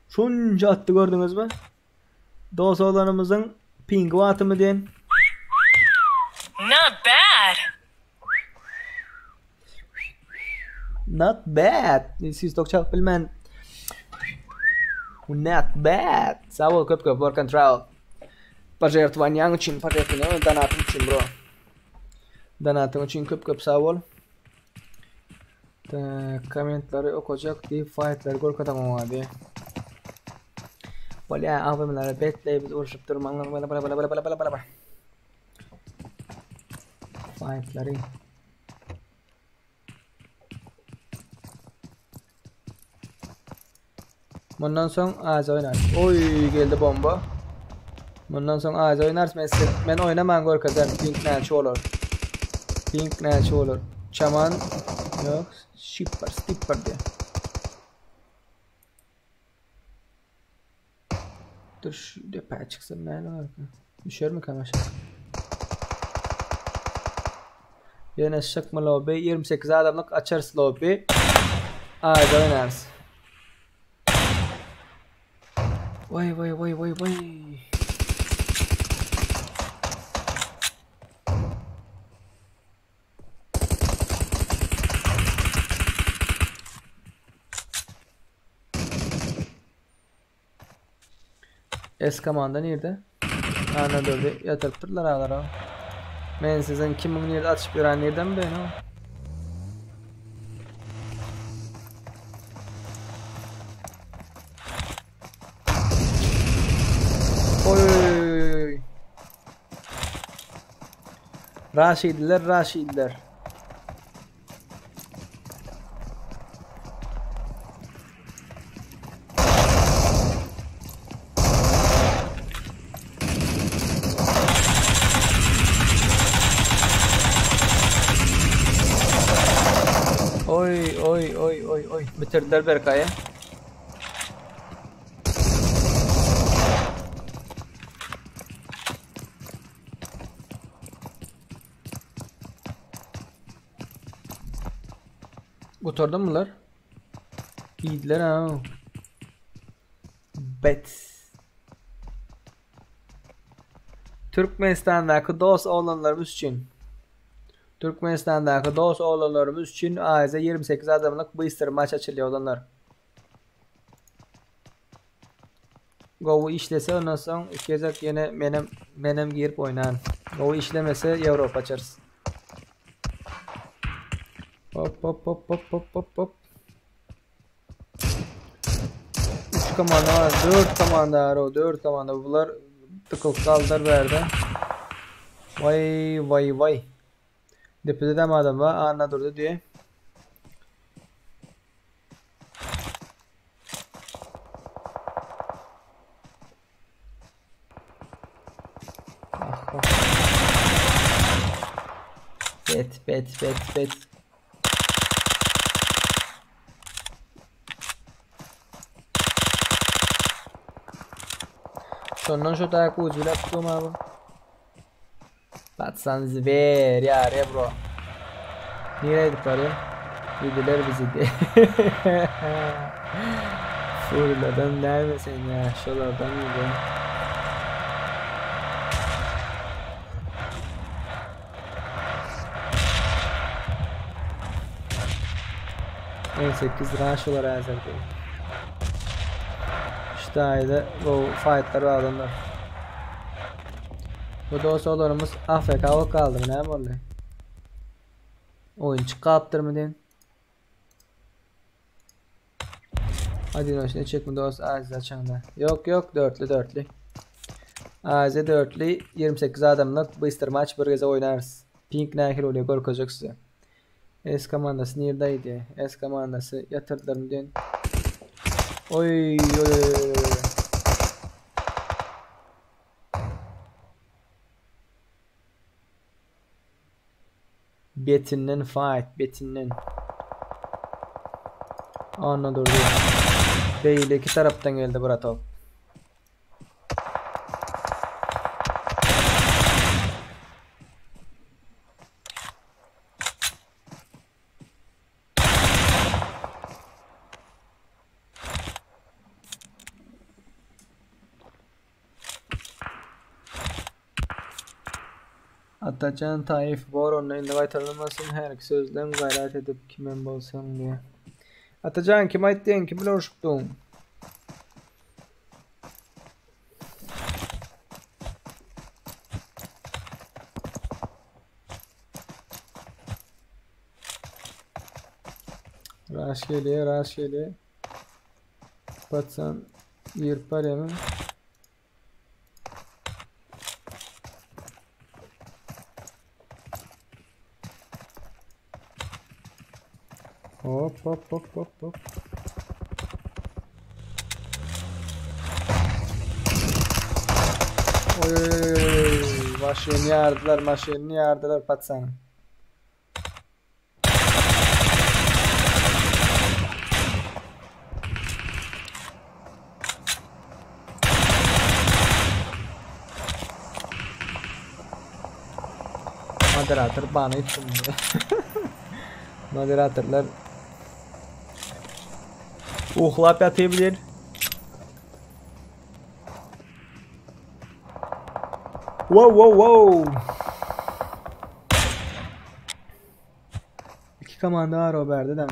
Şunca atdy gördüňizmi? Dos oglanymyzyň pingi batymy diýen. Not bad. Not bad. Siz tok çalyp bilmän. Not bad. Sag bol köp köp work and travel. Pažertwaniýaň üçin, pažertwaniýaň donatyň üçin bro. Donatyň üçin köp köp sag bol. Tak, kommentleri okajak diýip faýtlary görkezem oňa diýip. Bolýa, AWM-lere betleý biz urşup durmaň. Bala bala bala bala bala bala. Faýtlary. Mundan soň az oýnar. Oý, geldi bomba. Mundan soň az oýnar. Men size men oýnaman görkezerin. Pink näçe bolar. Pink näçe bolar. Çaman ýok, şipper, skipper diýe. Dur şu depä çyksam näme barka? Düşermikäm aşak? Ýene çykma lobby. 28 adamlyk açarys lobby. Aýda oýnarys. Vay vay vay vay vay. S komanda nirde? Ana durdy. Ýatyrypdyrlar alara. Men siziň kimiň nirde atyşyp ýören nirden bileýin o? Oy oy oy oy oy. Raşidiler, Raşidiler. Oy oy oy oy oy. Bitirdiler Berkay'ı. Gutardymy bular? Iýdiler ha. Bet. Türkmenistandaky dost oglanlarymyz üçin Türkmenistandaky dost oglanlarymyz üçin AZ 28 adamlyk bystr maç açylýar oglanlar. Gowy işlese ondan soň iki gezek ýene menem menem girip oýnaryn. Gowy işlemese Ýewropa açarys. Hop hop hop hop hop hop hop. 3 komanda var, 4 komanda var o 4 komanda bular tıkılıp kaldylar bärde. Vay vay vay. Depede de adam var. Anna durdy diye. Ah, ah. Bet bet bet bet. Şondan şu taýak ujy bilen tutdum abi. Batsan zwer ya rebro. Nireye gidip barýar? Ýediler bizi de. Furladan dälmi sen ya? Şolardan mı? On sekiz raşolar häzir diýip. Şu taýda bu faýtlar adamlar. Bu dost olanymyz AFK bolup galdymy näme boldy? Oýun çykypdyrmy diýen. Hadi noş ne çekme dost aziz açanda. Yok yok dörtlü dörtlü. AZ dörtlü 28 adamlyk bystr maç bir geze oýnarys. Pink nähili bolýar görkezjek size. S komandasy nirdeydi? S komandasy ýatyrdylarmy diýen. Oý oý oý oý. Betinden fight, betinden. Anna durdy. Beýleki tarapdan geldi bratok. Atajan Taif bor onda indi gaýtalanmasyn härki sözleň gaýrat edip kimem bolsaň diýe. Atajan kim aýtdyň kim bilen urşupdyň? Raş gelýär, raş gelýär. Patsan girip barýarmy? Hop hop hop hop hop. Oy oy oy oy. Maşyny ýardylar, maşynyny ýardylar patsanyň. Moderator bana etsin bunu. Moderatorlar uhlap ýatybilir. Wow wow wow. İki komanda var o berde de.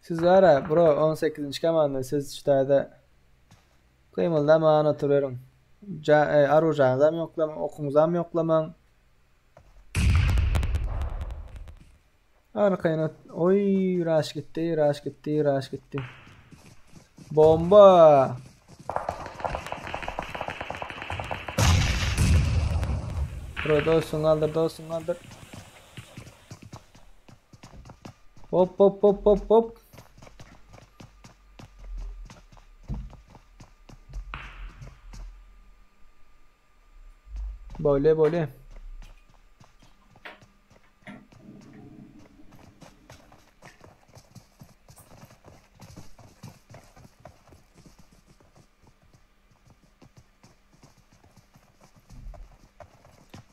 Siz var ya bro 18. komanda siz şurada Gymyldaman oturaryn. Ja, e, arujaňyzam ýoklamaň, okuňyzam ýoklamaň. Arkaýyn ot. Oý, raş gitdi, raş gitdi, raş gitdi. Bomba! Bro, dostun galdyr, dostun galdyr. Hop hop hop hop hop. Bolýa bolýa.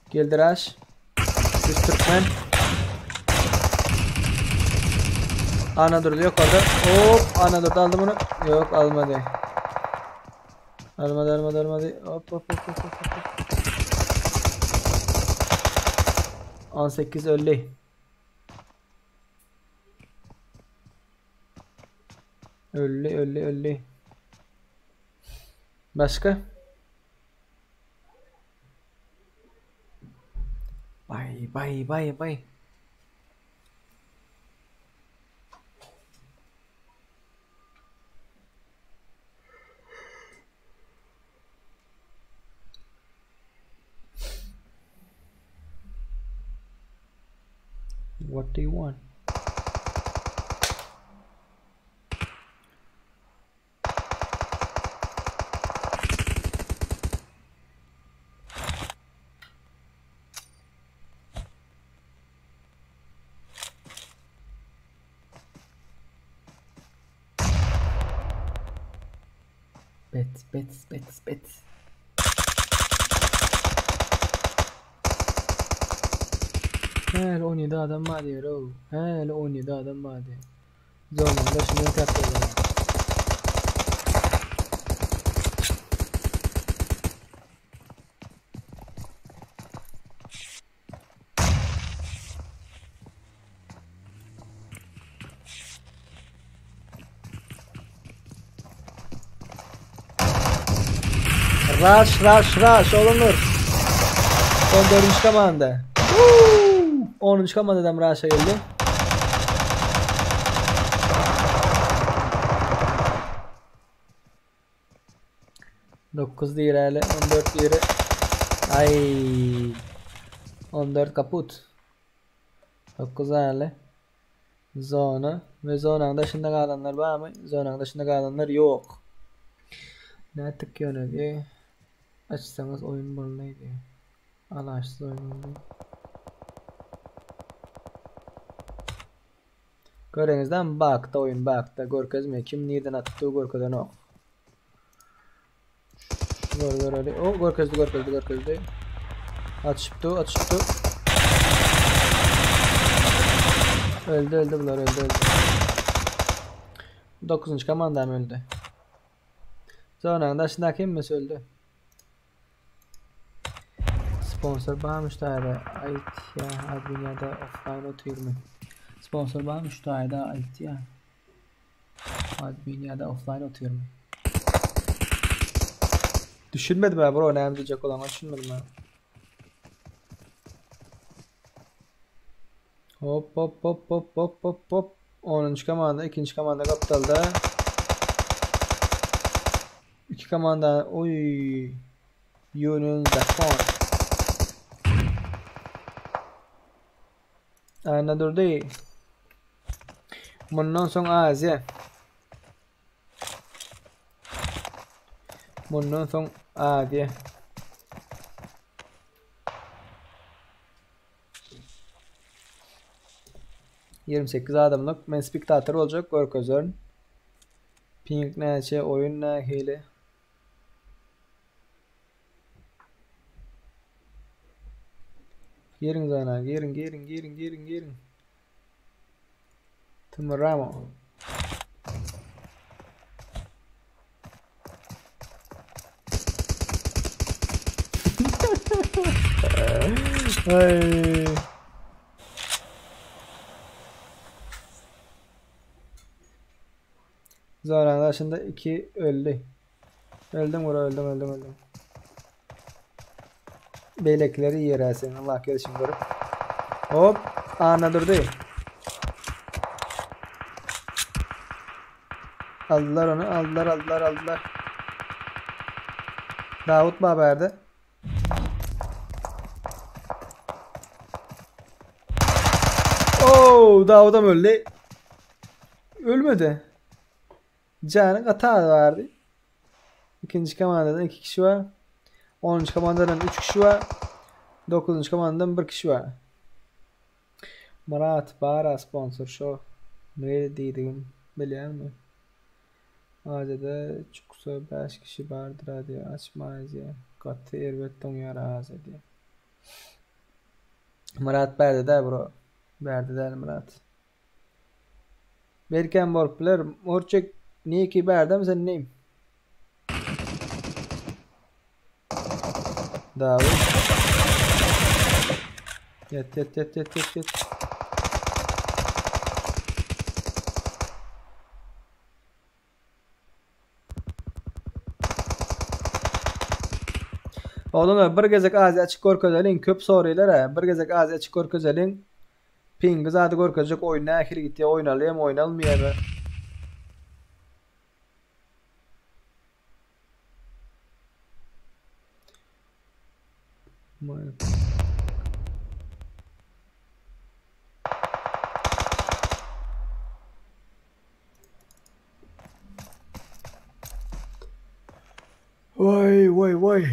Geldi Raş. Biz Türkmen. Ana durdu yok orada. Hop ana durdu aldı bunu. Yok almadı. Almadı almadı almadı. Hop hop hop hop hop. 18 öldü. Öldü öldü öldü. Başka? Bay bay bay bay. What do you want? Bet, bet, bet, bet. Häli 17 adam bar diýer-ow. Häli 17 adam bar diýer. Zonanyň daşyndan tapýarlar. Rush, rush, rush, oglanlar. 14. komanda. 10. komandadan rush'a geldi. Dokuz diýer häli, 14 diýer. Ay. 14 kaput. 9 häli. Zona we zonanyň daşynda galanlar barmy? Zonanyň daşynda galanlar ýok. Nätdik ýöne diýe. Açsaňyz oýun boldy diýe. Alaçsyz oýun boldy. Göreňizden bakda oýun bakda görkezme kim nirden atdy görkezenok. Gör göreli. O görkezdi görkezdi görkezdi. Atyşypdy atyşypdy. Öldü öldü bular öldü öldü. 9. komandam öldü. Zonanyň daşyndaky hemmesi öldü. Sponsor barmyş daýda aýt ýa admin ýa-da offline otyrmy? Sponsor barmyş daýda aýt ýa admin ýa-da offline otyrmy? Düşünmedim ha bro näme diýjek bolanyna düşünmedim ha. Hop hop hop hop hop hop hop. 10. komanda, ikinji komanda gapdalda. İki komanda oy. Union Zakon. Aýna durdy. Mundan soň Aziýa. Mundan soň Aziýa. 28 adamlyk. Men spektator boljak görkezerin. Ping näçe, oýun nähili? Giriň zona, giriň, giriň, giriň, giriň, giriň. Timur Ramo. Ay. Zonanyň daşynda 2 öldi. Öldüm bro, öldüm, öldüm, öldüm. Beýlekileri ýere sen Allah gelişini görüp. Hop, ana durdy. Aldylar onu, aldylar, aldylar, aldylar. Davut baba ýerde. Oo, Davudam öldi. Ölmedi. Jany gaty az bardy. Ikinji komandadan 2 kişi bar. 10. komandadan 3 kişi bar. 9. komandadan 1 kişi bar. Murat bara sponsor şo. Ne diýdigim bilýäňmi? Aziýada çuksa 5 kişi bardyr diýýär. Açma Aziýa. Gaty erbet doňýar Aziýa diýýär. Murat bärde däl bro. Bärde däl Murat. Belkem bolup biler. Morçek niki bärdemi sen neyim? Dawut. Ýet ýet ýet ýet ýet ýet. Oglanlar bir gezek Aziýa açyk görkezeliň köp soraýlar a bir gezek Aziýa açyk görkezeliň pingi zady görkezjek oýun nähili gitýä oýnalýamy oýnalmaýamy. Waý waý waý.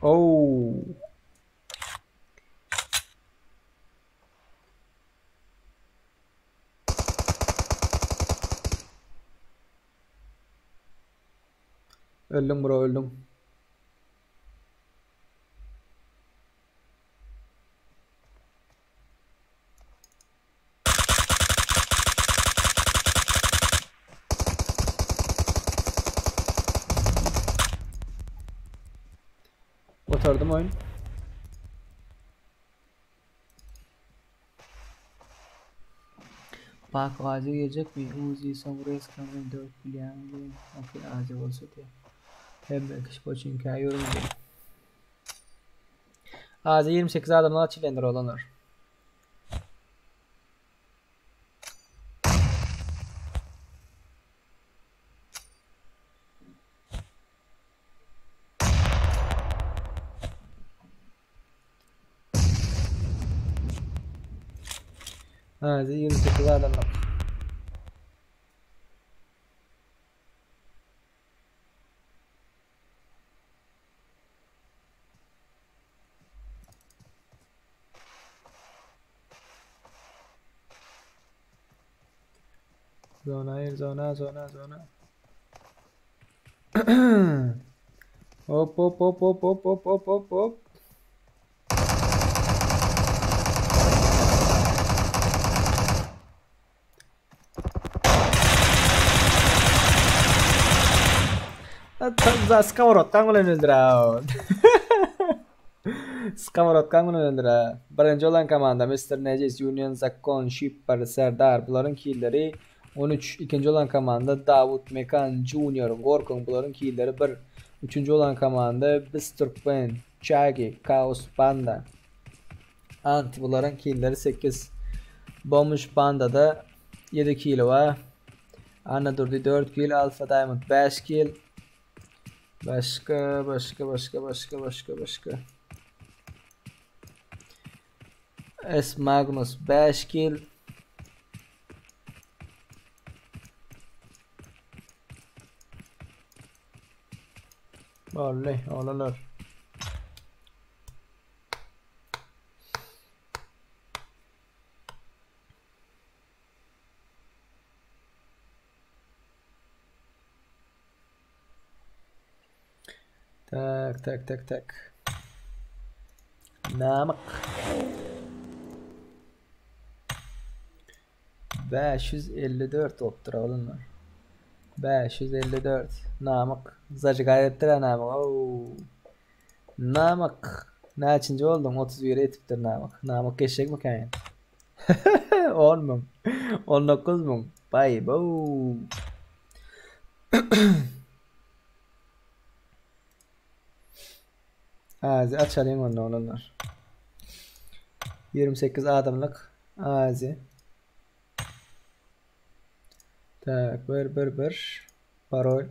Oh. Öldüm bro öldüm. Oturdum oyun. Bak Aziýa geljekmi? Uzi soň Reska bilen döwüp bilýäňmi diýen. Okey Aziýa bolsa diýen. Hemme kişi poçinkä ýörüň diýen. Aziýa 28 adamdan açylýandyr oglanlar. Aziýa 28 adamdan. Zona hayır zona zona zona. Hop hop hop hop hop hop hop hop hop. Skоворodkan bilen öldür Skоворodkan bilen öldür Birinji olan komanda Mr. Necis, Union Zakon, Shipper, Serdar bularyň killeri 13. Ikinji bolan komanda Dawut Mekan Junior, Gorkuň bularyň killeri 1. Üçünji bolan komanda Biz Türkmen, Çagi, Kaos Panda. Ant bularyň killeri 8. Bomj Pandada 7 kili bar. Annadurdy 4 kil, Alfa Diamond 5 kil. Başga, başga, başga, başga, başga, başga. S Magnus 5 kil. Boldy, oglanlar. Tak, tak, tak, tak. Namyk. 554 bolupdyr oglanlar. 554. Namyk. Zajigay edipdir ha Namyk. Oo. Namyk. Näçinji bolduň? 31 etipdir Namyk. Namyk geçjekmikä ýene? 10 müň. 19 müň. Baý bu. Aziýa açalyň onda oglanlar. 28 adamlyk Aziýa. Tak, 1 1 1 parol.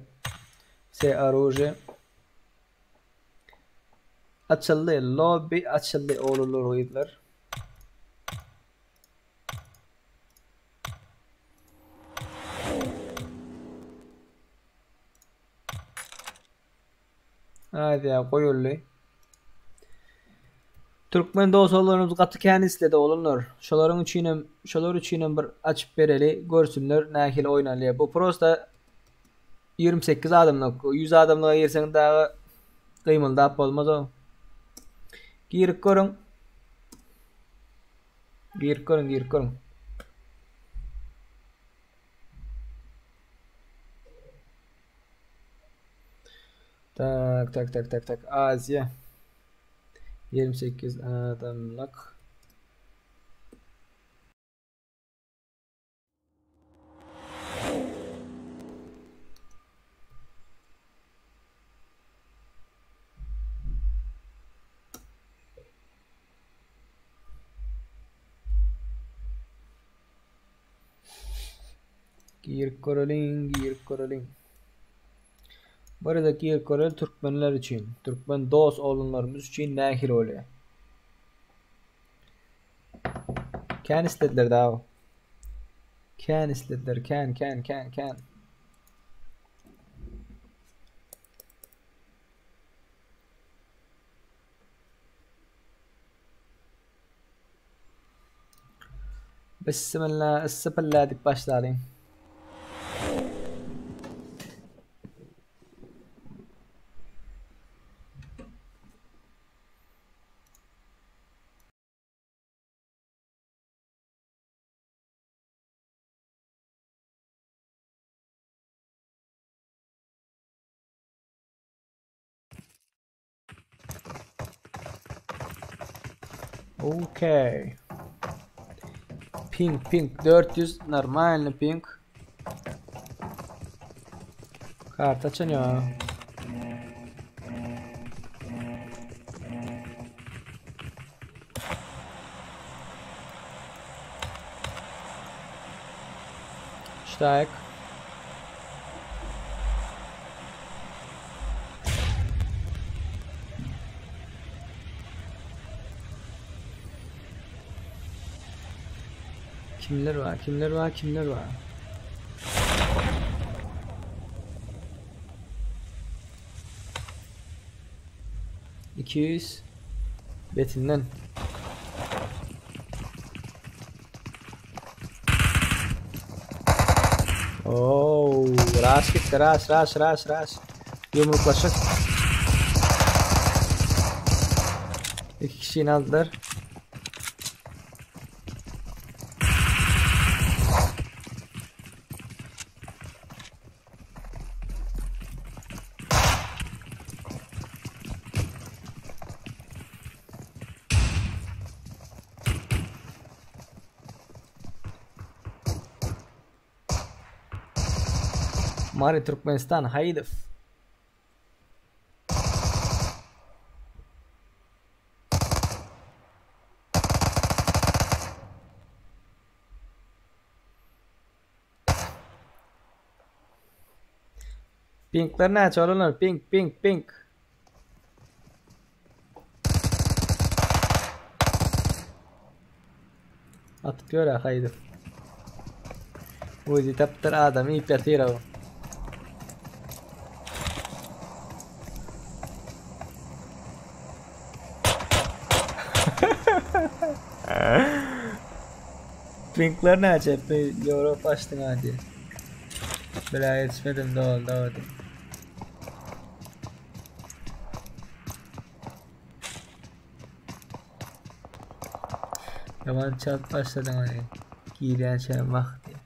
S orужие. Açyldy, lobby açyldy oglanlar gyzlar. Aziýa goýuldy. Türkmen dostlarymyz gaty kän isledi oglanlar. Şolaryň üçinem, şolar üçinem bir açyp bereli, görsünler nähili oýnalýar. Bu prosta 28 adamlyk, 100 adamlyga girseň dagy gymyldap bolmaz o. Girip görüň. Girip görüň, girip görüň. Tak, tak, tak, tak, tak. Aziýa. 28 adamlyk. Girip göreliň, girip göreliň. Bu arada girip göreli türkmenler üçin, türkmen dost oglanlarymyz üçin nähili bolýar? Kän islediler dagy. Kän islediler, kän, kän, kän, kän. Bismillah, issipilla diýip başlalyň. Okey. Pink pink 400 normalny pink. Karta açanýar. Ştaýk. Kimler bar, kimler bar, kimler bar? 200 betinden. Oo, raş gitti, raş, raş, raş, raş. Yumruklaşık. İki kişiyi aldılar. Mary Türkmenistan Haýydow. Pinkler näçe olanlar? Pink, pink, pink. Atyp ýör ha haýdy. Uzi tapdyr adam iýip ýatyr o. Pinkler näçe? Ýewropa açdyň hadi. Bile ýetişmedim doldy hadi. Ýaman çalt başladyň hadi. Girýänçä wah diýip.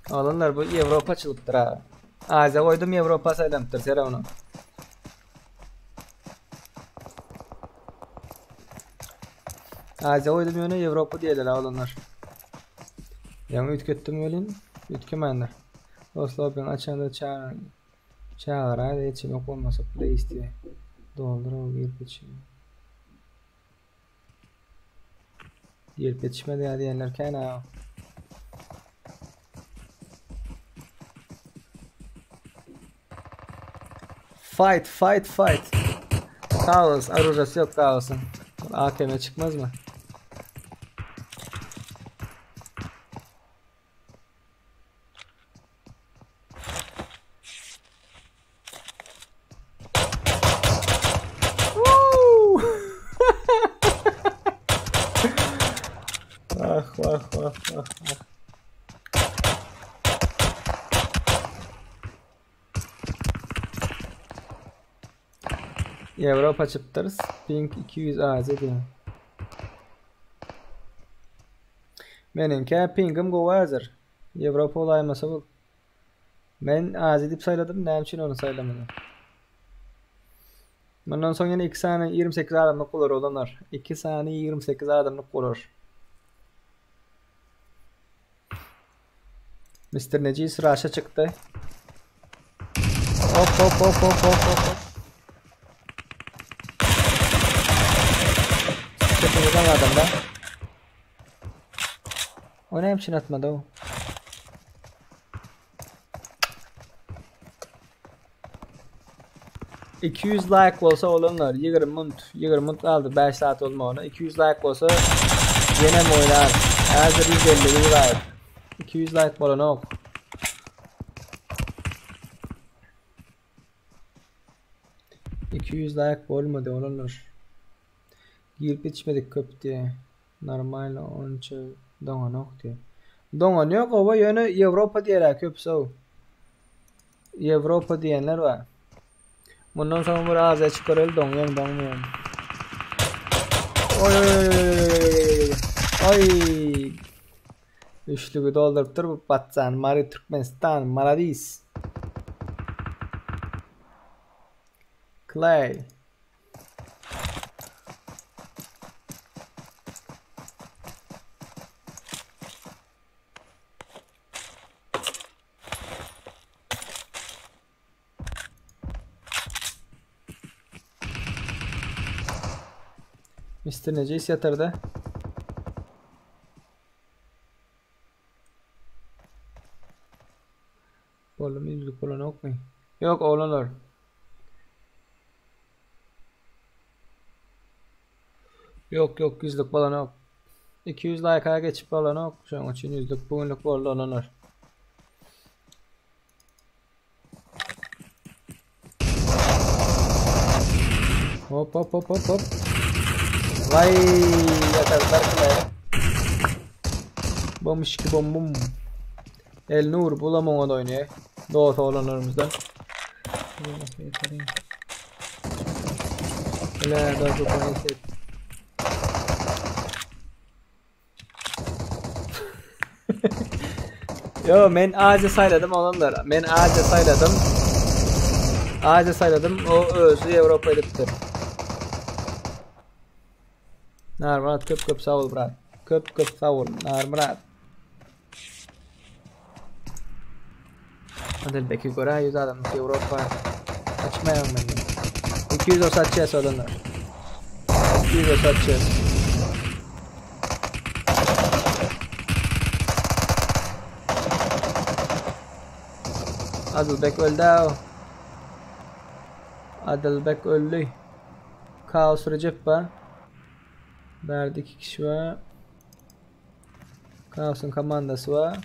Oglanlar bu Ýewropa açylypdyr ha. Aziýa goýdum Ýewropa saýlanypdyr sera onu. Aziýa goýdum ýöne Ýewropa diýerler oglanlar. Ýaňy üýtgetdim welin üýtgemändir. Dostlar ben açanda çagyr çagyraý geçemek bolmasa please diýe. Doldur o girip geçeyim. Girip ýetişmedi ýa diýenler kän ha. Fight, fight, fight. Kaos, arujasy ýok kaosyň. AKM çykmazmy? Ah vah vah vah vah. Ýewropa çypdyrys. Pink 200 AZ diýen. Meniňkä pingim gowy häzir. Ýewropa bolaýmasa bu. Men Aziýa diýip saýladym, näme üçin ony saýlamadym? Mundan soň ýene 2 sany 28 adamlyk bolar oglanlar. 2 sany 28 adamlyk bolar. Mr. Necis raşa çykdy. Hop hop hop hop hop hop. Çekilden adamda. O näme üçin atmady o? 200 like bolsa olanlar 20 munt 20 munt galdy 5 saat bolmagyna 200 like bolsa ýenem oýnar. Häzir 150 like. 200 like bolanok. 200 like bolmady olanlar. Girip içmedik köp diye. Normal onça doňanok diýýär. Doňan ýok oba ýöne Ýewropa diýerä köpüsi ow. Ýewropa diýenler bar. Mundan soň bir Aziýa çykyp göreli doňýan doňmaýan. Oý oý oý oý oý. Üçlügi doldurypdyr bu patsan. Mary Türkmenistan maladis. Clay. Mr. Necis ýatyrdy. Boldumy ýüzlük bolanokmy? Ýok oglanlar. Ýok ýok ýüzlük bolanok. 200 laýka geçip bolanok. Şonuň üçin ýüzlük bu günlük boldy oglanlar. Hop hop hop hop hop. Vay yatarlar kule. Bomuş ki bom bum. El Nur bulam oňa da oýnaýar. Dost oglanlarymyzdan. Ele da Yo men Aziýa saýladym oglanlar. Men Aziýa saýladym. Aziýa saýladym. O özi Ýewropa edipdir. Narmyrat köp köp sag bol brat. Köp köp sag bol Narmyrat. Adilbeki görä 100 adamlyk Ýewropa açmaýaň menden. 200 olsa açýas olanlar. 200 olsa açýas. Adilbek öldü. Adilbek öldü. Kaos Recep bar. Bärde 2 kişi bar. Kaosyň komandasy bar.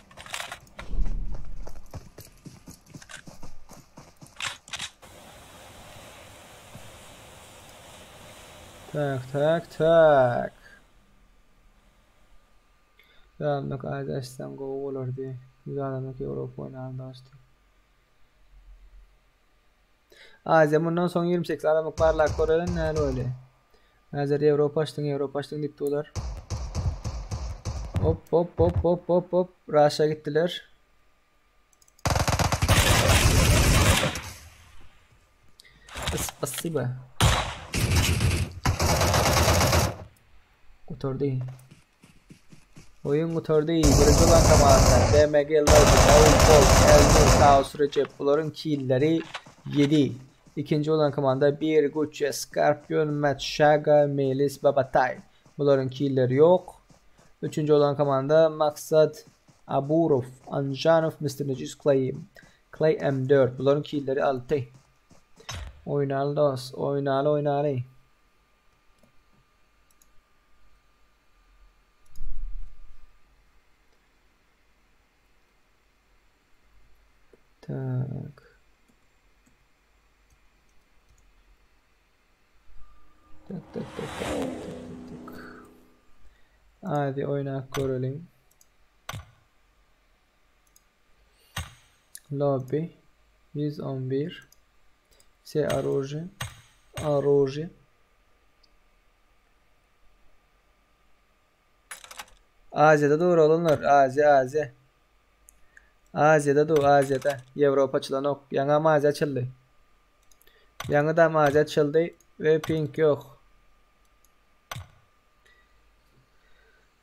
Tak, tak, tak. Ýalmak aýda açsaň gowy bolardy. 100 adamlyk Ýewropa oýnaly dostum. Aziýa mundan soň 28 adamlyk barlap göreli näli bolýar. Häzir Ýewropa açdyň, Ýewropa açdyň diýip durlar. Hop hop hop hop hop hop. Raşa gitdiler. Spasiba. Gutardy. Oýun gutardy. Birinji bolan komanda DMG Logic, Raul Pol, Elnur, Kaos Recep bularyň killeri 7. Ikinji bolan komanda 1 Gucci, Scorpion, Matt Shaga, Melis Babatay. Bularyň killeri ýok. Üçünji bolan komanda Maksat Aburow, Anjanow, Mr. Necis Clay, Clay M4. Bularyň killeri 6. Oýnaly dos, oýnaly oýnaly. Tak. Tak tak tak tak tak tak. Hadi oýnap göreliň. Lobby 111 Все оружие. Оружие. Aziýada dur oglanlar. Aziýa, Aziýa. Aziýada dur, Aziýada. Ýewropa açylanok. Ýaňam Aziýa açyldy. Ýaňydam Aziýa açyldy we ping ýok.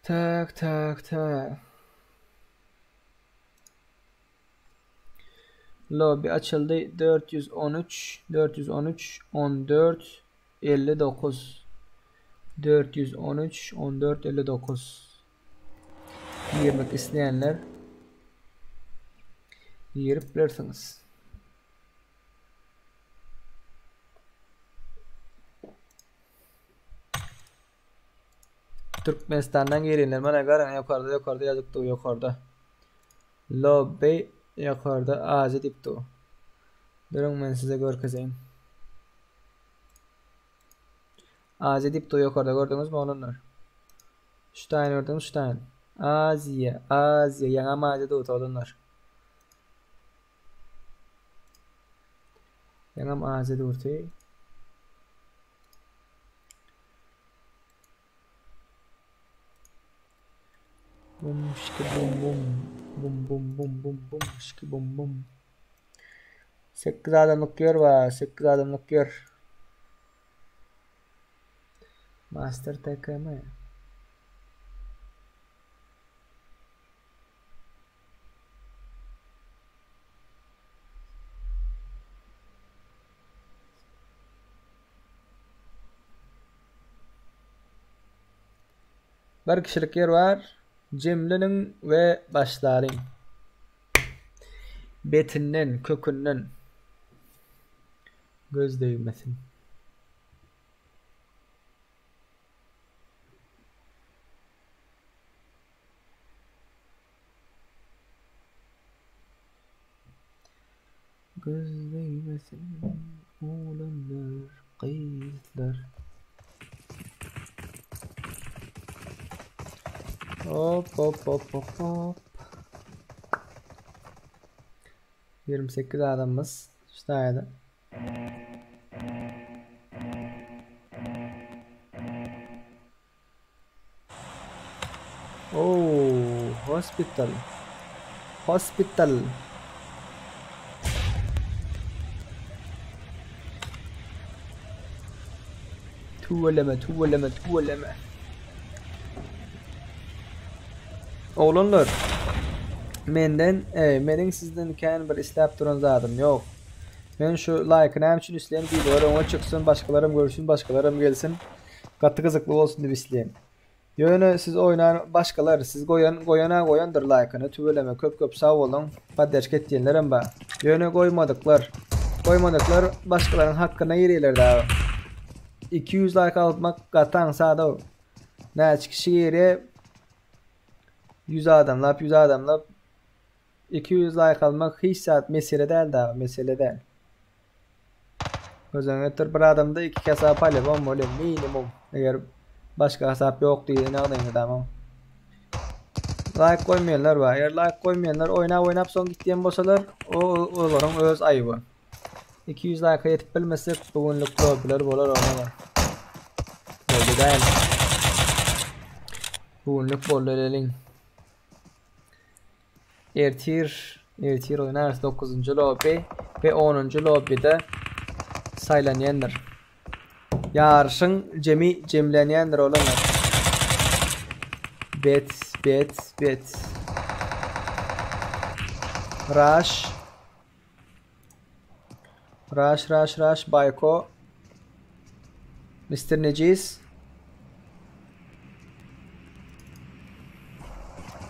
Tak, tak, tak. Lobby açyldy. 413 413 14 59 413 14 59 Girmek isleýänler girip bilersiňiz. Türkmenistandan girenler mana garaň ýokarda ýokarda ýazyp dur ýokarda. Lobby ýokarda Aziýa diýip dur. Duruň men size görkezeýin. Aziýa diýip dur ýokarda gördüňizmi oglanlar? Şu taýyny gördüňiz şu taýyny. Aziýa, Aziýa, ýaňam Aziýa dur oglanlar. Ýaňam Aziýa durdy. Bum şiki bum bum bum bum bum bum bum şiki bum bum. 8 adamlyk ýer bar, 8 adamlyk ýer. Master TKM. Bir kişilik ýer bar. Jemleniň we başlalyň. Betinden, kökünden göz degmesin. Göz degmesin oglanlar, gyzlar. Hop hop hop hop hop. 28 adamymyz şu taýda. Oh, hospital. Hospital. Tüweleme, tüweleme, tüweleme. Oglanlar. Menden, e, meniň sizden kän bir isläp duran zadym ýok. Men şu laýky näme üçin isleýän wideolar öňe çyksyn, başgalaram görsün, başgalaram gelsin. Gaty gyzykly bolsun diýip isleýän. Ýöne siz oýnan başgalar, siz goýan goýana goýandyr laýkyny tüweleme köp köp sag boluň. Podderşka etýänlerem bar. Ýöne goýmadyklar. Goýmadyklar başgalaryň hakkyna girýärler dagy. 200 laýk almak gaty aňsat-ow. Näçe kişi girýär? 100 adamlap, 100 adamlap 200 laýk almak hiç zat mesele däl dagy, mesele däl. Göz öňüne getir bir adamda iki hesap polibom bolýar minimum. Eger başga hasap ýok diýen ýagdaýynda tamam. Laýk goýmaýanlar bar. Eger laýk goýmaýanlar oýnap oýnap soň gitýän bolsalar, o olaryň öz aýyby. 200 laýka ýetip bilmesek, bu günlük lobbylar bolar oňa. Boldy däl. Bu günlük boldy eleliň. Ertir, ertir oýnarys 9-njy lobby we 10-njy lobbyda saýlanýandyr. Ýaryşyň jemi jemlenýändir olanlar. Bet, bet, bet. Rush. Rush, rush, rush, Bayko. Mr. Necis.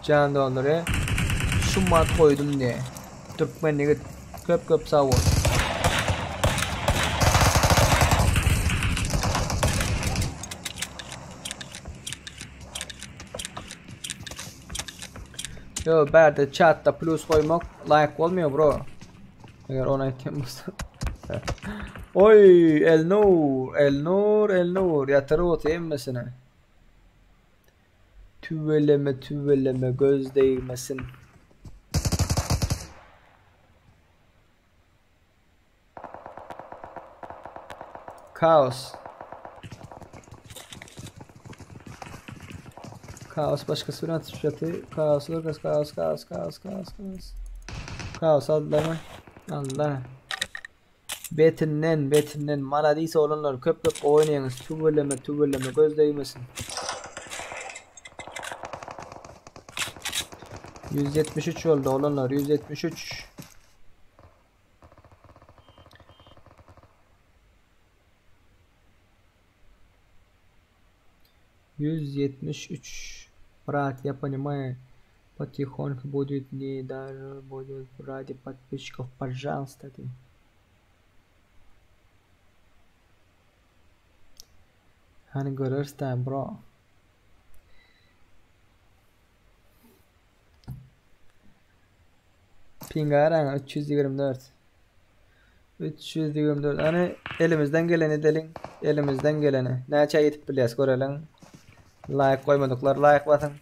Can doldurýar. Şu mat goýdum diye. Türkmen ýigit. Köp köp sag bol. Yo bärde chatda plus goýmak laýyk bolmaýar bro. Eger ony aýtýan bolsa. Oý, Elnur, Elnur, Elnur, ýatyryp otyr hemmesini. Tüweleme, tüweleme, göz degmesin. Kaos. Kaos başkası bilen atyşyp ýaty. Kaos, kaos, kaos, kaos, kaos, kaos, kaos. Kaos aldylar mı? Allah. Betinden, betinden. Maladis oglanlar köp köp oýnaýaňyz. Tüweleme, tüweleme göz degmesin. 173 oldu oglanlar 173. 173. Брат, я понимаю, потихоньку будет не даже будет ради подписчиков, пожалуйста, ты. Hani görürsen bro. Pingaraň 324. 324. Hani elimizden geleni edelim. Elimizden geleni. Näçe ýetip bilýäs göreliň. Like goýmadyklar like basyň.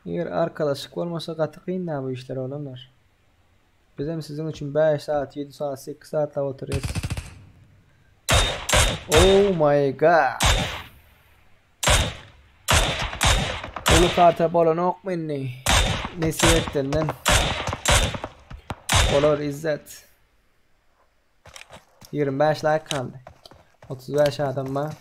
Eger arkalaşyk bolmasa gaty kyn da bu işler oglanlar. Bizem siziň üçin 5 saat, 7 saat, 8 saatlap oturýas. Oh my god. Uly karta bolanokmy indi? Nesip etdenden. Bolar İzzet. 25 like kaldy. 35 adam bar.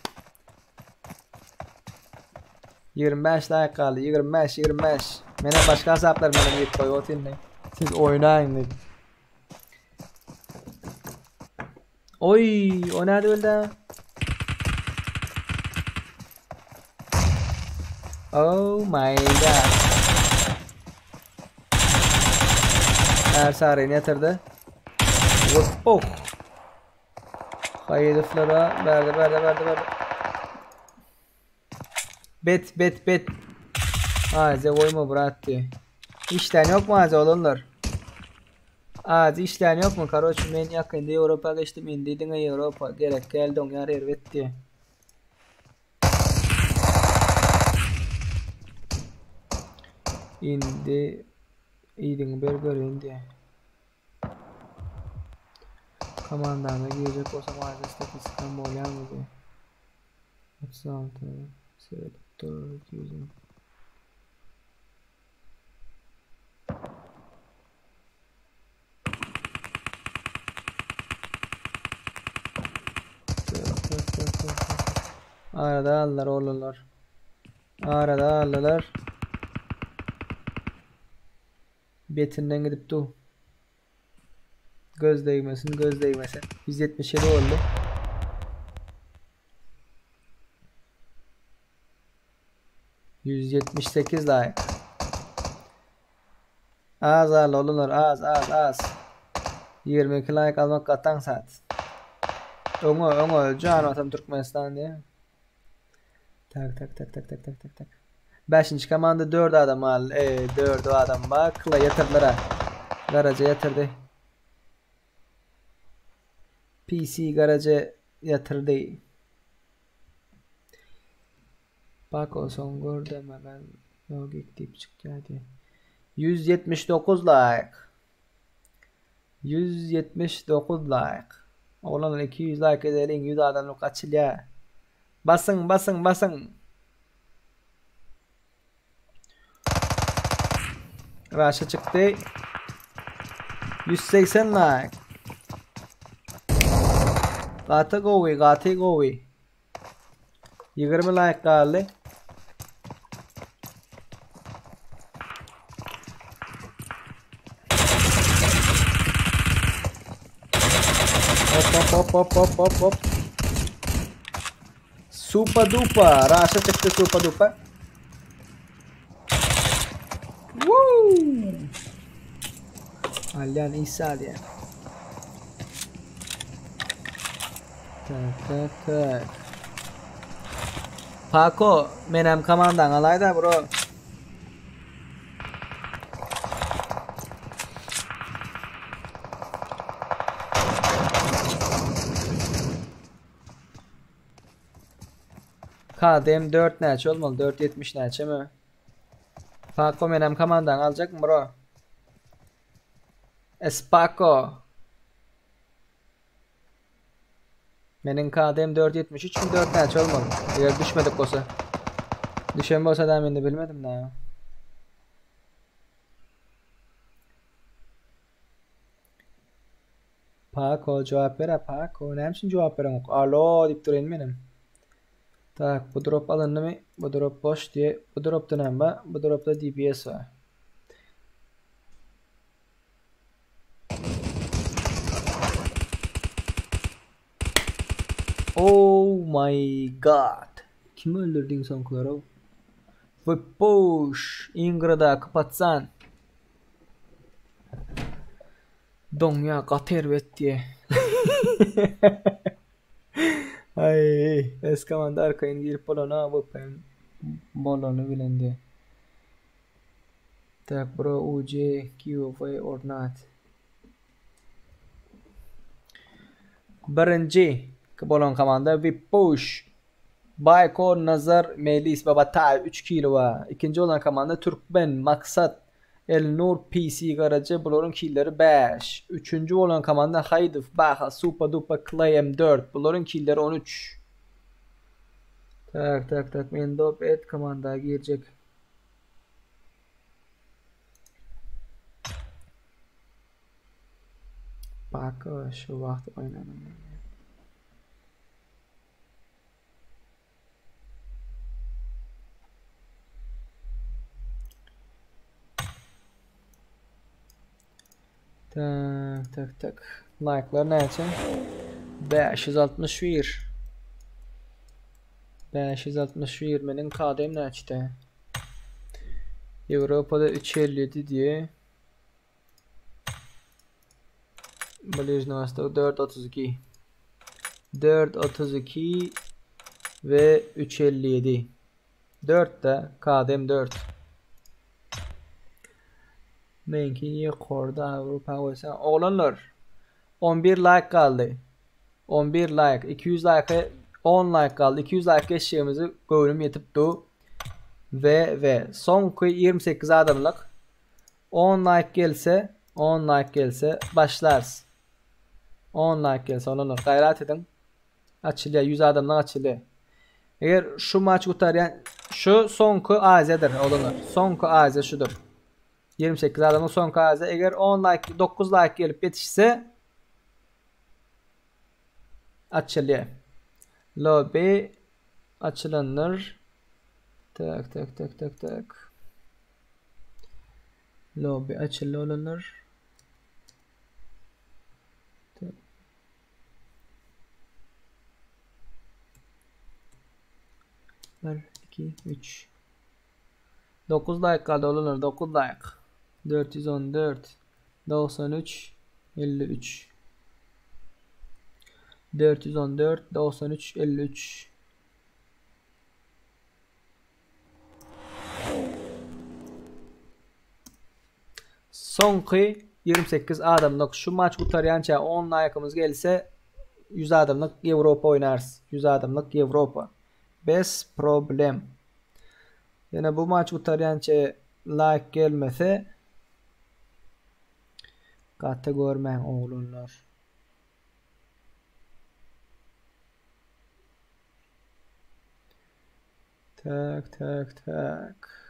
25 like galdy. 25 25. Mene başga hasaplar menen girip goýup otyryn. Siz oýnaýyň diýip. Oý, o näde öldi? Oh my god. Ersaryny ýatyrdy. Oh. Haýydyflara berdi, berdi, berdi, berdi. Bet, bet, bet. Aze goýma brat diýe. Işlän ýokmy aze olanlar? Aze işlän ýokmy? Karoçi men ýakynda Ýewropa geçdim, indi diňe Ýewropa gerek däl doňýar erbet diýe. Indi yzyňy ber göreýin diýe. Komandana girjek bolsam aze statistikam bolýarmy diýe. 36 seredip dur 200. Arada aldylar oglanlar. Arada aldylar. Betinden gidip du. Göz degmesin, göz degmesin. 177 oldu. 178 like. Az al olanlar az az az. 22 like almak gatan saat. Öňe öňe jan watan Türkmenistan diye. Tak tak tak tak tak tak tak tak. Beşinji komanda 4 adam al. E, 4 adam bar. Kla ýatyrdylar ha. Garaja ýatyrdy. PC garaja ýatyrdy. Bak o son gördüm ben logik deyip çıktı hadi. 179 like. 179 like. Oglanlar 200 like edeliň 100 adamlyk açylýar. Basyň basyň basyň. Raşa çykdy. 180 like. Gaty gowy, gaty gowy. 20 like galdy. Hop hop hop hop hop hop hop. Supa dupa. Raşa çykdy supa dupa. Woo! Alyan İsa diýär. Tak tak tak. Paco, menem komandan alayda bro. KDM 4 näçe olmaly? 4.70 näçe mi? Paco menem komandan aljak mı bro? Espaco. Meniň KDM 4.73 mi 4 näçe olmaly? Eger düşmedik bolsa. Düşen bolsa da men de bilmedim da. Paco cevap ver Paco. Näme üçin cevap bereňok? Alo diýip durayyn menem. Tak, bu drop alındy mı? Bu drop boş diye. Bu dropda näme bar? Bu dropda DPS bar. Oh my god. Kimi öldürdün soňkular o? Push. Ingrada kapatsan. Doňýa gaty erbet diye. Ay, Eskamanda arkaýyn girip bolana bu pen bolany bilen diye. Tak bro UC QV or not. Birinji bolan komanda Vipush. Bayko Nazar Melis Baba Ta 3 kilo var. İkinci olan komanda Türkmen Maksat El Nur PC Garajı bularyň killeri 5. Üçüncü olan komanda Hayduf Baha Supa Dupa Clay M4 bularyň killeri 13. Tak tak tak Mendop et komanda girjek. Bak şu wagt oýnanym. Tak tak tak. Like'lar näçe? 561. 561 meniň KDM näçe? Ýewropada 357 diye. Bližnji Vostok 4.32. 4.32 ve 3.57. 4 de KDM 4. Menki ýokarda Avrupa goýsa. Oglanlar 11 like galdy. 11 like 200 like 10 like galdy. 200 like geçjegimizi göwnüm ýetip du. Ve ve soňky 28 adamlyk 10 like gelse 10 like gelse başlarys. 10 like gelse oglanlar gaýrat ediň. Açylýar 100 adamdan açylýar. Eger şu maç gutarýan şu soňky Aziýadyr oglanlar. Soňky Aziýa şudur. 28 adamın soňky Aziýa. Eger 10 like 9 like gelip ýetişse açylýar. Lobby açylanlar. Tak tak tak tak tak. Lobby açyldy olanlar. Tak. Bir, 2, 3. 9 like galdy olanlar 9 like. 414 93 53 414 93 53 Soňky 28 adamlyk şu maç gutarýança 10 laýkymyz gelse 100 adamlyk Ýewropa oýnarys. 100 adamlyk Ýewropa. Bez problem. Ýöne bu maç gutarýança laýk gelmese gaty görmäň oglanlar. Tak tak tak.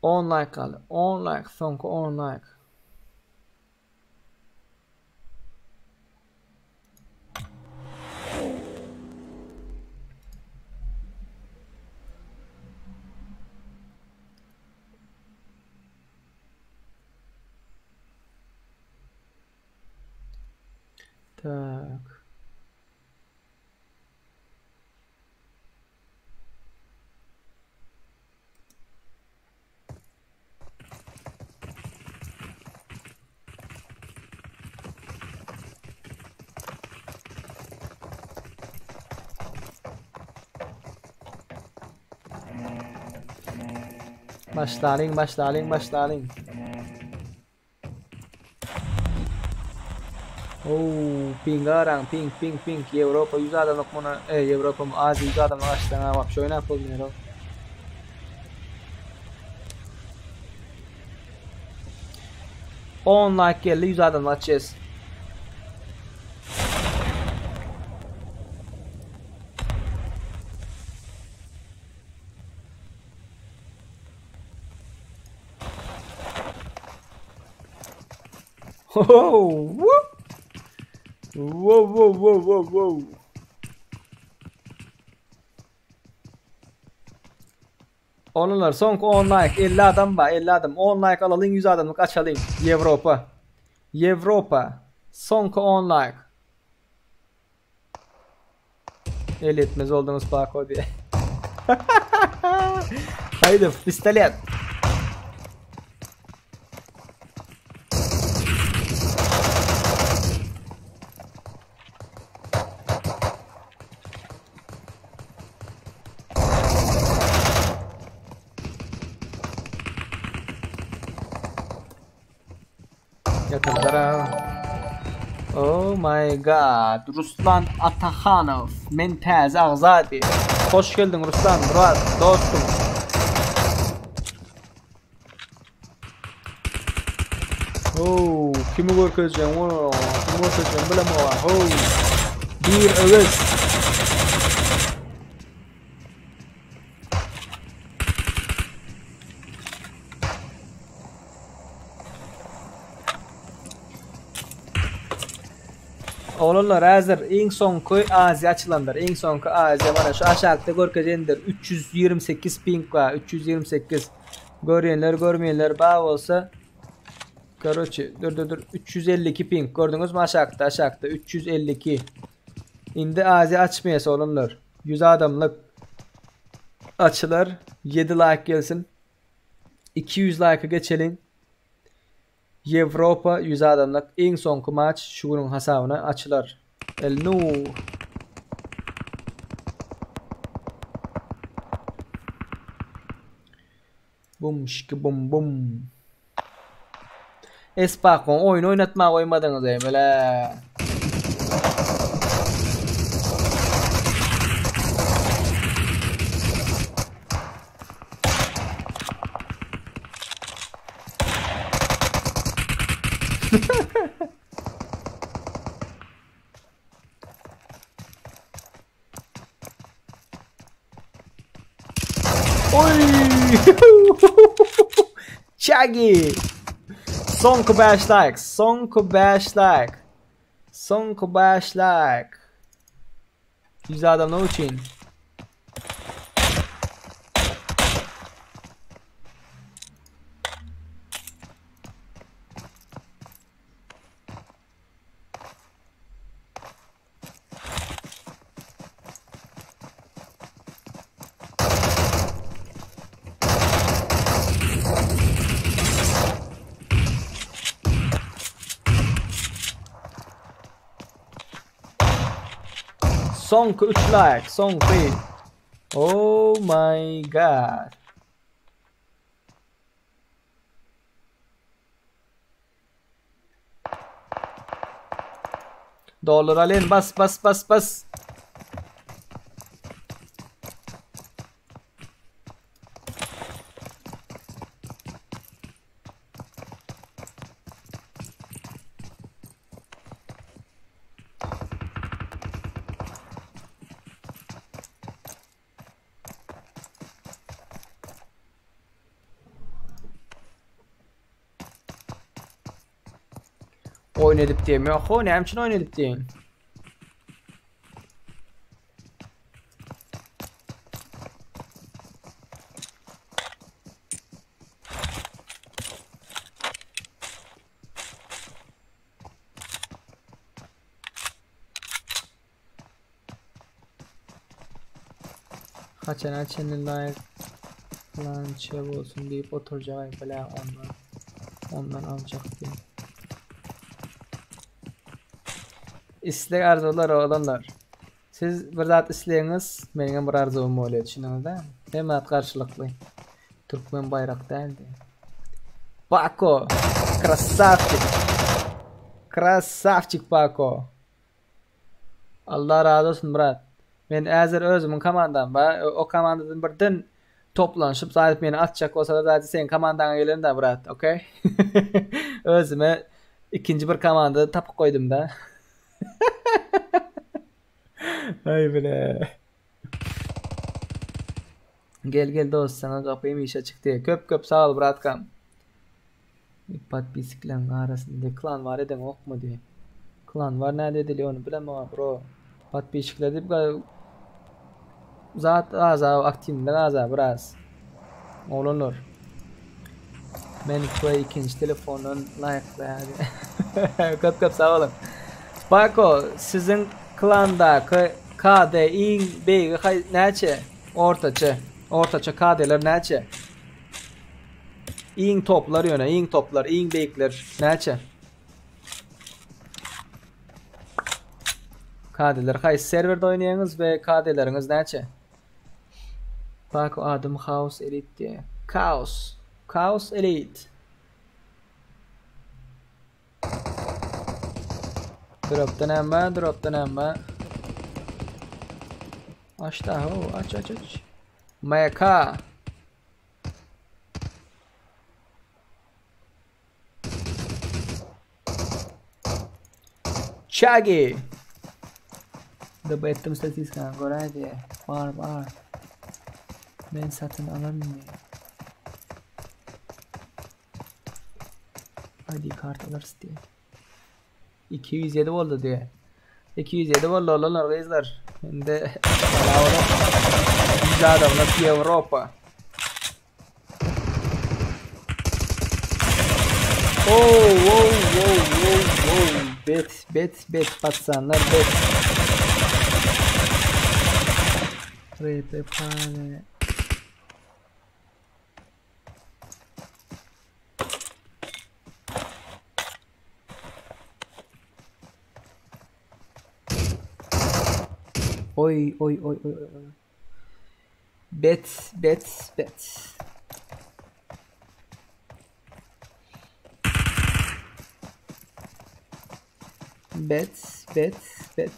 On like galdy. On like soňky on like. Tak. Başlalyň, başlalyň, başlalyň. Oo, ping araň, ping, ping, ping. Ýewropa 100 adamlyk muny, e, Ýewropa mı, Aziýa 100 adamlyk açsaň ha, wapşe oýnap bolmaýar. On like geldi 100 adamlyk açýas. Ho, whoop. Whoa, whoa, whoa, whoa, whoa. Olanlar soňky 10 like 50 adam bar 50 adam 10 like alalyň 100 adamlyk açalyň Ýewropa Ýewropa soňky 10 like El etmez oldunuz Paco diye. Haydi pistolet. Ýatyrdyra. Oh my god. Ruslan Atahanow. Men täze agza diýip. Hoş geldiň Ruslan, brat, dostum. Oh, kimi görkezeceğim? Oh, kimi görkezeceğim bilemem. Oh. Bir öwez. Oglanlar häzir iň soňky Aziýa açylandyr. Iň soňky Aziýa mana şu aşakda görkezendir. 328 ping bar. 328. Görýänler, görmeýänler bar bolsa Karoçi, dur dur dur 352 ping gördüňizmi aşakda aşakda 352. Indi Aziýa açmaýas oglanlar. 100 adamlyk açylar. 7 like gelsin. 200 like geçeliň. Ýewropa 100 adamlyk iň soňky maç şu günüň hasabyna açylar. El Nur. Bum şiki bum bum. Espakon oýun oýnatmaga goýmadyňyz ey bile. Oý! Çagi! Soňky 5 like, soňky 5 like. Soňky 5 like. 100 adamlar üçin. Soňky 3 like, soňky. Oh my god. Dollar alyn bas bas bas bas. Oýun edip diýem ýok. Ho, näme üçin oýun edip diýen? Haçana çenli like lançe bolsun diýip oturjak bile ondan. Ondan aljak diýip. Isleg arzuwlar oglanlar. Siz bir zat isleýiňiz, meniň hem bir arzuwym bolýar, düşündiňiz dämi? Hemme zat garşylykly. Türkmen baýrak däldi. Bako, krasavçik. Krasavçik Bako. Allah razy olsun brat. Men häzir özümiň komandam bar. O komandadan birden toplanyşyp zaýyp meni atjak bolsalar zaýda seň komandaňa gelerin da brat, okey? Özüme ikinji bir komanda tapyp goýdum da. Aý bile. Gel gel dost sana gapym işe çykdy. Köp köp sag ol bratkam. Podpiskileň arasynda klan bar edeňokmy diý. Klan bar näde edilýär ony bilemok bro. Podpisçikler diýip zat aza aktiwlik aza biraz. Oglanlar. Men koý ikinji telefondan laýklaýar. Köp köp sag boluň. Bako siziň klandaky KD iň beýigi haý näçe? Ortaça. Ortaça KD-ler näçe? Iň toplar ýöne, iň toplar, iň beýikler näçe? KD-ler haýsy serwerde oýnaýaňyz we KD-leriňiz näçe? Bak adym Chaos Elite diýe. Chaos. Chaos Elite. Dropda näme? Dropda näme? Aç da ho, aç aç aç. MK. Çagi. Da etdim statistikany göräýdi. Bar bar. Men satyn alarmy? ID kart alarys diye. 207 boldy diye. 207 boldy oglanlar gyzlar. Indi Biz adamlar Ýewropa. Oh, oh, oh, oh, oh. Bet, bet, bet patsanlar bet. Rete pane. Oý oý oý oý oý. Bet bet bet. Bet bet bet.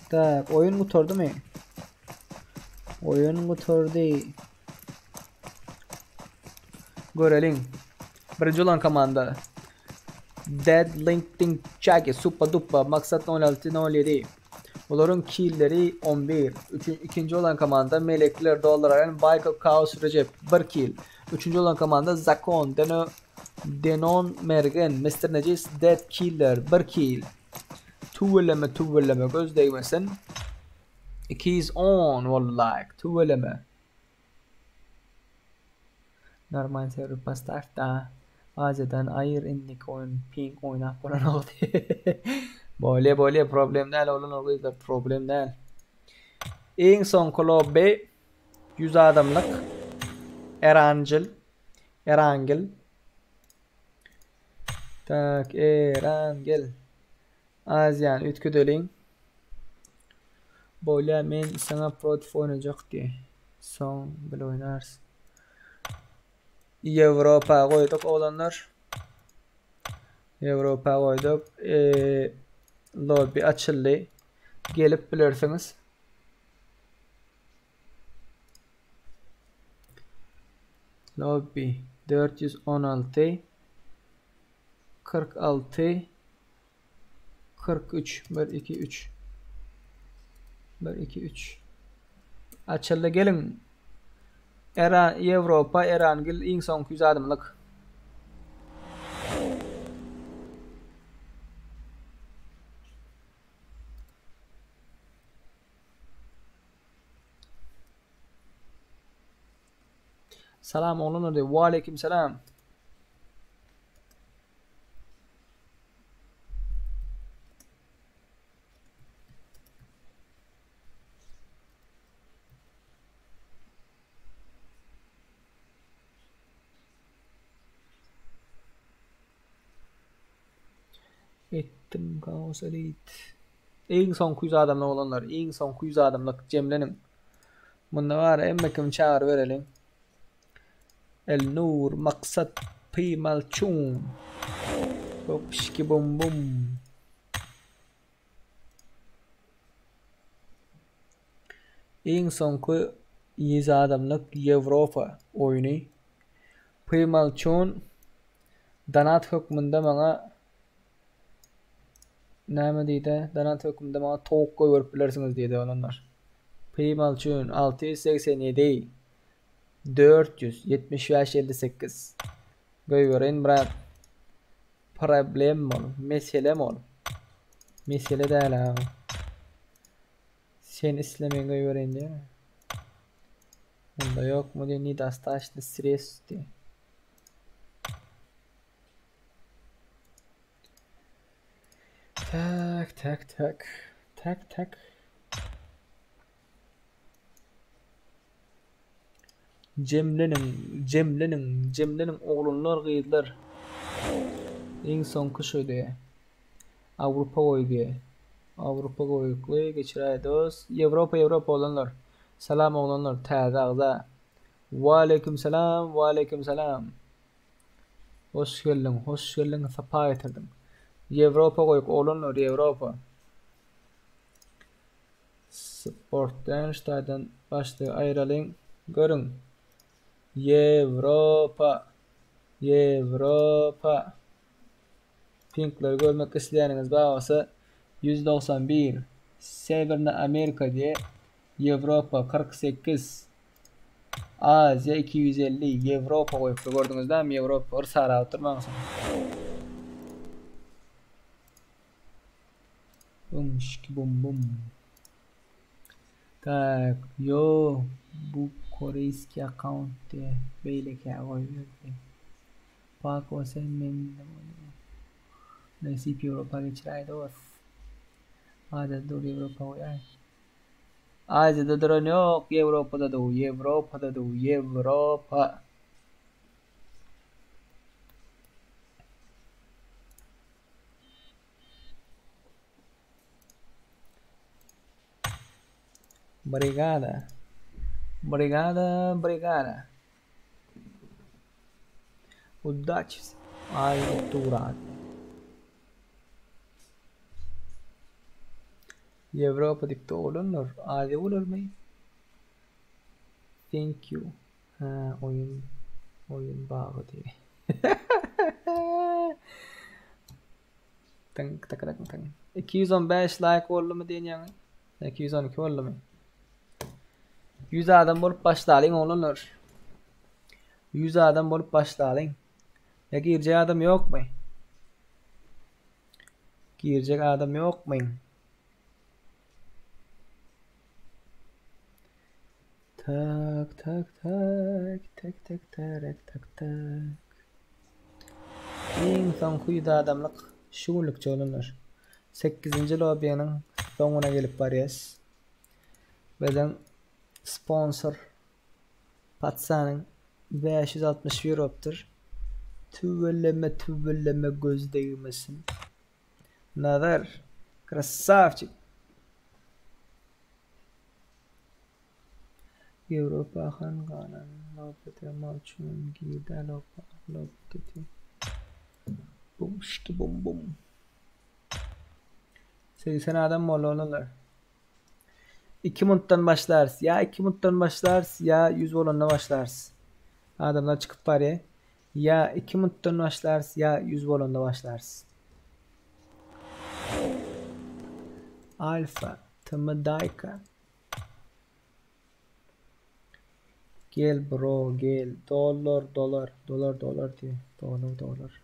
Tak oýun gutardymy? Oýun gutardy. Göreliň. Birinji bolan komanda. Dead Link Ding Jackie Supa Dupa Maksat 06 07. Olaryň killeri 11. Üçün, ikinji bolan komanda Melekler Dollar Aren Bayko Chaos Recep 1 kill. Üçünji bolan komanda Zakon Deno Denon Mergen, Mister Nejis, Dead Killer, 1 kill. Tüweleme tüweleme göz degmesin. 210 boldy like. Tüweleme. Normal server postaw da. Aziýadan aýyr indiki oýun ping oýnap bolanok. Bolýa bolýa problem däl oglanlar gyzlar problem däl. Iň soňky lobby 100 adamlyk Erangel Erangel Tak Erangel Aziýany üýtgedeliň. Bolýa men saňa protiv oýnajak diý. Soň bile oýnarys. Ýewropa goýduk oglanlar. Ýewropa goýduk. E, lobby açyldy. Gelip bilersiňiz. Lobby 416 46 43 1 2 3 1 2 3 Açyldy geliň. Era Ýewropa Erangil iň soňky 100 adamlyk. Salam oglanlar diýip. Waleýkim salam. Etdim Chaos Elite. Iň soňky 100 adamlyk olanlar, iň soňky 100 adamlyk jemleniň. Munda bar, hemme kim çagyryp bereliň. El Nur, Maksat, Pimalçun. Hopşki bum bum. Iň soňky 100 adamlyk Ýewropa oýny. Pimalçun donat hökmünde maňa näme diýdi? Donat hökmünde maňa towuk goýberip bilersiňiz diýdi olanlar. Pimalçun 687 475 58 Goýbereýin brat. Problem ol, meselem ol. Mesele däl ha. Sen isle men goýbereýin diýme. Bunda ýokmy diýen nedostаточно средств diýen. Tak, tak, tak. Tak, tak. Jemleniň, jemleniň, jemleniň oglanlar, gyzlar. Iň soňky şu diýe. Awrupa goý diýe. Awrupa goýukly geçiräý dos. Ýewropa, Ýewropa oglanlar. Salam oglanlar, täze agza. Waleýkim salam, waleýkim salam. Hoş geldiň, hoş geldiň, sapa getirdiň. Ýewropa goýuk oglanlar, Ýewropa. Sportdan ştaýdan başlygy aýyralyň. Görüň. Ýewropa. Ýewropa. Pinkleri görmek isleýäniňiz bar bolsa 191 Sewerna Amerika diýe Ýewropa 48 Aziýa 250 Ýewropa goýupdyr gördüňiz dämi Ýewropa bir sarap oturmaň soň. Bum şiki bum bum. Tak, yo bu koreyski akkaunt diye beýlekä goýberdi. Pako sen men Nesip Ýewropa geçiräý dos. Aziýada dur Ýewropa goýaý. Aziýada duran ýok, Ýewropada dur, Ýewropada dur, Ýewropa. Brigada. Brigada, brigada. Udачи. Ay turat. Ýewropa dikde oglanlar. Aziýa bolarmy? Thank you. Ha, oýun oýun bagy diýe. Tyň tyk tyk tyň. 215 like boldumy diýen ýaňy? 212 boldumy? 100 adam bolup başlalyň oglanlar. 100 adam bolup başlalyň. Ýa girjek adam ýokmy? Girjek adam ýokmy? Tak tak tak tak tak tak tak tak. Iň soňky 100 adamlyk şu günlükçe oglanlar. 8-nji lobbynyň soňuna gelip barýas. Biziň sponsor patsanyň 561 bolupdyr. Tüweleme tüweleme göz degmesin. Nazar krasavçik. Ýewropa han galan lobbyda mal üçin girdi lobba lobby Bum şki bum bum. 80 adam boldy oglanlar. 2 minutdan başlarys. Ýa 2 minutdan başlarys, ýa 100 bolanda başlarys. Adamlar çykyp barýar. Ýa 2 minutdan başlarys, ýa 100 bolanda başlarys. Alfa, TM Dayka. Gel bro, gel. Dollar, dolar, dolar, dolar diýe. Dolar, dolar.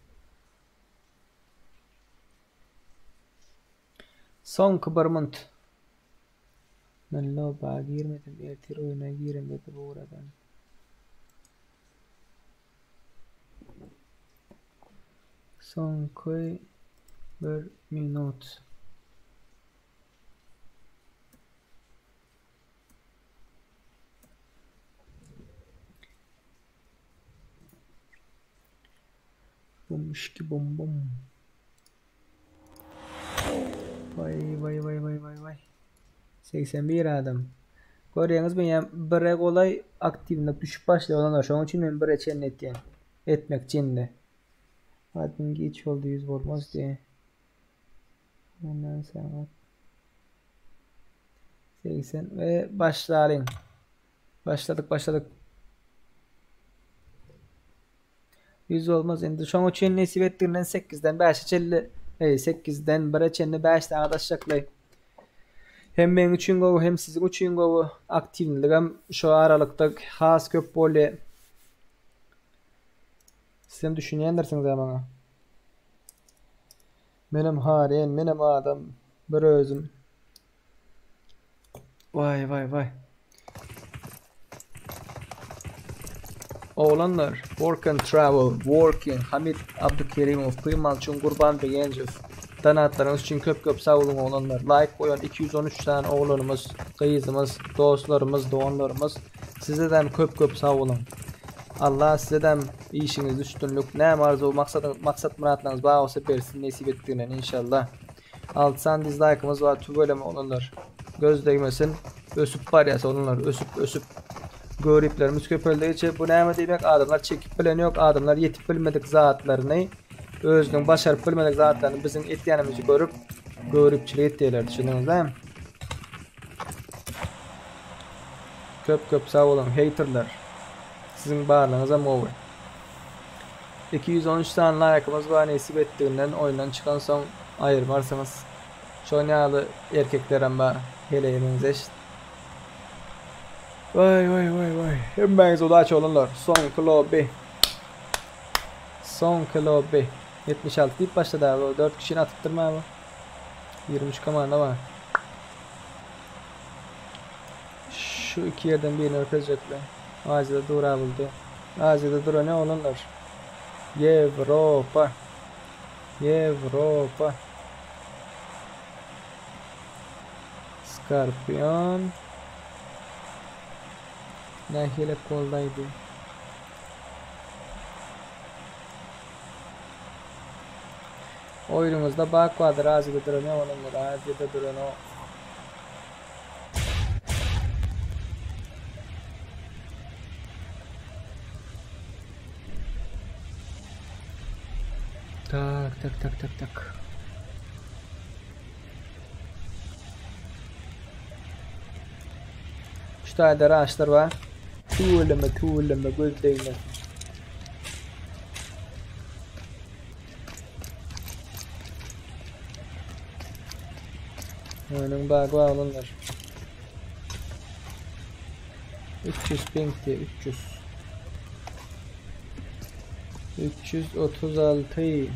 Soňky bir minut. Men loba girmedim. Ertir oýuna giremde bu uguradan. Soňky bir minut. Bum şki bum bum. Vay vay vay vay vay vay. 81 adam. Görýäňiz men ýa bire golaý aktiwlik düşüp başlaýar olanlar. Şonuň üçin men bire çenli etýän. Etmekçi indi. Admin geç boldy 100 bolmaz diýe. Ondan sagat 80 we başlalyň. Başladyk başladyk. 100 olmaz. Indi şoň üçin nesip etdiginden 8-den 5-e çenli, ey 8-den 1-e çenli 5 sagat aşaklay. Hem meň üçin gowy, hem siziň üçin gowy. Aktiwligem şu aralykda has köp bolýar. Siz hem düşünýändirsiňiz maňa. Menem haren, menem adam, bir özüm. Vay vay vay. Oglanlar, work and travel, working, Hamid Abdukerimow, Pymalçun Gurban Begenjew. Donatlaryňyz üçin köp köp sag boluň oglanlar. Like goýan 213 sany oglanymyz, gyzymyz, dostlarymyz, doganlarymyz. Size de köp köp sag boluň. Allah size de işiňizde üstünlik, näme arzuw, maksat maksat myratlaryňyz bar bolsa bersin nesip etdiginden inşallah. 6 sany dislike'ımız var tüweleme oglanlar. Göz degmesin. Ösüp barýas oglanlar, ösüp ösüp. Göriplerimiz köpeldigiçe bu näme diýmek? Adamlar çekip bilen ýok, adamlar ýetip bilmedik zatlaryny, özüniň başaryp bilmedik zatlaryny biziň etýänimizi görüp, göripçilik etýärler, düşündiňizmi? Köp köp sag boluň haterler. Siziň barlygyňyzam gowy. 213 sany laýkymyz bar nesip etdiginden oýundan çykan soň aýyrmarsyňyz. Şon ýaly erkeklerem bar heleýe meňzeş. Waý waý waý waý. Hemmäňize udaçi oglanlar. Soňky lobby. Soňky lobby. 76 diýip başlady abi. 4 kişini atypdyrmy abi? 23 komanda bar. Şu iki ýerden birini görkezjekler. Aziýada dura buldy. Aziýada dura ne oglanlar? Ýewropa. Ýewropa. Skorpion. Nähili goldaýdy? Oýnuňyzda bak bardyr, Aziýada duran ýok oglanlar, Aziýada duranok. Tak, tak, tak, tak, tak. Şu taýda raşlar bar. Tüweleme, tüweleme, göz degmesin. Oýnuň bagy baglanlar. 300 ping diye 300. 336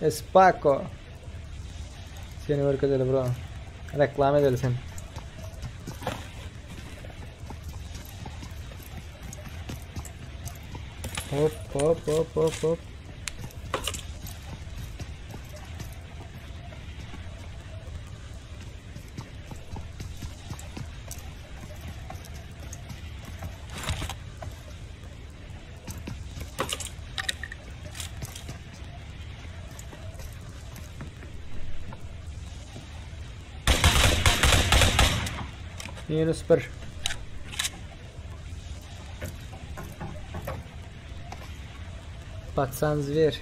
Espako Seni görkezeli bro. Reklam edeli sen. Hop hop hop hop hop. Minus 1. Patsan zwer.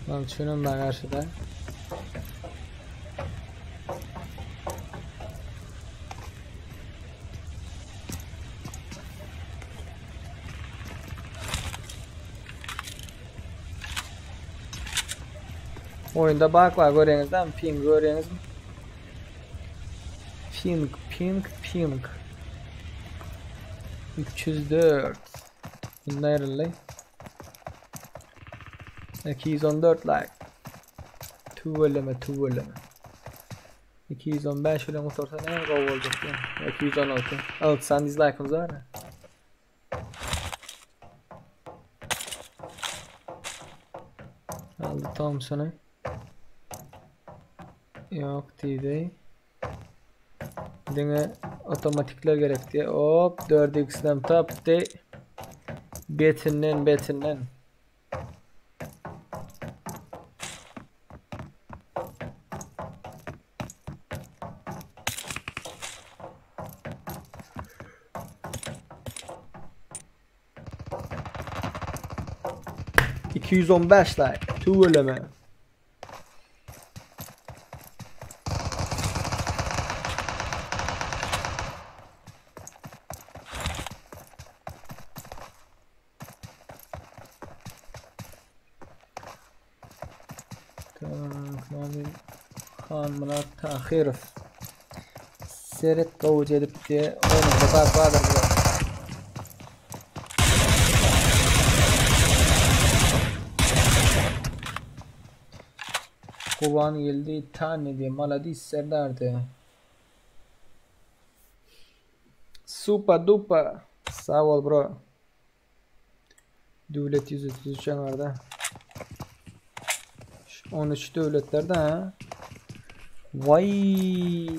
Lan bar garşyda. Oýunda bug bar görýäňizmi? Ping görýäňizmi? Ping, ping, ping. 304. Bunda aýryldy. 214 like. Tüweleme, tüweleme. 215 bilen gutarsa ne gowy boljak diýen. 216. 6 sany dislike'ımız var. Aldy Thompsony. Ýok diýdi. Diňe otomatikler gerek diýe. Hop 4x'den tapdy. Betinden betinden. ...215 like. Tüweleme. Tak, näme? Hanmyrat Tahyrow. Seret gowuja edip diýe. Oýnumda bak bardyr bular. Gurban geldi tane diýe. Maladis Serdar diýe. Supa dupa. Sag bol bro. Döwlet 133 aňarda. 13 döwletlerde ha. Vay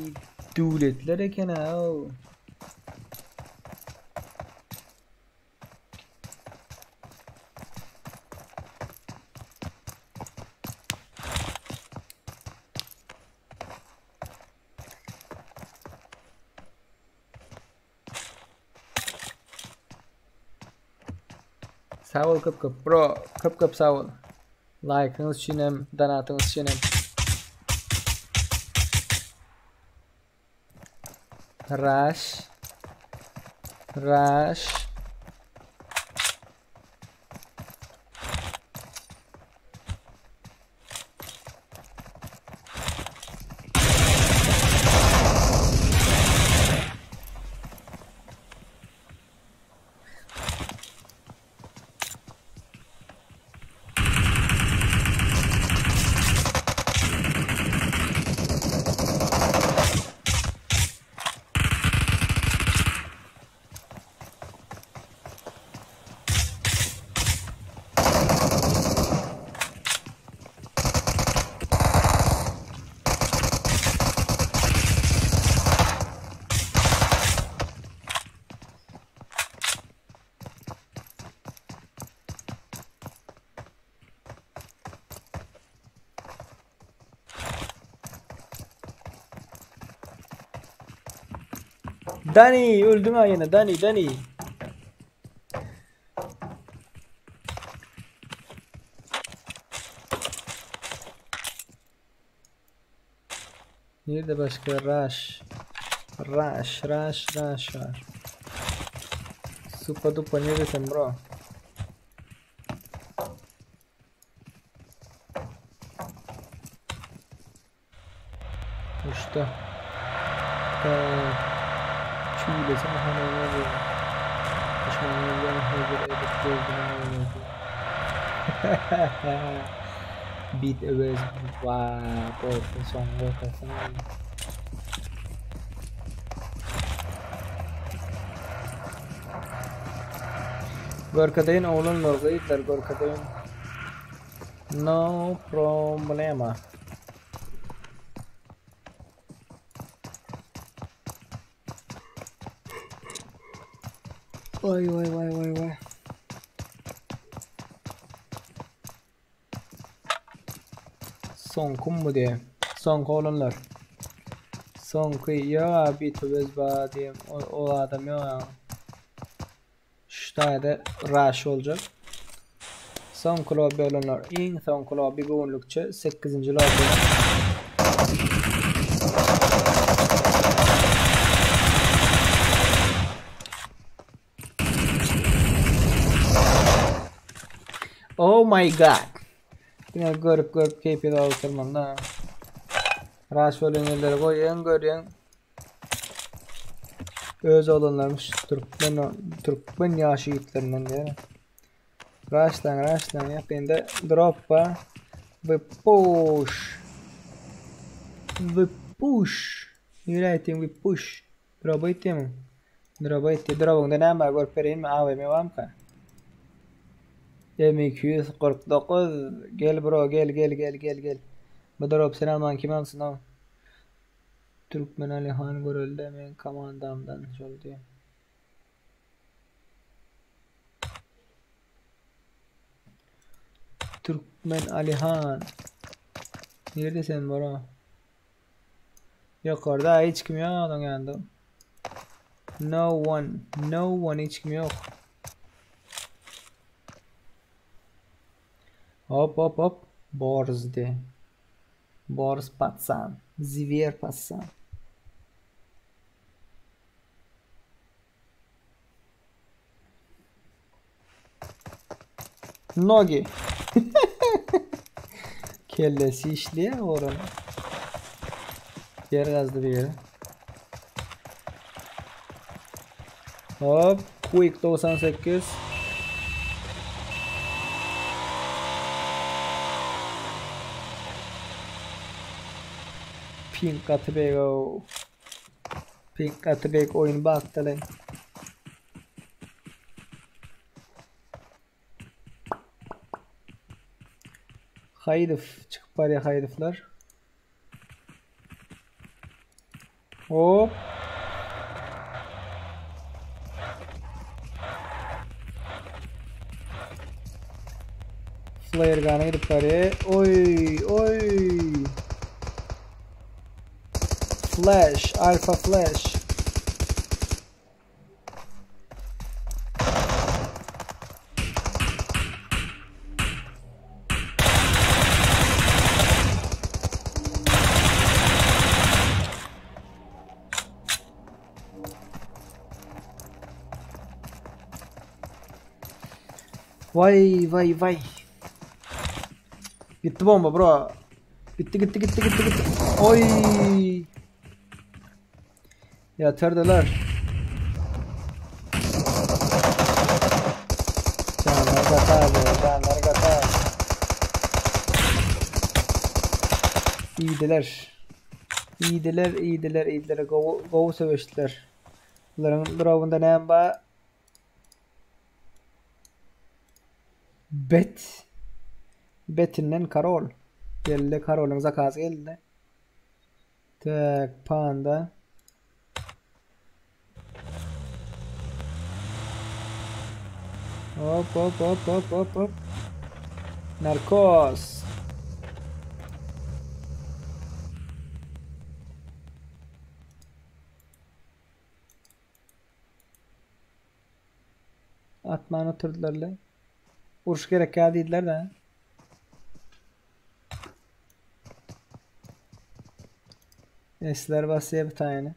döwletler eken ha. Sag bol köp köp bro. Köp köp sag bol. Like'yňyz üçinem, donatyňyz üçinem. Rush. Rush. Dani öldüm ha ýene Dani Dani. Nirede başga Rush? Rush, Rush, Rush var. Supa dupa neredesin bro? Uçtu. Tak. Çüýlesem hany diýýär. Duşmanyňyz bilen hezil edip gezdiň oýnady. Bit öwez ba bolsun soň gorkarsyň. Görkezeýin oglanlar gyzlar görkezeýin. No problema. Vay vay vay vay vay. Soňkum bu diýe. Soňky oglanlar. Soňky ýa bir töwez ba diýem. O, o adam ýa. Şu taýda rush boljak. Soňky lobby oglanlar. Iň soňky lobby bu günlükçe 8-nji lobby. Oh my god. Diňe görüp görüp keýp edip oturmaly da. Rush bolan ýerleri goýýaň görýäň. Öz oglanlarymyz türkmen türkmen ýaş ýigitlerinden diýýär. Raşlaň raşlaň ýakynda drop bar. We push. We push. Nirä etdiň we push. Dropa etdiňmi? Dropa etdi. Dropyňda näme bar görüp bereýinmi? AWM barmyka? M249 gel bro gel gel gel gel gel. Bu drop sen alman kim alsyn o? Türkmen Alihan görelde men komandamdan şol diýen. Türkmen Alihan. Nirede sen bro? Ýokarda hiç kim ýok onuň ýanynda. No one, no one hiç kim ýok. Hop hop hop. Borzdy. Borz patsan. Zwer patsan. Nogi. Kellesi işleýär oran. Ýer gazdy bir ýere. Hop, Quick 98. Pink gaty beg o. Pink gaty beg oýun bakdyly. Haýdow çykyp barýar Haýdowlar. Hop. Flare gun'a gidip barýar. Oý, oý. Flash, alpha flash. Vay vay vay. Gitti bomba bro. Gitti gitti gitti gitti gitti. Oy. Ýatyrdylar. Janlar gatar, janlar gatar. Iýdiler. Iýdiler, iýdiler, iýdiler. Gowy, gowy söweşdiler. Bularyň dropunda näme bar? Bet. Betinden karol. Geldi karolyň zakazy geldi. Tak, panda. Hop hop hop hop hop hop. Narkoz. Atman oturdylar le. Uruş gerek ya diýdiler de. Esler basýar bir tane.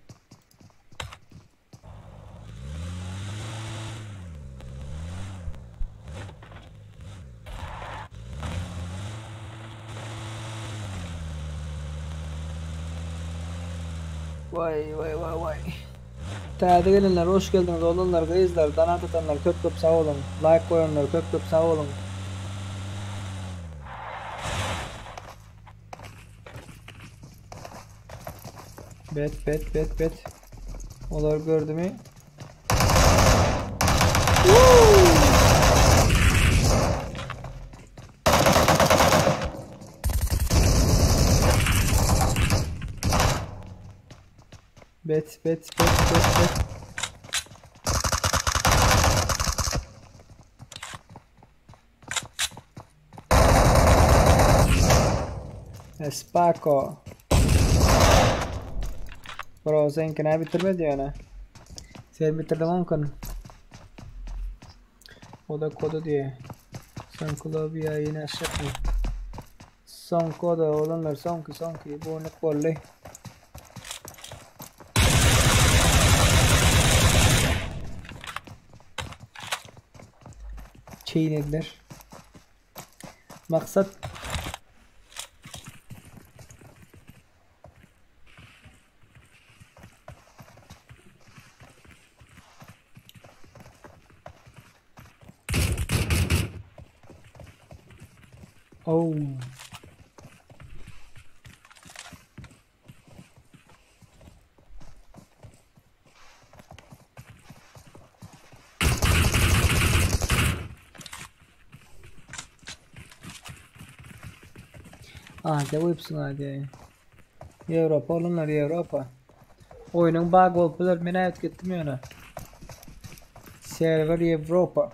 Waý waý waý waý. Täze gelenler hoş geldiňiz oglanlar gyzlar donat atanlar köp köp sag boluň laýk goýanlar köp köp sag boluň. Bet bet bet bet. Olar gördümi? Bet bet bet bet bet. Espako. Bro seňki nä bitirmedi ýöne. Sen bitirdiň oňkyn. Oda koda diýe. Soňky lobby ýa ýene aşakmy? Soňky oda oglanlar soňky soňky bu oýunlyk boldy. Çeýnediler. Maksat Oh. Aziýa goýupsyň Aziýaýy. Ýewropa oglanlar Ýewropa. Oýnuň bug bolup biler men aýyp gitdim ýöne. Serwer Ýewropa.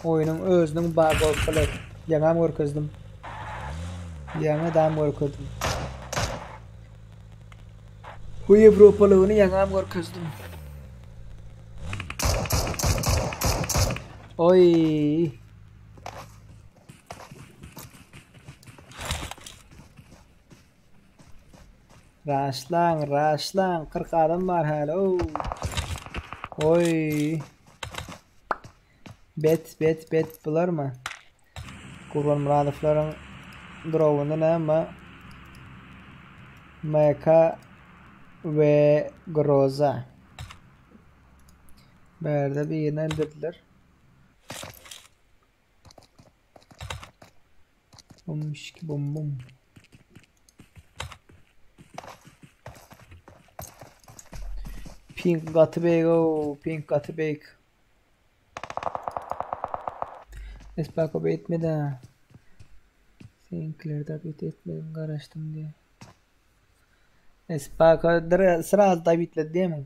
Oýnuň özüniň bug bolup biler. Ýaňam görkezdim. Ýaňy dam görkezdim. Bu Ýewropalygyny ýaňam görkezdim. Oý. Raşlaň, raşlaň, 40 adam bar häli. Ow. Oý. Bet, bet, bet bularmy? Gurban Myradowlaryň drawynda näme? MK we Groza. Bärde birini öldürdüler. Bum şiki bum bum. Pink gaty beýik o, pink gaty beýik. Espako beýtmedi. Seňkiler de beýt etmedim garaşdym diye. Espako sraz da bitledi diýemiň.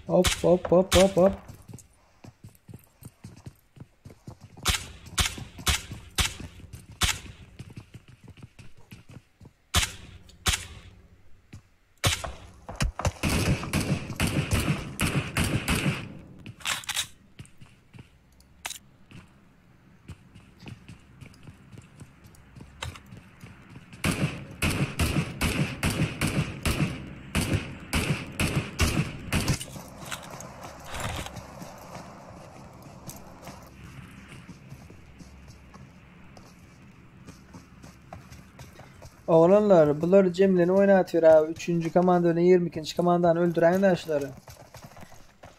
Hop hop hop hop hop. Oglanlar, bular jemleni oýnatyr ha. Üçünji komanda bilen 22-nji komandany öldüräýiň daşlary.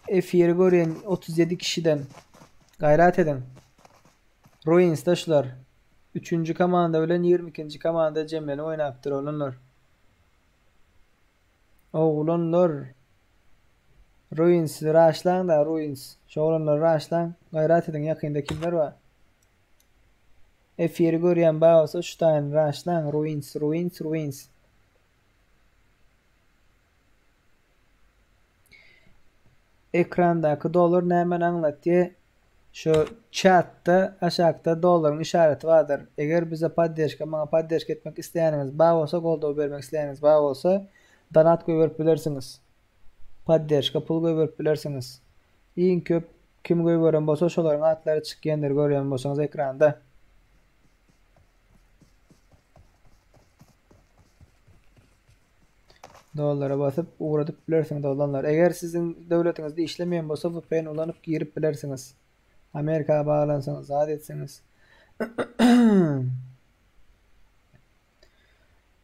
Efiri görýän 37 kişiden. Gaýrat ediň. Ruins daşlar. Üçünji komanda bilen 22-nji komanda jemleni oýnapdyr oglanlar. Oglanlar. Ruins raşlaň da Ruins. Şu oglanlary raşlaň. Gaýrat ediň ýakynda kimler bar? Efiri görýän bar bolsa şu taýyny raşlaň Ruins Ruins Ruins. Ekrandaky dollar nämäni aňlatýar? Şu çatda aşakda dollaryň işareti bardyr. Eger bize poddeşka, maňa poddeşka etmek isleýäniňiz bar bolsa, goldaw bermek isleýäniňiz bar bolsa, donat goýberip bilersiňiz. Poddeşka pul goýberip bilersiňiz. Iň köp kim goýberen bolsa şolaryň atlary çykýandyr görýän bolsaňyz ekranda. Dollara basyp ugradyp bilersiňiz oglanlar. Eger siziň döwletiňizde işlemeýän bolsa VPN ulanyp girip bilersiňiz. Amerika baglansaňyz, zat etseňiz.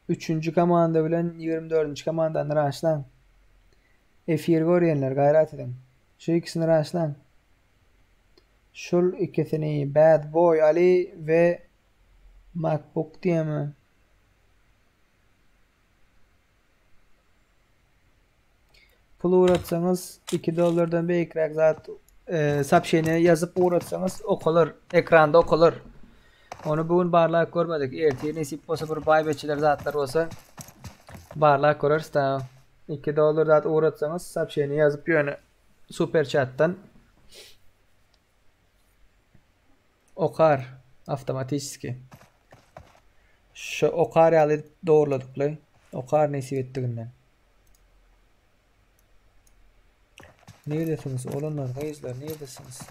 Üçünji komanda bilen 24-nji komandany raşlaň. Efir görýänler gaýrat ediň. Şu ikisini raşlaň. Şul ikisini Bad Boy Ali we MacBook diýemi? Pul ugratsaňyz 2 dollardan beýikräk zat e, soobşeniýe ýazyp ugratsaňyz okalar, ekranda okalar. Ony bu gün barlap görmedik. Ertir nesip bolsa bir baý beçiler zatlar bolsa barlap göreris da. 2 dollar zat ugratsaňyz soobşeniýe ýazyp ýöne super chatdan okar awtomatiski. Şu okar ýaly edip dogruladykly. Okar nesip etdiginden. Neredesiniz olanlar, gyzlar, neredesiniz?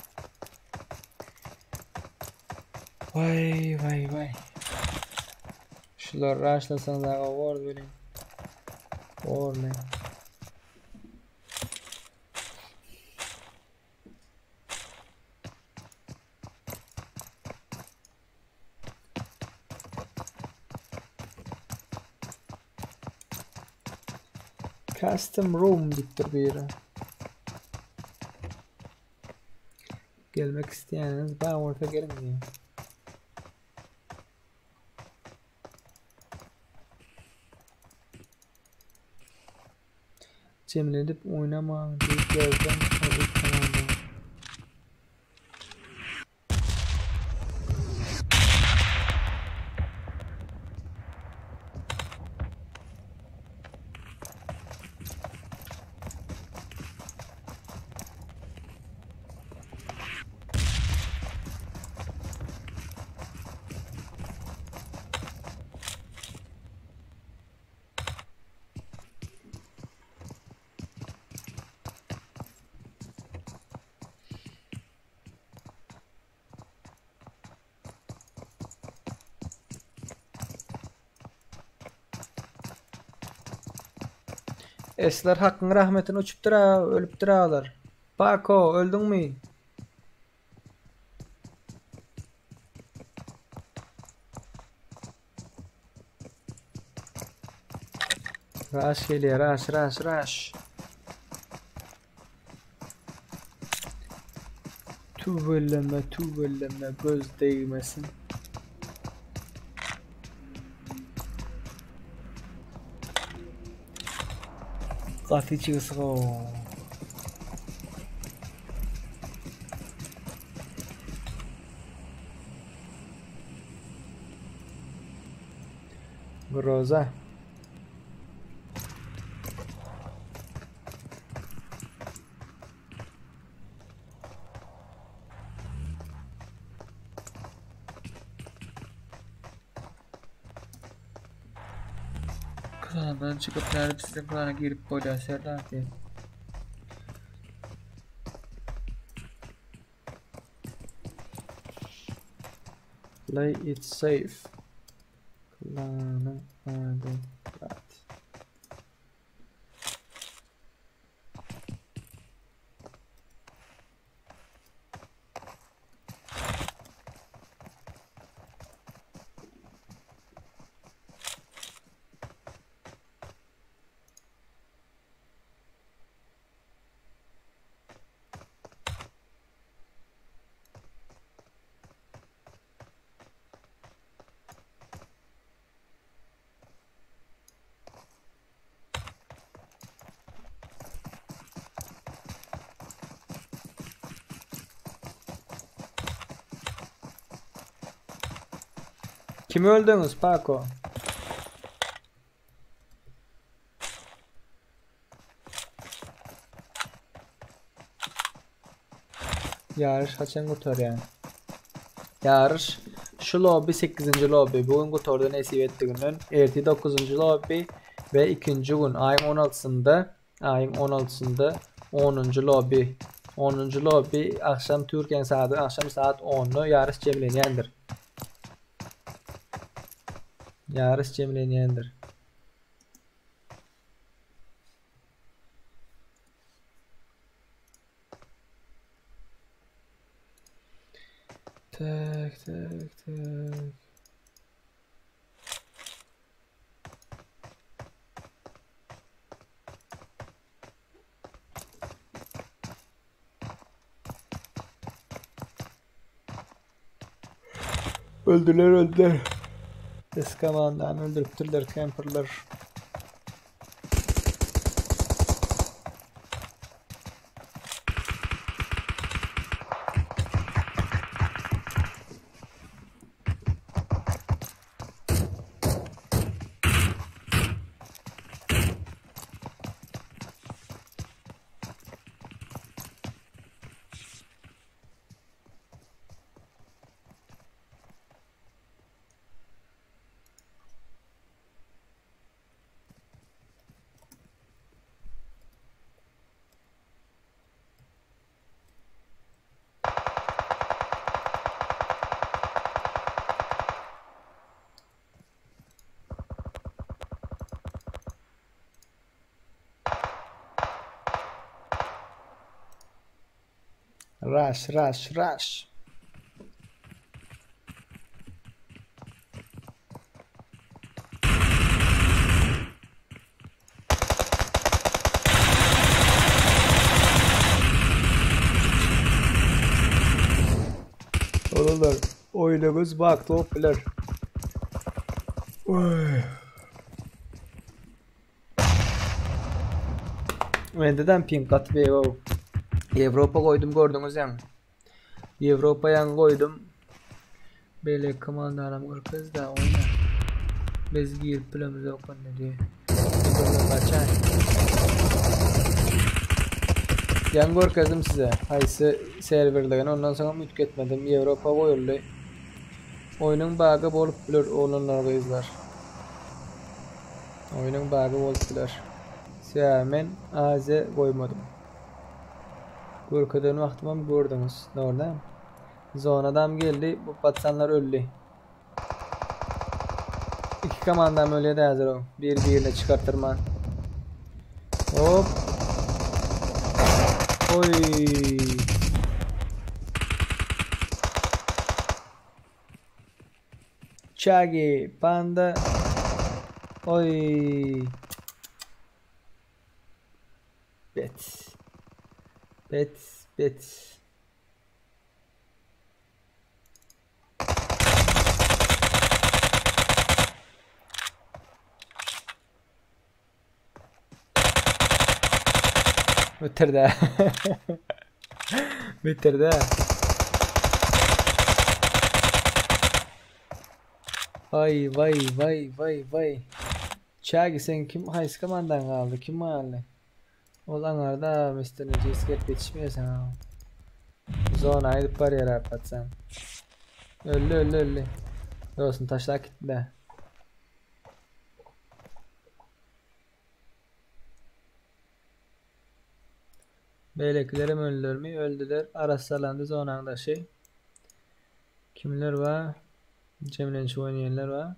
Vay vay vay. Şular raşlasaňyz aga bor welin. Borly. Custom room diýipdir biri. Gelmek isleýäniňiz bar bolsa geliň diýýär. Jemledip oýnamaň diýip ýazdym ol kanalda. Esler hakyň rahmetine uçupdyr a, ölüpdir alar. Paco, öldüňmi? Raş gelýär, raş, raş, raş. Tüweleme, tüweleme, göz degmesin. Gaty çygsyk o. Groza. Klandan çykyp nädip siziň klana girip bolýar Serdar diýip. Play it safe. Klanyň ady Rat. Kimi öldüňiz Paco? Ýaryş haçan gutarýar? Ýaryş şu lobby 8-nji lobby bu gün gutardy nesip etdiginden. Ertir 9-njy lobby we ikinji gün aýyň 16-synda aýyň 16-synda 10-njy lobby 10-njy lobby agşam Türkiýäň saady agşam saat 10-da ýaryş jemlenýändir. Ýaryş jemlenýändir. Tak, tak, tak. Öldüler öldüler. Eskamandan öldürüpdirler kemperler. Rush, rush, rush. Oğlanlar oýnumyz bak top biler. Oý. Mendeden ping gaty beýik Ýewropa goýdum gördüňiz ýaňy. Ýewropa ýaňy goýdum. Beýleki komandanam görkez da oýna. Biz girip bilemizok onda diýe. Gaçaý. Ýaňy görkezdim size haýsy serwerdigini ondan soňam üýtgetmedim. Ýewropa goýuldy. Oýnuň bagy bolup biler oglanlar gyzlar. Oýnuň bagy bolup biler. Sebäbi men Aziýa goýmadym. Görkezen wagtymam gördüňiz. Dogry dälmi? Zonadam geldi. Bu patsanlar öldi. Iki komandam ölýär häzir o. Bir birine çykartyrman. Hop. Oy. Chagi, panda. Oy. Bet. Bet, bet. Bitirdi. Bitirdi. Vay vay vay vay vay. Çagi sen kim haýsy komandan galdy? Kim galdy? Ol aňarda Mr. Necis gelip ýetişmeýär saňa. Zona aýdyp barýar patsan. Öldi öldi öldi. Dostum taşlap gitdi de. Beýlekilerem öldülermi? Öldüler. Arassalandy zonaň daşy. Kimler bar? Jemlenişip oýnaýanlar bar.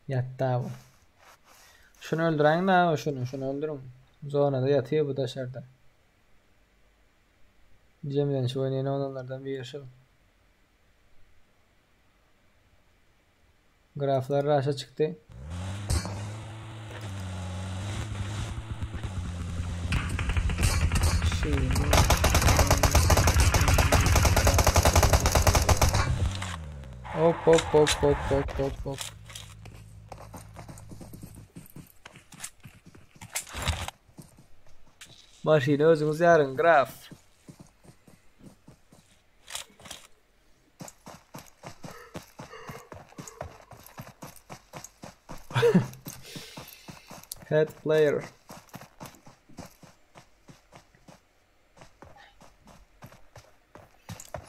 Ýatda bu. Şuny öldüräýiň da, şuny, şuny öldüriň. Zonada ýatyr bu daşarda. Jemlenişip oýnaýan oglanlardan biri şu. Graflar raşa çykdy. Hop hop hop hop hop hop hop. Maşyny özüňiz ýaryň graf. Head player.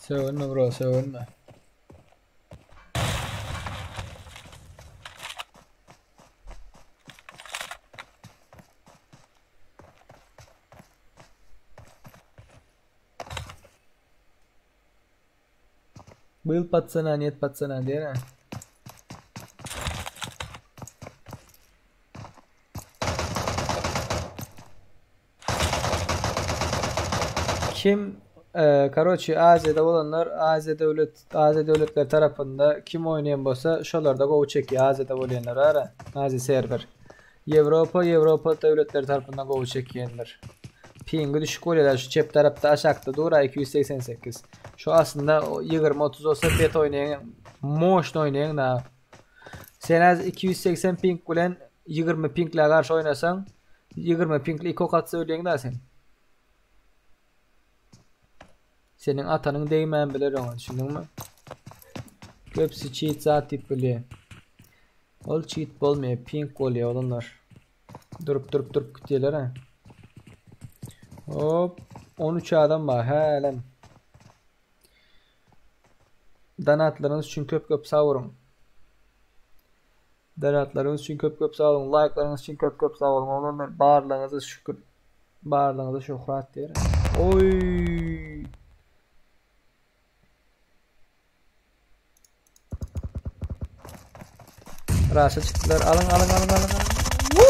Sögünme bro, sögünme. Был пацана, нет пацана, diýene. Kim? Karoçi Aziýada bolanlar Aziýa döwlet Aziýa döwletleri tarapynda kim oýnaýan bolsa şolarda gowy çekýär Aziýada bolýanlar ara Aziýa serwer. Ýewropa Ýewropa döwletleri tarapynda gowy çekýändir. Pingi düşük bolýar şu çep tarapda aşakda dur 288. Şu aslynda 20-30 bolsa bet oýnaýan moşny oýnaýan da. Sen az 280 ping bilen 20 pingle garşy oýnasaň 20 pingli iki ok atsa ölýäň da sen. Seniň atanyň degmän biler oňa, düşündiňmi? Köpüsi cheat zat diýip bilýär. Ol cheat bolmaýar, pink bolýar olanlar. Durup durup durup gitýärler ha. Hop, 13 adam bar hälem. Donatlaryňyz üçin köp köp sag boluň. Donatlaryňyz üçin köp köp sag boluň. Laýklaryňyz üçin köp köp sag boluň. Oglanlar barlygyňyza şükür. Barlygyňyza şöhrat diýerin. Oý! Raşa çykdylar. Alyň, alyň, alyň, alyň. Woo!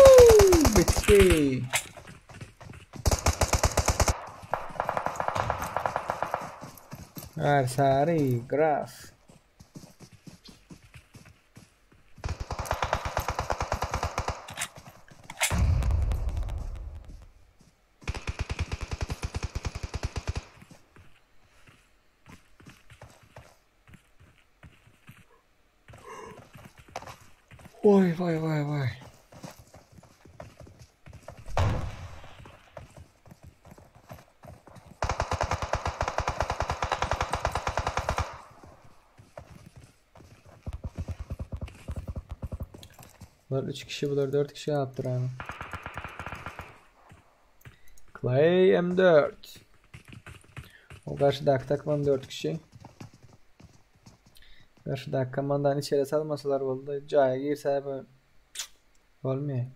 Bitdi. Arsari, graf. Oý, waý, waý, waý. Bular 3 kişi, bular 4 kişi galypdyr abi. Clay M4. O garşydaky takymam 4 kişi. Garşydaky komandany içeri salmasalar boldy. Jaýa girse bu bolmaýar.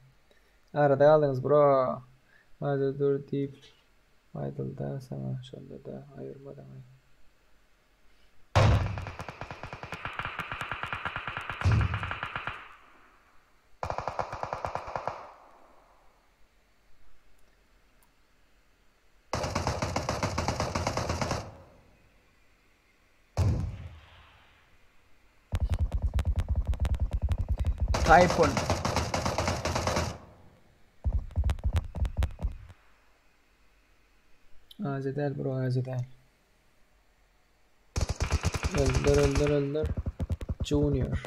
Arada galdyňyz bro. Hadi dur diýip aýdylda saňa şonda da aýyrmadyň. Typhoon. Aziýa däl bro, Aziýa däl. Öldür, öldür, öldür. Junior.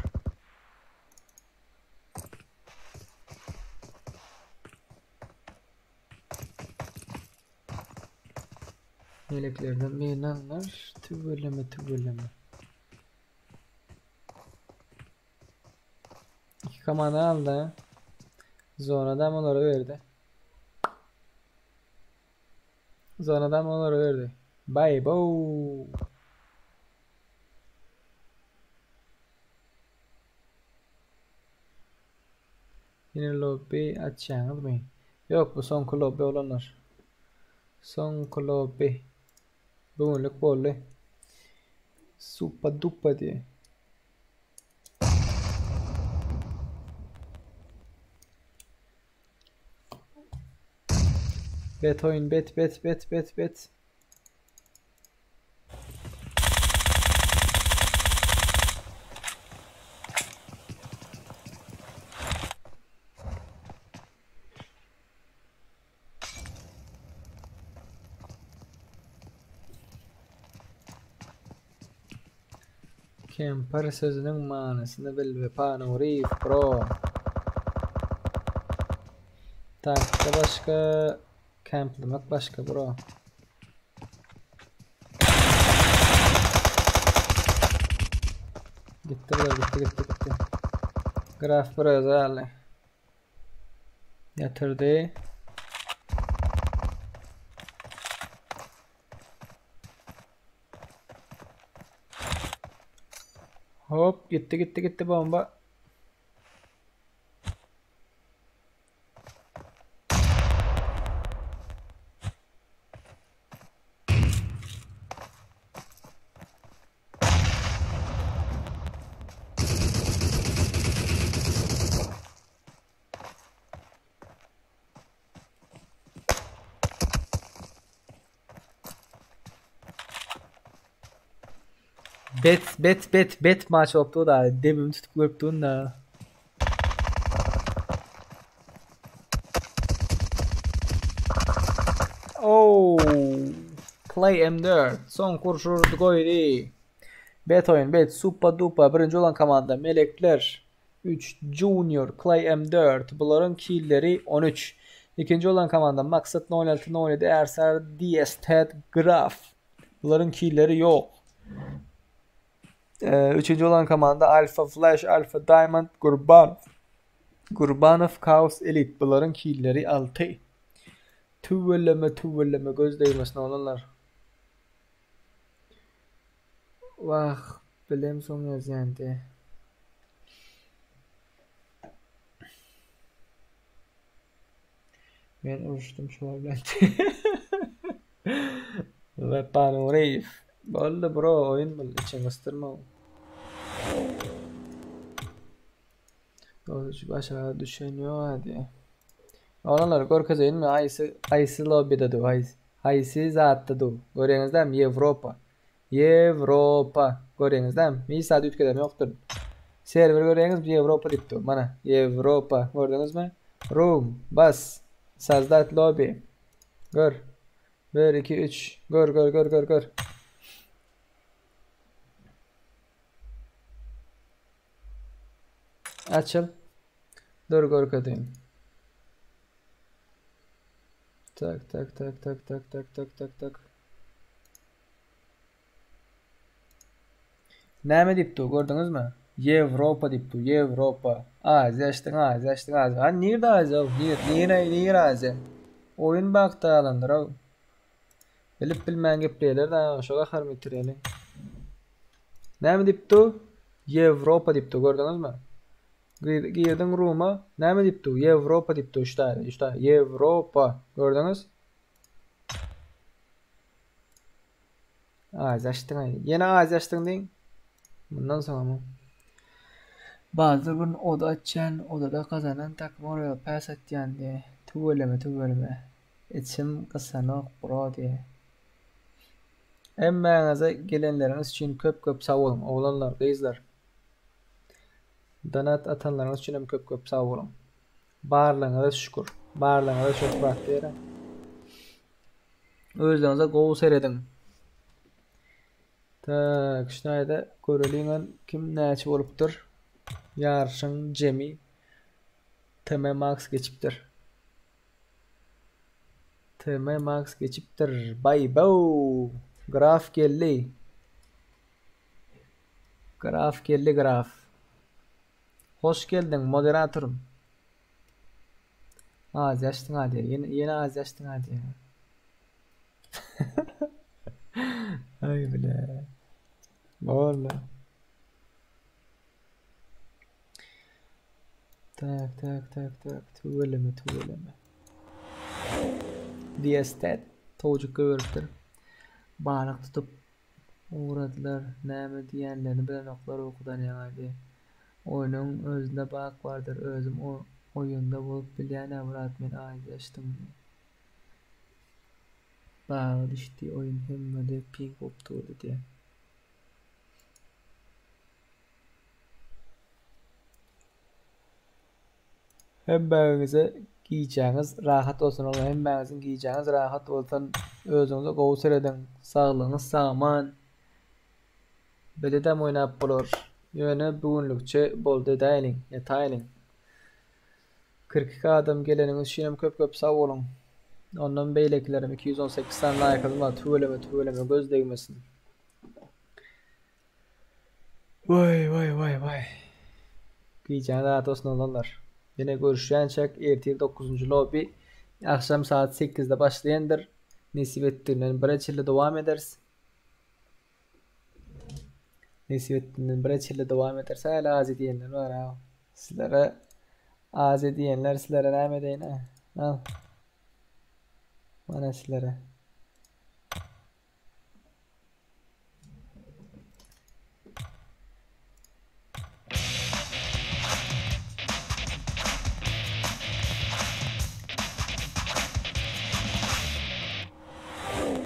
Meleklerden birini aldylar. Tüweleme, tüweleme. İki komanda aldı. Zonadan onlara verdi. Zonadan onlara verdi. Bye bye. Ýene lobby açýaňyzmy? Ýok, bu soňky lobby olanlar. Soňky lobby. Bu günlük boldy. Supa dupa diýe. Bet oýun bet bet bet bet bet. Kempir sözüniň manysyny bil Wepa Nuryýew bro. Taktika başga, kemplemek başga bro. Gitti bular gitti gitti gitti. Graf bir özi aldy. Ýatyrdy. Hop gitti gitti gitti bomba. Bet bet bet bet maç bolupdy da demimi tutup görüp durun da. Oh. Clay M4 son kurşun goýdy. Bet oýun bet supa dupa birinji bolan komanda Melekler 3 Junior Clay M4 bularyň killeri 13. Ikinji bolan komanda Maksat 06 07 Ersar DS Ted Graf. Bularyň killeri ýok. Ee, üçünji bolan komanda Alpha Flash, Alpha Diamond, Gurbanov. Gurbanow Chaos Elite. Bularyň killeri 6. Tüweleme tüweleme göz degmesin oglanlar. Wah, bilem soň ýazýandy. Men uruşdum şular bilen. Wepa Nuryýew. Boldy bro, oýun bul, içiňi gysdyrma. Ýolujy aşaga düşen ýok hadi. Oglanlar görkezeýinmi haýsy haýsy lobbyda du haýsy haýsy zatda du görýäňizdämi Ýewropa Ýewropa görýäňizdämi hiç zat üýtgedem ýokdur serwer görýäňizmi Ýewropa diýip dur mana Ýewropa gördüňizmi room bas sazdat lobby gör 1 2 3 gör gör gör gör gör Açyl. Dur görkezeyim. Tak tak tak tak tak tak tak tak tak. Näme diýip dur gördüňizmi? Ýewropa diýip dur, Ýewropa. Aziýa açdyň, Aziýa açdyň, Aziýa. Ha nirde Aziýa? Nir, nire, nire Aziýa? Oýun bagta alandyr. Bilip bilmän gepleýärler da, şo gaharymy getirýärler. Näme diýip dur? Ýewropa diýip dur, gördüňizmi? Girdiň Ruma, näme diýip dur? Ýewropa diýip dur, üç tane, üç tane. Ýewropa, gördüňiz? Aziýa açdyň aý. Ýene Aziýa açdyň diýiň. Mundan soň ama. Bazar gün oda açýan, odada gazanan takyma Royal Pass atýan diýe. Tüweleme, tüweleme. Içim gysanok bro diýe. Hemmäňize gelenleriňiz üçin köp köp sag boluň oglanlar gyzlar. Donat atanlaryňyz üçin hem köp köp sag boluň. Barlygyňyza şükür. Barlygyňyza şöhrat diýere. Özleriňize gowy serediň. Tak, şaýda göreliňem kim näçe bolupdyr. Ýaryşyň jemi TM Max geçipdir. TM Max geçipdir. Bay bow. Graf geldi. Graf geldi graf. Hoş geldiň moderatorym. Az açdyň hadi. Ýene ýene az açdyň hadi. Ay bile. Boldy. Tak tak tak tak tüweleme tüweleme. Diýestet towjuk goýberipdir. Balyk tutup ugradylar. Näme diýenlerini bilenoklar ukudan ýaňa diýe. Oýnuň özünde bak bardyr. Özüm oýunda bolup bilýän-ä brat men aýdaşdym. Baga düşdi oýun hemmede ping bolup durdy diýe. Hemmäňize gijäňiz rahat bolsun oglan hemmäňiziň gijäňiz rahat bolsun özüňize gowy serediň saglygyňyz sag-aman biledem oýnap bolar ýöne bu günlükçe boldy edäýeliň ýataýlyň 42 adam geleniňiz üçinem köp köp sag boluň ondan beýlekilerem 218 sany laýkyňyz bar tüweleme tüweleme göz degmesin. Waý waý waý waý. Gijäňiz rahat bolsun oglanlar. Ýene görüşýänçäk ertir dokuzynjy lobby agşam saat sekizde başlaýandyr. Nesip etdiginden bire çenli dowam ederis. Nesip etdiginden bire çenli dowam ederis. Häli Aziýa diýenler bar ha. Sizlere Aziýa diýenler sizlere näme edeýin ha. Al. Mana sizlere.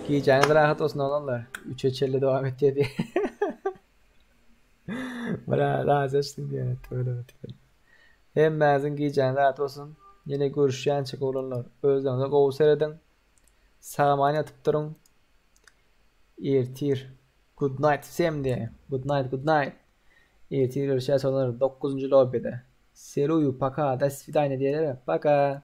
Gijäňiz rahat bolsun oglanlar. Üçe çenli dowam etýär diýe. Bra, razy açdyň diýýän tüweleme tüweleme. Hemmäňiziň gijäňiz rahat bolsun. Ýene görüşýänçik oglanlar. Özleriňize gowy serediň. Sag-aman ýatyp duruň. Ertir good night всем diýýän. Good night, good night. Ertir görüşýäs oglanlar 9-njy lobbyda. Seluýu, пока, до свидания diýýärler. Пока.